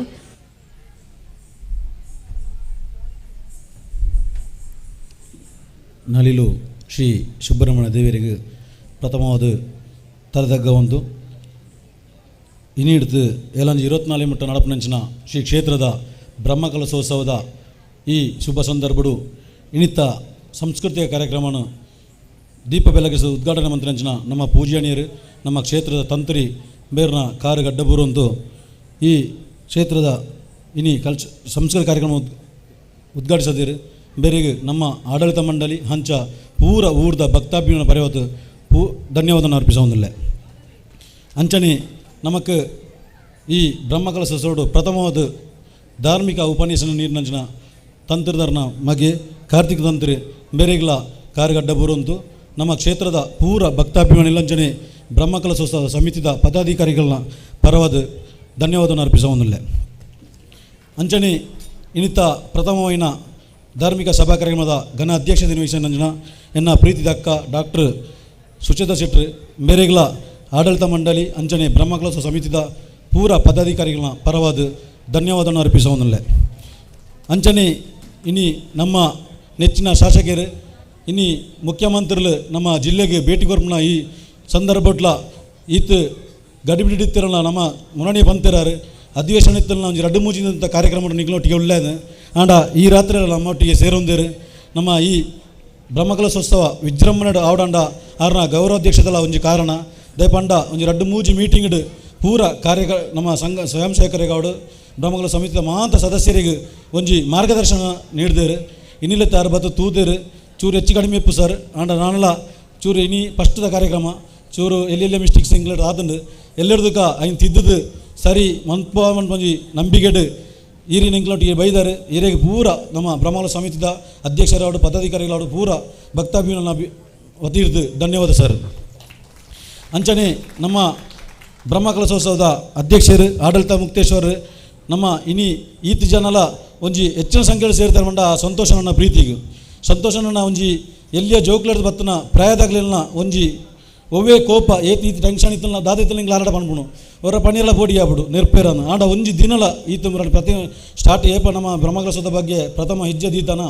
Speaker 12: ನಲಿಲು ಶ್ರೀ ಸುಬ್ರಹ್ಮಣ್ಯ ದೇವರಿಗೆ ಪ್ರಥಮವಾದ ತಲೆದಗ್ಗ ಒಂದು ಇನ್ನಿಡ್ತು ಏಲಂಜಿ 24 ಮುಟ್ಟ ನಡಪನಂಚಿನ ಶ್ರೀ ಕ್ಷೇತ್ರದ ಬ್ರಹ್ಮಕಲಶೋತ್ಸವದ ಈ ಶುಭ ಸಂದರ್ಭಡು ಇನ್ನಿತ್ತ ಸಾಂಸ್ಕೃತಿಕ ಕಾರ್ಯಕ್ರಮವನ್ನು ದೀಪ ಬೆಳಗಿಸಿದ ಉದ್ಘಾಟನೆ ಮಂತ್ರಂಚಿನ ನಮ್ಮ ಪೂಜಾಣಿಯರು ನಮ್ಮ ಕ್ಷೇತ್ರದ ತಂತ್ರಿ ಬೇರ್ನ ಕಾರು ಗಡ್ಡಬೂರಂತು ಈ ಕ್ಷೇತ್ರದ ಇನಿ ಸಾಂಸ್ಕೃತಿಕ ಕಾರ್ಯಕ್ರಮ ಉದ್ಘಾಟಿಸದಿರು. ಬೇರೆಗೆ ನಮ್ಮ ಆಡಳಿತ ಮಂಡಳಿ ಹಂಚ ಪೂರ ಊರ್ದ ಭಕ್ತಾಭಿಮಾನ ಪರ್ಯವತ್ತು ಧನ್ಯವಾದನ ಅರ್ಪಿಸೋದಿಲ್ಲ. ಅಂಚನೆ ನಮಕ್ ಈ ಬ್ರಹ್ಮಕಲಶೋತ್ಸವಡು ಪ್ರಥಮವಾದ ಧಾರ್ಮಿಕ ಉಪನ್ಯಾಸನ ನೀರಿನಂಚಿನ ತಂತ್ರಧರ್ನ ಮಗೆ ಕಾರ್ತಿಕ ತಂತ್ರಿ ಬೇರೆಗ್ಲ ಕಾರುಗಡ್ಡ ಬೂರಂತು ನಮ್ಮ ಕ್ಷೇತ್ರದ ಪೂರ ಭಕ್ತಾಭಿಮಾನಿ ಬ್ರಹ್ಮಕಲಶೋತ್ಸವ ಸಮಿತಿದ ಪದಾಧಿಕಾರಿಗಳನ್ನ ಪರವಾದ ಧನ್ಯವಾದವನ್ನು ಅರ್ಪಿಸೋದಿಲ್ಲ. ಅಂಚನೆ ಇನ್ನಿತ ಪ್ರಥಮವಾಯಿನ ಧಾರ್ಮಿಕ ಸಭಾ ಕಾರ್ಯಕ್ರಮದ ಘನ ಅಧ್ಯಕ್ಷತೆ ವಹಿಸಿದ ಎನ್ನ ಪ್ರೀತಿದ ಅಕ್ಕ ಡಾಕ್ಟರ್ ಸುಚೇತಾ ಶೆಟ್ಟಿ ಮೇರೆಗ್ಲ ಆಡಳಿತ ಮಂಡಳಿ ಅಂಚನೆ ಬ್ರಹ್ಮಕಲಶೋತ್ಸವ ಸಮಿತಿದ ಪೂರ ಪದಾಧಿಕಾರಿಗಳ ಪರವಾದ ಧನ್ಯವಾದವನ್ನು ಅರ್ಪಿಸೋದಿಲ್ಲ. ಅಂಚನೆ ಇನಿ ನಮ್ಮ ನೆಚ್ಚಿನ ಶಾಸಕರು ಇನಿ ಮುಖ್ಯಮಂತ್ರಿಗಳು ನಮ್ಮ ಜಿಲ್ಲೆಗೆ ಭೇಟಿ ಕೊರ್ಪುನ ಈ ಸಂದರ್ಭಟ್ಲ ಈತ ಗಡಿಬಿಡಿತ್ತಿರಲ್ಲ ನಮ್ಮ ಮುರಣಿ ಬಂತಿರಾರು ಅಧಿವೇಶನ ಇತ್ತಲ್ಲ ಒಂಜಿ ರಡ್ಡು ಮೂಜಿದಂಥ ಕಾರ್ಯಕ್ರಮ ನಿಗ್ಲೊಟ್ಟಿಗೆ ಒಳ್ಳೆಯದು ಆಂಡ ಈ ರಾತ್ರಿ ನಮ್ಮೊಟ್ಟಿಗೆ ಸೇರೊಂದಿರು ನಮ್ಮ ಈ ಬ್ರಹ್ಮಕಲಶೋತ್ಸವ ವಿಜೃಂಭಣೆ ಆವಡಂಡ ಆರ್ನ ಗೌರವಾಧ್ಯಕ್ಷದಲ್ಲ ಒಂಜಿ ಕಾರಣ ದಯಪಂಡ ಒಂಜಿ ರಡ್ಡು ಮೂಜಿ ಮೀಟಿಂಗ್ ಪೂರ ಕಾರ್ಯ ನಮ್ಮ ಸಂಘ ಸ್ವಯಂ ಸೇವಕರಿಗಾವಡು ಬ್ರಹ್ಮಕಲಶ ಸಮಿತಿಯ ಮಾಂತ ಸದಸ್ಯರಿಗೆ ಒಂಜಿ ಮಾರ್ಗದರ್ಶನ ನೀಡಿದೇರು. ಇನ್ನಿಲ್ಲ ತಾರು ಬತ್ತು ತೂದೇರು ಚೂರು ಹೆಚ್ಚು ಕಡಿಮೆ ಇಪ್ಪು ಸರ್ ಆಂಡ ನಾನಲ್ಲ ಚೂರು ಇನಿ ಫಸ್ಟ್ದ ಕಾರ್ಯಕ್ರಮ ಚೂರು ಎಲ್ಲೆಲ್ಲ ಮಿಸ್ಟೇಕ್ಸ್ ಇಂಗ್ಲೆಡ್ ಆದಂಡು ಎಲ್ಲರದಕ್ಕ ಐನ್ ತಿದ್ದದು ಸರಿ ಮನ್ಪ ಒಂಜಿ ನಂಬಿಕೆಡು ಈರಿನ ಇಂಗ್ಲೊಟ್ಟಿಗೆ ಬೈದಾರೆ. ಈರಿಗೆ ಪೂರ ನಮ್ಮ ಬ್ರಹ್ಮಕಲಶ ಸಮಿತಿದ ಅಧ್ಯಕ್ಷರಾಡು ಪದಾಧಿಕಾರಿಗಳಾಡು ಪೂರ ಭಕ್ತಾಭಿಮಾನ ವತಿರ್ದು ಧನ್ಯವಾದ ಸರ್. ಅಂಚನೆ ನಮ್ಮ ಬ್ರಹ್ಮಕಲಶೋತ್ಸವದ ಅಧ್ಯಕ್ಷರು ಆಡಳಿತ ಮುಕ್ತೇಶ್ವರರು ನಮ್ಮ ಇನಿ ಈತ ಜನಲ ಒಂಜಿ ಹೆಚ್ಚಿನ ಸಂಖ್ಯೆಯಲ್ಲಿ ಸೇರ್ತಾರೆ ಮಂಡ ಸಂತೋಷನ ಪ್ರೀತಿಗೆ ಸಂತೋಷನ ಒಂಜಿ ಎಲ್ಲಿಯ ಜೋಕ್ಲರ್ದು ಬತ್ತನ ಪ್ರಾಯದಾಗಲಿಲ್ಲ ಒಂಜಿ ಒವ್ವೇ ಕೋಪ ಏತ್ ಈತ ಟೆನ್ಷನ್ ಇತ್ತಲ್ಲ ದಾದ ಇತ್ತಲ್ಲ ಹಿಂಗೆ ಆರಾಟ ಪನ್ಪುಣು ಅವರ ಪನೀರ್ಲ ಪೋಡಿ ಆಗ್ಬಿಡು ನೆರ್ಪೇರನು ಆಂಡ ಒಂಜಿ ದಿನಲ ಈತ ಮುರಾಡಿ ಪ್ರತಿ ಸ್ಟಾರ್ಟ್ ಏಪ ನಮ್ಮ ಬ್ರಹ್ಮಕಲಶದ ಬಗ್ಗೆ ಪ್ರಥಮ ಹೆಜ್ಜೆ ದೀತನ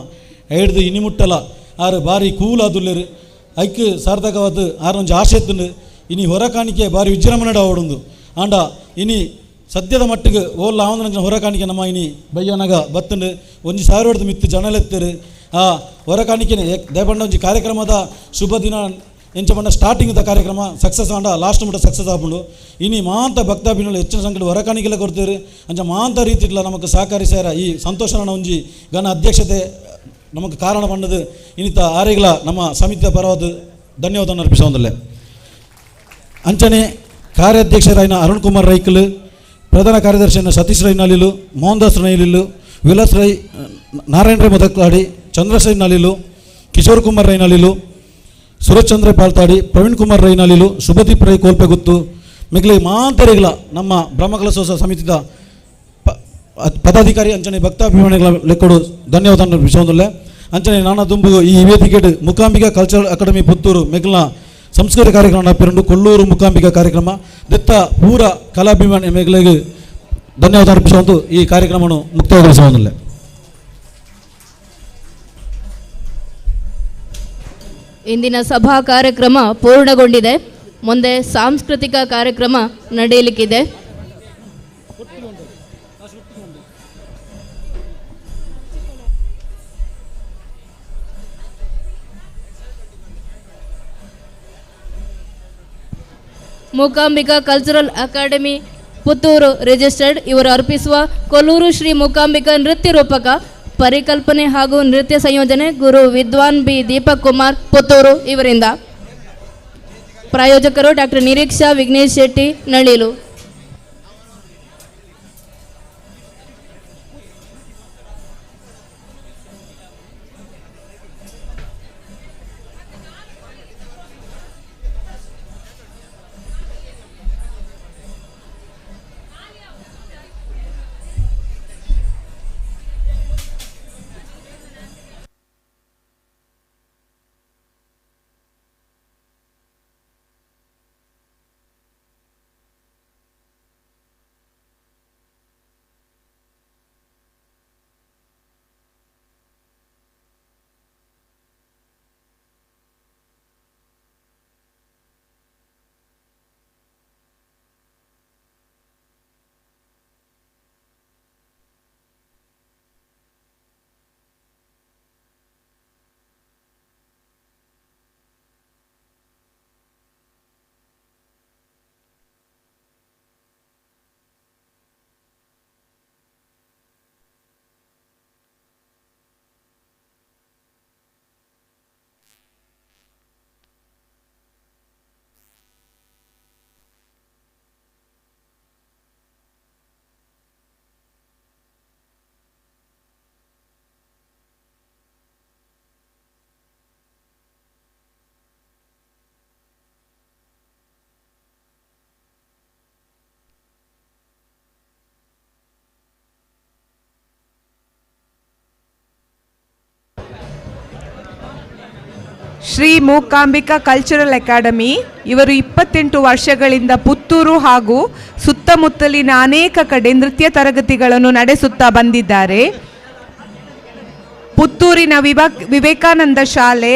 Speaker 12: ಹಿಡ್ದು ಇನಿ ಮುಟ್ಟಲ ಆರು ಭಾರಿ ಕೂಲ್ ಆದುಲ್ಲೇರು ಐಕ್ ಸಾರ್ಥಕವಾದ ಆರು ಒಂಜಿ ಆಸೆ ಇತ್ತುಂಡು ಇನಿ ಹೊರ ಕಾಣಿಕೆ ಭಾರಿ ವಿಜೃಂಭಣೆ ಆವಡುಂದು ಆಂಡ ಇನಿ ಸದ್ಯದ ಮಟ್ಟಿಗೆ ಓಲ್ಲ ಆವಂದನ ಹೊರ ಕಾಣಿಕೆ ನಮ್ಮ ಇನಿ ಬಯ್ಯನಗ ಬತ್ತುಂಡು ಒಂಜಿ ಸಾವಿರದ ಮಿತ್ತು ಜನಲೆತ್ತರು ಆ ಹೊರ ಕಾಣಿಕೆನೆ ದಯಪಂಡ ಒಂಜಿ ಕಾರ್ಯಕ್ರಮದ ಶುಭ ದಿನ ಎಂಚ ಪಂಡ ಸ್ಟಾರ್ಟಿಂಗ್ the ಕಾರ್ಯಕ್ರಮ ಸಕ್ಸಸ್ ಆಂಡ ಲಾಸ್ಟ್ ಮುಟ್ಟ ಸಕ್ಸಸ್ ಆಪುಂಡು ಇನಿ ಮಾಂತ ಭಕ್ತಾಭಿಮಾನಿಗಳು ಹೆಚ್ಚಿನ ಸಂಖ್ಯೆ ಹೊರ ಕಾಣಿಕೆಲ್ಲ ಕೊಡ್ತಾರೆ ಅಂಚ ಮಾಂತ ರೀತಿಟ್ಲ ನಮಕ್ ಸಹಕರಿಸ್ಯಾರ ಈ ಸಂತೋಷನ ಒಂಜಿ ಘನ ಅಧ್ಯಕ್ಷತೆ ನಮಕ್ ಕಾರಣ ಪಂಡದು ಇನ್ನಿತ ಆರೆಗಳ ನಮ್ಮ ಸಮಿತಿಯ ಪರವಾದ ಧನ್ಯವಾದವನ್ನು ಅರ್ಪಿಸೋದಿಲ್ಲ. ಅಂಚನೆ ಕಾರ್ಯಾಧ್ಯಕ್ಷರಾಯಿನ ಅರುಣ್ ಕುಮಾರ್ ರೈಕಲ್, ಪ್ರಧಾನ ಕಾರ್ಯದರ್ಶಿಯನ್ನು ಸತೀಶ್ ರೈ ನಲಿಲು, ಮೋಹನ್ ದಾಸ್ ನೈಲಿಲು, ವಿಲಾಸ್ ರೈ, ನಾರಾಯಣ ರೈ ಮೊದಕ್ಲಾಡಿ, ಚಂದ್ರಶೈ ನಲಿಲು, ಕಿಶೋರ್ ಕುಮಾರ್ ರೈ ನಲಿಲು, ಸುರಜ್ ಚಂದ್ರ ಪಾಲ್ತಾಡಿ, ಪ್ರವೀಣ್ ಕುಮಾರ್ ರೈ ನಲಿಲು, ಶುಭದೀಪ್ ರೈ ಕೋಲ್ಪೆಗುತ್ತು ಮಿಗ್ಲಿ ಮಾಂತರಿಗಳ ನಮ್ಮ ಬ್ರಹ್ಮಕಲಶೋತ್ಸವ ಸಮಿತಿದ ಪದಾಧಿಕಾರಿ ಅಂಚನೆ ಭಕ್ತಾಭಿಮಾನಿಗಳ ಲೆಕ್ಕಡು ಧನ್ಯವಾದ ಅರ್ಪಿಸೋದಿಲ್ಲ. ಅಂಚನೆ ನಾನಾ ದುಂಬು ಈ ವೇದಿಕೆ ಮೂಕಾಂಬಿಕಾ ಕಲ್ಚರಲ್ ಅಕಾಡೆಮಿ ಪುತ್ತೂರು ಮೆಗ್ಲ ಸಂಸ್ಕೃತಿ ಕಾರ್ಯಕ್ರಮ ನಡಪೆರುಂಡು ಕೊಲ್ಲೂರು ಮೂಕಾಂಬಿಕಾ ಕಾರ್ಯಕ್ರಮ ದತ್ತ ಪೂರ ಕಲಾಭಿಮಾನಿ ಮೆಗ್ಲೆಗ್ ಧನ್ಯವಾದ ಅರ್ಪಿಸುವಂತೂ ಈ ಕಾರ್ಯಕ್ರಮವನ್ನು ಮುಕ್ತಾಯಗೊಳಿಸುವುದಿಲ್ಲ.
Speaker 13: ಇಂದಿನ ಸಭಾ ಕಾರ್ಯಕ್ರಮ ಪೂರ್ಣಗೊಂಡಿದೆ. ಮುಂದೆ ಸಾಂಸ್ಕೃತಿಕ ಕಾರ್ಯಕ್ರಮ ನಡೆಯಲಿಕ್ಕಿದೆ. Mookambika cultural academy Puttur registered ಇವರು ಅರ್ಪಿಸುವ ಕೊಲ್ಲೂರು ಶ್ರೀ ಮೂಕಾಂಬಿಕಾ ನೃತ್ಯ ರೂಪಕ ಪರಿಕಲ್ಪನೆ ಹಾಗೂ ನೃತ್ಯ ಸಂಯೋಜನೆ ಗುರು ವಿದ್ವಾನ್ ಬಿ ದೀಪಕ್ ಕುಮಾರ್ ಪುತ್ತೂರು ಇವರಿಂದ. ಪ್ರಾಯೋಜಕರು doctor Niriksha Vighnesh Shetty Nalilu.
Speaker 5: Shri Mookambika cultural academy ಇವರು 28 ವರ್ಷಗಳಿಂದ ಪುತ್ತೂರು ಹಾಗೂ ಸುತ್ತಮುತ್ತಲಿನ ಅನೇಕ ಕಡೆ ನೃತ್ಯ ತರಗತಿಗಳನ್ನು ನಡೆಸುತ್ತಾ ಬಂದಿದ್ದಾರೆ. ಪುತ್ತೂರಿನ ವಿವೇಕಾನಂದ ಶಾಲೆ,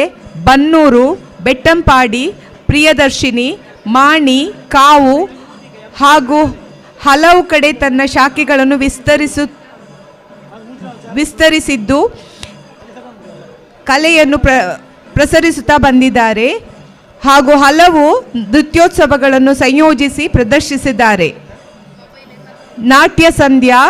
Speaker 5: ಬನ್ನೂರು, ಬೆಟ್ಟಂಪಾಡಿ, ಪ್ರಿಯದರ್ಶಿನಿ, ಮಾಣಿ, ಕಾವು ಹಾಗೂ ಹಲವು ಕಡೆ ತನ್ನ ಶಾಖೆಗಳನ್ನು ವಿಸ್ತರಿಸಿದ್ದು ಕಲೆಯನ್ನು ಪ್ರಸರಿಸುತ್ತಾ ಬಂದಿದ್ದಾರೆ ಹಾಗೂ ಹಲವು ನೃತ್ಯೋತ್ಸವಗಳನ್ನು ಸಂಯೋಜಿಸಿ ಪ್ರದರ್ಶಿಸಿದ್ದಾರೆ. ನಾಟ್ಯ ಸಂಧ್ಯಾ,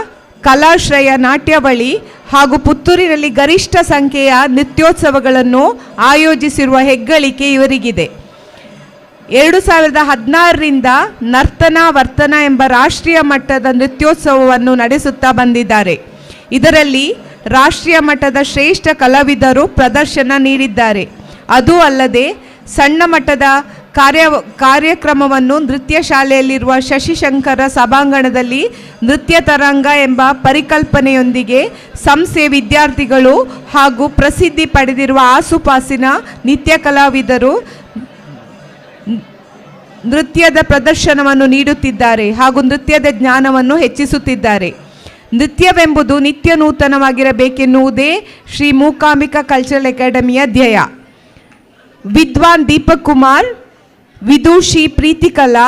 Speaker 5: ಕಲಾಶ್ರಯ ನಾಟ್ಯವಳಿ ಹಾಗೂ ಪುತ್ತೂರಿನಲ್ಲಿ ಗರಿಷ್ಠ ಸಂಖ್ಯೆಯ ನೃತ್ಯೋತ್ಸವಗಳನ್ನು ಆಯೋಜಿಸಿರುವ ಹೆಗ್ಗಳಿಕೆ ಇವರಿಗಿದೆ. 2016ರಿಂದ ನರ್ತನ ವರ್ತನ ಎಂಬ ರಾಷ್ಟ್ರೀಯ ಮಟ್ಟದ ನೃತ್ಯೋತ್ಸವವನ್ನು ನಡೆಸುತ್ತಾ ಬಂದಿದ್ದಾರೆ. ಇದರಲ್ಲಿ ರಾಷ್ಟ್ರೀಯ ಮಟ್ಟದ ಶ್ರೇಷ್ಠ ಕಲಾವಿದರು ಪ್ರದರ್ಶನ ನೀಡಿದ್ದಾರೆ. ಅದೂ ಅಲ್ಲದೆ ಸಣ್ಣ ಮಟ್ಟದ ಕಾರ್ಯಕ್ರಮವನ್ನು ನೃತ್ಯ ಶಾಲೆಯಲ್ಲಿರುವ ಶಶಿಶಂಕರ ಸಭಾಂಗಣದಲ್ಲಿ ನೃತ್ಯ ತರಂಗ ಎಂಬ ಪರಿಕಲ್ಪನೆಯೊಂದಿಗೆ ಸಂಸ್ಥೆಯ ವಿದ್ಯಾರ್ಥಿಗಳು ಹಾಗೂ ಪ್ರಸಿದ್ಧಿ ಪಡೆದಿರುವ ಆಸುಪಾಸಿನ ನೃತ್ಯ ಕಲಾವಿದರು ನೃತ್ಯದ ಪ್ರದರ್ಶನವನ್ನು ನೀಡುತ್ತಿದ್ದಾರೆ ಹಾಗೂ ನೃತ್ಯದ ಜ್ಞಾನವನ್ನು ಹೆಚ್ಚಿಸುತ್ತಿದ್ದಾರೆ. ನೃತ್ಯವೆಂಬುದು ನಿತ್ಯ ನೂತನವಾಗಿರಬೇಕೆನ್ನುವುದೇ ಶ್ರೀ ಮೂಕಾಂಬಿಕಾ ಕಲ್ಚರಲ್ ಅಕಾಡೆಮಿಯ ಧ್ಯೇಯ. ವಿದ್ವಾನ್ ದೀಪಕ್ ಕುಮಾರ್, ವಿದೂಷಿ ಪ್ರೀತಿಕಲಾ,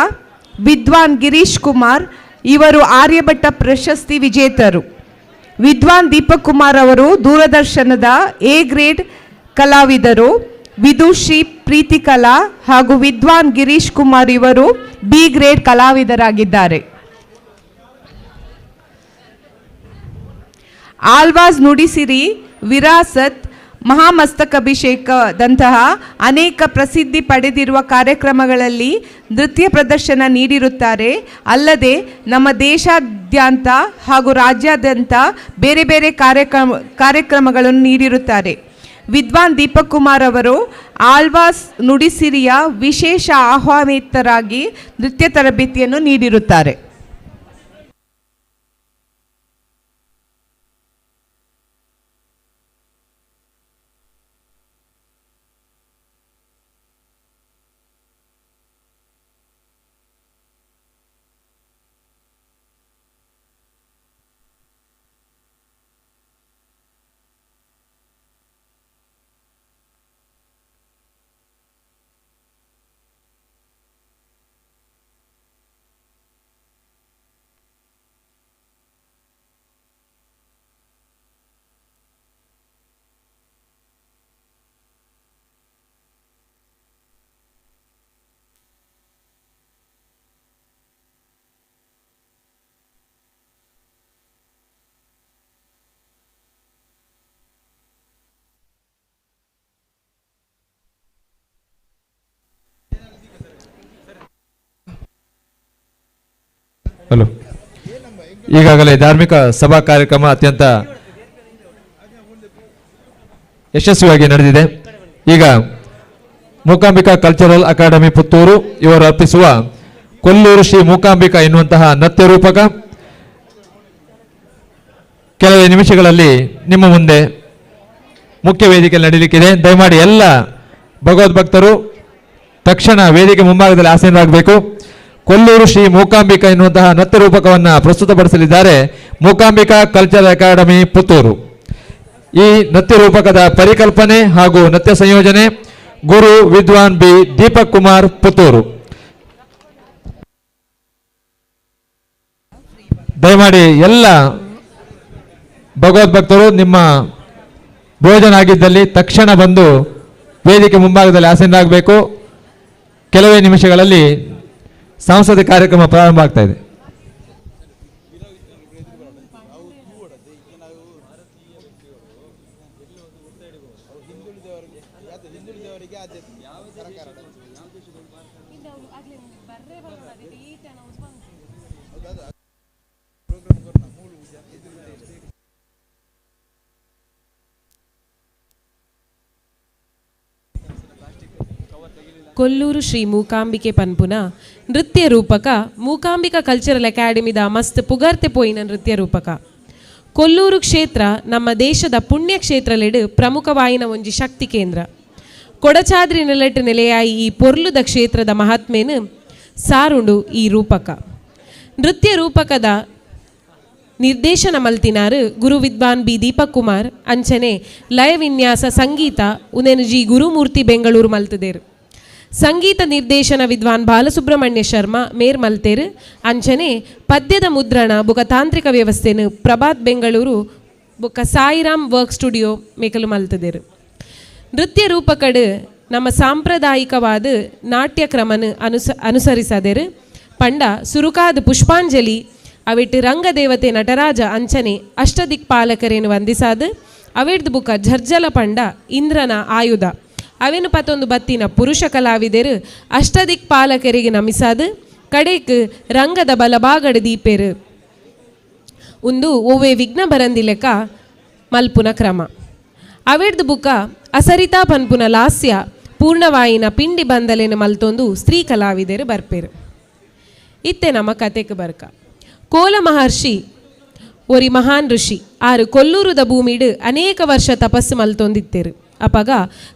Speaker 5: ವಿದ್ವಾನ್ ಗಿರೀಶ್ ಕುಮಾರ್ ಇವರು ಆರ್ಯಭಟ್ಟ ಪ್ರಶಸ್ತಿ ವಿಜೇತರು. ವಿದ್ವಾನ್ ದೀಪಕ್ ಕುಮಾರ್ ಅವರು ದೂರದರ್ಶನದ ಎ ಗ್ರೇಡ್ ಕಲಾವಿದರು. ವಿದೂಷಿ ಪ್ರೀತಿಕಲಾ ಹಾಗೂ ವಿದ್ವಾನ್ ಗಿರೀಶ್ ಕುಮಾರ್ ಇವರು ಬಿ ಗ್ರೇಡ್ ಕಲಾವಿದರಾಗಿದ್ದಾರೆ. ಆಲ್ವಾಸ್ ನುಡಿಸಿರಿ, ವಿರಾಸತ್, ಮಹಾಮಸ್ತಕಾಭಿಷೇಕದಂತಹ ಅನೇಕ ಪ್ರಸಿದ್ಧಿ ಪಡೆದಿರುವ ಕಾರ್ಯಕ್ರಮಗಳಲ್ಲಿ ನೃತ್ಯ ಪ್ರದರ್ಶನ ನೀಡಿರುತ್ತಾರೆ. ಅಲ್ಲದೆ ನಮ್ಮ ದೇಶಾದ್ಯಂತ ಹಾಗೂ ರಾಜ್ಯಾದ್ಯಂತ ಬೇರೆ ಬೇರೆ ಕಾರ್ಯಕ್ರಮಗಳನ್ನು ನೀಡಿರುತ್ತಾರೆ. ವಿದ್ವಾನ್ ದೀಪಕ್ ಕುಮಾರ್ ಅವರು ಆಲ್ವಾಸ್ ನುಡಿಸಿರಿಯ ವಿಶೇಷ ಆಹ್ವಾನಿತರಾಗಿ ನೃತ್ಯ ತರಬೇತಿಯನ್ನು ನೀಡಿರುತ್ತಾರೆ.
Speaker 16: ಹಲೋ, ಈಗಾಗಲೇ ಧಾರ್ಮಿಕ ಸಭಾ ಕಾರ್ಯಕ್ರಮ ಅತ್ಯಂತ ಯಶಸ್ವಿಯಾಗಿ ನಡೆದಿದೆ. ಈಗ ಮೂಕಾಂಬಿಕಾ ಕಲ್ಚರಲ್ ಅಕಾಡೆಮಿ ಪುತ್ತೂರು ಇವರು ಅರ್ಪಿಸುವ ಕೊಲ್ಲೂರು ಶ್ರೀ ಮೂಕಾಂಬಿಕಾ ಎನ್ನುವಂತಹ ನೃತ್ಯ ರೂಪಕ ಕೆಲವೇ ನಿಮಿಷಗಳಲ್ಲಿ ನಿಮ್ಮ ಮುಂದೆ ಮುಖ್ಯ ವೇದಿಕೆಯಲ್ಲಿ ನಡೆಯಲಿಕ್ಕಿದೆ. ದಯಮಾಡಿ ಎಲ್ಲ ಭಗವದ್ಭಕ್ತರು ತಕ್ಷಣ ವೇದಿಕೆ ಮುಂಭಾಗದಲ್ಲಿ ಆಸೀನರಾಗಬೇಕು. ಕೊಲ್ಲೂರು ಶ್ರೀ ಮೂಕಾಂಬಿಕಾ ಎನ್ನುವಂತಹ ನೃತ್ಯ ರೂಪಕವನ್ನು ಪ್ರಸ್ತುತಪಡಿಸಲಿದ್ದಾರೆ ಮೂಕಾಂಬಿಕಾ ಕಲ್ಚರಲ್ ಅಕಾಡೆಮಿ ಪುತ್ತೂರು. ಈ ನೃತ್ಯ ರೂಪಕದ ಪರಿಕಲ್ಪನೆ ಹಾಗೂ ನೃತ್ಯ ಸಂಯೋಜನೆ ಗುರು ವಿದ್ವಾನ್ ಬಿ ದೀಪಕ್ ಕುಮಾರ್ ಪುತ್ತೂರು. ದಯಮಾಡಿ ಎಲ್ಲ ಭಗವದ್ಭಕ್ತರು ನಿಮ್ಮ ಭೋಜನ ಆಗಿದ್ದಲ್ಲಿ ತಕ್ಷಣ ಬಂದು ವೇದಿಕೆ ಮುಂಭಾಗದಲ್ಲಿ ಆಸೀನರಾಗಬೇಕು. ಕೆಲವೇ ನಿಮಿಷಗಳಲ್ಲಿ ಸಾಂಸ್ಕೃತಿಕ ಕಾರ್ಯಕ್ರಮ ಪ್ರಾರಂಭ ಆಗ್ತಾ ಇದೆ.
Speaker 3: ಕೊಲ್ಲೂರು ಶ್ರೀ ಮೂಕಾಂಬಿಕೆ ಪನ್ಪುನ ನೃತ್ಯ ರೂಪಕ ಮೂಕಾಂಬಿಕಾ ಕಲ್ಚರಲ್ ಅಕಾಡೆಮಿದ ಮಸ್ತ್ ಪುಗರ್ತೆ ಪೋಯಿನ ನೃತ್ಯ ರೂಪಕ. ಕೊಲ್ಲೂರು ಕ್ಷೇತ್ರ ನಮ್ಮ ದೇಶದ ಪುಣ್ಯ ಕ್ಷೇತ್ರಲೆಡು ಪ್ರಮುಖವಾಯಿನ ಒಂಜಿ ಶಕ್ತಿ ಕೇಂದ್ರ. ಕೊಡಚಾದ್ರಿ ನೆಲೆಟ್ಟು ನೆಲೆಯಾಯಿ ಈ ಪೊರ್ಲುದ ಕ್ಷೇತ್ರದ ಮಹಾತ್ಮೇನು ಸಾರುಂಡು ಈ ರೂಪಕ. ನೃತ್ಯ ರೂಪಕದ ನಿರ್ದೇಶನ ಮಲ್ತಿನಾರು ಗುರು ವಿದ್ವಾನ್ ಬಿ ದೀಪಕ್ ಕುಮಾರ್, ಅಂಚನೆ ಲಯ ವಿನ್ಯಾಸ ಸಂಗೀತ ಉನೇನು ಜಿ ಗುರುಮೂರ್ತಿ ಬೆಂಗಳೂರು ಮಲ್ತದೇರು. ಸಂಗೀತ ನಿರ್ದೇಶನ ವಿದ್ವಾನ್ ಬಾಲಸುಬ್ರಹ್ಮಣ್ಯ ಶರ್ಮಾ ಮೇರ್ ಮಲ್ತೇರು. ಅಂಚನೆ ಪದ್ಯದ ಮುದ್ರಣ ಬುಕ ತಾಂತ್ರಿಕ ವ್ಯವಸ್ಥೆನು ಪ್ರಭಾತ್ ಬೆಂಗಳೂರು ಬುಕ ಸಾಯಿರಾಮ್ ವರ್ಕ್ ಸ್ಟುಡಿಯೋ ಮೇಕಲು ಮಲ್ತದೇರು. ನೃತ್ಯ ರೂಪಕಡು ನಮ್ಮ ಸಾಂಪ್ರದಾಯಿಕವಾದ ನಾಟ್ಯಕ್ರಮನು ಅನುಸರಿಸದೇರು. ಪಂಡ ಸುರುಕಾದ ಪುಷ್ಪಾಂಜಲಿ ಅವಿಟ್ಟು ರಂಗದೇವತೆ ನಟರಾಜ ಅಂಚನೆ ಅಷ್ಟದಿಕ್ಪಾಲಕರೇನು ವಂದಿಸಾದು ಅವಿಡ್ದು ಬುಕ ಜರ್ಜಲ ಪಂಡ ಇಂದ್ರನ ಆಯುಧ ಅವೇನು ಪತ್ತೊಂದು ಬತ್ತಿನ ಪುರುಷ ಕಲಾವಿದರು ಅಷ್ಟದಿಕ್ಪಾಲಕರಿಗೆ ನಮಿಸಾದು ಕಡೆಕ್ ರಂಗದ ಬಲಬಾಗಡ ದೀಪೇರು ಒಂದು ಒವ್ವೆ ವಿಘ್ನ ಬರಂದಿಲೆಕ್ಕ ಮಲ್ಪುನ ಕ್ರಮ. ಅವಿಡ್ದು ಬುಕ ಅಸರಿತಾ ಪನ್ಪುನ ಲಾಸ್ಯ ಪೂರ್ಣವಾಯಿನ ಪಿಂಡಿ ಬಂದಲೇನು ಮಲ್ತೊಂದು ಸ್ತ್ರೀ ಕಲಾವಿದರು ಬರ್ಪೇರು. ಇತ್ತೆ ನಮ್ಮ ಕತೆಕ್ ಬರ್ಕ. ಕೋಲ ಮಹರ್ಷಿ ಒರಿ ಮಹಾನ್ ಋಷಿ ಆರು ಕೊಲ್ಲೂರುದ ಭೂಮಿಡು ಅನೇಕ ವರ್ಷ ತಪಸ್ಸು ಮಲ್ತೊಂದಿತ್ತೇರು. ಅಪಗ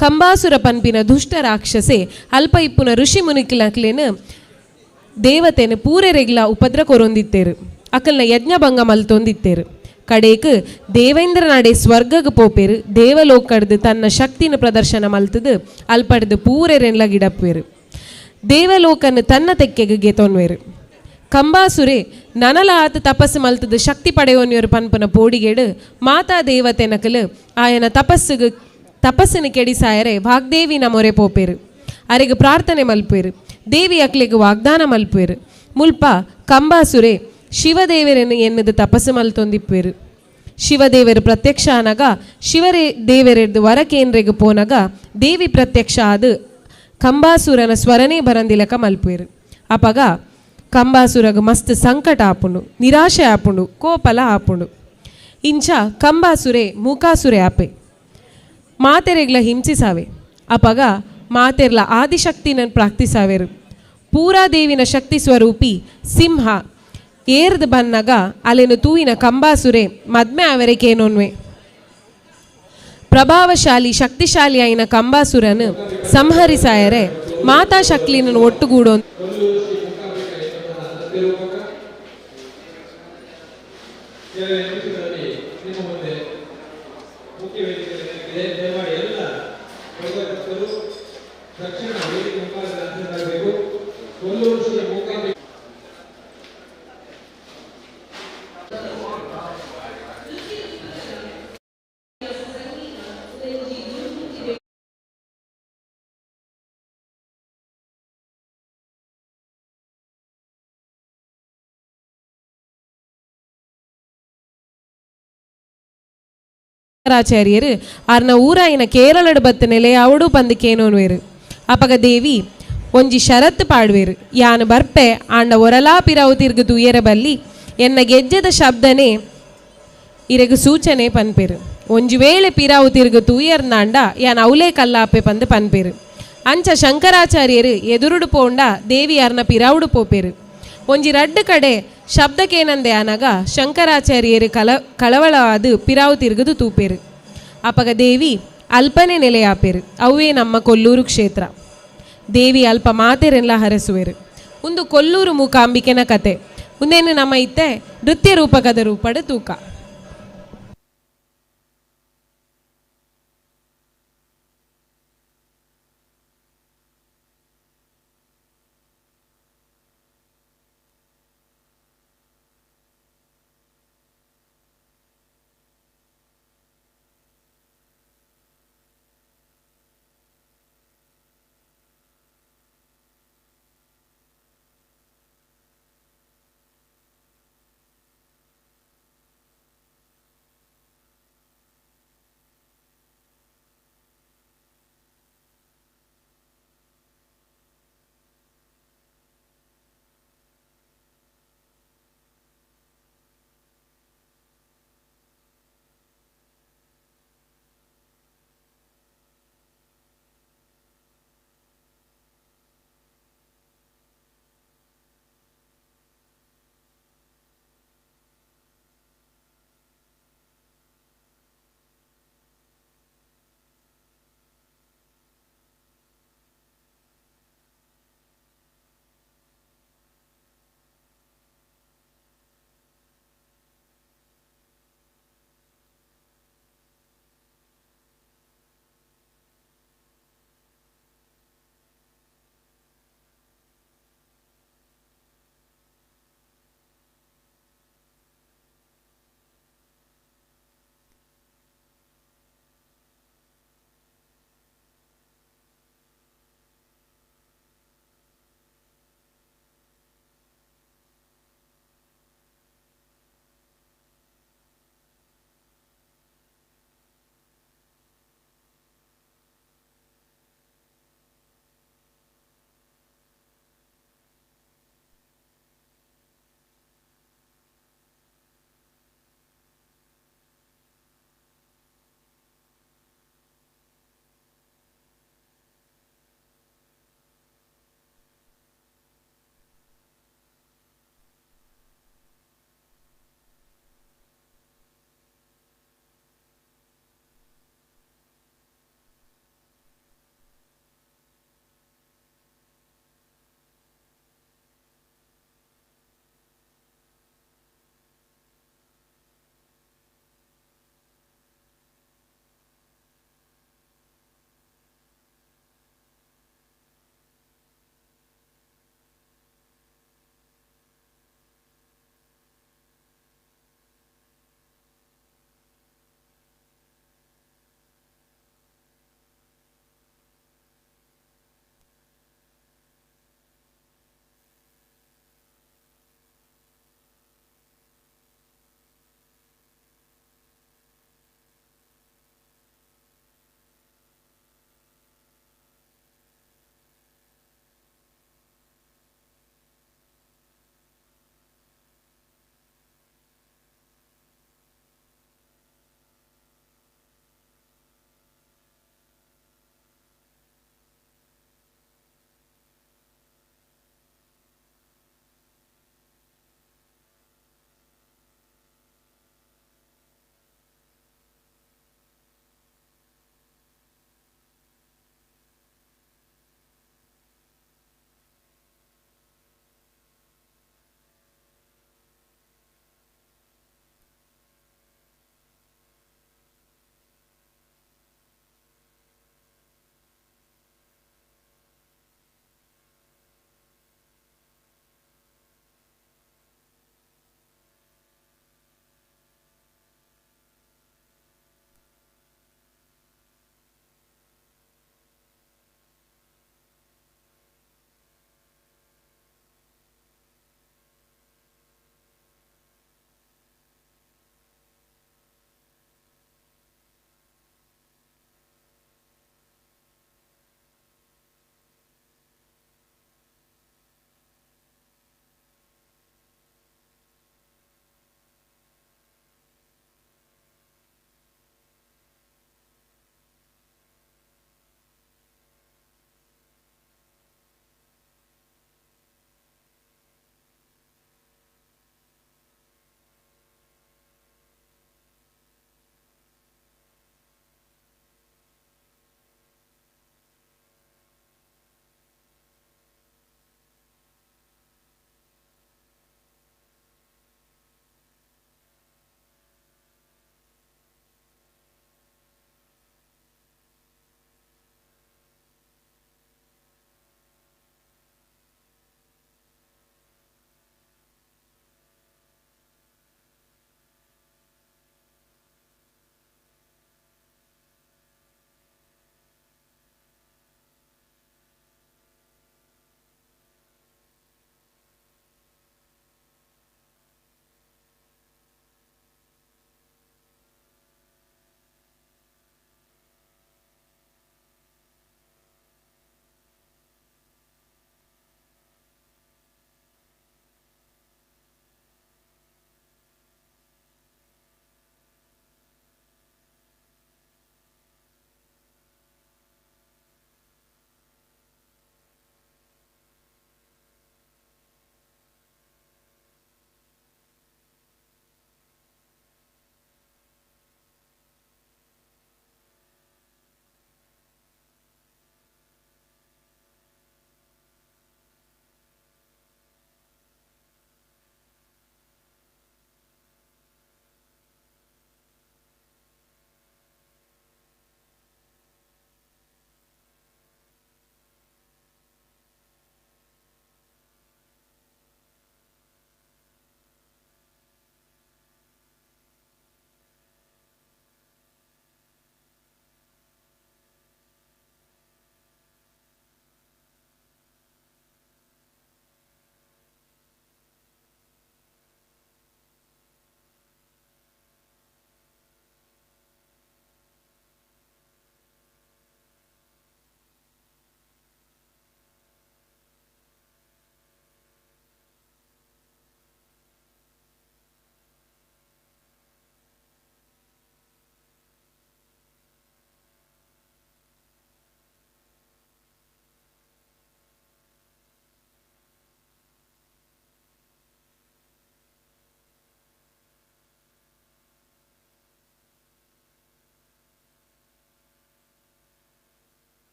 Speaker 3: ಕಂಬಾಸುರ ಪನ್ಪಿನ ದುಷ್ಟ ರಾಕ್ಷಸೆ ಅಲ್ಪ ಇಪ್ಪುನ ಋಷಿ ಮುನಿಕ್ಲಕ್ಲೇನು ದೇವತೆನು ಪೂರೆರೆಗ್ಲ ಉಪದ್ರ ಕೊರೊಂದಿತ್ತೇರು. ಅಕಲ್ನ ಯಜ್ಞಭಂಗ ಮಲ್ತೊಂದಿತ್ತೇರು. ಕಡೇಕ್ ದೇವೇಂದ್ರ ನಡೆ ಸ್ವರ್ಗಗ್ ಪೋಪೇರು. ದೇವಲೋಕಡ್ದು ತನ್ನ ಶಕ್ತಿನ ಪ್ರದರ್ಶನ ಮಲ್ತದು ಅಲ್ಪಡ್ದು ಪೂರೆರೆನ್ಲ ಗಿಡಪ್ಪೇರು. ದೇವಲೋಕನ ತನ್ನ ತೆಕ್ಕೆಗೆ ಗೆತೊನ್ವೇರು. ಕಂಬಾಸುರೆ ನನಲ ಆತ ತಪಸ್ಸು ಮಲ್ತದು ಶಕ್ತಿ ಪಡೆಯೋನ್ಯರು ಪನ್ಪನ ಪೋಡಿಗೇಡು ಮಾತಾ ದೇವತೆ ನಕಲು ಆಯನ ತಪಸ್ಸುಗೆ ತಪಸ್ಸಿನ ಕೆಡಿಸಾಯರೆ ವಾಗ್ದೇವಿನ ಮೊರೆ ಪೋಪೇರು. ಅರೆಗೆ ಪ್ರಾರ್ಥನೆ ಮಲ್ಪೇರು. ದೇವಿ ಅಕ್ಲೆಗೆ ವಾಗ್ದಾನ ಮಲ್ಪೇರು. ಮುಲ್ಪ ಕಂಬಾಸುರೆ ಶಿವದೇವರನ್ನು ಎನ್ನದು ತಪಸ್ಸು ಮಲ್ತೊಂದಿಪ್ಪೇರು. ಶಿವದೇವರು ಪ್ರತ್ಯಕ್ಷ ಆನಗ ಶಿವರೇ ದೇವರೆದ್ದು ವರಕೇಂದ್ರೆಗೆ ಪೋನಗ ದೇವಿ ಪ್ರತ್ಯಕ್ಷ ಆದು ಕಂಬಾಸುರನ ಸ್ವರನೇ ಬರಂದಿಲಕ ಮಲ್ಪೇರು. ಅಪಗ ಕಂಬಾಸುರಗ ಮಸ್ತ್ ಸಂಕಟ ಆಪುಂಡು, ನಿರಾಶೆ ಆಪುಂಡು, ಕೋಪಲ ಆಪುಂಡು. ಇಂಚ ಕಂಬಾಸುರೆ ಮೂಕಾಸುರೆ ಆಪೆ ಮಾತೆರೆಗ್ಲ ಹಿಂಸಿಸಾವೆ. ಅಪಗ ಮಾತೆರ್ಲ ಆದಿಶಕ್ತಿನ ಪ್ರಾರ್ಥಿಸಾವೆರು. ಪೂರಾದೇವಿನ ಶಕ್ತಿ ಸ್ವರೂಪಿ ಸಿಂಹ ಏರ್ದು ಬನ್ನಗ ಅಲೆನು ತೂಯಿನ ಕಂಬಾಸುರೆ ಮದ್ಮೆ ಅವರೆಕೇನೊನ್ವೆ. ಪ್ರಭಾವಶಾಲಿ ಶಕ್ತಿಶಾಲಿ ಆಯಿನ ಕಂಬಾಸುರನು ಸಂಹರಿಸಾಯರೆ ಮಾತಾ ಶಕ್ಲಿನ ಒಟ್ಟುಗೂಡೋ ಆಚಾರ್ಯರು ಆರ್ನ ಊರಾಯಿನ ಕೇರಳಡು ಬತ್ತ ನೆಲೆಯಾವಡು ಪಂದು ಕೇನೋನ್ವೇರು. ಅಪಗ ದೇವಿ ಒಂಜಿ ಷರತ್ತು ಪಾಡುವೆರು. ಯಾನು ಬರ್ಪೆ ಆಂಡ ಒರಲಾ ಪಿರಾವು ತಿರ್ಗು ತೂಯೆರ ಬಲ್ಲಿ, ಎನ್ನ ಗೆಜ್ಜೆದ ಶಬ್ದನೆ ಇರೆಗ್ ಸೂಚನೆ ಪನ್ಪೆರು. ಒಂಜಿ ವೇಳೆ ಪಿರಾವು ತಿರ್ಗು ತೂಯರ್ನಾಂಡ ಯಾನ್ ಅವಲೇ ಕಲ್ಲಾಪೆ ಪಂದ್ ಪನ್ಪೆರು. ಅಂಚ ಶಂಕರಾಚಾರ್ಯರು ಎದುರುಡು ಪೋಂಡ ದೇವಿಯಾರ್ನ ಪಿರಾವುಡು ಪೋಪೆರು. ಒಂಜಿ ರಡ್ಡು ಕಡೆ ಶಬ್ದಕ್ಕೇನಂದೆ ಆನಗ ಶಂಕರಾಚಾರ್ಯರು ಕಳವಳವಾದ ಪಿರಾವು ತಿರುಗುದು ತೂಪೆರು. ಅಪಗ ದೇವಿ ಅಲ್ಪನೆ ನೆಲೆಯಾಪೆರು. ಅವೇ ನಮ್ಮ ಕೊಲ್ಲೂರು ಕ್ಷೇತ್ರ. ದೇವಿ ಅಲ್ಪ ಮಾತೆರೆಲ್ಲ ಹರಸುವೆರು. ಒಂದು ಕೊಲ್ಲೂರು ಮೂಕಾಂಬಿಕೆನ ಕತೆ. ಒಂದೇನು ನಮ್ಮ ಇತ್ತೆ ನೃತ್ಯ ರೂಪಕದ ರೂಪದ ತೂಕ.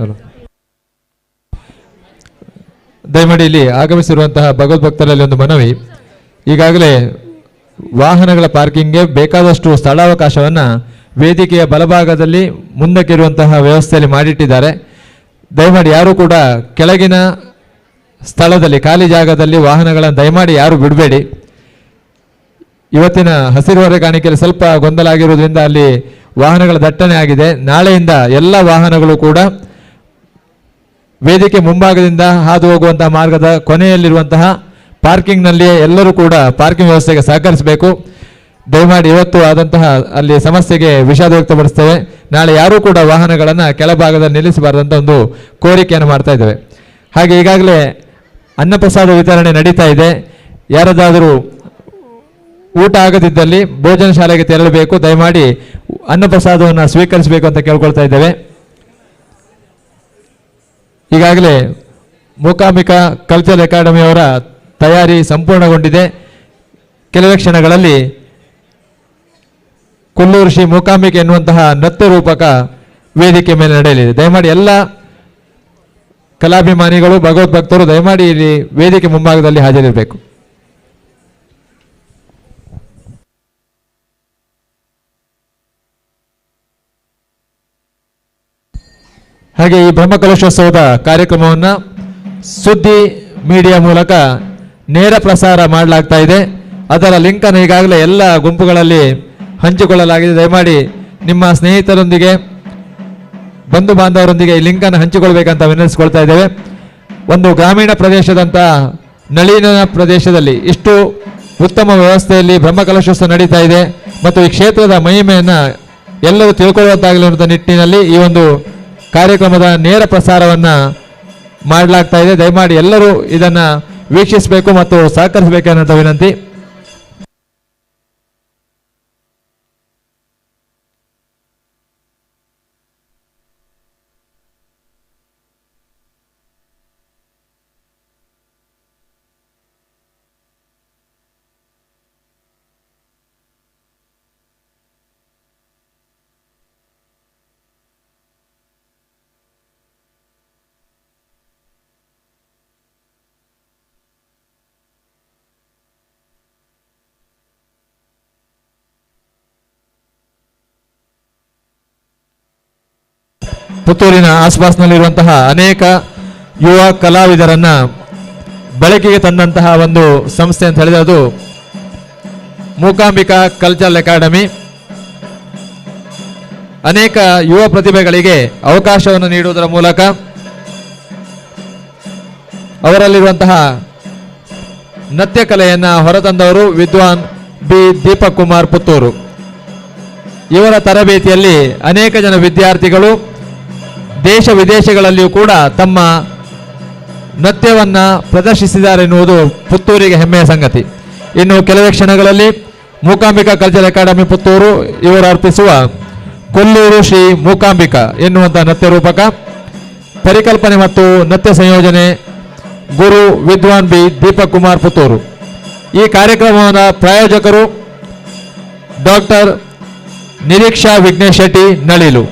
Speaker 16: ಹಲೋ, ದಯಮಾಡಿ ಇಲ್ಲಿ ಆಗಮಿಸಿರುವಂತಹ ಭಗವದ್ಭಕ್ತರಲ್ಲಿ ಒಂದು ಮನವಿ. ಈಗಾಗಲೇ ವಾಹನಗಳ ಪಾರ್ಕಿಂಗ್ಗೆ ಬೇಕಾದಷ್ಟು ಸ್ಥಳಾವಕಾಶವನ್ನು ವೇದಿಕೆಯ ಬಲಭಾಗದಲ್ಲಿ ಮುಂದಕ್ಕಿರುವಂತಹ ವ್ಯವಸ್ಥೆಯಲ್ಲಿ ಮಾಡಿಟ್ಟಿದ್ದಾರೆ. ದಯಮಾಡಿ ಯಾರೂ ಕೂಡ ಕೆಳಗಿನ ಸ್ಥಳದಲ್ಲಿ ಖಾಲಿ ಜಾಗದಲ್ಲಿ ವಾಹನಗಳನ್ನು ದಯಮಾಡಿ ಯಾರೂ ಬಿಡಬೇಡಿ. ಇವತ್ತಿನ ಹಸಿರು ಹೊರೆ ಕಾಣಿಕೆಯಲ್ಲಿ ಸ್ವಲ್ಪ ಗೊಂದಲ ಆಗಿರುವುದರಿಂದ ಅಲ್ಲಿ ವಾಹನಗಳ ದಟ್ಟಣೆ ಆಗಿದೆ. ನಾಳೆಯಿಂದ ಎಲ್ಲ ವಾಹನಗಳು ಕೂಡ ವೇದಿಕೆ ಮುಂಭಾಗದಿಂದ ಹಾದು ಹೋಗುವಂತಹ ಮಾರ್ಗದ ಕೊನೆಯಲ್ಲಿರುವಂತಹ ಪಾರ್ಕಿಂಗ್ನಲ್ಲಿಯೇ ಎಲ್ಲರೂ ಕೂಡ ಪಾರ್ಕಿಂಗ್ ವ್ಯವಸ್ಥೆಗೆ ಸಹಕರಿಸಬೇಕು. ದಯಮಾಡಿ ಇವತ್ತು ಆದಂತಹ ಅಲ್ಲಿ ಸಮಸ್ಯೆಗೆ ವಿಷಾದ ವ್ಯಕ್ತಪಡಿಸ್ತೇವೆ. ನಾಳೆ ಯಾರೂ ಕೂಡ ವಾಹನಗಳನ್ನು ಕೆಳಭಾಗದಲ್ಲಿ ನಿಲ್ಲಿಸಬಾರದಂತ ಒಂದು ಕೋರಿಕೆಯನ್ನು ಮಾಡ್ತಾ ಇದ್ದೇವೆ. ಹಾಗೆ ಈಗಾಗಲೇ ಅನ್ನಪ್ರಸಾದ ವಿತರಣೆ ನಡೀತಾ ಇದೆ. ಯಾರದಾದರೂ ಊಟ ಆಗದಿದ್ದಲ್ಲಿ ಭೋಜನ ಶಾಲೆಗೆ ತೆರಳಬೇಕು. ದಯಮಾಡಿ ಅನ್ನಪ್ರಸಾದವನ್ನು ಸ್ವೀಕರಿಸಬೇಕು ಅಂತ ಕೇಳ್ಕೊಳ್ತಾ ಇದ್ದೇವೆ. ಈಗಾಗಲೇ ಮೂಕಾಂಬಿಕಾ ಕಲ್ಚರಲ್ ಅಕಾಡೆಮಿಯವರ ತಯಾರಿ ಸಂಪೂರ್ಣಗೊಂಡಿದೆ. ಕೆಲವೇ ಕ್ಷಣಗಳಲ್ಲಿ ಕೊಲ್ಲೂರು ಶ್ರೀ ಮೂಕಾಂಬಿಕೆ ಎನ್ನುವಂತಹ ನೃತ್ಯ ರೂಪಕ ವೇದಿಕೆ ಮೇಲೆ ನಡೆಯಲಿದೆ. ದಯಮಾಡಿ ಎಲ್ಲ ಕಲಾಭಿಮಾನಿಗಳು, ಭಗವದ್ಭಕ್ತರು ದಯಮಾಡಿ ಇಲ್ಲಿ ವೇದಿಕೆ ಮುಂಭಾಗದಲ್ಲಿ ಹಾಜರಿರಬೇಕು. ಹಾಗೆ ಈ ಬ್ರಹ್ಮಕಲಶೋತ್ಸವದ ಕಾರ್ಯಕ್ರಮವನ್ನು ಸುದ್ದಿ ಮೀಡಿಯಾ ಮೂಲಕ ನೇರ ಪ್ರಸಾರ ಮಾಡಲಾಗ್ತಾ ಇದೆ. ಅದರ ಲಿಂಕನ್ನು ಈಗಾಗಲೇ ಎಲ್ಲ ಗುಂಪುಗಳಲ್ಲಿ ಹಂಚಿಕೊಳ್ಳಲಾಗಿದೆ. ದಯಮಾಡಿ ನಿಮ್ಮ ಸ್ನೇಹಿತರೊಂದಿಗೆ, ಬಂಧು ಬಾಂಧವರೊಂದಿಗೆ ಈ ಲಿಂಕನ್ನು ಹಂಚಿಕೊಳ್ಬೇಕಂತ ವಿನಂತಿಸಿಕೊಳ್ತಾ ಇದ್ದೇವೆ. ಒಂದು ಗ್ರಾಮೀಣ ಪ್ರದೇಶದಂಥ ನಳಿನ ಪ್ರದೇಶದಲ್ಲಿ ಇಷ್ಟು ಉತ್ತಮ ವ್ಯವಸ್ಥೆಯಲ್ಲಿ ಬ್ರಹ್ಮಕಲಶೋತ್ಸವ ನಡೀತಾ ಇದೆ ಮತ್ತು ಈ ಕ್ಷೇತ್ರದ ಮಹಿಮೆಯನ್ನು ಎಲ್ಲರೂ ತಿಳ್ಕೊಳ್ಳುವಂತಾಗಲಿ ಅನ್ನುವಂಥ ನಿಟ್ಟಿನಲ್ಲಿ ಈ ಒಂದು ಕಾರ್ಯಕ್ರಮದ ನೇರ ಪ್ರಸಾರವನ್ನು ಮಾಡಲಾಗ್ತಾ ಇದೆ. ದಯಮಾಡಿ ಎಲ್ಲರೂ ಇದನ್ನು ವೀಕ್ಷಿಸಬೇಕು ಮತ್ತು ಸಹಕರಿಸಬೇಕು ಅನ್ನೋಂಥ ವಿನಂತಿ. ಪುತ್ತೂರಿನ ಆಸ್ಪಾಸ್ನಲ್ಲಿರುವಂತಹ ಅನೇಕ ಯುವ ಕಲಾವಿದರನ್ನ ಬೆಳಕಿಗೆ ತಂದಂತಹ ಒಂದು ಸಂಸ್ಥೆ ಅಂತ ಹೇಳಿದ್ರೆ ಅದು ಮೂಕಾಂಬಿಕಾ ಕಲ್ಚರಲ್ ಅಕಾಡೆಮಿ. ಅನೇಕ ಯುವ ಪ್ರತಿಭೆಗಳಿಗೆ ಅವಕಾಶವನ್ನು ನೀಡುವುದರ ಮೂಲಕ ಅವರಲ್ಲಿರುವಂತಹ ನೃತ್ಯ ಕಲೆಯನ್ನು ಹೊರತಂದವರು ವಿದ್ವಾನ್ ಬಿ ದೀಪಕ್ ಕುಮಾರ್ ಪುತ್ತೂರು. ಇವರ ತರಬೇತಿಯಲ್ಲಿ ಅನೇಕ ಜನ ವಿದ್ಯಾರ್ಥಿಗಳು ದೇಶ ವಿದೇಶಗಳಲ್ಲಿಯೂ ಕೂಡ ತಮ್ಮ ನೃತ್ಯವನ್ನು ಪ್ರದರ್ಶಿಸಿದ್ದಾರೆ ಎನ್ನುವುದು ಪುತ್ತೂರಿಗೆ ಹೆಮ್ಮೆಯ ಸಂಗತಿ. ಇನ್ನು ಕೆಲವೇ ಕ್ಷಣಗಳಲ್ಲಿ ಮೂಕಾಂಬಿಕಾ ಕಲ್ಚರಲ್ ಅಕಾಡೆಮಿ ಪುತ್ತೂರು ಇವರು ಅರ್ಪಿಸುವ ಕೊಲ್ಲೂರು ಶ್ರೀ ಮೂಕಾಂಬಿಕಾ ಎನ್ನುವಂಥ ನೃತ್ಯ ರೂಪಕ ಪರಿಕಲ್ಪನೆ ಮತ್ತು ನೃತ್ಯ ಸಂಯೋಜನೆ ಗುರು ವಿದ್ವಾನ್ ಬಿ ದೀಪಕ್ ಕುಮಾರ್ ಪುತ್ತೂರು. ಈ ಕಾರ್ಯಕ್ರಮದ ಪ್ರಾಯೋಜಕರು ಡಾಕ್ಟರ್ ನಿರೀಕ್ಷಾ ವಿಘ್ನೇಶ್ ಶೆಟ್ಟಿ ನಳಿಲು.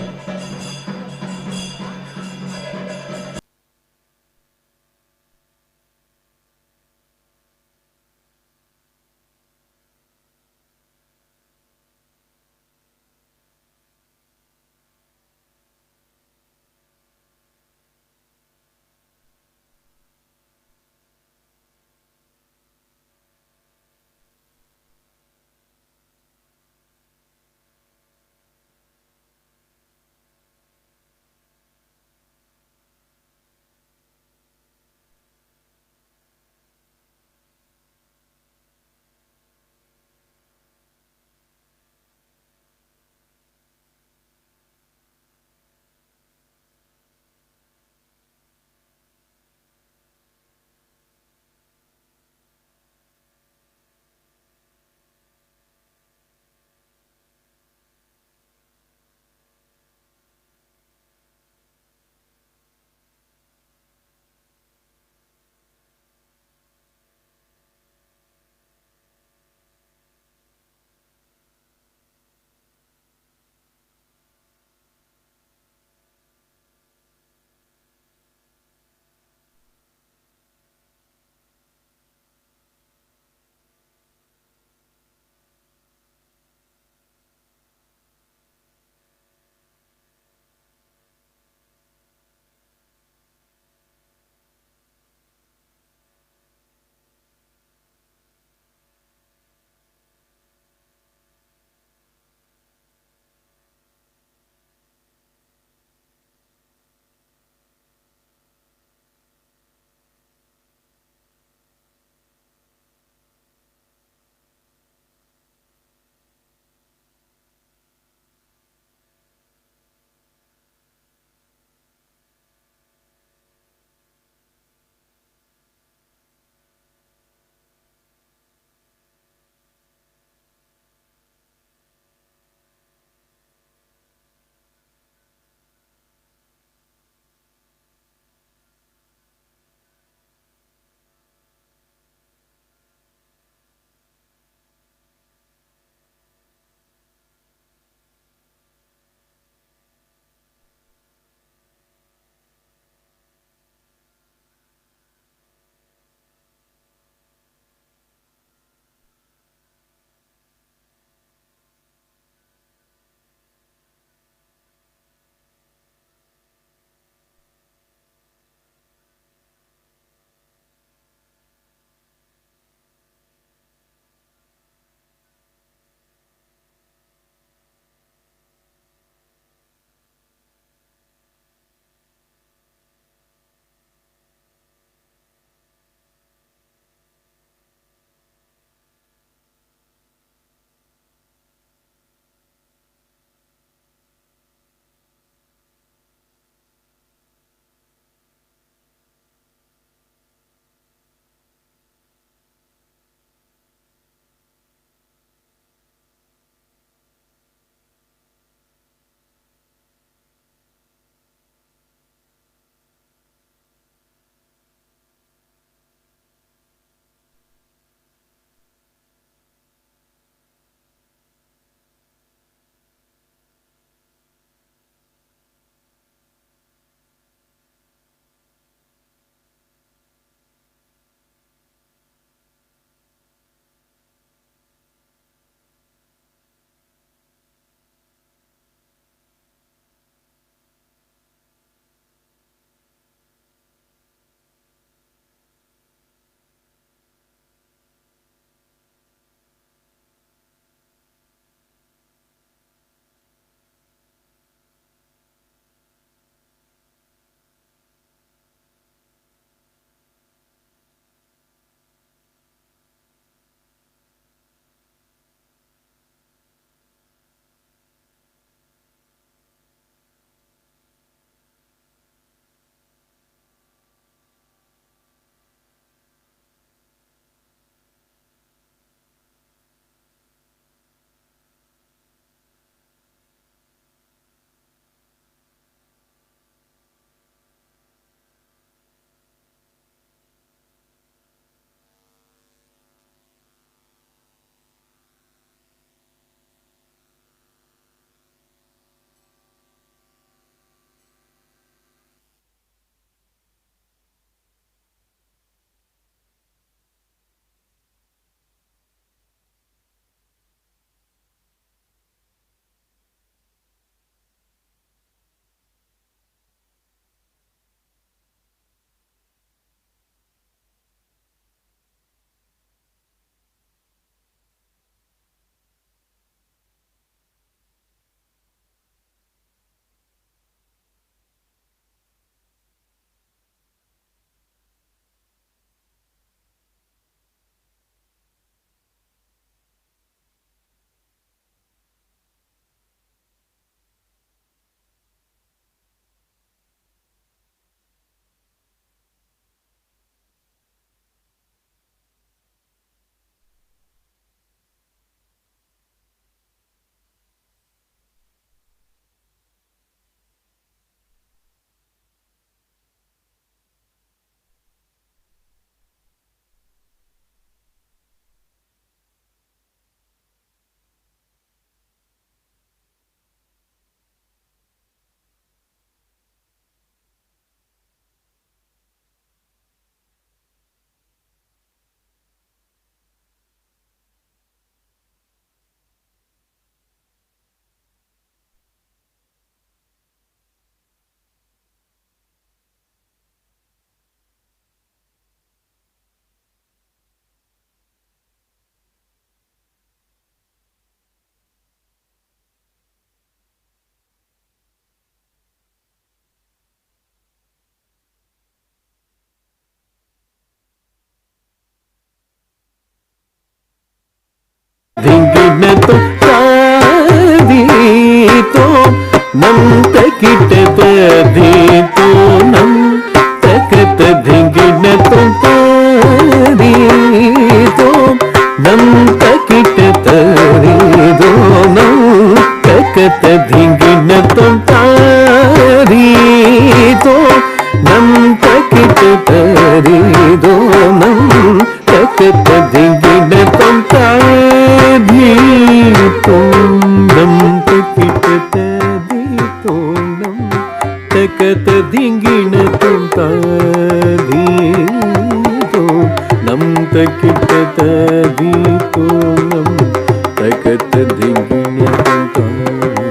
Speaker 8: ಧಿಂಗಿಣತೋ ತಾದೀತೋ ನಂ ತಕಿಟ ತಧೀತೋ ನಂ ತಕತ ಧಿಂಗಿಣತೋ ತಾದೀತೋ ನಂ ತಕಿಟ ತಧೀತೋ ನಂ ತಕತ ಧಿಂಗಿಣತೋ ತಾದೀತೋ ನಂ ತಕಿಟ ತಧೀತೋ ನಂ ತಕತ ಧಿಂಗಿಣತೋ ತಾದೀತೋ ನಂ ತಕಿಟ ತಧೀತೋ ನಂ ತಕತ ಧಿಂಗಿಣತೋ ತಾದೀತೋ ನಂ ತಕಿಟ ತಧೀತೋ ನಂ ತಕತ ಧಿಂಗಿಣತೋ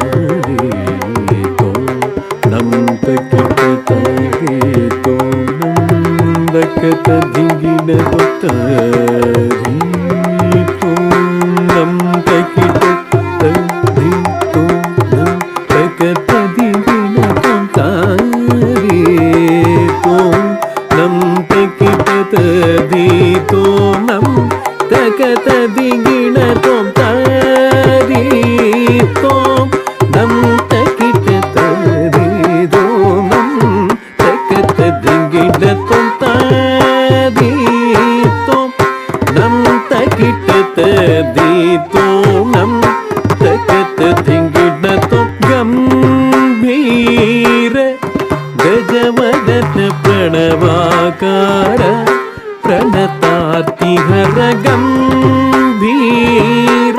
Speaker 8: ತಾದೀತೋ ನಂ ತಕಿಟ ತಧೀತೋ ನಂ ತಕತ ಧಿಂಗಿಣತೋ ತಾದೀತೋ ನಂ ತಕಿಟ ತಧೀತೋ ನಂ ತಕತ ಧಿಂಗಿಣತೋ ತಾದೀತೋ ನಂ ತಕಿಟ ತಧೀತೋ ನಂ ತಕತ ಧಿಂಗಿಣತೋ ತಾದೀತೋ ನಂ ತಕಿಟ ತಧೀತೋ ನಂ ತಕತ ಧಿಂಗಿಣತೋ ತಾದೀತೋ ನಂ ತಕಿಟ ತಧೀತೋ ನಂ ತಕತ ಧಿಂಗಿಣತೋ ಗಂಭೀರ ಗಜವದನ ಪ್ರಣವಾಕಾರ ಪ್ರಣತಾರ್ತಿಹರ ಗಂಭೀರ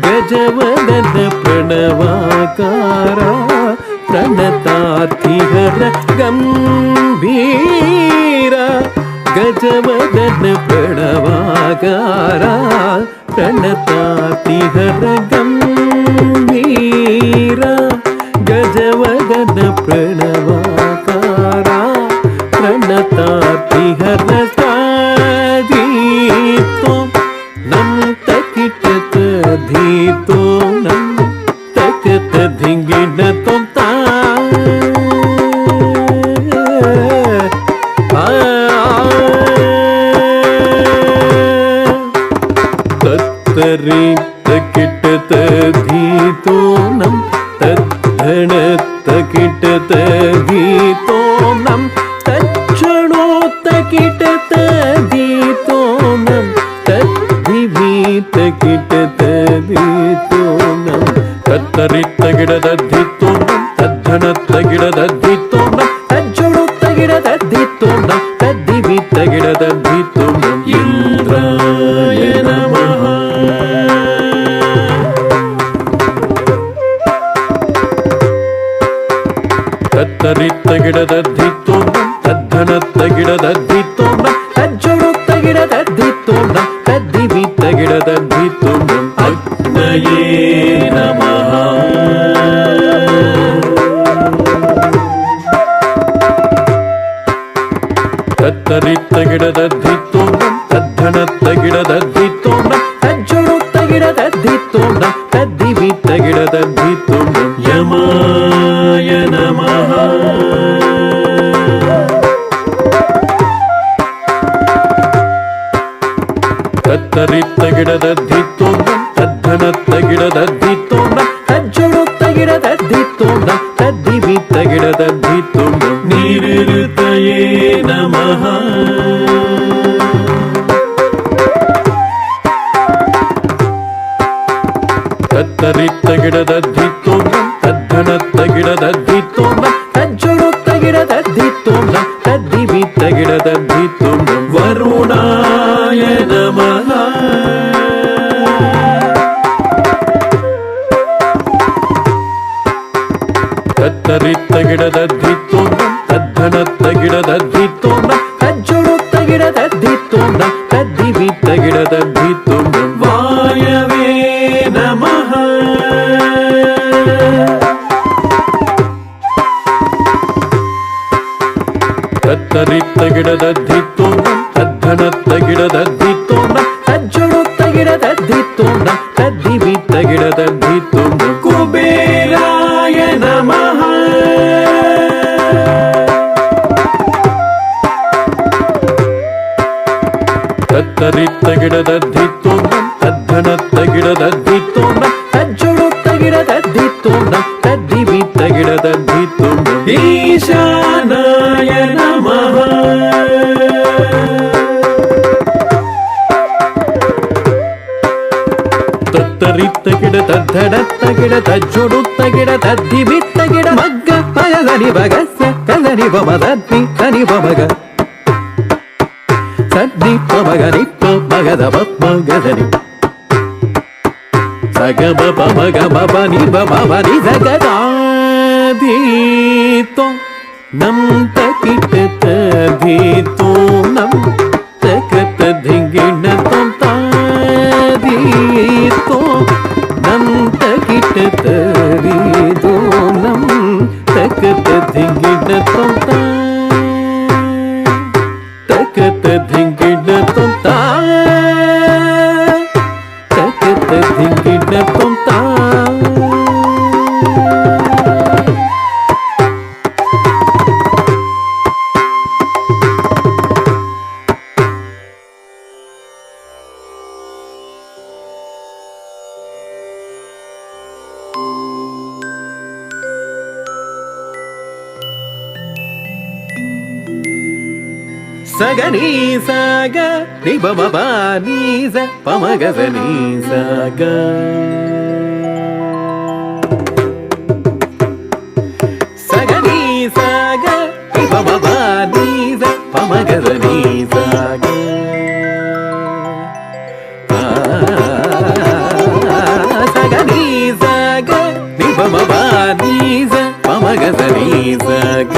Speaker 8: ಗಜವದನ ಪ್ರಣವಾಕಾರ ಪ್ರಣತಾರ್ತಿಹರ ಗಂಭೀರ ಗಜವದನ ಪ್ರಣವಾಕಾರ ಪ್ರಣತಾರ್ತಿಹರ ಗಂಭೀರ ಗಜವದನ ಪ್ರಣವಾಕಾರ ಪ್ರಣತಾರ್ತಿಹರ ತಾದೀತೋ ನಂ ತಕಿಟ ತಧೀತೋ ನಂ ತಕತ ಧಿಂಗಿಣತೋ ತಾ ತತ್ತರಿ ತಕಿಟ ತಧೀತೋ ನಂ ತದ್ಧಣ ತಕಿಟ ತಧೀತೋ ನಂ ತಕ್ಷಣೋ ತಕಿಟ ತಧೀತೋ ನಂ ತದ್ಧಿಭೀತ ಕಿಟ ತಧೀತೋ ನಂ ತತ್ತರಿ ತಗಿಡದದ್ಧಿತೋ ನಂ ತದ್ಧಣ ತಗಿಡದದ್ಧಿತೋ ನಂ ತಜ್ಜುಡು ತಗಿಡದದ್ಧಿತೋ ನಂ ತದ್ಧಿಭೀತ ಗಿಡದದ್ಧಿತೋ ನಂ ಇಂದ್ರಾಯ ನಮಃ. ತತ್ತರಿ ತಗಿಡದದ್ಧಿತೋ ನಂ ತದ್ಧಣ ತಗಿಡದದ್ಧಿತೋ ನಂ ತಜ್ಜುಡು ತಗಿಡದದ್ಧಿತೋ ನಂ ತದ್ಧಿಭೀತ ಗಿಡದದ್ಧಿತೋ ನಂ ಅಗ್ನಯೇ ನಮಃ. ತತ್ತರಿ ತಗಿಡದದ್ಧಿತೋ ನಂ ತದ್ಧಣ ತಗಿಡದದ್ಧಿತೋ ನಂ ತಜ್ಜುಡು ತಗಿಡದದ್ಧಿತೋ ನಂ ತದ್ಧಿಭೀತ ಗಿಡದದ್ಧಿತೋ ನಂ ಯಮಾಯ ನಮಃ. ತತ್ತರಿ ತಗಿಡದದ್ಧಿತೋ ನಂ ತದ್ಧಣ ತಗಿಡದದ್ಧಿತೋ ನಂ ತಜ್ಜುಡು ತಗಿಡದದ್ಧಿತೋ ನಂ ತದ್ಧಿಭೀತ ಗಿಡದದ್ಧಿತೋ ನಂ ನಿರೃತಯೇ ನಮಃ. ತತ್ತರಿ ತಗಿಡದದ್ಧಿತೋ ನಂ ತದ್ಧಣ ತಗಿಡದದ್ಧಿತೋ ನಂ ತಜ್ಜುಡು ತಗಿಡದದ್ಧಿತೋ ನಂ ತದ್ಧಿಭೀತ ಗಿಡದದ್ಧಿತೋ ನಂ ವರುಣಾಯ ನಮಃ. ತತ್ತರಿ ತಗಿಡದದ್ಧಿತೋ ನಂ ತದ್ಧಣ ತಗಿಡದದ್ಧಿತೋ ನಂ ತಜ್ಜುಡು ತಗಿಡದದ್ಧಿತೋ ನಂ ತದ್ಧಿಭೀತ ಗಿಡದದ್ಧಿತೋ ನಂ ವಾಯವೇ ನಮಃ. ತತ್ತರಿ ತಗಿಡದದ್ಧಿತೋ ನಂ ತದ್ಧಣ ತಗಿಡದದ್ಧಿತೋ ನಂ ತಜ್ಜುಡು ತಗಿಡದದ್ಧಿತೋ ನಂ ತದ್ಧಿಭೀತ ಗಿಡದದ್ಧಿತೋ ನಂ ಕುಬೇರಾಯ ನಮಃ. ತತ್ತರಿ ತಗಿಡದದ್ಧಿತೋ ನಂ ತದ್ಧಣ ತಗಿಡದದ್ಧಿತೋ ಈಶಾನಾಯ ನಮಃ. ತತ್ತರಿತ್ತ ಗಿಡ ತದ್ದಡತ್ತ ಗಿಡ ತಜ್ಜುಡುತ್ತ ಗಿಡ ತದ್ದಿ ಬಿತ್ತ ಗಿಡ ಮಗ್ಗ ಪಗದನಿ ಬಗಸ ಕದನಿ ಬಮದದ್ದಿ ತನಿ ಬಮಗ ಸದ್ದಿ ಪಮಗ ನಿಪ್ಪ ಮಗದ ಬಪ್ಪ ಗದನಿ ಸಗಮ ಪಮಗ ಮಪ ನಿ ಬ ಮ ನಿ ಸಗದಾಧೀತೋ ನಂ ತಕಿಟ ತಧೀತೋ ನಂ ತಕತ ಧಿಂಗಿಣ ತಂ ತಾಧೀತೋ ನಂ ತಕಿಟ ತಧೀತೋ ನಂ ತಕತ ಧಿಂಗಿಣ ತಂ ತಾ ತಕತ ಧಿಂಗಿಣ ತಂ ತಾ ತಕತ ಧಿಂಗಿಣ ತಂ ತಾ. ಸಗನಿ ಸಾಗ ನಿ ಬ ಮ ಬ ನೀ ಸ ಪ ಮ ಗ ಸ ನೀ ಸ ಗ. ಸಗನಿ ಸಾಗ ನಿ ಬ ಮ ಬ ನೀ ಸ ಪ ಮ ಗ ಸ ನೀ ಸ ಗ. ಸಗನಿ ಸಾಗ ನಿ ಬ ಮ ಬ ನೀ ಸ ಪ ಮ ಗ ಸ ನೀ ಸ ಗ.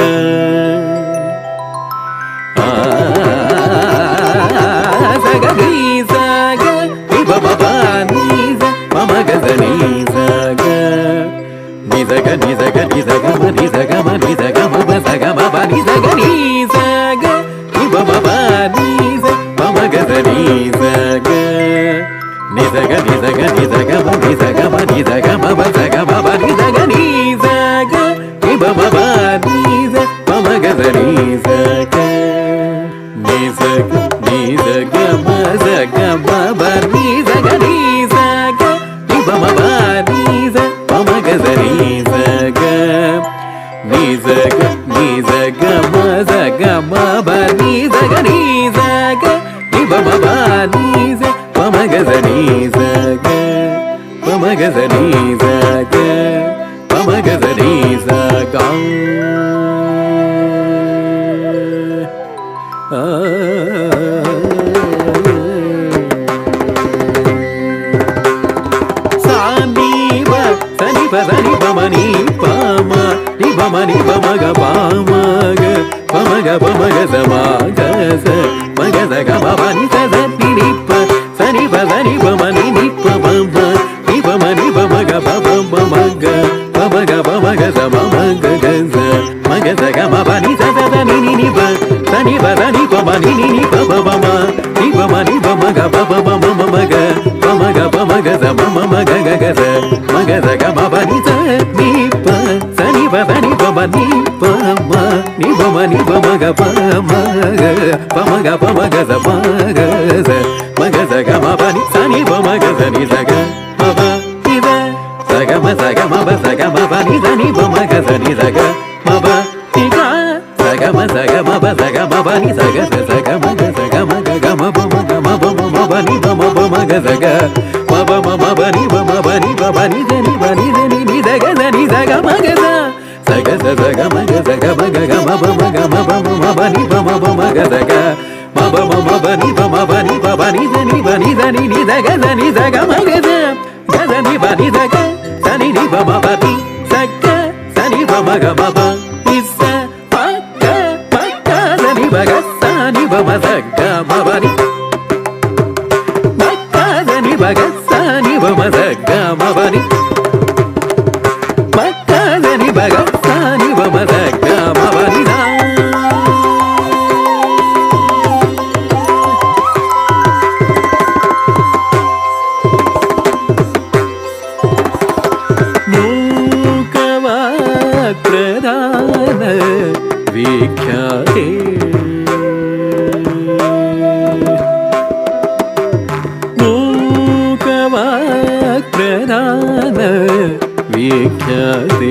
Speaker 7: ख्याते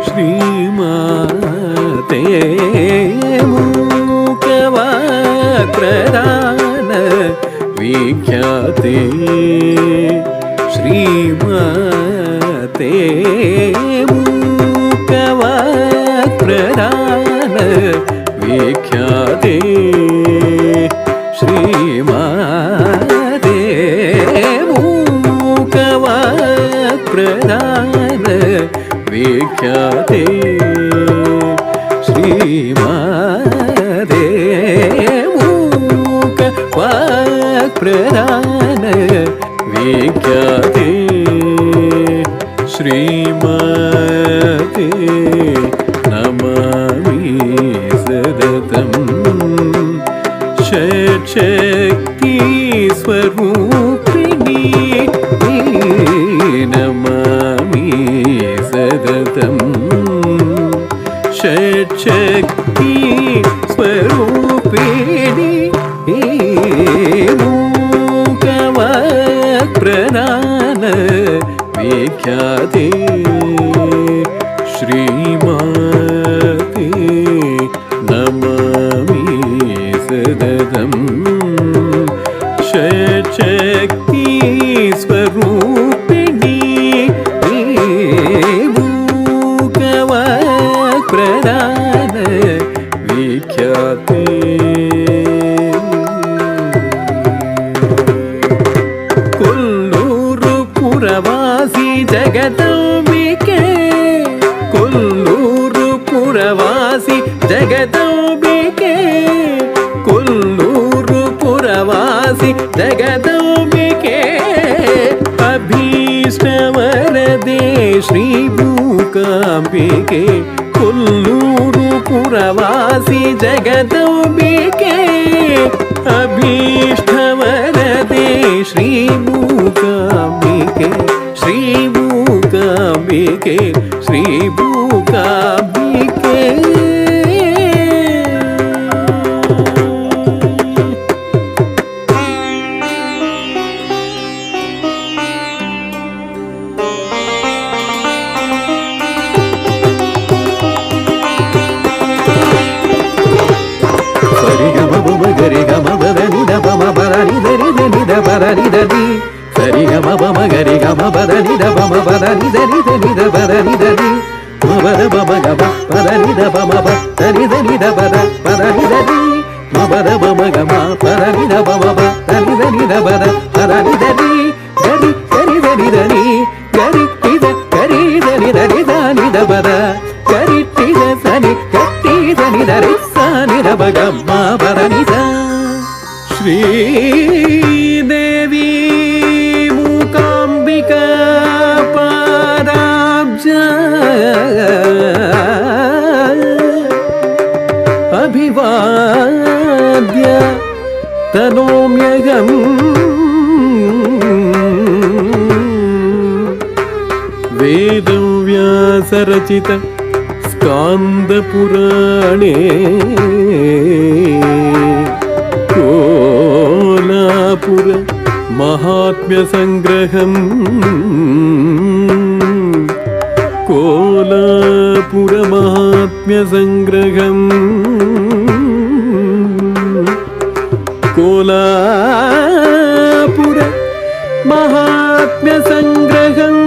Speaker 7: श्री
Speaker 8: प्रदान विख्याते श्रीमाते मूकवाक् प्रदान विख्याते श्रीमाते मूकवाक् प्रदान विख्याते श्रीमाते नमामि सततं षट्शक्ति स्वरूपिणी नमामि सततं षट्शक्ति स्वरूपिणी मूकवाक् प्रदान विख्याते श्रीमाते नमामि सततं षट्शक्ति स्वरूपिणी मूकवाक् प्रदान विख्याते कोल्लूरु पुरवासी जगदम्बिके कोल्लूरु पुरवासी जगदम्बिके कोल्लूरु पुरवासी जगदम्बिके अभीष्टवरदे श्रीमूकाम्बिके कोल्लूरु पुरवासी जगदम्बिके अभीष्टवरदे श्रीमूकाम्बिके श्रीमूकाम्बिके श्रीमूकाम्बिके श्रीदेवी मूकाम्बिका पादाब्ज अभिवाद्य तनोम्यगम् वेदव्यासरचित स्कान्दपुराणे कोलापुर महात्म्यसङ्ग्रहम् कोलापुर महात्म्यसङ्ग्रहम् कोलापुर महात्म्यसङ्ग्रहम्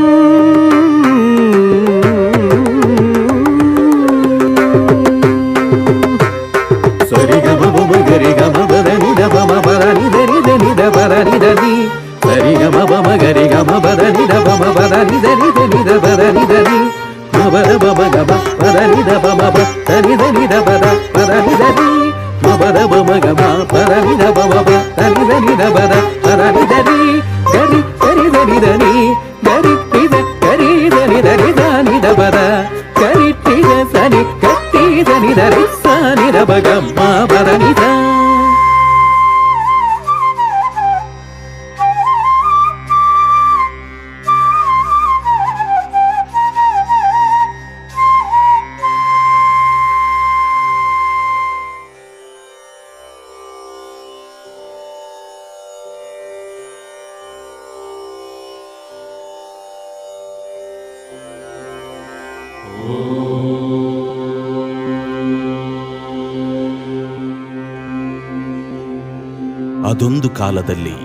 Speaker 7: ಅದೊಂದು ಕಾಲದಲ್ಲಿ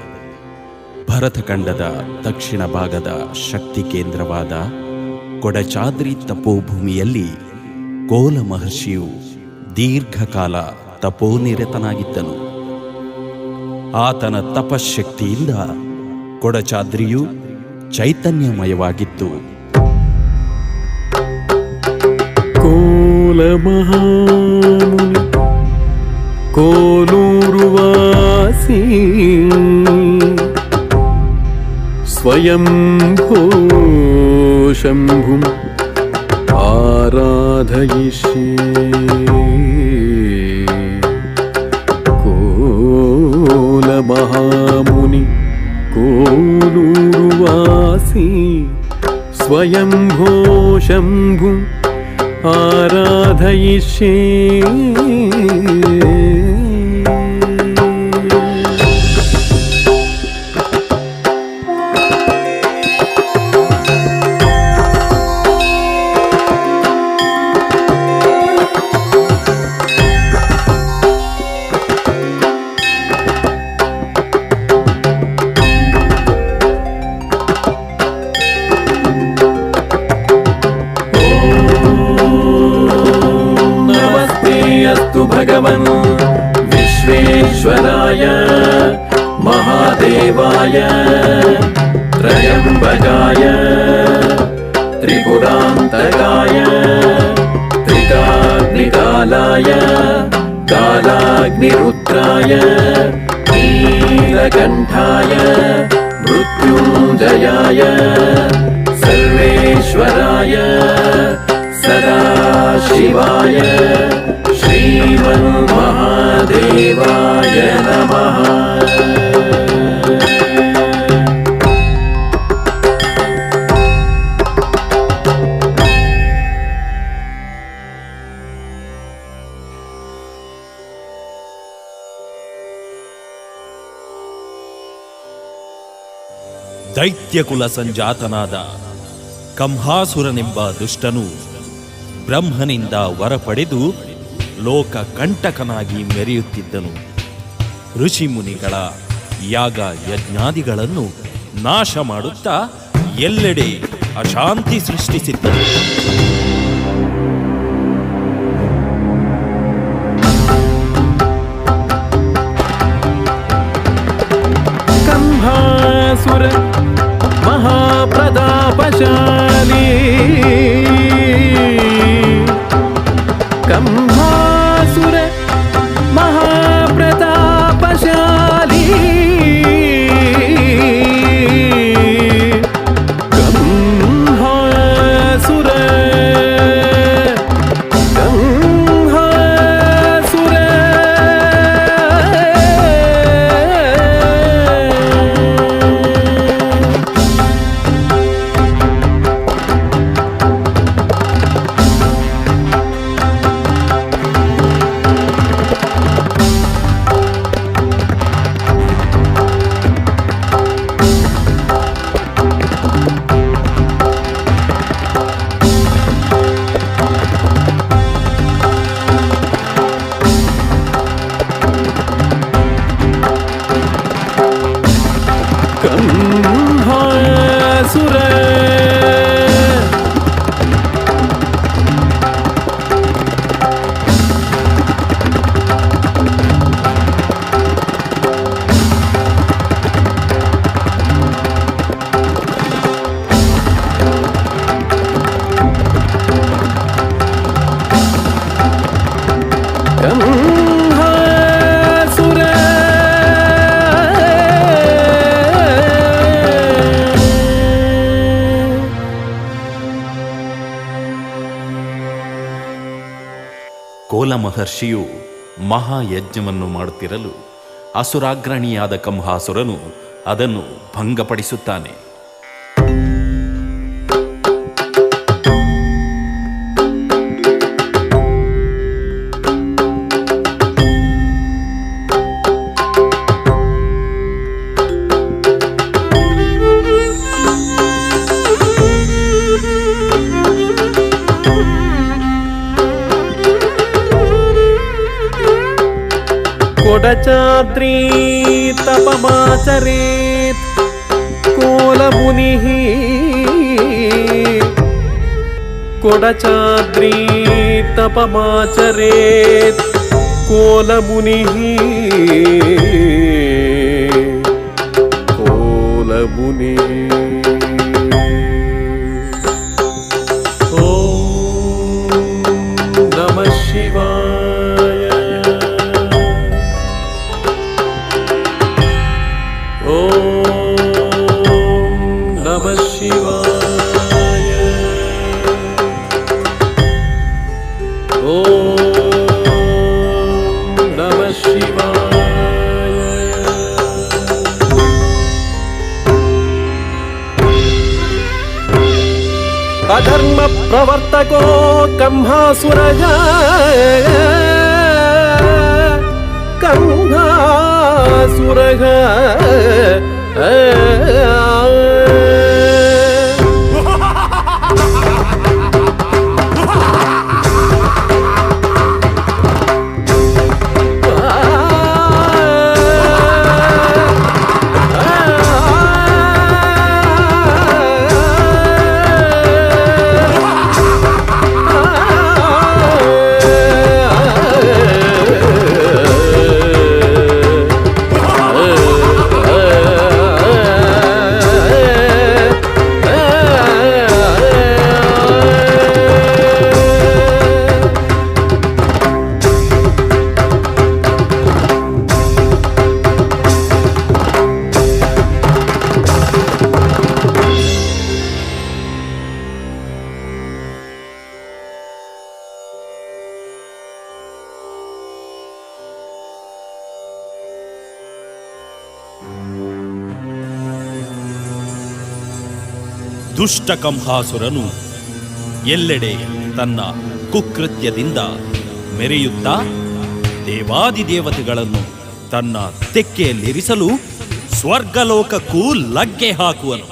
Speaker 7: ಭರತಖಂಡದ ದಕ್ಷಿಣ ಭಾಗದ ಶಕ್ತಿ ಕೇಂದ್ರವಾದ ಕೊಡಚಾದ್ರಿ ತಪೋಭೂಮಿಯಲ್ಲಿ ಕೋಲ ಮಹರ್ಷಿಯು ದೀರ್ಘಕಾಲ ತಪೋನಿರತನಾಗಿದ್ದನು. ಆತನ ತಪಶಕ್ತಿಯಿಂದ ಕೊಡಚಾದ್ರಿಯು ಚೈತನ್ಯಮಯವಾಗಿತ್ತು.
Speaker 8: ಕೋಲ ಮಹಾಮುನಿ ಕೋಲೂರುವಾಸಿ ಸ್ವಯಂಭೂ ಶಂಭುಂ ಆರಾಧಯಿಷ್ಯೇ. ಕೋಲ ಮಹಾಮುನಿ ಕೋಲೂರುವಾಸಿ ಸ್ವಯಂಭೂ ಶಂಭುಂ ಆರಾಧಯಿಷ್ಯೇ. भगवन् विश्वेश्वराय महादेवाय त्रयंबकाय त्रिपुरान्तकाय त्रिकाग्निकालाय कालाग्निरुद्राय नीलकण्ठाय मृत्युञ्जयाय सर्वेश्वराय सदाशिवाय श्रीमन्महादेवाय नमः.
Speaker 7: ದೈತ್ಯಕುಲ ಸಂಜಾತನಾದ ಕಂಹಾಸುರನೆಂಬ ದುಷ್ಟನು ಬ್ರಹ್ಮನಿಂದ ವರ ಪಡೆದು ಲೋಕ ಕಂಟಕನಾಗಿ ಮೆರೆಯುತ್ತಿದ್ದನು. ಋಷಿಮುನಿಗಳ ಯಾಗ ಯಜ್ಞಾದಿಗಳನ್ನು ನಾಶ ಮಾಡುತ್ತಾ ಎಲ್ಲೆಡೆ ಅಶಾಂತಿ ಸೃಷ್ಟಿಸಿದ್ದನು.
Speaker 8: ಕಂಹಾಸುರ ಮಹಾಪ್ರತಾಪಶಾಲಿ ಕಂಹಾಸುರ ಮಹಾಪ್ರತಾಪಶಾಲಿ ಕಂಹಾಸುರ ಕಂಹಾಸುರ ಕಂಹಾಸುರ ಕಂಹಾಸುರ
Speaker 7: ಕೋಲ ಮಹರ್ಷಿಯು ಮಹಾಯಜ್ಞವನ್ನು ಮಾಡುತ್ತಿರಲು ಅಸುರಾಗ್ರಣಿಯಾದ ಕಂಹಾಸುರನು ಅದನ್ನು ಭಂಗಪಡಿಸುತ್ತಾನೆ.
Speaker 8: ಕೊಡಚಾದ್ರಿ ತಪಮಾಚರೇತ್ ಕೋಲಮುನಿಃ ಕೊಡಚಾದ್ರಿ
Speaker 9: ತಪಮಾಚರೇತ್ ಕೋಲಮುನಿಃ ಕೋಲಮುನಿಃ. ಓಂ ನಮಃ ಶಿವಾಯ. ಓಂ ನಮಃ ಶಿವಾಯ. ಓಂ ನಮಃ ಶಿವಾಯ. ಅಧರ್ಮ ಪ್ರವರ್ತಕೋ ಕಂಹಾಸುರಃ ಕಂಹಾಸುರಃ.
Speaker 7: ದುಷ್ಟ ಕಂಹಾಸುರನು ಎಲ್ಲೆಡೆ ತನ್ನ ಕುಕೃತ್ಯದಿಂದ ಮೆರೆಯುತ್ತಾ ದೇವಾದಿದೇವತೆಗಳನ್ನು ತನ್ನ ತೆಕ್ಕೆಯಲ್ಲಿರಿಸಲು ಸ್ವರ್ಗಲೋಕಕ್ಕೂ ಲಗ್ಗೆ ಹಾಕುವನು.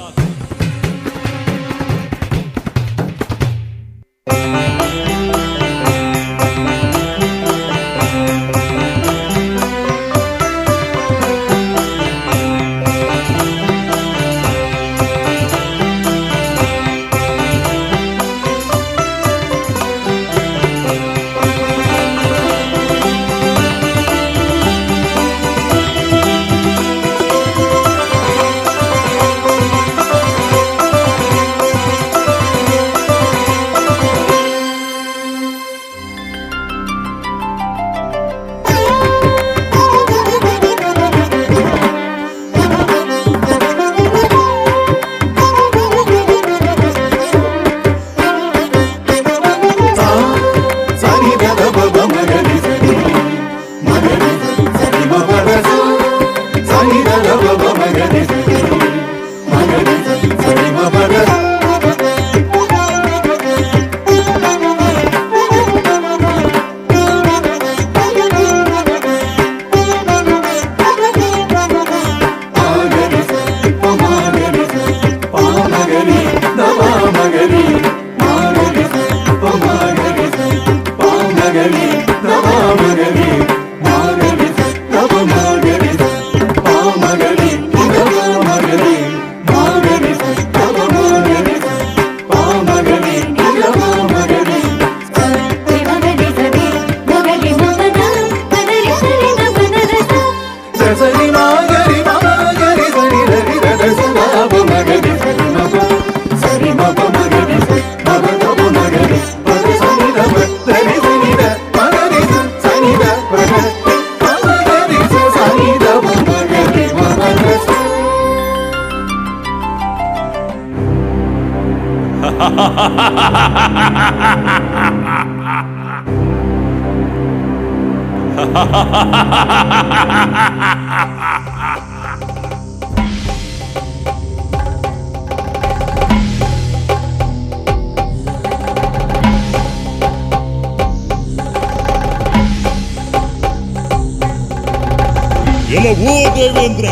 Speaker 22: ಎಲ್ಲವೋ ದೇವೇಂದ್ರ,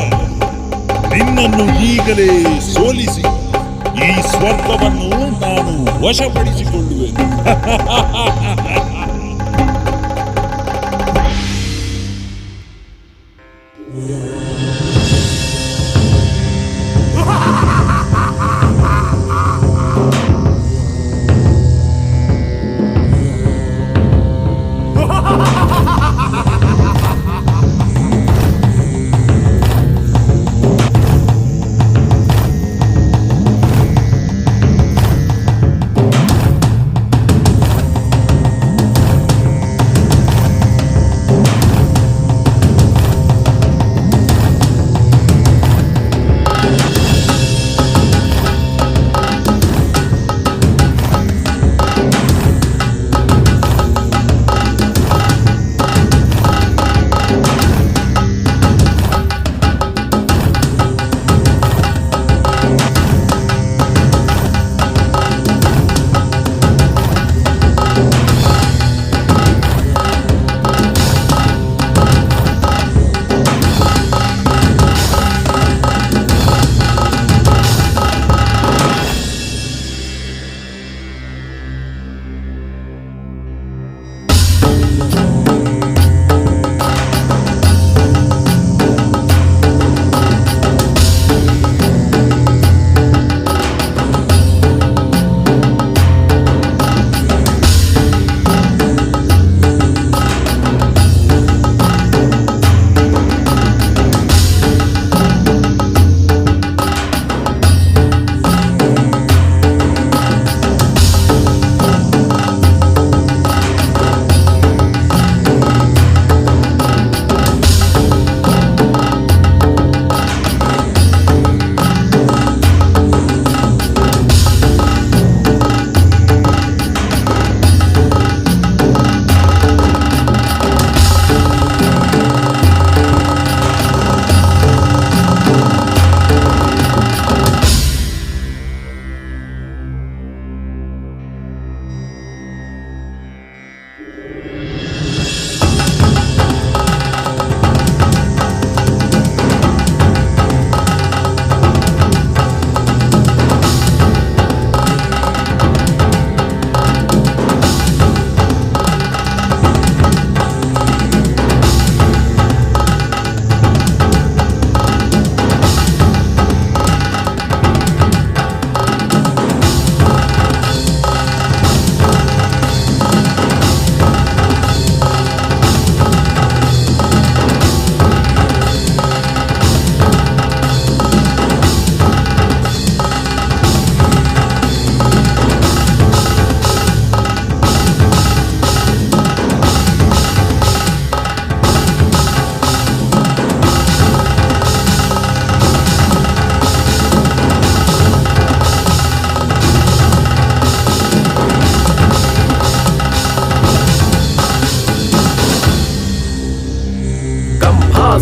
Speaker 22: ನಿನ್ನನ್ನು ಈಗಲೇ ಸೋಲಿಸಿ ಈ ಸ್ವರ್ಗವನ್ನು ನಾನು ವಶಪಡಿಸಿಕೊಳ್ಳುವೆನು.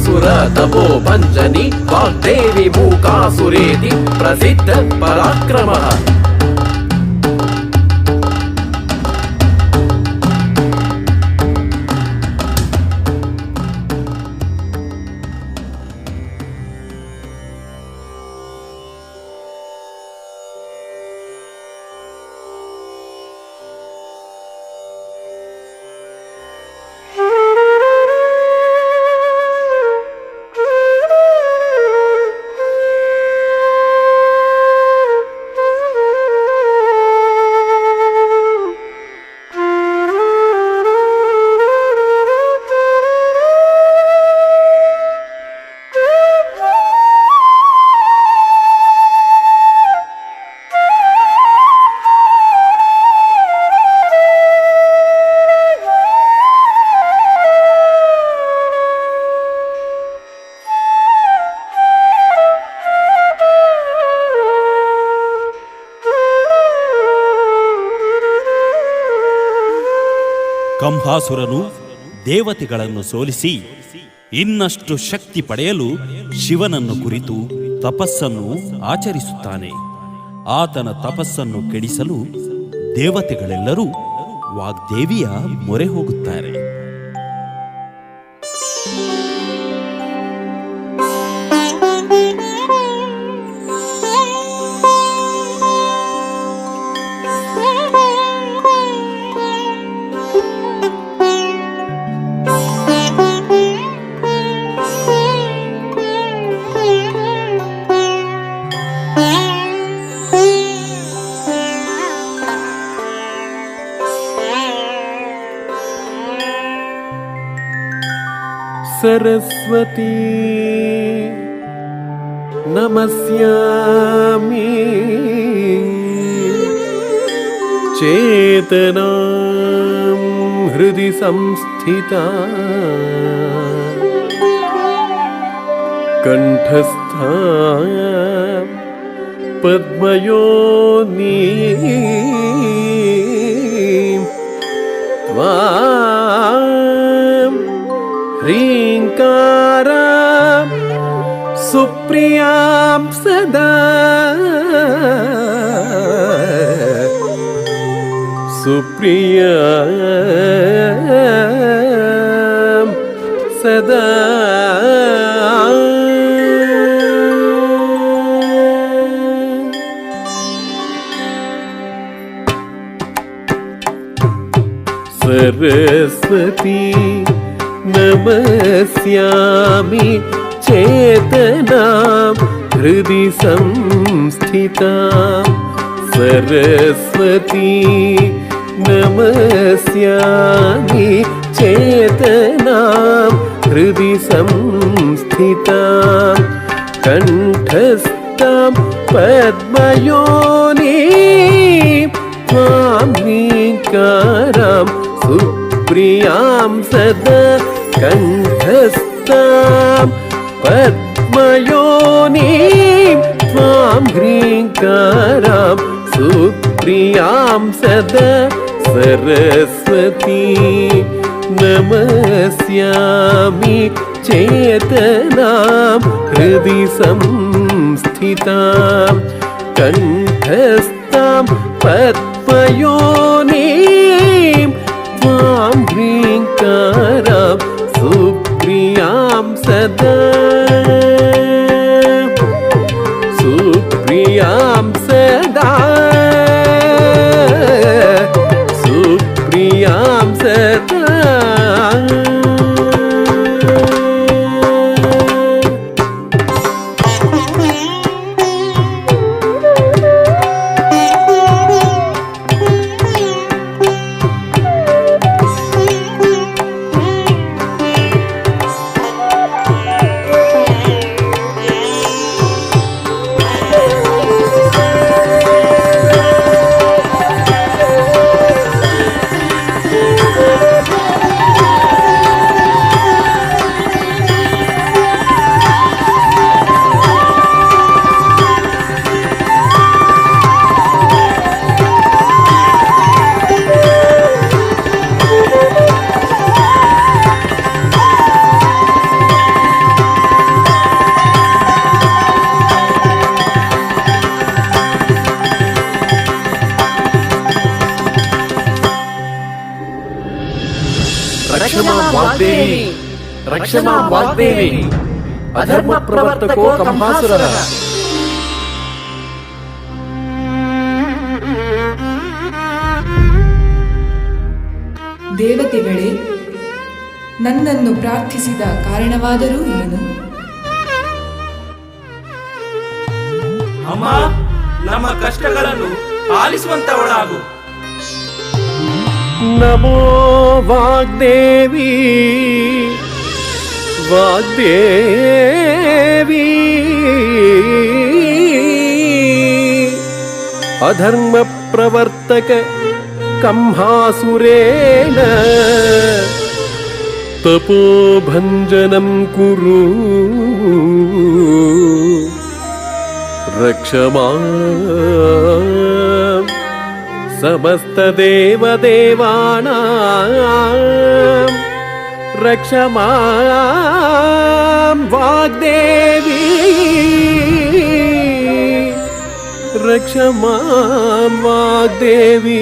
Speaker 9: सुरतपो भञ्जनि वाग्देवी मूकासुरेति प्रसिद्ध पराक्रमः।
Speaker 7: ಕಂಹಾಸುರನು ದೇವತೆಗಳನ್ನು ಸೋಲಿಸಿ ಇನ್ನಷ್ಟು ಶಕ್ತಿ ಪಡೆಯಲು ಶಿವನನ್ನು ಕುರಿತು ತಪಸ್ಸನ್ನು ಆಚರಿಸುತ್ತಾನೆ. ಆತನ ತಪಸ್ಸನ್ನು ಕೆಡಿಸಲು ದೇವತೆಗಳೆಲ್ಲರೂ ವಾಗ್ದೇವಿಯ ಮೊರೆ ಹೋಗುತ್ತಾರೆ.
Speaker 9: सरस्वती नमस्यामि चेतनां हृदि संस्थिता कंठस्था पद्मयोनि त्वां ह्रींकारां सुप्रियां सदा सुप्रियां सदा। सरस्वती नमस्यामि चेतनां हृदि संस्थितां सरस्वती नमस्यामि चेतनां हृदि संस्थितां कण्ठस्थां पद्मयोनिं त्वां ह्रीङ्कारां सुप्रियां सदा कण्ठस्थां पद्मयोनिं त्वां ह्रीङ्कारां सुप्रियां सदा सरस्वती नमस्यामि चेतनां हृदि संस्थितां कण्ठस्थां पद्मयोनिं त्वां ह्रीङ्कारां सुप्रियां सदा सुप्रियां सदा सुप्रियां सदा।
Speaker 8: वाग्देवी रक्षमा वाग्देवी अधर्म प्रवर्तको कंभासुरः।
Speaker 4: ದೇವತೆಗಳೇ, ನನ್ನನ್ನು ಪ್ರಾರ್ಥಿಸಿದ ಕಾರಣವಾದರೂ ಏನು?
Speaker 10: ಅಮ್ಮ, ನಮ್ಮ ಕಷ್ಟಗಳನ್ನು ಆಲಿಸುವಂತವಳಾಗು.
Speaker 9: ನಮೋ ವಾಗ್ದೇವಿ ವಾಗ್ದೇವಿ ಅಧರ್ಮ ಪ್ರವರ್ತಕ ಕಂಹಾಸುರೇಣ ತಪೋಭಂಜನಂ ಕುರು ರಕ್ಷಮಾ ಸಮಸ್ತದೇವದೇವಾನಾಂ ರಕ್ಷಮಾಂ ವಾಗ್ದೇವಿ ರಕ್ಷಮಾಂ ವಾಗ್ದೇವಿ.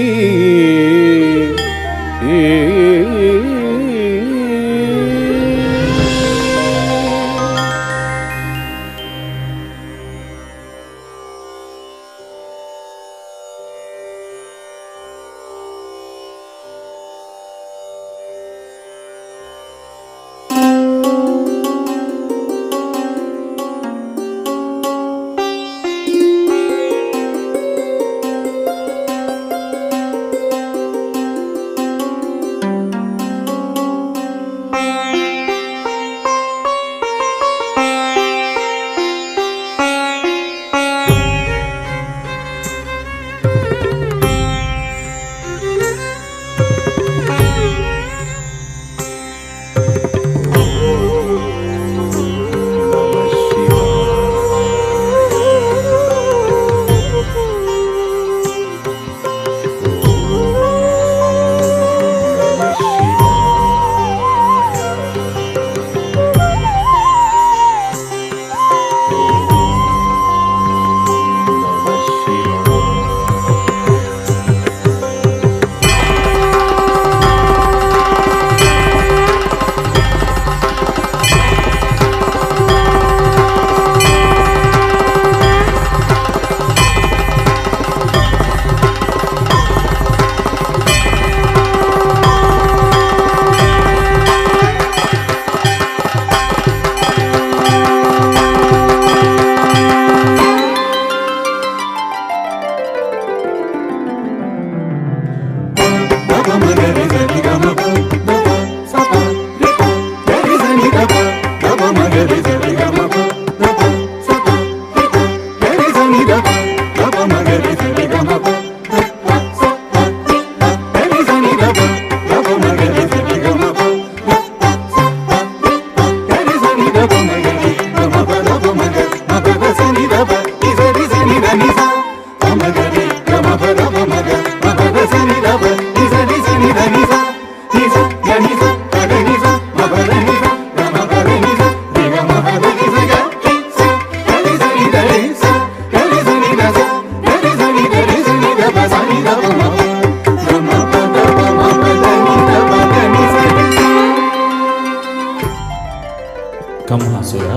Speaker 7: ಕಂಹಾಸುರ,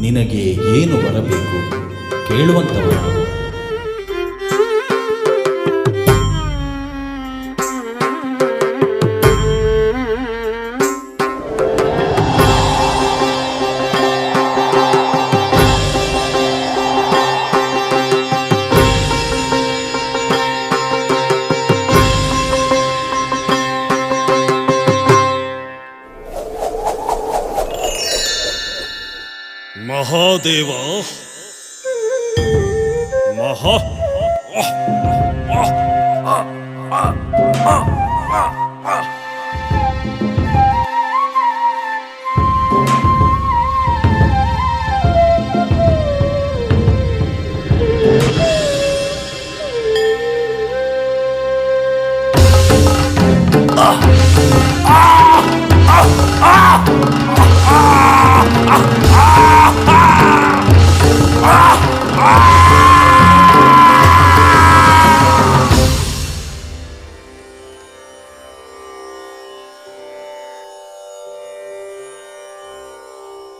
Speaker 7: ನಿನಗೆ ಏನು ಬರಬೇಕು ಕೇಳುವಂಥವನಾಗು.
Speaker 22: ಮಹಾದೇವ, ಮಹಾ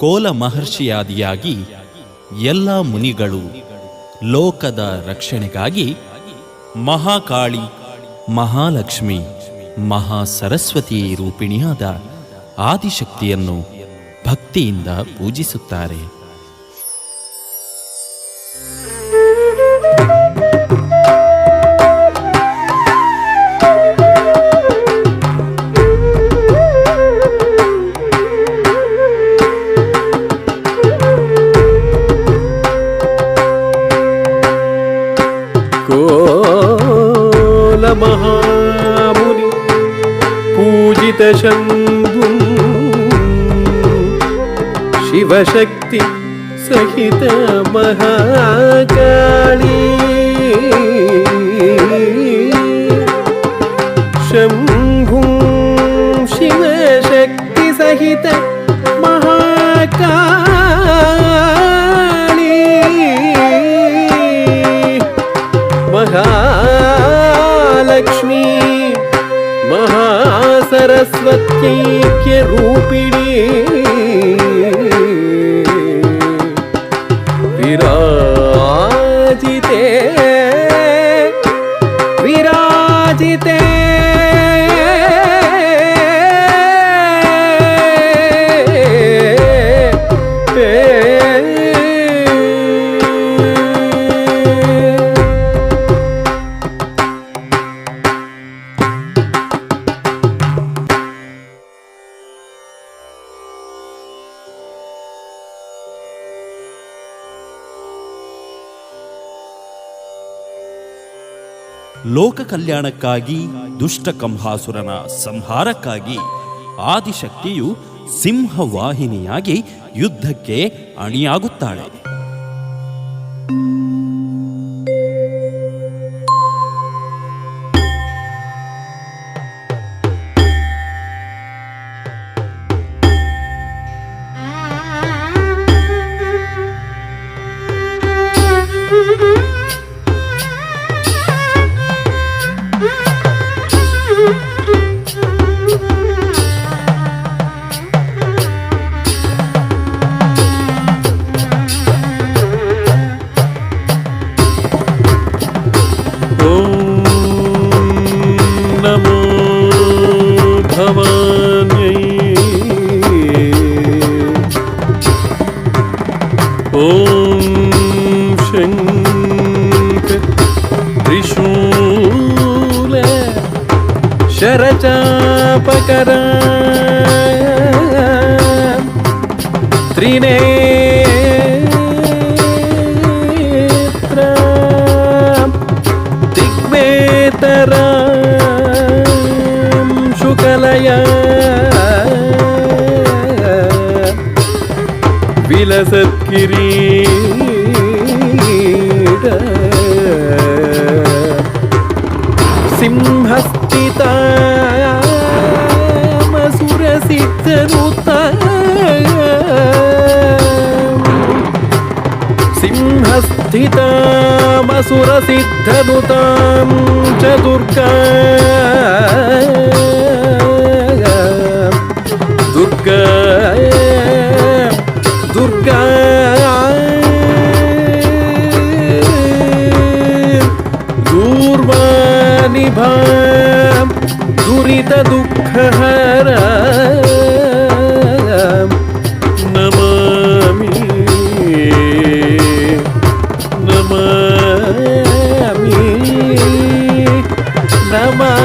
Speaker 7: ಕೋಲ ಮಹರ್ಷಿಯಾದಿಯಾಗಿ ಎಲ್ಲ ಮುನಿಗಳು ಲೋಕದ ರಕ್ಷಣೆಗಾಗಿ ಮಹಾಕಾಳಿ, ಮಹಾಲಕ್ಷ್ಮಿ, ಮಹಾಸರಸ್ವತಿ ರೂಪಿಣಿಯಾದ ಆದಿಶಕ್ತಿಯನ್ನು ಭಕ್ತಿಯಿಂದ ಪೂಜಿಸುತ್ತಾರೆ.
Speaker 9: ಮಹಾಮುನಿ ಪೂಜಿತ ಶಂಭು ಶಿವಶಕ್ತಿ ಸಹಿತ ಮಹಾಕಾಳಿ ಶಂಭು ಶಿವಶಕ್ತಿ ಸಹಿತ ಮಹಾಕಾಳಿ ಮಹಾಲಕ್ಷ್ಮೀ ಮಹಾಸರಸ್ವತ್ಯೈಕ್ಯ ರೂಪಿಣಿ ವಿರಾಜಿತೆ ವಿರಾಜಿತೆ
Speaker 7: ಲೋಕ ಕಲ್ಯಾಣಕ್ಕಾಗಿ, ದುಷ್ಟ ಕಂಹಾಸುರನ ಸಂಹಾರಕ್ಕಾಗಿ ಆದಿಶಕ್ತಿಯು ಸಿಂಹವಾಹಿನಿಯಾಗಿ ಯುದ್ಧಕ್ಕೆ ಅಣಿಯಾಗುತ್ತಾಳೆ.
Speaker 9: ಶರಚಾಪಕರ ತ್ರಿನೇತ್ರ ದಿಗ್ವೇತರ ಶುಕಲಯ ವಿಲಸತ್ಕಿರೀಟ ಸಿಂಹಸ್ಥಿತ ಮಸುರಸಿದ್ಧನುತ ಸಿಂಹಸ್ಥಿತ ಮಸುರಸಿದ್ಧನುತಾಂ ಚ ದುರ್ಗಾ ದುರ್ಗಾ. दुःखहर नमामि नमामि नमामि।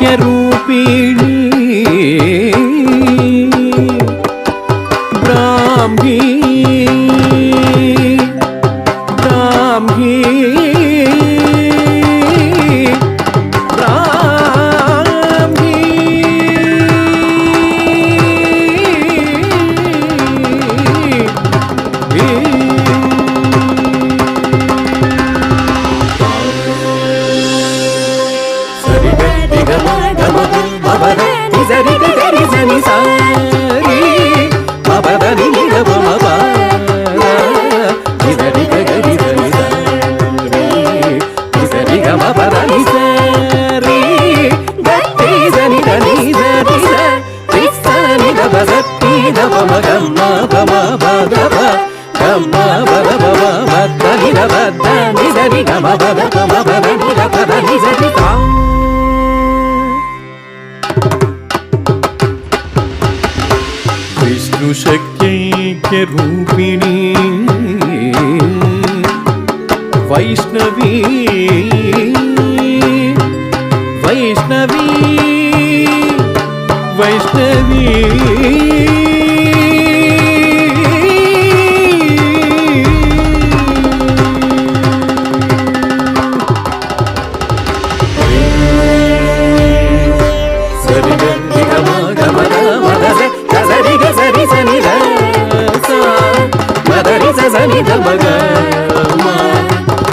Speaker 9: ब्रह्मज्ञानैक्यरूपिणी ब्राह्मी ब्राह्मी ब्राह्मी।
Speaker 8: ಮ the ಪ ಮ ಪ the ನಿ the ಪ the ನಿ ಸ ನಿ ಸಾ.
Speaker 9: ವಿಷ್ಣುಶಕ್ತೈಕ್ಯರೂಪಿಣಿ ವೈಷ್ಣವೀ ವೈಷ್ಣವೀ ವೈಷ್ಣವೀ.
Speaker 8: ಸರಿ ಗ ರಿ ಗ ಮ ಗ ಮ the ಮ the ಸ ಗ ಸ ರಿ ಗ ಸ ರಿ ಸ ನಿ the ಸ ಮ the ರಿ ಸ ಸ ನಿ the ಮ ಗ ಮ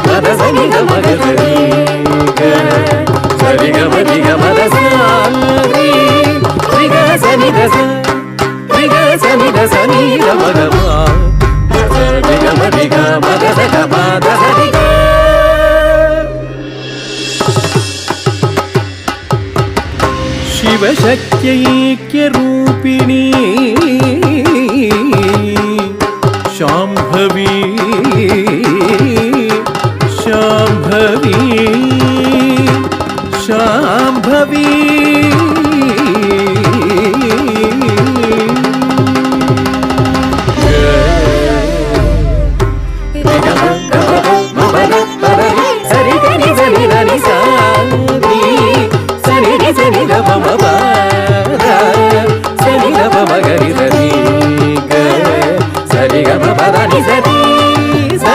Speaker 8: ಮ the ಸ ನಿ the ಮ ಗ ಸ ರಿ ಗ ಸ ರಿ ಗ ಮ ರಿ ಗ ಮ the ಸ ರಿ ರಿ ಗ ಸ ನಿ the ಸ ರಿ ಗ ಸ ನಿ the ಸ ನಿ the ಮ ಗ ಮ ಗ ಸ ರಿ ಗ ಮ ರಿ ಗ ಮ the ಸ ಗ ಮ the ಸ ರಿ ಗ.
Speaker 9: ಶಿವಶಕ್ತೈಕ್ಯರೂಪಿಣಿ ಶಾಂಭವಿ ಶಾಂಭವಿ ಶಾಂಭವಿ.
Speaker 8: ರಿ ಗ ಮ ಗ ಮ ಪ ಮ the ಪ the ರಿ ಸ ರಿ ಗ ನಿ ಸ ನಿ the ನಿ ಸ ನಿ ಸ ನಿ ರಿ ಸ ನಿ the ಪ ಮ ಪ the ಸ ನಿ the ಪ ಮ ಗ ರಿ ಸ ರಿ ಗ ಸ ರಿ ಗ ಮ ಪ the ನಿ ಸ ನಿ ಸ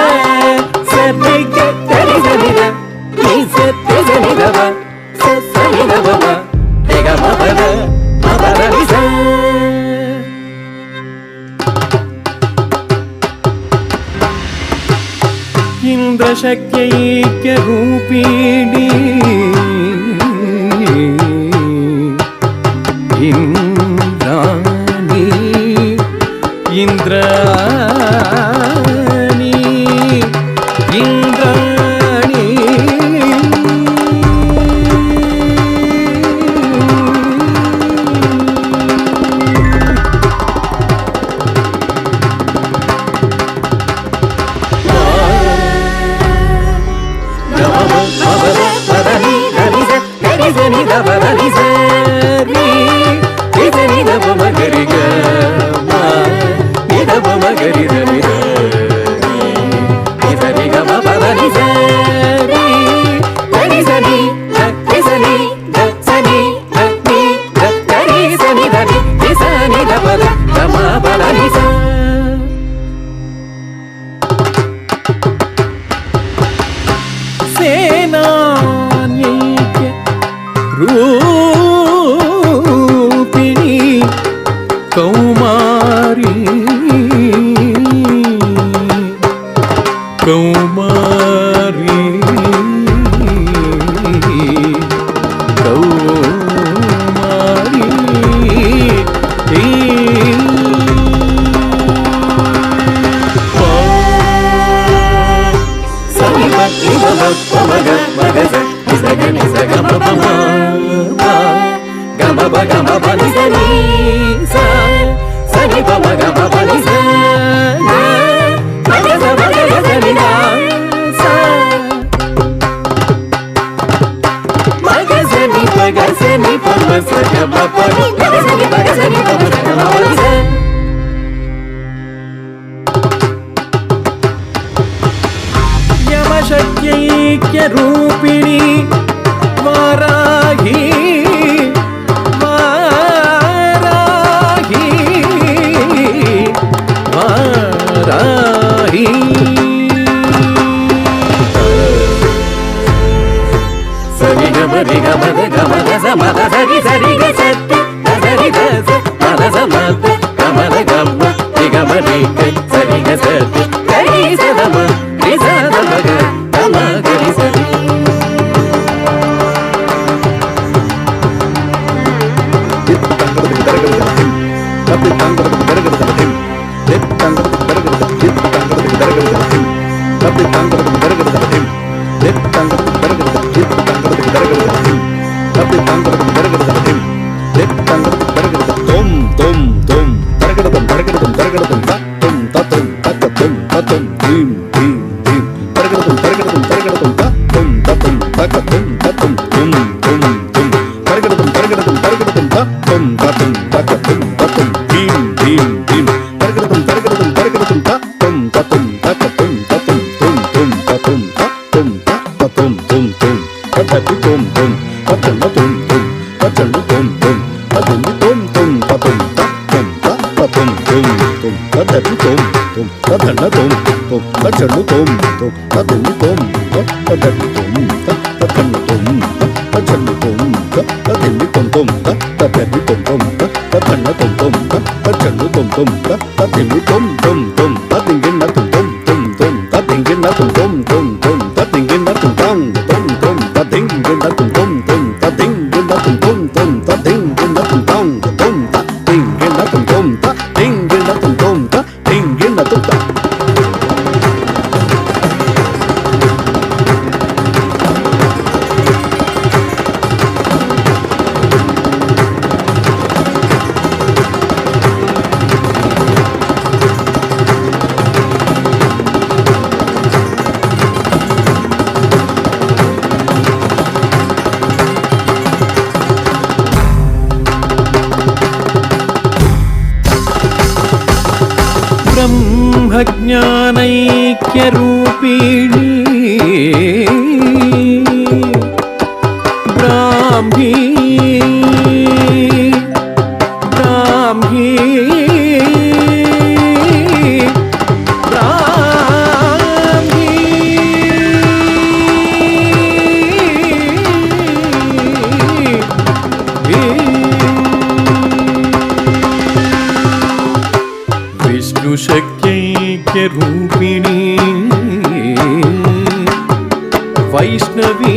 Speaker 8: ಸ ರಿ ಗ ಗ ರಿ ಸ ನಿ the ನಿ ಸ ರಿ ಸ ನಿ the ಪ ಸ ಸ ನಿ the ಪ ಮ ರಿ ಗ ಮ ಪ the ಮ ಪ the ನಿ ಸ.
Speaker 9: ಇಂದ್ರಶಕ್ತೈಕ್ಯರೂಪಿಣಿ ಇಂದ್ರಾಣಿ ಇಂದ್ರಾಣಿ ಇಂದ್ರಾಣಿ.
Speaker 8: ಗ ಮ ಮ ಮ ಪ the ಪ the ನಿ the ನಿ ಸ ಗ ರಿ ಸ ನಿ the ಪ the ನಿ ಸ ರಿ ರಿ ಸ ನಿ the ಪ ಮ ಗ ರಿ ಗ ಮ ನಿ the ಪ ಮ ಗ ರಿ the ನಿ the ರಿ ನಿ ಸ ರಿ ಗ ಮ ಪ the ನಿ ಸ ರಿ ಗ ರಿ ಸ ನಿ the ರಿ ಸ ನಿ the ಸ ನಿ the ನಿ the ಗ ರಿ ಸ ನಿ the ನಿ ರಿ ಸ ನಿ the ಪ the ಗ ಮ ಪ the ನಿ ಸ.
Speaker 9: ಸೇನಾನ್ಯೈಕ್ಯ ರೂಪಿಣಿ ಕೌಮಾರಿ ಕೌಮಾರಿ ಕೌಮಾರಿ.
Speaker 8: ಸ ನಿ ಪ ನಿ ಪ ಮ ಪ ಮ ಗ ಮ ಗ ಸ ನಿ ಸ ಗ ನಿ ಸ ಗ ಮ ಪ ಮ ಪ ಗ ಮ ಪ ಗ ಮ ಪ ನಿ ಸ ನಿ ಸ ಸ ನಿ ಪ ಮ ಗ ಮ ಪ ನಿ ಸ ಗ ಮ ಗ ಸ ಮ ಗ ಗ ಸ ನಿ the ಸ ಮ ಗ ಸ ನಿ ಪ ಗ ಸ ನಿ ಪ ಮ ಸ ಗ ಮ ಪ ನಿ ಗ ಸ ನಿ ಪ ಗ ಸ ನಿ ಪ ಮ ಸ ಗ ಮ ಪ ನಿ ಸ.
Speaker 9: ಯಮಶಕ್ತೈಕ್ಯರೂಪಿಣಿ ವಾರಾಹಿ ವಾರಾಹಿ ವಾರಾಹಿ.
Speaker 8: ಸ ರಿ ಗ ಮ ರಿ ಗ ಮ the ಗ ಮ the ಸ ಮ the ಸ ರಿ ಸ ರಿ ಗ ಸ ತ the ಸ ರಿ the ಸ ಮ the ಸ ಮ ತ ಗ ಮ the ಗ ಮ ರಿ ಗ ಮ ರಿ ಗ ಸ ರಿ ಗ ಸ ತ ಗ ರಿ ಸ the ಮ ರಿ ಸ the ಮ ಗ ಗ ಮ ಗ ರಿ ಸ ರಿ.
Speaker 6: ತತಿ ತೋಂ ತೋಂ ತಚಣ್ಣ ತೋಂ ತೋಂ ತಚಣ್ಣ ತೋಂ ತೋಂ ತತಿಂಬಿ ತೋಂ ತೋಂ ತತೋಂ ತತ್ತಂ ತತ್ತೋಂ ತೋಂ ತೋಂ ತತಪಿ ತೋಂ ತೋಂ ತತಣ್ಣ ತೋಂ ತೋಂ ತಚಣ್ಣು ತೋಂ ತೋಂ ತತಿಂಬಿ ತೋಂ ತತಪಿ ತೋಂ ತತಣ್ಣ ತೋಂ ತಚಣ್ಣು ತೋಂ ತತಿಂಬಿ ತೋಂ ತೋಂ ತತಪಿ ತೋಂ ತೋಂ ತತಣ್ಣ ತೋಂ ತೋಂ ತಚಣ್ಣು ತೋಂ ತೋಂ ತತಿಂಬಿ ತೋಂ ತೋಂ ತೋಂ ತತಿಂಗಿಣ್ಣ ತೋಂ ತೋಂ ತೋಂ ತೋಂ ತತಿಂಗಿಣ್ಣ ತೋಂ ತೋಂ ತೋಂ ತೋಂ ತತಿಂಗಿಣ್ಣ ತೋಂ ತಾಂ ತೋಂ ತೋಂ ತತಿಂಗಿಣ್ಣ ತೋಂ ತೋಂ ತೋಂ ತತಿಂಗಿಣ್ಣ ತೋಂ ತೋಂ ತೋಂ ತತಿಂಗಿಣ್ಣ ತೋಂ ತಾಂ ತೋಂ ತತಿಂಗಿಣ್ಣ ತೋಂ ತೋಂ ತತಿಂಗಿಣ್ಣ ತೋಂ ತೋಂ ತತಿಂಗಿಣ್ಣ ತೋಂ ತಾ.
Speaker 9: ब्रह्मज्ञानैक्यरूपिणी ब्राह्मी ब्राह्मी ब्राह्मी विष्णुशक्त्यैक्यरूपिणी वैष्णवी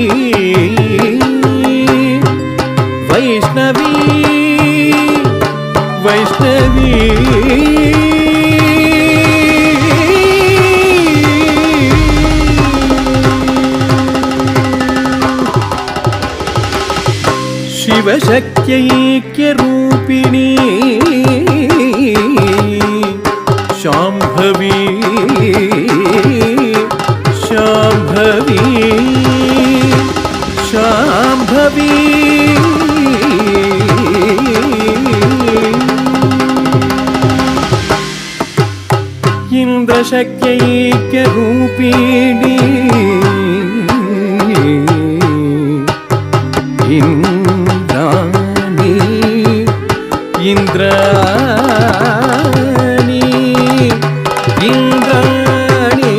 Speaker 9: वैष्णवी वैष्णवी शिवशक्त्यैक्यरूपिणी शाम्भवी शाम्भवी शाम्भवी इन्द्रशक्त्यैक्यरूपिणी इन्द्राणी इन्द्राणी इन्द्राणी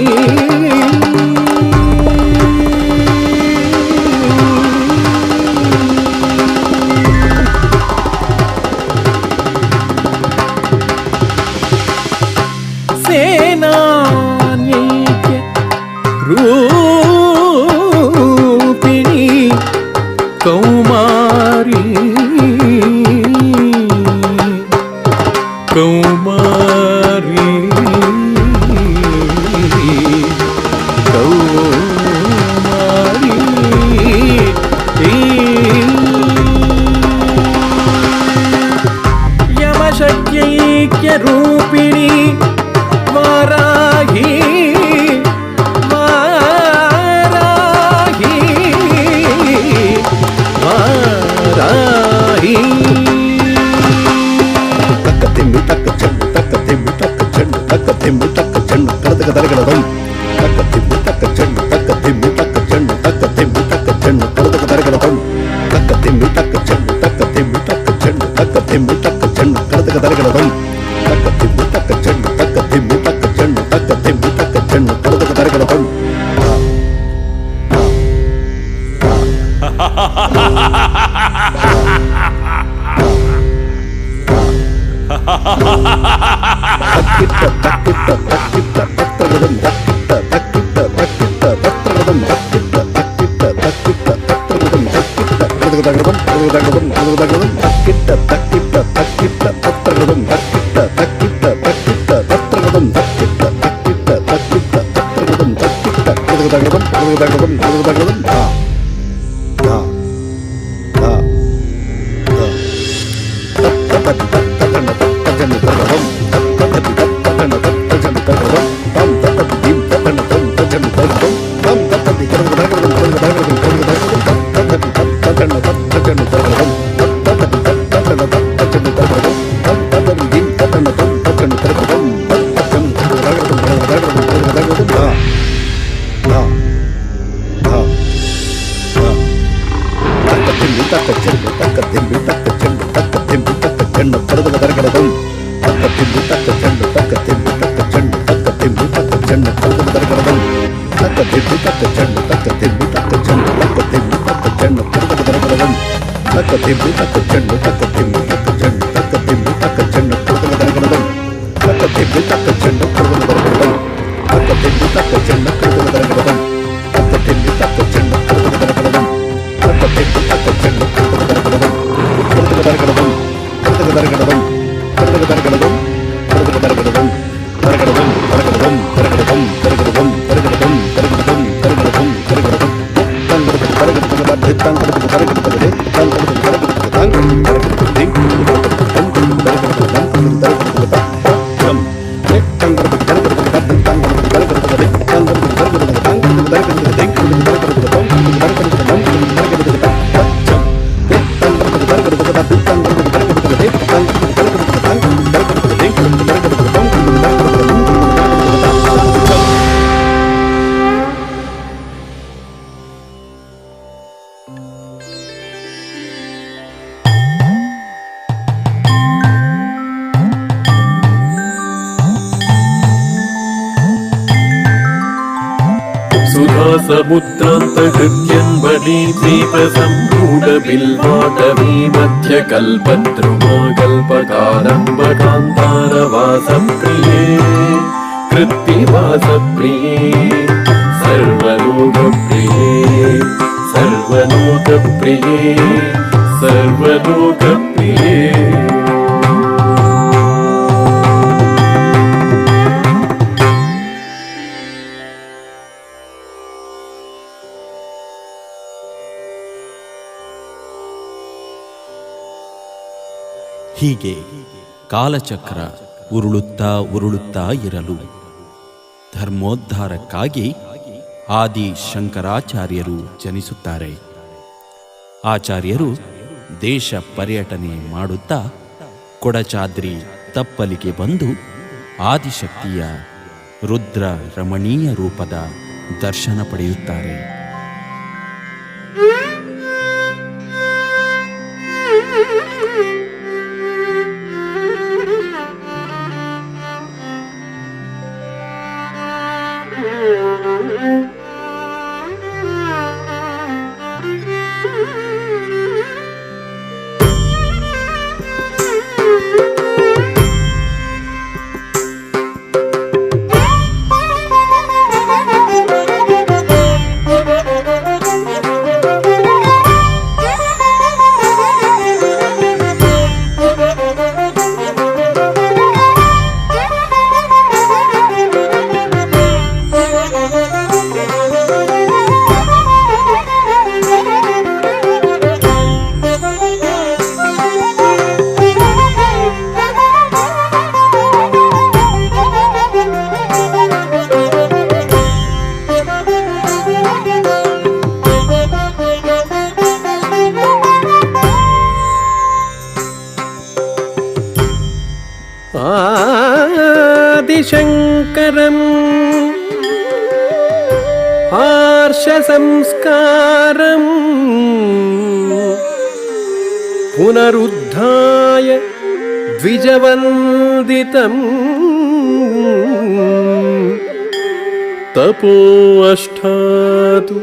Speaker 9: सेनान्यैक्य रूपिणी कौमारी कौमारी कौमारी यमशक्त्यैक्यरूपिणी वाराही वाराही वाराही
Speaker 6: ತಕ್ಕ ತಿಂಬಿ ತಕ್ಕ ಚೆಂಡು ತಕ್ಕ ತಿಂಬಿ ತಕ್ಕ ಚೆಂಡು ತಕ್ಕ ತಿಂಬಿ ತಕ್ಕ ಚೆಂಡು ಕಡದಕ ದರಗಡದಂ ತಕ್ಕ ತಿಂಬಿ ತಕ್ಕ ಚೆಂಡು ತಕ್ಕ ತಿಂಬಿ ತಕ್ಕ ಚೆಂಡು ತಕ್ಕ ತಿಂಬಿ ತಕ್ಕ ಚೆಂಡು ಕಡದಕ ದರಗಡದಂ ತಕ್ಕ ತಿಂಬಿ ತಕ್ಕ ಚೆಂಡು ತಕ್ಕ ತಿಂಬಿ ತಕ್ಕ ಚೆಂಡು ತಕ್ಕ ತಿಂಬಿ ತಕ್ಕ ಚೆಂಡು ಕಡದಕ ದರಗಡದಂ ತಕ್ಕ ತಿಂಬಿ ತಕ್ಕ ಚೆಂಡು ತಕ್ಕ ತಿಂಬಿ ತಕ್ಕ ಚೆಂಡು ತಕ್ಕ ತಿಂಬಿ ತಕ್ಕ ಚೆಂಡು ಕಡದಕ ದರಗಡದಂ. ತಕ್ಕಿಟ್ಟ ತಕ್ಕಿಟ್ಟ ತಕ್ಕಿಟ್ಟ ತತ್ತಗದಂ ತಕ್ಕಿಟ್ಟ ತಕ್ಕಿಟ್ಟ ತಕ್ಕಿಟ್ಟ ತತ್ತಗದಂ ತಕ್ಕಿಟ್ಟ ತಕ್ಕಿಟ್ಟ ತಕ್ಕಿಟ್ಟ ತತ್ತಗದಂ ತಕ್ಕಿಟ್ಟ ಕಡದಗದಗದಂ ಕಡದಗದಗದಂ ಕಡದಗದಗದಂ ತಕ್ಕಿಟ್ಟ ತಕ್ಕಿಟ್ಟ ತಕ್ಕಿಟ್ಟ ತತ್ತಗದಂ ತಕ್ಕಿಟ್ಟ ತಕ್ಕಿಟ್ಟ ತಕ್ಕಿಟ್ಟ ತತ್ತಗದಂ ತಕ್ಕಿಟ್ಟ ತಕ್ಕಿಟ್ಟ ತಕ್ಕಿಟ್ಟ ತತ್ತಗದಂ ತಕ್ಕಿಟ್ಟ ಕಡದಗದಗದಂ ಕಡದಗದಗದಂ ಕಡದಗದಗದಂ ಧಾ ಧಾ ಧಾ ಧಾ ತತ್ತ ತತ್ತ ತತ್ತ ತತ್ತ ತಗದಂ ತತ್ತ ತತ್ತ ತತ್ತ ತತ್ತ ತಗದಂ ತಂ ತತ್ತ ತಕ್ಕ ಚೆಂಡು ತಕ್ಕ ದಿಂಬಿ ತಕ್ಕ ಚೆಂಡು ತಕ್ಕ ದಿಂಬಿ ತಕ್ಕ ಚೆಂಡು ತರಗದ ತರಗಡದಂ ತಕ್ಕ ದಿಂಬಿ ತಕ್ಕ ಚೆಂಡು ತಕ್ಕ ದಿಂಬಿ ತಕ್ಕ ಚೆಂಡು ತಕ್ಕ ದಿಂಬಿ ತಕ್ಕ ಚೆಂಡು ತರಗದ ತರಗಡದಂ ತಕ್ಕ ದಿಂಬಿ ತಕ್ಕ ಚೆಂಡು ತಕ್ಕ ದಿಂಬಿ ತಕ್ಕ ಚೆಂಡು ತಕ್ಕ ದಿಂಬಿ ತಕ್ಕ ಚೆಂಡು ತರಗದ ತರಗಡದಂ ತಕ್ಕ ದಿಂಬಿ ತಕ್ಕ ಚೆಂಡು ತಕ್ಕ ದಿಂಬಿ ತಕ್ಕ ಚೆಂಡು ತಕ್ಕ ದಿಂಬಿ ತಕ್ಕ ಚೆಂಡು ತರಗದ ತರಗಡದಂ ತಕ್ಕ ದಿಂಬಿ ತಕ್ಕ ಚೆಂಡು ತರಗದ ತರಗಡದಂ ತಕ್ಕ ದಿಂಬಿ ತಕ್ಕ ಚೆಂಡು ತರಗದ ತರಗಡದಂ ತಕ್ಕ ದಿಂಬಿ ತಕ್ಕ ಚೆಂಡು ತರಗದ ತರಗಡದಂ ತಕ್ಕ ದಿಂಬಿ ತಕ್ಕ ಚೆಂಡು ತರಗದ ತರಗಡದಂ ತರಗದ ತರಗಡದಂ ತರಗದ ತರಗಡದಂ ತರಗದ ತರಗಡದಂ ತರಗದ ತರಗಡದಂ ತರಗಡದಂ ತರಗಡದಂ ತರಗಡದಂ ತರಗಡದಂ ತರಗಡದಂ ತರಗಡದಂ ತರಗಡದಂ ತರಗಡದಂ
Speaker 8: सुधासमुद्रान्तहृद्यन्वणीद्वीपसम्रूढबिल्वाटवी मध्यकल्पद्रुमाकल्पकादम्बकान्तारवासप्रिये कृत्तिवासप्रिये सर्वलोकप्रिये सर्वलोकप्रिये सर्वलोकप्रिये।
Speaker 7: ಹೀಗೆ ಕಾಲಚಕ್ರ ಉರುಳುತ್ತಾ ಉರುಳುತ್ತಾ ಇರಲು ಧರ್ಮೋದ್ಧಾರಕ್ಕಾಗಿ ಆದಿ ಶಂಕರಾಚಾರ್ಯರು ಜನಿಸುತ್ತಾರೆ. ಆಚಾರ್ಯರು ದೇಶ ಪರ್ಯಟನೆ ಮಾಡುತ್ತಾ ಕೊಡಚಾದ್ರಿ ತಪ್ಪಲಿಗೆ ಬಂದು ಆದಿಶಕ್ತಿಯ ರುದ್ರ ರಮಣೀಯ ರೂಪದ ದರ್ಶನ ಪಡೆಯುತ್ತಾರೆ.
Speaker 8: आदिशङ्करम् आर्षसंस्कारम् पुनरुद्धाय द्विजवन्दितम् तपो अष्टातु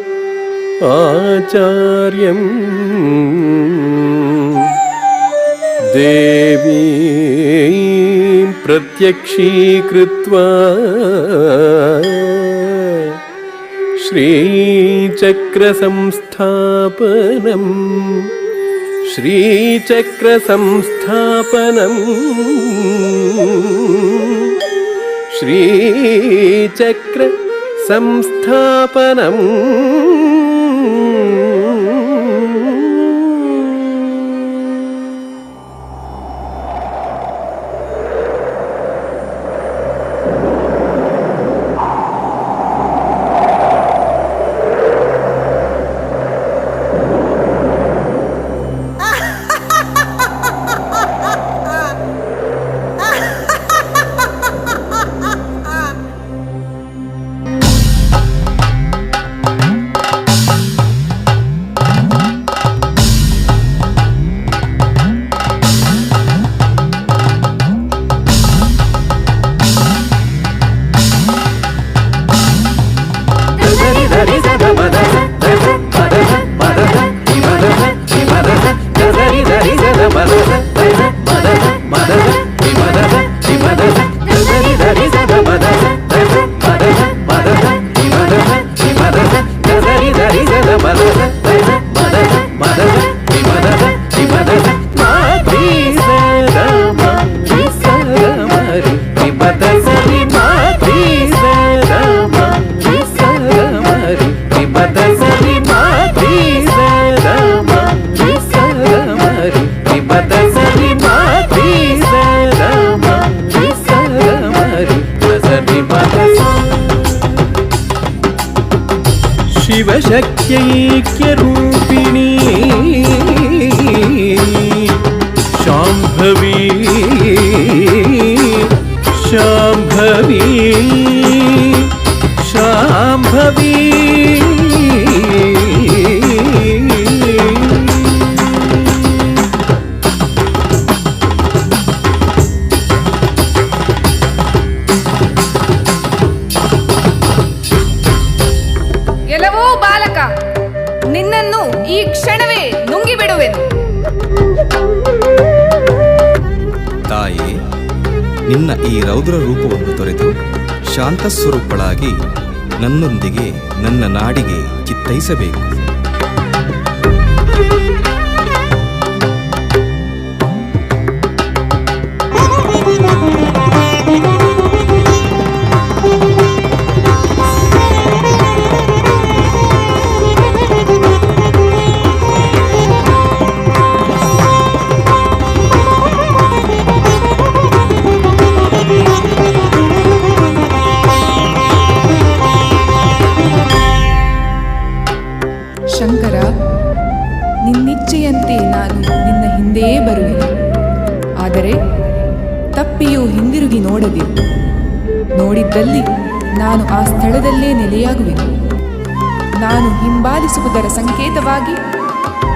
Speaker 8: आचार्यम् देवीं प्रत्यक्षीकृत्वा श्रीचक्रसंस्थापनम् श्रीचक्रसंस्थापनम् श्रीचक्रसंस्थापनम्।
Speaker 9: ಸತ್ಯೈಕ್ಯರೂಪಿಣಿ ಶಾಂಭವಿ ಶಾಂಭವಿ ಶಾಂಭವಿ.
Speaker 4: ಎಲ್ಲವೂ ಬಾಲಕ, ನಿನ್ನನ್ನು ಈ ಕ್ಷಣವೇ ನುಂಗಿಬಿಡುವೆನು.
Speaker 11: ತಾಯೇ, ನಿನ್ನ ಈ ರೌದ್ರ ರೂಪವನ್ನು ತೊರೆದು ಶಾಂತ ಸ್ವರೂಪಳಾಗಿ ನನ್ನೊಂದಿಗೆ ನನ್ನ ನಾಡಿಗೆ ಚಿತ್ತೈಸಬೇಕು.
Speaker 4: ಶಂಕರ, ನಿನ್ನಿಚ್ಛೆಯಂತೆ ನಾನು ನಿನ್ನ ಹಿಂದೆಯೇ ಬರುವೆನು. ಆದರೆ ತಪ್ಪಿಯೂ ಹಿಂದಿರುಗಿ ನೋಡದಿರು. ನೋಡಿದ್ದಲ್ಲಿ ನಾನು ಆ ಸ್ಥಳದಲ್ಲೇ ನೆಲೆಯಾಗುವೆನು. ನಾನು ಹಿಂಬಾಲಿಸುವುದರ ಸಂಕೇತವಾಗಿ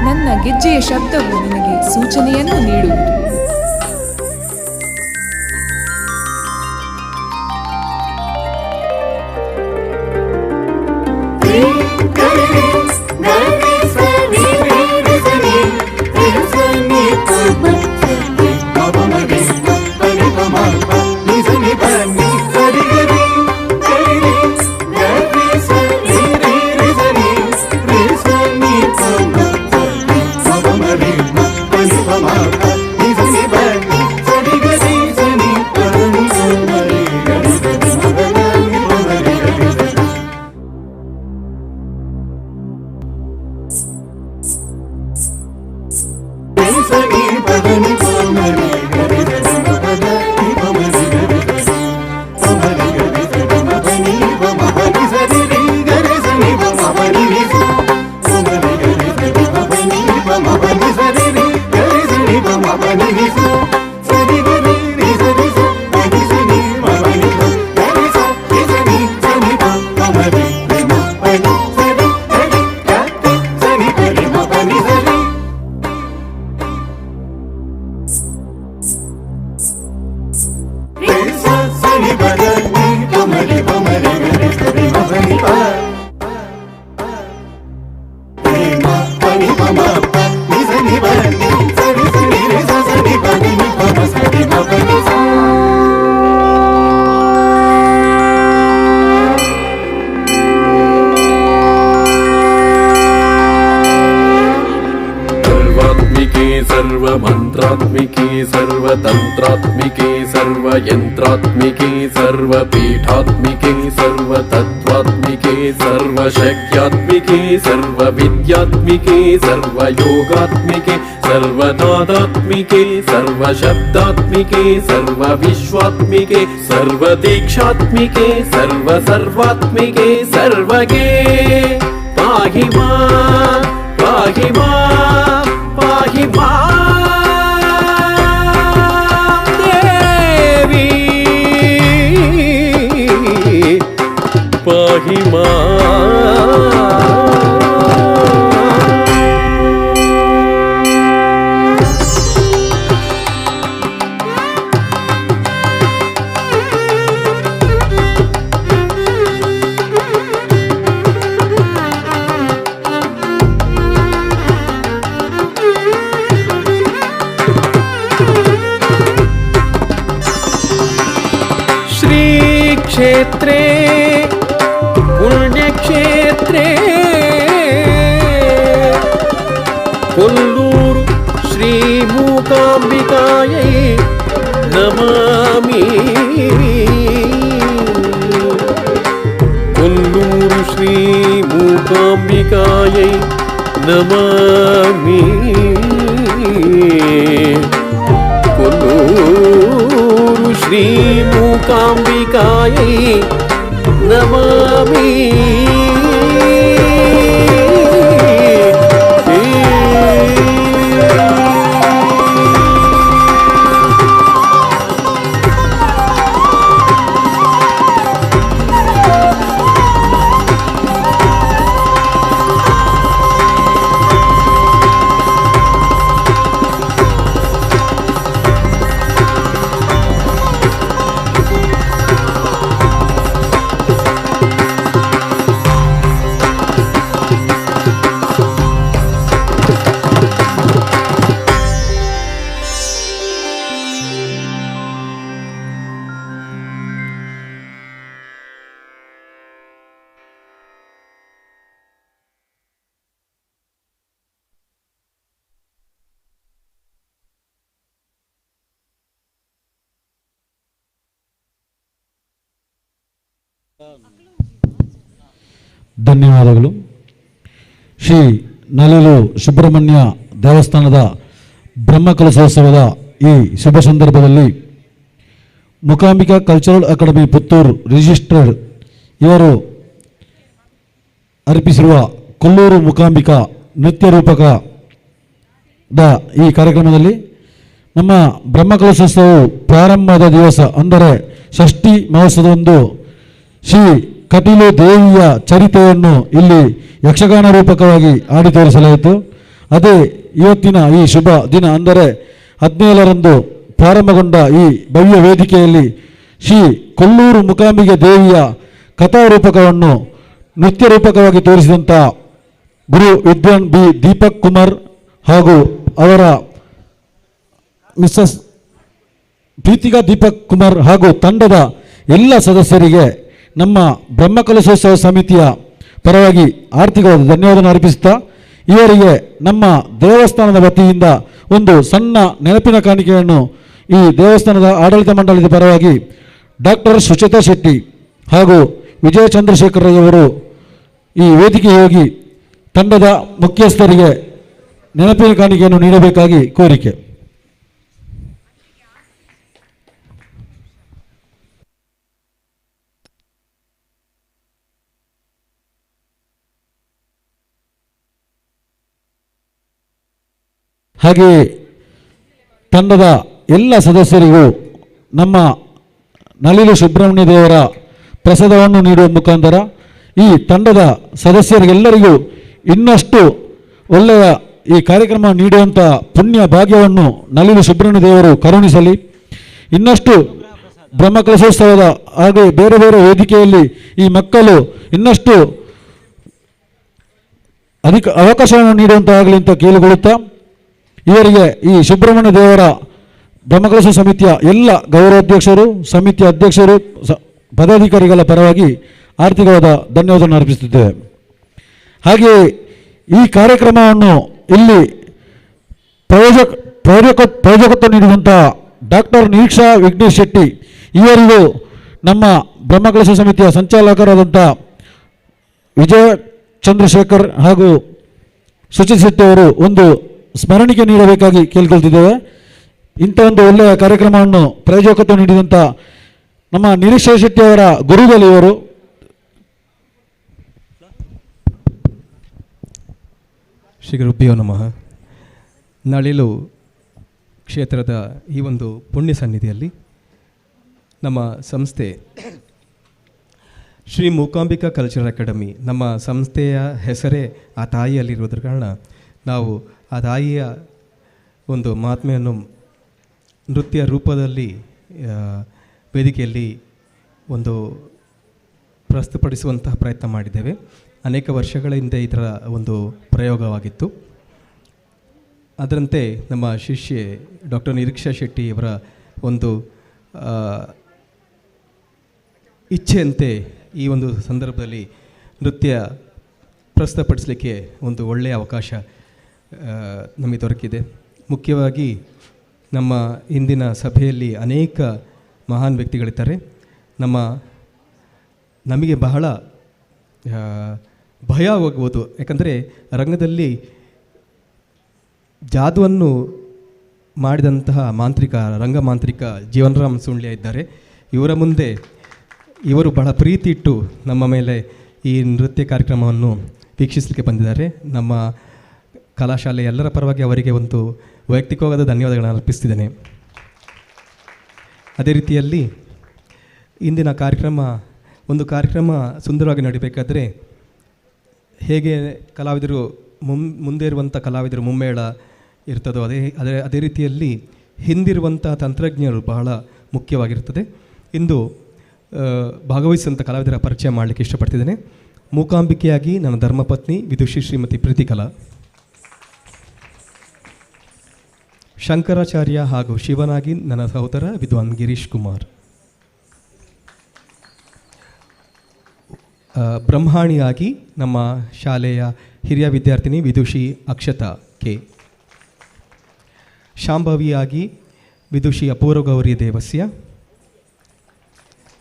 Speaker 4: ನನ್ನ ಗೆಜ್ಜೆಯ ಶಬ್ದವು ನಿನಗೆ ಸೂಚನೆಯನ್ನು ನೀಡುವುದು.
Speaker 9: सर्वमन्त्रात्मिके सर्वतन्त्रात्मिके सर्वयन्त्रात्मिके सर्वपीठात्मिके सर्वतत्त्वात्मिके सर्वशक्त्यात्मिके सर्वविद्यात्मिके सर्वयोगात्मिके सर्वनादात्मिके सर्वशब्दात्मिके सर्वविश्वात्मिके सर्वदीक्षात्मिके सर्वसर्वात्मिके सर्वगे पाहि मां पाहि मां पाहि मां देवी पाहि मां. क्षेत्रे पुण्यक्षेत्रे कोल्लूरु श्री मूकाम्बिकायै नमामि. कोल्लूरु श्री मूकाम्बिकायै नमामि. कोल्लूरु श्री मूकाम्बिकायै नमामि.
Speaker 12: ಧನ್ಯವಾದಗಳು. ಶ್ರೀ ನಲಿಲು ಸುಬ್ರಹ್ಮಣ್ಯ ದೇವಸ್ಥಾನದ ಬ್ರಹ್ಮಕಲಶೋತ್ಸವದ ಈ ಶುಭ ಸಂದರ್ಭದಲ್ಲಿ Mookambika cultural academy Puttur registered ಇವರು ಅರ್ಪಿಸಿರುವ ಕೊಲ್ಲೂರು ಮೂಕಾಂಬಿಕಾ ನೃತ್ಯ ರೂಪಕದ ಈ ಕಾರ್ಯಕ್ರಮದಲ್ಲಿ ನಮ್ಮ ಬ್ರಹ್ಮಕಲಶೋತ್ಸವವು ಪ್ರಾರಂಭದ ದಿವಸ ಅಂದರೆ ಷಷ್ಠಿ ಮಹೋತ್ಸವದಂದು ಶ್ರೀ ಕಟೀಲು ದೇವಿಯ ಚರಿತೆಯನ್ನು ಇಲ್ಲಿ ಯಕ್ಷಗಾನ ರೂಪಕವಾಗಿ ಆಡಿ ತೋರಿಸಲಾಯಿತು. ಅದೇ ಇವತ್ತಿನ ಈ ಶುಭ ದಿನ ಅಂದರೆ 17ರಂದು ಪ್ರಾರಂಭಗೊಂಡ ಈ ಭವ್ಯ ವೇದಿಕೆಯಲ್ಲಿ ಶ್ರೀ ಕೊಲ್ಲೂರು ಮೂಕಾಂಬಿಕೆ ದೇವಿಯ ಕಥಾರೂಪಕವನ್ನು ನೃತ್ಯ ರೂಪಕವಾಗಿ ತೋರಿಸಿದಂಥ ಗುರು ವಿದ್ವಾನ್ ಬಿ ದೀಪಕ್ ಕುಮಾರ್ ಹಾಗೂ ಅವರ ಮಿಸ್ಸಸ್ ಪ್ರೀತಿಕಾ ದೀಪಕ್ ಕುಮಾರ್ ಹಾಗೂ ತಂಡದ ಎಲ್ಲ ಸದಸ್ಯರಿಗೆ ನಮ್ಮ ಬ್ರಹ್ಮಕಲಶೋತ್ಸವ ಸಮಿತಿಯ ಪರವಾಗಿ ಆರ್ಥಿಕವಾದ ಧನ್ಯವಾದವನ್ನು ಅರ್ಪಿಸುತ್ತಾ ಇವರಿಗೆ ನಮ್ಮ ದೇವಸ್ಥಾನದ ವತಿಯಿಂದ ಒಂದು ಸಣ್ಣ ನೆನಪಿನ ಕಾಣಿಕೆಯನ್ನು ಈ ದೇವಸ್ಥಾನದ ಆಡಳಿತ ಮಂಡಳಿಯ ಪರವಾಗಿ ಡಾಕ್ಟರ್ ಸುಚೇತಾ ಶೆಟ್ಟಿ ಹಾಗೂ ವಿಜಯ ಚಂದ್ರಶೇಖರಯ್ಯವರು ಈ ವೇದಿಕೆಗೆ ಹೋಗಿ ತಂಡದ ಮುಖ್ಯಸ್ಥರಿಗೆ ನೆನಪಿನ ಕಾಣಿಕೆಯನ್ನು ನೀಡಬೇಕಾಗಿ ಕೋರಿಕೆ. ಹಾಗೆಯೇ ತಂಡದ ಎಲ್ಲ ಸದಸ್ಯರಿಗೂ ನಮ್ಮ ನಳಿಲು ಸುಬ್ರಹ್ಮಣ್ಯ ದೇವರ ಪ್ರಸಾದವನ್ನು ನೀಡುವ ಮುಖಾಂತರ ಈ ತಂಡದ ಸದಸ್ಯರಿಗೆಲ್ಲರಿಗೂ ಇನ್ನಷ್ಟು ಒಳ್ಳೆಯ ಈ ಕಾರ್ಯಕ್ರಮ ನೀಡುವಂಥ ಪುಣ್ಯ ಭಾಗ್ಯವನ್ನು ನಳಿಲು ಸುಬ್ರಹ್ಮಣ್ಯ ದೇವರು ಕರುಣಿಸಲಿ. ಇನ್ನಷ್ಟು ಬ್ರಹ್ಮಕಲಶೋತ್ಸವದ ಹಾಗೆ ಬೇರೆ ಬೇರೆ ವೇದಿಕೆಯಲ್ಲಿ ಈ ಮಕ್ಕಳು ಇನ್ನಷ್ಟು ಅಧಿಕ ಅವಕಾಶವನ್ನು ನೀಡುವಂತಾಗಲಿ ಅಂತ ಕೇಳಿಕೊಳ್ಳುತ್ತಾ ಇವರಿಗೆ ಈ ಸುಬ್ರಹ್ಮಣ್ಯ ದೇವರ ಬ್ರಹ್ಮಕಲಶ ಸಮಿತಿಯ ಎಲ್ಲ ಗೌರವಾಧ್ಯಕ್ಷರು, ಸಮಿತಿಯ ಅಧ್ಯಕ್ಷರು, ಪದಾಧಿಕಾರಿಗಳ ಪರವಾಗಿ ಆರ್ಥಿಕವಾದ ಧನ್ಯವಾದವನ್ನು ಅರ್ಪಿಸುತ್ತಿದ್ದೇವೆ. ಹಾಗೆಯೇ ಈ ಕಾರ್ಯಕ್ರಮವನ್ನು ಇಲ್ಲಿ ಪ್ರಾಯೋಜಕತ್ವ ನೀಡಿದಂಥ ಡಾಕ್ಟರ್ ನಿರೀಕ್ಷಾ ವಿಘ್ನೇಶ್ ಶೆಟ್ಟಿ ಇವರಿಗೂ ನಮ್ಮ ಬ್ರಹ್ಮಕಲಶ ಸಮಿತಿಯ ಸಂಚಾಲಕರಾದಂಥ ವಿಜಯ ಚಂದ್ರಶೇಖರ್ ಹಾಗೂ ಸುಚಿತ್ ಶೆಟ್ಟಿ ಅವರು ಒಂದು ಸ್ಮರಣಿಕೆ ನೀಡಬೇಕಾಗಿ ಕೇಳಿಕೊಳ್ತಿದ್ದೇವೆ. ಇಂಥ ಒಂದು ಒಳ್ಳೆಯ ಕಾರ್ಯಕ್ರಮವನ್ನು ಪ್ರಾಯೋಜಕತ್ವ ನೀಡಿದಂಥ ನಮ್ಮ ನಿರೀಕ್ಷಾ ಶೆಟ್ಟಿ ಅವರ ಗುರುಗಳು ಇವರು.
Speaker 11: ಶ್ರೀ ಗುರುಭ್ಯೋ ನಮಃ. ನಳಿಲು ಕ್ಷೇತ್ರದ ಈ ಒಂದು ಪುಣ್ಯ ಸನ್ನಿಧಿಯಲ್ಲಿ ನಮ್ಮ ಸಂಸ್ಥೆ ಶ್ರೀ ಮೂಕಾಂಬಿಕಾ ಕಲ್ಚರಲ್ ಅಕಾಡೆಮಿ, ನಮ್ಮ ಸಂಸ್ಥೆಯ ಹೆಸರೇ ಆ ತಾಯಿಯಲ್ಲಿರುವುದರ ಕಾರಣ ನಾವು ಆ ತಾಯಿಯ ಒಂದು ಮಹಾತ್ಮೆಯನ್ನು ನೃತ್ಯ ರೂಪದಲ್ಲಿ ವೇದಿಕೆಯಲ್ಲಿ ಒಂದು ಪ್ರಸ್ತುತಪಡಿಸುವಂತಹ ಪ್ರಯತ್ನ ಮಾಡಿದ್ದೇವೆ. ಅನೇಕ ವರ್ಷಗಳ ಹಿಂದೆ ಇದರ ಒಂದು ಪ್ರಯೋಗವಾಗಿತ್ತು. ಅದರಂತೆ ನಮ್ಮ ಶಿಷ್ಯೆ ಡಾಕ್ಟರ್ ನಿರೀಕ್ಷಾ ಶೆಟ್ಟಿಯವರ ಒಂದು ಇಚ್ಛೆಯಂತೆ ಈ ಒಂದು ಸಂದರ್ಭದಲ್ಲಿ ನೃತ್ಯ ಪ್ರಸ್ತುತಪಡಿಸಲಿಕ್ಕೆ ಒಂದು ಒಳ್ಳೆಯ ಅವಕಾಶ ನಮಗೆ ದೊರಕಿದೆ. ಮುಖ್ಯವಾಗಿ ನಮ್ಮ ಇಂದಿನ ಸಭೆಯಲ್ಲಿ ಅನೇಕ ಮಹಾನ್ ವ್ಯಕ್ತಿಗಳಿದ್ದಾರೆ. ನಮಗೆ ಬಹಳ ಭಯ ಆಗುವುದು, ಯಾಕಂದರೆ ರಂಗದಲ್ಲಿ ಜಾದುವನ್ನು ಮಾಡಿದಂತಹ ಮಾಂತ್ರಿಕ, ರಂಗಮಾಂತ್ರಿಕ ಜೀವನರಾಮ್ ಸುಂಡ್ಲಿಯ ಇದ್ದಾರೆ. ಇವರ ಮುಂದೆ ಇವರು ಬಹಳ ಪ್ರೀತಿ ಇಟ್ಟು ನಮ್ಮ ಮೇಲೆ ಈ ನೃತ್ಯ ಕಾರ್ಯಕ್ರಮವನ್ನು ವೀಕ್ಷಿಸಲಿಕ್ಕೆ ಬಂದಿದ್ದಾರೆ. ನಮ್ಮ ಕಲಾಶಾಲೆ ಎಲ್ಲರ ಪರವಾಗಿ ಅವರಿಗೆ ಒಂದು ವೈಯಕ್ತಿಕವಾದ ಧನ್ಯವಾದಗಳನ್ನು ಅರ್ಪಿಸ್ತಿದ್ದೇನೆ. ಅದೇ ರೀತಿಯಲ್ಲಿ ಇಂದಿನ ಕಾರ್ಯಕ್ರಮ, ಒಂದು ಕಾರ್ಯಕ್ರಮ ಸುಂದರವಾಗಿ ನಡಿಬೇಕಾದರೆ ಹೇಗೆ ಕಲಾವಿದರು ಮುಂದೆ ಇರುವಂಥ ಕಲಾವಿದರು ಮುಮ್ಮೇಳ ಇರ್ತದೋ ಅದೇ ಅದೇ ಅದೇ ರೀತಿಯಲ್ಲಿ ಹಿಂದಿರುವಂಥ ತಂತ್ರಜ್ಞರು ಬಹಳ ಮುಖ್ಯವಾಗಿರ್ತದೆ. ಇಂದು ಭಾಗವಹಿಸಿದಂಥ ಕಲಾವಿದರ ಪರಿಚಯ ಮಾಡಲಿಕ್ಕೆ ಇಷ್ಟಪಡ್ತಿದ್ದೇನೆ. ಮೂಕಾಂಬಿಕೆಯಾಗಿ ನನ್ನ ಧರ್ಮಪತ್ನಿ ವಿದುಷಿ ಶ್ರೀಮತಿ ಪ್ರೀತಿಕಲಾ, ಶಂಕರಾಚಾರ್ಯ ಹಾಗೂ ಶಿವನಾಗಿ ನನ್ನ ಸಹೋದರ ವಿದ್ವಾನ್ ಗಿರೀಶ್ ಕುಮಾರ್, ಬ್ರಹ್ಮಾಣಿಯಾಗಿ ನಮ್ಮ ಶಾಲೆಯ ಹಿರಿಯ ವಿದ್ಯಾರ್ಥಿನಿ ವಿದುಷಿ ಅಕ್ಷತಾ ಕೆ, ಶಾಂಭವಿಯಾಗಿ ವಿದುಷಿ ಅಪೂರ್ವಗೌರಿ ದೇವಸ್ಯ,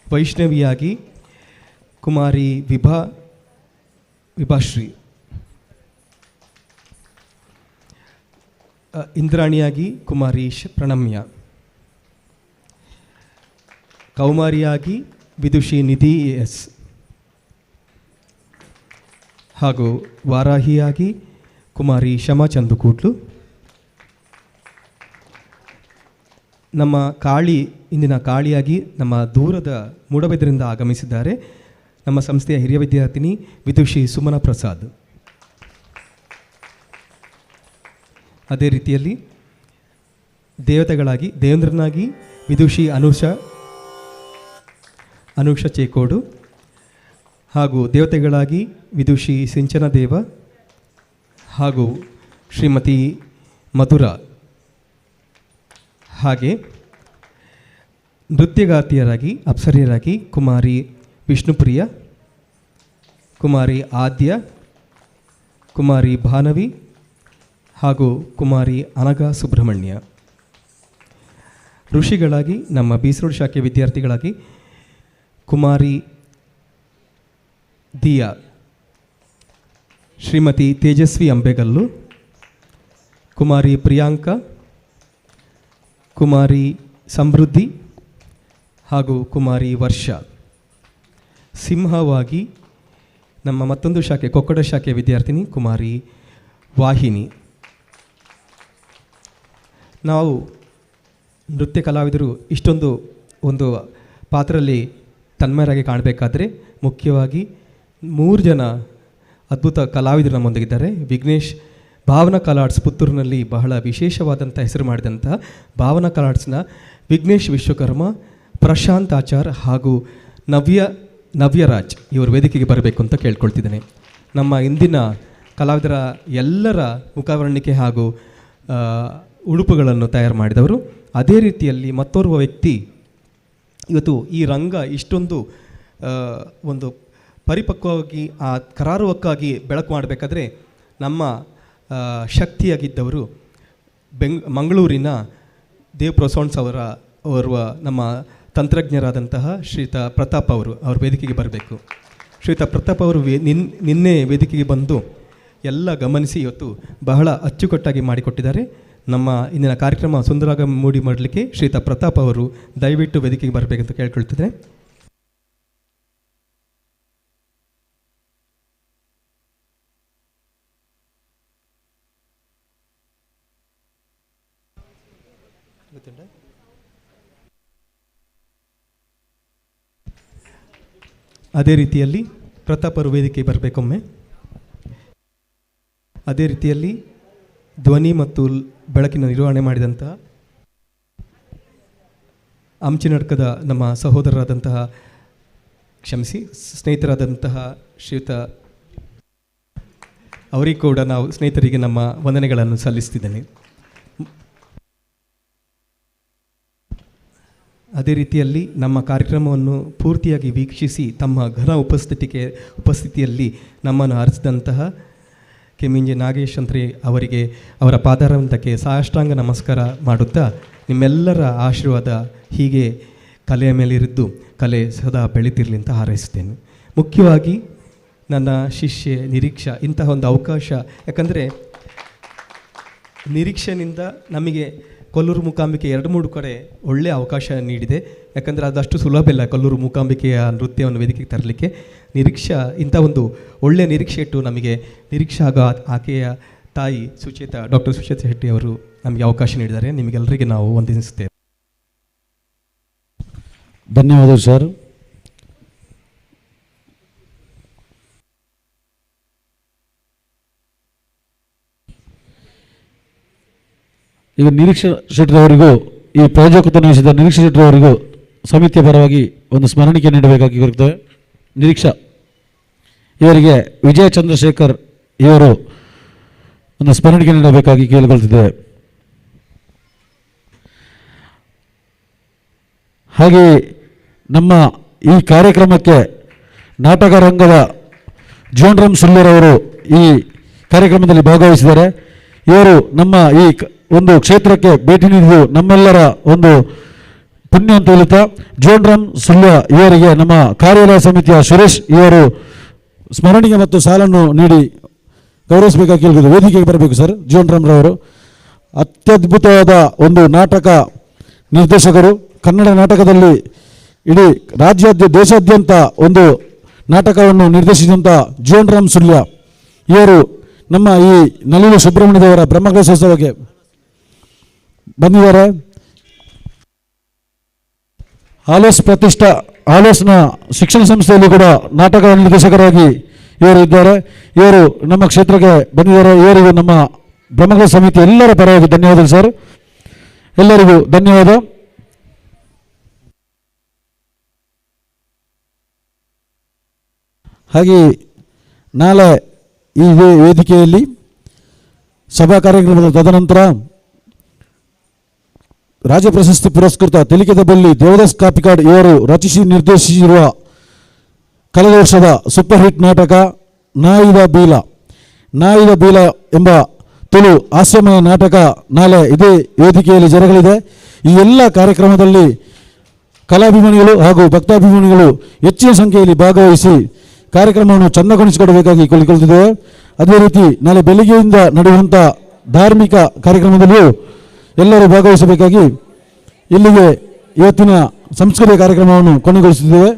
Speaker 11: ವೈಷ್ಣವಿಯಾಗಿ ಕುಮಾರಿ ವಿಭಾಶ್ರೀ, ಇಂದ್ರಾಣಿಯಾಗಿ ಕುಮಾರಿ ಪ್ರಣಮ್ಯ, ಕೌಮಾರಿಯಾಗಿ ವಿದುಷಿ ನಿಧಿ ಎಸ್ ಹಾಗೂ ವಾರಾಹಿಯಾಗಿ ಕುಮಾರಿ ಶಮಾ ಚಂದುಕೂಟ್ಲು. ನಮ್ಮ ಕಾಳಿ, ಇಂದಿನ ಕಾಳಿಯಾಗಿ ನಮ್ಮ ದೂರದ ಮೂಡಬಿದ್ರಿಂದ ಆಗಮಿಸಿದ್ದಾರೆ ನಮ್ಮ ಸಂಸ್ಥೆಯ ಹಿರಿಯ ವಿದ್ಯಾರ್ಥಿನಿ ವಿದುಷಿ ಸುಮನ ಪ್ರಸಾದ್. ಅದೇ ರೀತಿಯಲ್ಲಿ ದೇವತೆಗಳಾಗಿ ದೇವೇಂದ್ರನಾಗಿ ವಿದುಷಿ ಅನುಷಾ ಚೇಕೋಡು ಹಾಗೂ ದೇವತೆಗಳಾಗಿ ವಿದುಷಿ ಸಿಂಚನ ದೇವ ಹಾಗೂ ಶ್ರೀಮತಿ ಮಧುರಾ. ಹಾಗೆ ನೃತ್ಯಗಾತಿಯರಾಗಿ ಅಪ್ಸರಿಯರಾಗಿ ಕುಮಾರಿ ವಿಷ್ಣುಪ್ರಿಯ, ಕುಮಾರಿ ಆದ್ಯ, ಕುಮಾರಿ ಭಾನವಿ ಹಾಗೂ ಕುಮಾರಿ ಅನಘಾ ಸುಬ್ರಹ್ಮಣ್ಯ. ಋಷಿಗಳಾಗಿ ನಮ್ಮ ಬೀಸರೋಡ್ ಶಾಖೆ ವಿದ್ಯಾರ್ಥಿಗಳಾಗಿ ಕುಮಾರಿ ದಿಯಾ, ಶ್ರೀಮತಿ ತೇಜಸ್ವಿ ಅಂಬೆಗಲ್ಲು, ಕುಮಾರಿ ಪ್ರಿಯಾಂಕಾ, ಕುಮಾರಿ ಸಮೃದ್ಧಿ ಹಾಗೂ ಕುಮಾರಿ ವರ್ಷ. ಸಿಂಹವಾಗಿ ನಮ್ಮ ಮತ್ತೊಂದು ಶಾಖೆ ಕೊಕ್ಕಡ ಶಾಖೆಯ ವಿದ್ಯಾರ್ಥಿನಿ ಕುಮಾರಿ ವಾಹಿನಿ. ನಾವು ನೃತ್ಯ ಕಲಾವಿದರು ಇಷ್ಟೊಂದು ಒಂದು ಪಾತ್ರದಲ್ಲಿ ತನ್ಮಯರಾಗಿ ಕಾಣಬೇಕಾದ್ರೆ ಮುಖ್ಯವಾಗಿ 3 ಜನ ಅದ್ಭುತ ಕಲಾವಿದರು ನಮ್ಮೊಂದಿಗಿದ್ದಾರೆ. ವಿಘ್ನೇಶ್, ಭಾವನಾ ಕಲಾರ್ಟ್ಸ್ ಪುತ್ತೂರಿನಲ್ಲಿ ಬಹಳ ವಿಶೇಷವಾದಂಥ ಹೆಸರು ಮಾಡಿದಂಥ ಭಾವನಾ ಕಲಾರ್ಟ್ಸ್ನ ವಿಘ್ನೇಶ್ ವಿಶ್ವಕರ್ಮ, ಪ್ರಶಾಂತ್ ಆಚಾರ್ ಹಾಗೂ ನವ್ಯರಾಜ್ ಇವರು ವೇದಿಕೆಗೆ ಬರಬೇಕು ಅಂತ ಕೇಳ್ಕೊಳ್ತಿದ್ದೇನೆ. ನಮ್ಮ ಇಂದಿನ ಕಲಾವಿದರ ಎಲ್ಲರ ಮುಖವರ್ಣಿಕೆ ಹಾಗೂ ಉಡುಪುಗಳನ್ನು ತಯಾರು ಮಾಡಿದವರು. ಅದೇ ರೀತಿಯಲ್ಲಿ ಮತ್ತೋರ್ವ ವ್ಯಕ್ತಿ ಇವತ್ತು ಈ ರಂಗ ಇಷ್ಟೊಂದು ಒಂದು ಪರಿಪಕ್ವವಾಗಿ ಆ ಕರಾರುವಕ್ಕಾಗಿ ಬೆಳಕು ಮಾಡಬೇಕಾದ್ರೆ ನಮ್ಮ ಶಕ್ತಿಯಾಗಿದ್ದವರು ಮಂಗಳೂರಿನ ದೇವ್ ಪ್ರೊಸೌಂಡ್ಸ್ ಅವರ ನಮ್ಮ ತಂತ್ರಜ್ಞರಾದಂತಹ ಶ್ರೀಯುತ ಪ್ರತಾಪ್ ಅವರು ವೇದಿಕೆಗೆ ಬರಬೇಕು. ಶ್ರೀಯುತ ಪ್ರತಾಪ್ ಅವರು ನಿನ್ನೆ ವೇದಿಕೆಗೆ ಬಂದು ಎಲ್ಲ ಗಮನಿಸಿ ಇವತ್ತು ಬಹಳ ಅಚ್ಚುಕಟ್ಟಾಗಿ ಮಾಡಿಕೊಟ್ಟಿದ್ದಾರೆ. ನಮ್ಮ ಇಂದಿನ ಕಾರ್ಯಕ್ರಮ ಸುಂದರವಾಗಿ ಮೂಡಿ ಮಾಡಲಿಕ್ಕೆ ಶ್ರೀಯುತ ಪ್ರತಾಪ್ ಅವರು ದಯವಿಟ್ಟು ವೇದಿಕೆಗೆ ಬರಬೇಕಂತ ಕೇಳ್ಕೊಳ್ತಿದ್ದೇನೆ. ಅದೇ ರೀತಿಯಲ್ಲಿ ಪ್ರತಾಪ್ ಅವರು ವೇದಿಕೆ ಬರಬೇಕೊಮ್ಮೆ. ಅದೇ ರೀತಿಯಲ್ಲಿ ಧ್ವನಿ ಮತ್ತು ಬೆಳಕಿನ ನಿರ್ವಹಣೆ ಮಾಡಿದಂತಹ ಅಂಚಿನಡ್ಕದ ನಮ್ಮ ಸಹೋದರರಾದಂತಹ, ಕ್ಷಮಿಸಿ, ಸ್ನೇಹಿತರಾದಂತಹ ಶ್ರೀಯುತ ಅವರಿಗೆ ಕೂಡ ನಾವು ಸ್ನೇಹಿತರಿಗೆ ನಮ್ಮ ವಂದನೆಗಳನ್ನು ಸಲ್ಲಿಸ್ತಿದ್ದೇನೆ. ಅದೇ ರೀತಿಯಲ್ಲಿ ನಮ್ಮ ಕಾರ್ಯಕ್ರಮವನ್ನು ಪೂರ್ತಿಯಾಗಿ ವೀಕ್ಷಿಸಿ ತಮ್ಮ ಘನ ಉಪಸ್ಥಿತಿಯಲ್ಲಿ ನಮ್ಮನ್ನು ಹರಿಸಿದಂತಹ ಕೆಮ್ಮಿಂಜೆ ನಾಗೇಶ್ ಅಂತ್ರಿ ಅವರಿಗೆ ಅವರ ಪಾದಾರವಿಂದಕ್ಕೆ ಸಾಷ್ಟಾಂಗ ನಮಸ್ಕಾರ ಮಾಡುತ್ತಾ ನಿಮ್ಮೆಲ್ಲರ ಆಶೀರ್ವಾದ ಹೀಗೆ ಕಲೆಯ ಮೇಲಿರಿದ್ದು ಕಲೆ ಸದಾ ಬೆಳೀತಿರಲಿ ಅಂತ ಹಾರೈಸುತ್ತೇನೆ. ಮುಖ್ಯವಾಗಿ ನನ್ನ ಶಿಷ್ಯೆ ನಿರೀಕ್ಷಾ ಇಂತಹ ಒಂದು ಅವಕಾಶ, ಯಾಕಂದರೆ ನಿರೀಕ್ಷೆನಿಂದ ನಮಗೆ ಕೊಲ್ಲೂರು ಮೂಕಾಂಬಿಕೆ 2-3 ಕಡೆ ಒಳ್ಳೆಯ ಅವಕಾಶ ನೀಡಿದೆ. ಯಾಕಂದರೆ ಅದಷ್ಟು ಸುಲಭ ಇಲ್ಲ ಕೊಲ್ಲೂರು ಮೂಕಾಂಬಿಕೆಯ ನೃತ್ಯವನ್ನು ವೇದಿಕೆಗೆ ತರಲಿಕ್ಕೆ. ನಿರೀಕ್ಷಾ ಇಂಥ ಒಂದು ಒಳ್ಳೆಯ ನಿರೀಕ್ಷೆ ಇಟ್ಟು ನಮಗೆ ನಿರೀಕ್ಷಾ ಹಾಗೂ ಆಕೆಯ ತಾಯಿ ಸುಚೇತಾ, ಡಾಕ್ಟರ್ ಸುಚೇತಾ ಶೆಟ್ಟಿ ಅವರು ನಮಗೆ ಅವಕಾಶ ನೀಡಿದ್ದಾರೆ. ನಿಮಗೆಲ್ಲರಿಗೆ ನಾವು ವಂದಿಸುತ್ತೇವೆ.
Speaker 12: ಧನ್ಯವಾದಗಳು ಸರ್. ಈಗ ನಿರೀಕ್ಷಾ ಶೆಟ್ಟರವರಿಗೂ, ಈ ಪ್ರಾಯೋಜಕತ್ವ ವಹಿಸಿದ ನಿರೀಕ್ಷಾ ಶೆಟ್ಟರವರಿಗೂ ಸಮಿತಿಯ ಪರವಾಗಿ ಒಂದು ಸ್ಮರಣಿಕೆ ನೀಡಬೇಕಾಗಿ ಬರುತ್ತವೆ. ನಿರೀಕ್ಷಾ ಇವರಿಗೆ ವಿಜಯ ಚಂದ್ರಶೇಖರ್ ಇವರು ಒಂದು ಸ್ಮರಣಿಕೆ ನೀಡಬೇಕಾಗಿ ಕೇಳಿಕೊಳ್ತಿದ್ದೇವೆ. ಹಾಗೆಯೇ ನಮ್ಮ ಈ ಕಾರ್ಯಕ್ರಮಕ್ಕೆ ನಾಟಕ ರಂಗದ ಜೋನ್ರಾಮ್ ಸುಳ್ಳೂರವರು ಈ ಕಾರ್ಯಕ್ರಮದಲ್ಲಿ ಭಾಗವಹಿಸಿದ್ದಾರೆ. ಇವರು ನಮ್ಮ ಈ ಒಂದು ಕ್ಷೇತ್ರಕ್ಕೆ ಭೇಟಿ ನೀಡಿದ್ದು ನಮ್ಮೆಲ್ಲರ ಒಂದು ಪುಣ್ಯ ಅಂತ ಹೇಳುತ್ತಾ ಜೋನ್ರಾಮ್ ಸುಳ್ಯ ಇವರಿಗೆ ನಮ್ಮ ಕಾರ್ಯಾಲಯ ಸಮಿತಿಯ ಸುರೇಶ್ ಇವರು ಸ್ಮರಣಿಗೆ ಮತ್ತು ಸಾಲನ್ನು ನೀಡಿ ಗೌರವಿಸಬೇಕಾಗಿ ಕೇಳಿದ್ರು. ವೇದಿಕೆಗೆ ಬರಬೇಕು ಸರ್ ಜೋನ್ರಾಮ್ ರವರು. ಅತ್ಯದ್ಭುತವಾದ ಒಂದು ನಾಟಕ ನಿರ್ದೇಶಕರು, ಕನ್ನಡ ನಾಟಕದಲ್ಲಿ ಇಡೀ ರಾಜ್ಯಾದ್ಯ ದೇಶಾದ್ಯಂತ ಒಂದು ನಾಟಕವನ್ನು ನಿರ್ದೇಶಿಸಿದಂಥ ಜೋನ್ರಾಮ್ ಸುಳ್ಯ ಇವರು ನಮ್ಮ ಈ ನಲಿಲು ಸುಬ್ರಹ್ಮಣ್ಯದೇವರ ಬ್ರಹ್ಮಕಲಶೋತ್ಸವಕ್ಕೆ ಬಂದಿದ್ದಾರೆ. ಆಲೋಸ್ ಪ್ರತಿಷ್ಠಾ ಆಲೋಸ್ನ ಶಿಕ್ಷಣ ಸಂಸ್ಥೆಯಲ್ಲಿ ಕೂಡ ನಾಟಕ ನಿರ್ದೇಶಕರಾಗಿ ಇವರು ಇದ್ದಾರೆ. ಇವರು ನಮ್ಮ ಕ್ಷೇತ್ರಕ್ಕೆ ಬಂದಿದ್ದಾರೆ. ಇವರಿಗೂ ನಮ್ಮ ಬ್ರಹ್ಮಕಲಶ ಸಮಿತಿ ಎಲ್ಲರ ಪರವಾಗಿ ಧನ್ಯವಾದಗಳು ಸರ್. ಎಲ್ಲರಿಗೂ ಧನ್ಯವಾದ. ಹಾಗೆ ನಾಳೆ ಈ ವೇದಿಕೆಯಲ್ಲಿ ಸಭಾ ಕಾರ್ಯಕ್ರಮದ ತದನಂತರ ರಾಜ್ಯ ಪ್ರಶಸ್ತಿ ಪುರಸ್ಕೃತ ತೆಲಿಕೆದ ಬಳ್ಳಿ ದೇವದಾಸ್ ಕಾಪಿಕಾಡ್ ಇವರು ರಚಿಸಿ ನಿರ್ದೇಶಿಸಿರುವ ಕಳೆದ ವರ್ಷದ ಸೂಪರ್ ಹಿಟ್ ನಾಟಕ ನಾಯಿದ ಬೀಲ, ನಾಯಿದ ಬೀಲ ಎಂಬ ತುಳು ಹಾಸ್ಯಮಯ ನಾಟಕ ನಾಳೆ ಇದೇ ವೇದಿಕೆಯಲ್ಲಿ ಜರುಗಲಿದೆ. ಈ ಎಲ್ಲ ಕಾರ್ಯಕ್ರಮದಲ್ಲಿ ಕಲಾಭಿಮಾನಿಗಳು ಹಾಗೂ ಭಕ್ತಾಭಿಮಾನಿಗಳು ಹೆಚ್ಚಿನ ಸಂಖ್ಯೆಯಲ್ಲಿ ಭಾಗವಹಿಸಿ ಕಾರ್ಯಕ್ರಮವನ್ನು ಚಂದಗೊಳಿಸಿಕೊಡಬೇಕಾಗಿ ಕೇಳಿಕೊಳ್ಳುತ್ತಿದ್ದೇವೆ. ಅದೇ ರೀತಿ ನಾಳೆ ಬೆಳಿಗ್ಗೆಯಿಂದ ನಡೆಯುವಂಥ ಧಾರ್ಮಿಕ ಕಾರ್ಯಕ್ರಮದಲ್ಲಿಯೂ ಎಲ್ಲರೂ ಭಾಗವಹಿಸಬೇಕಾಗಿ ಇಲ್ಲಿಗೆ ಇವತ್ತಿನ ಸಂಸ್ಕೃತಿ ಕಾರ್ಯಕ್ರಮವನ್ನು ಕೊನೆಗೊಳಿಸುತ್ತಿದ್ದೇವೆ.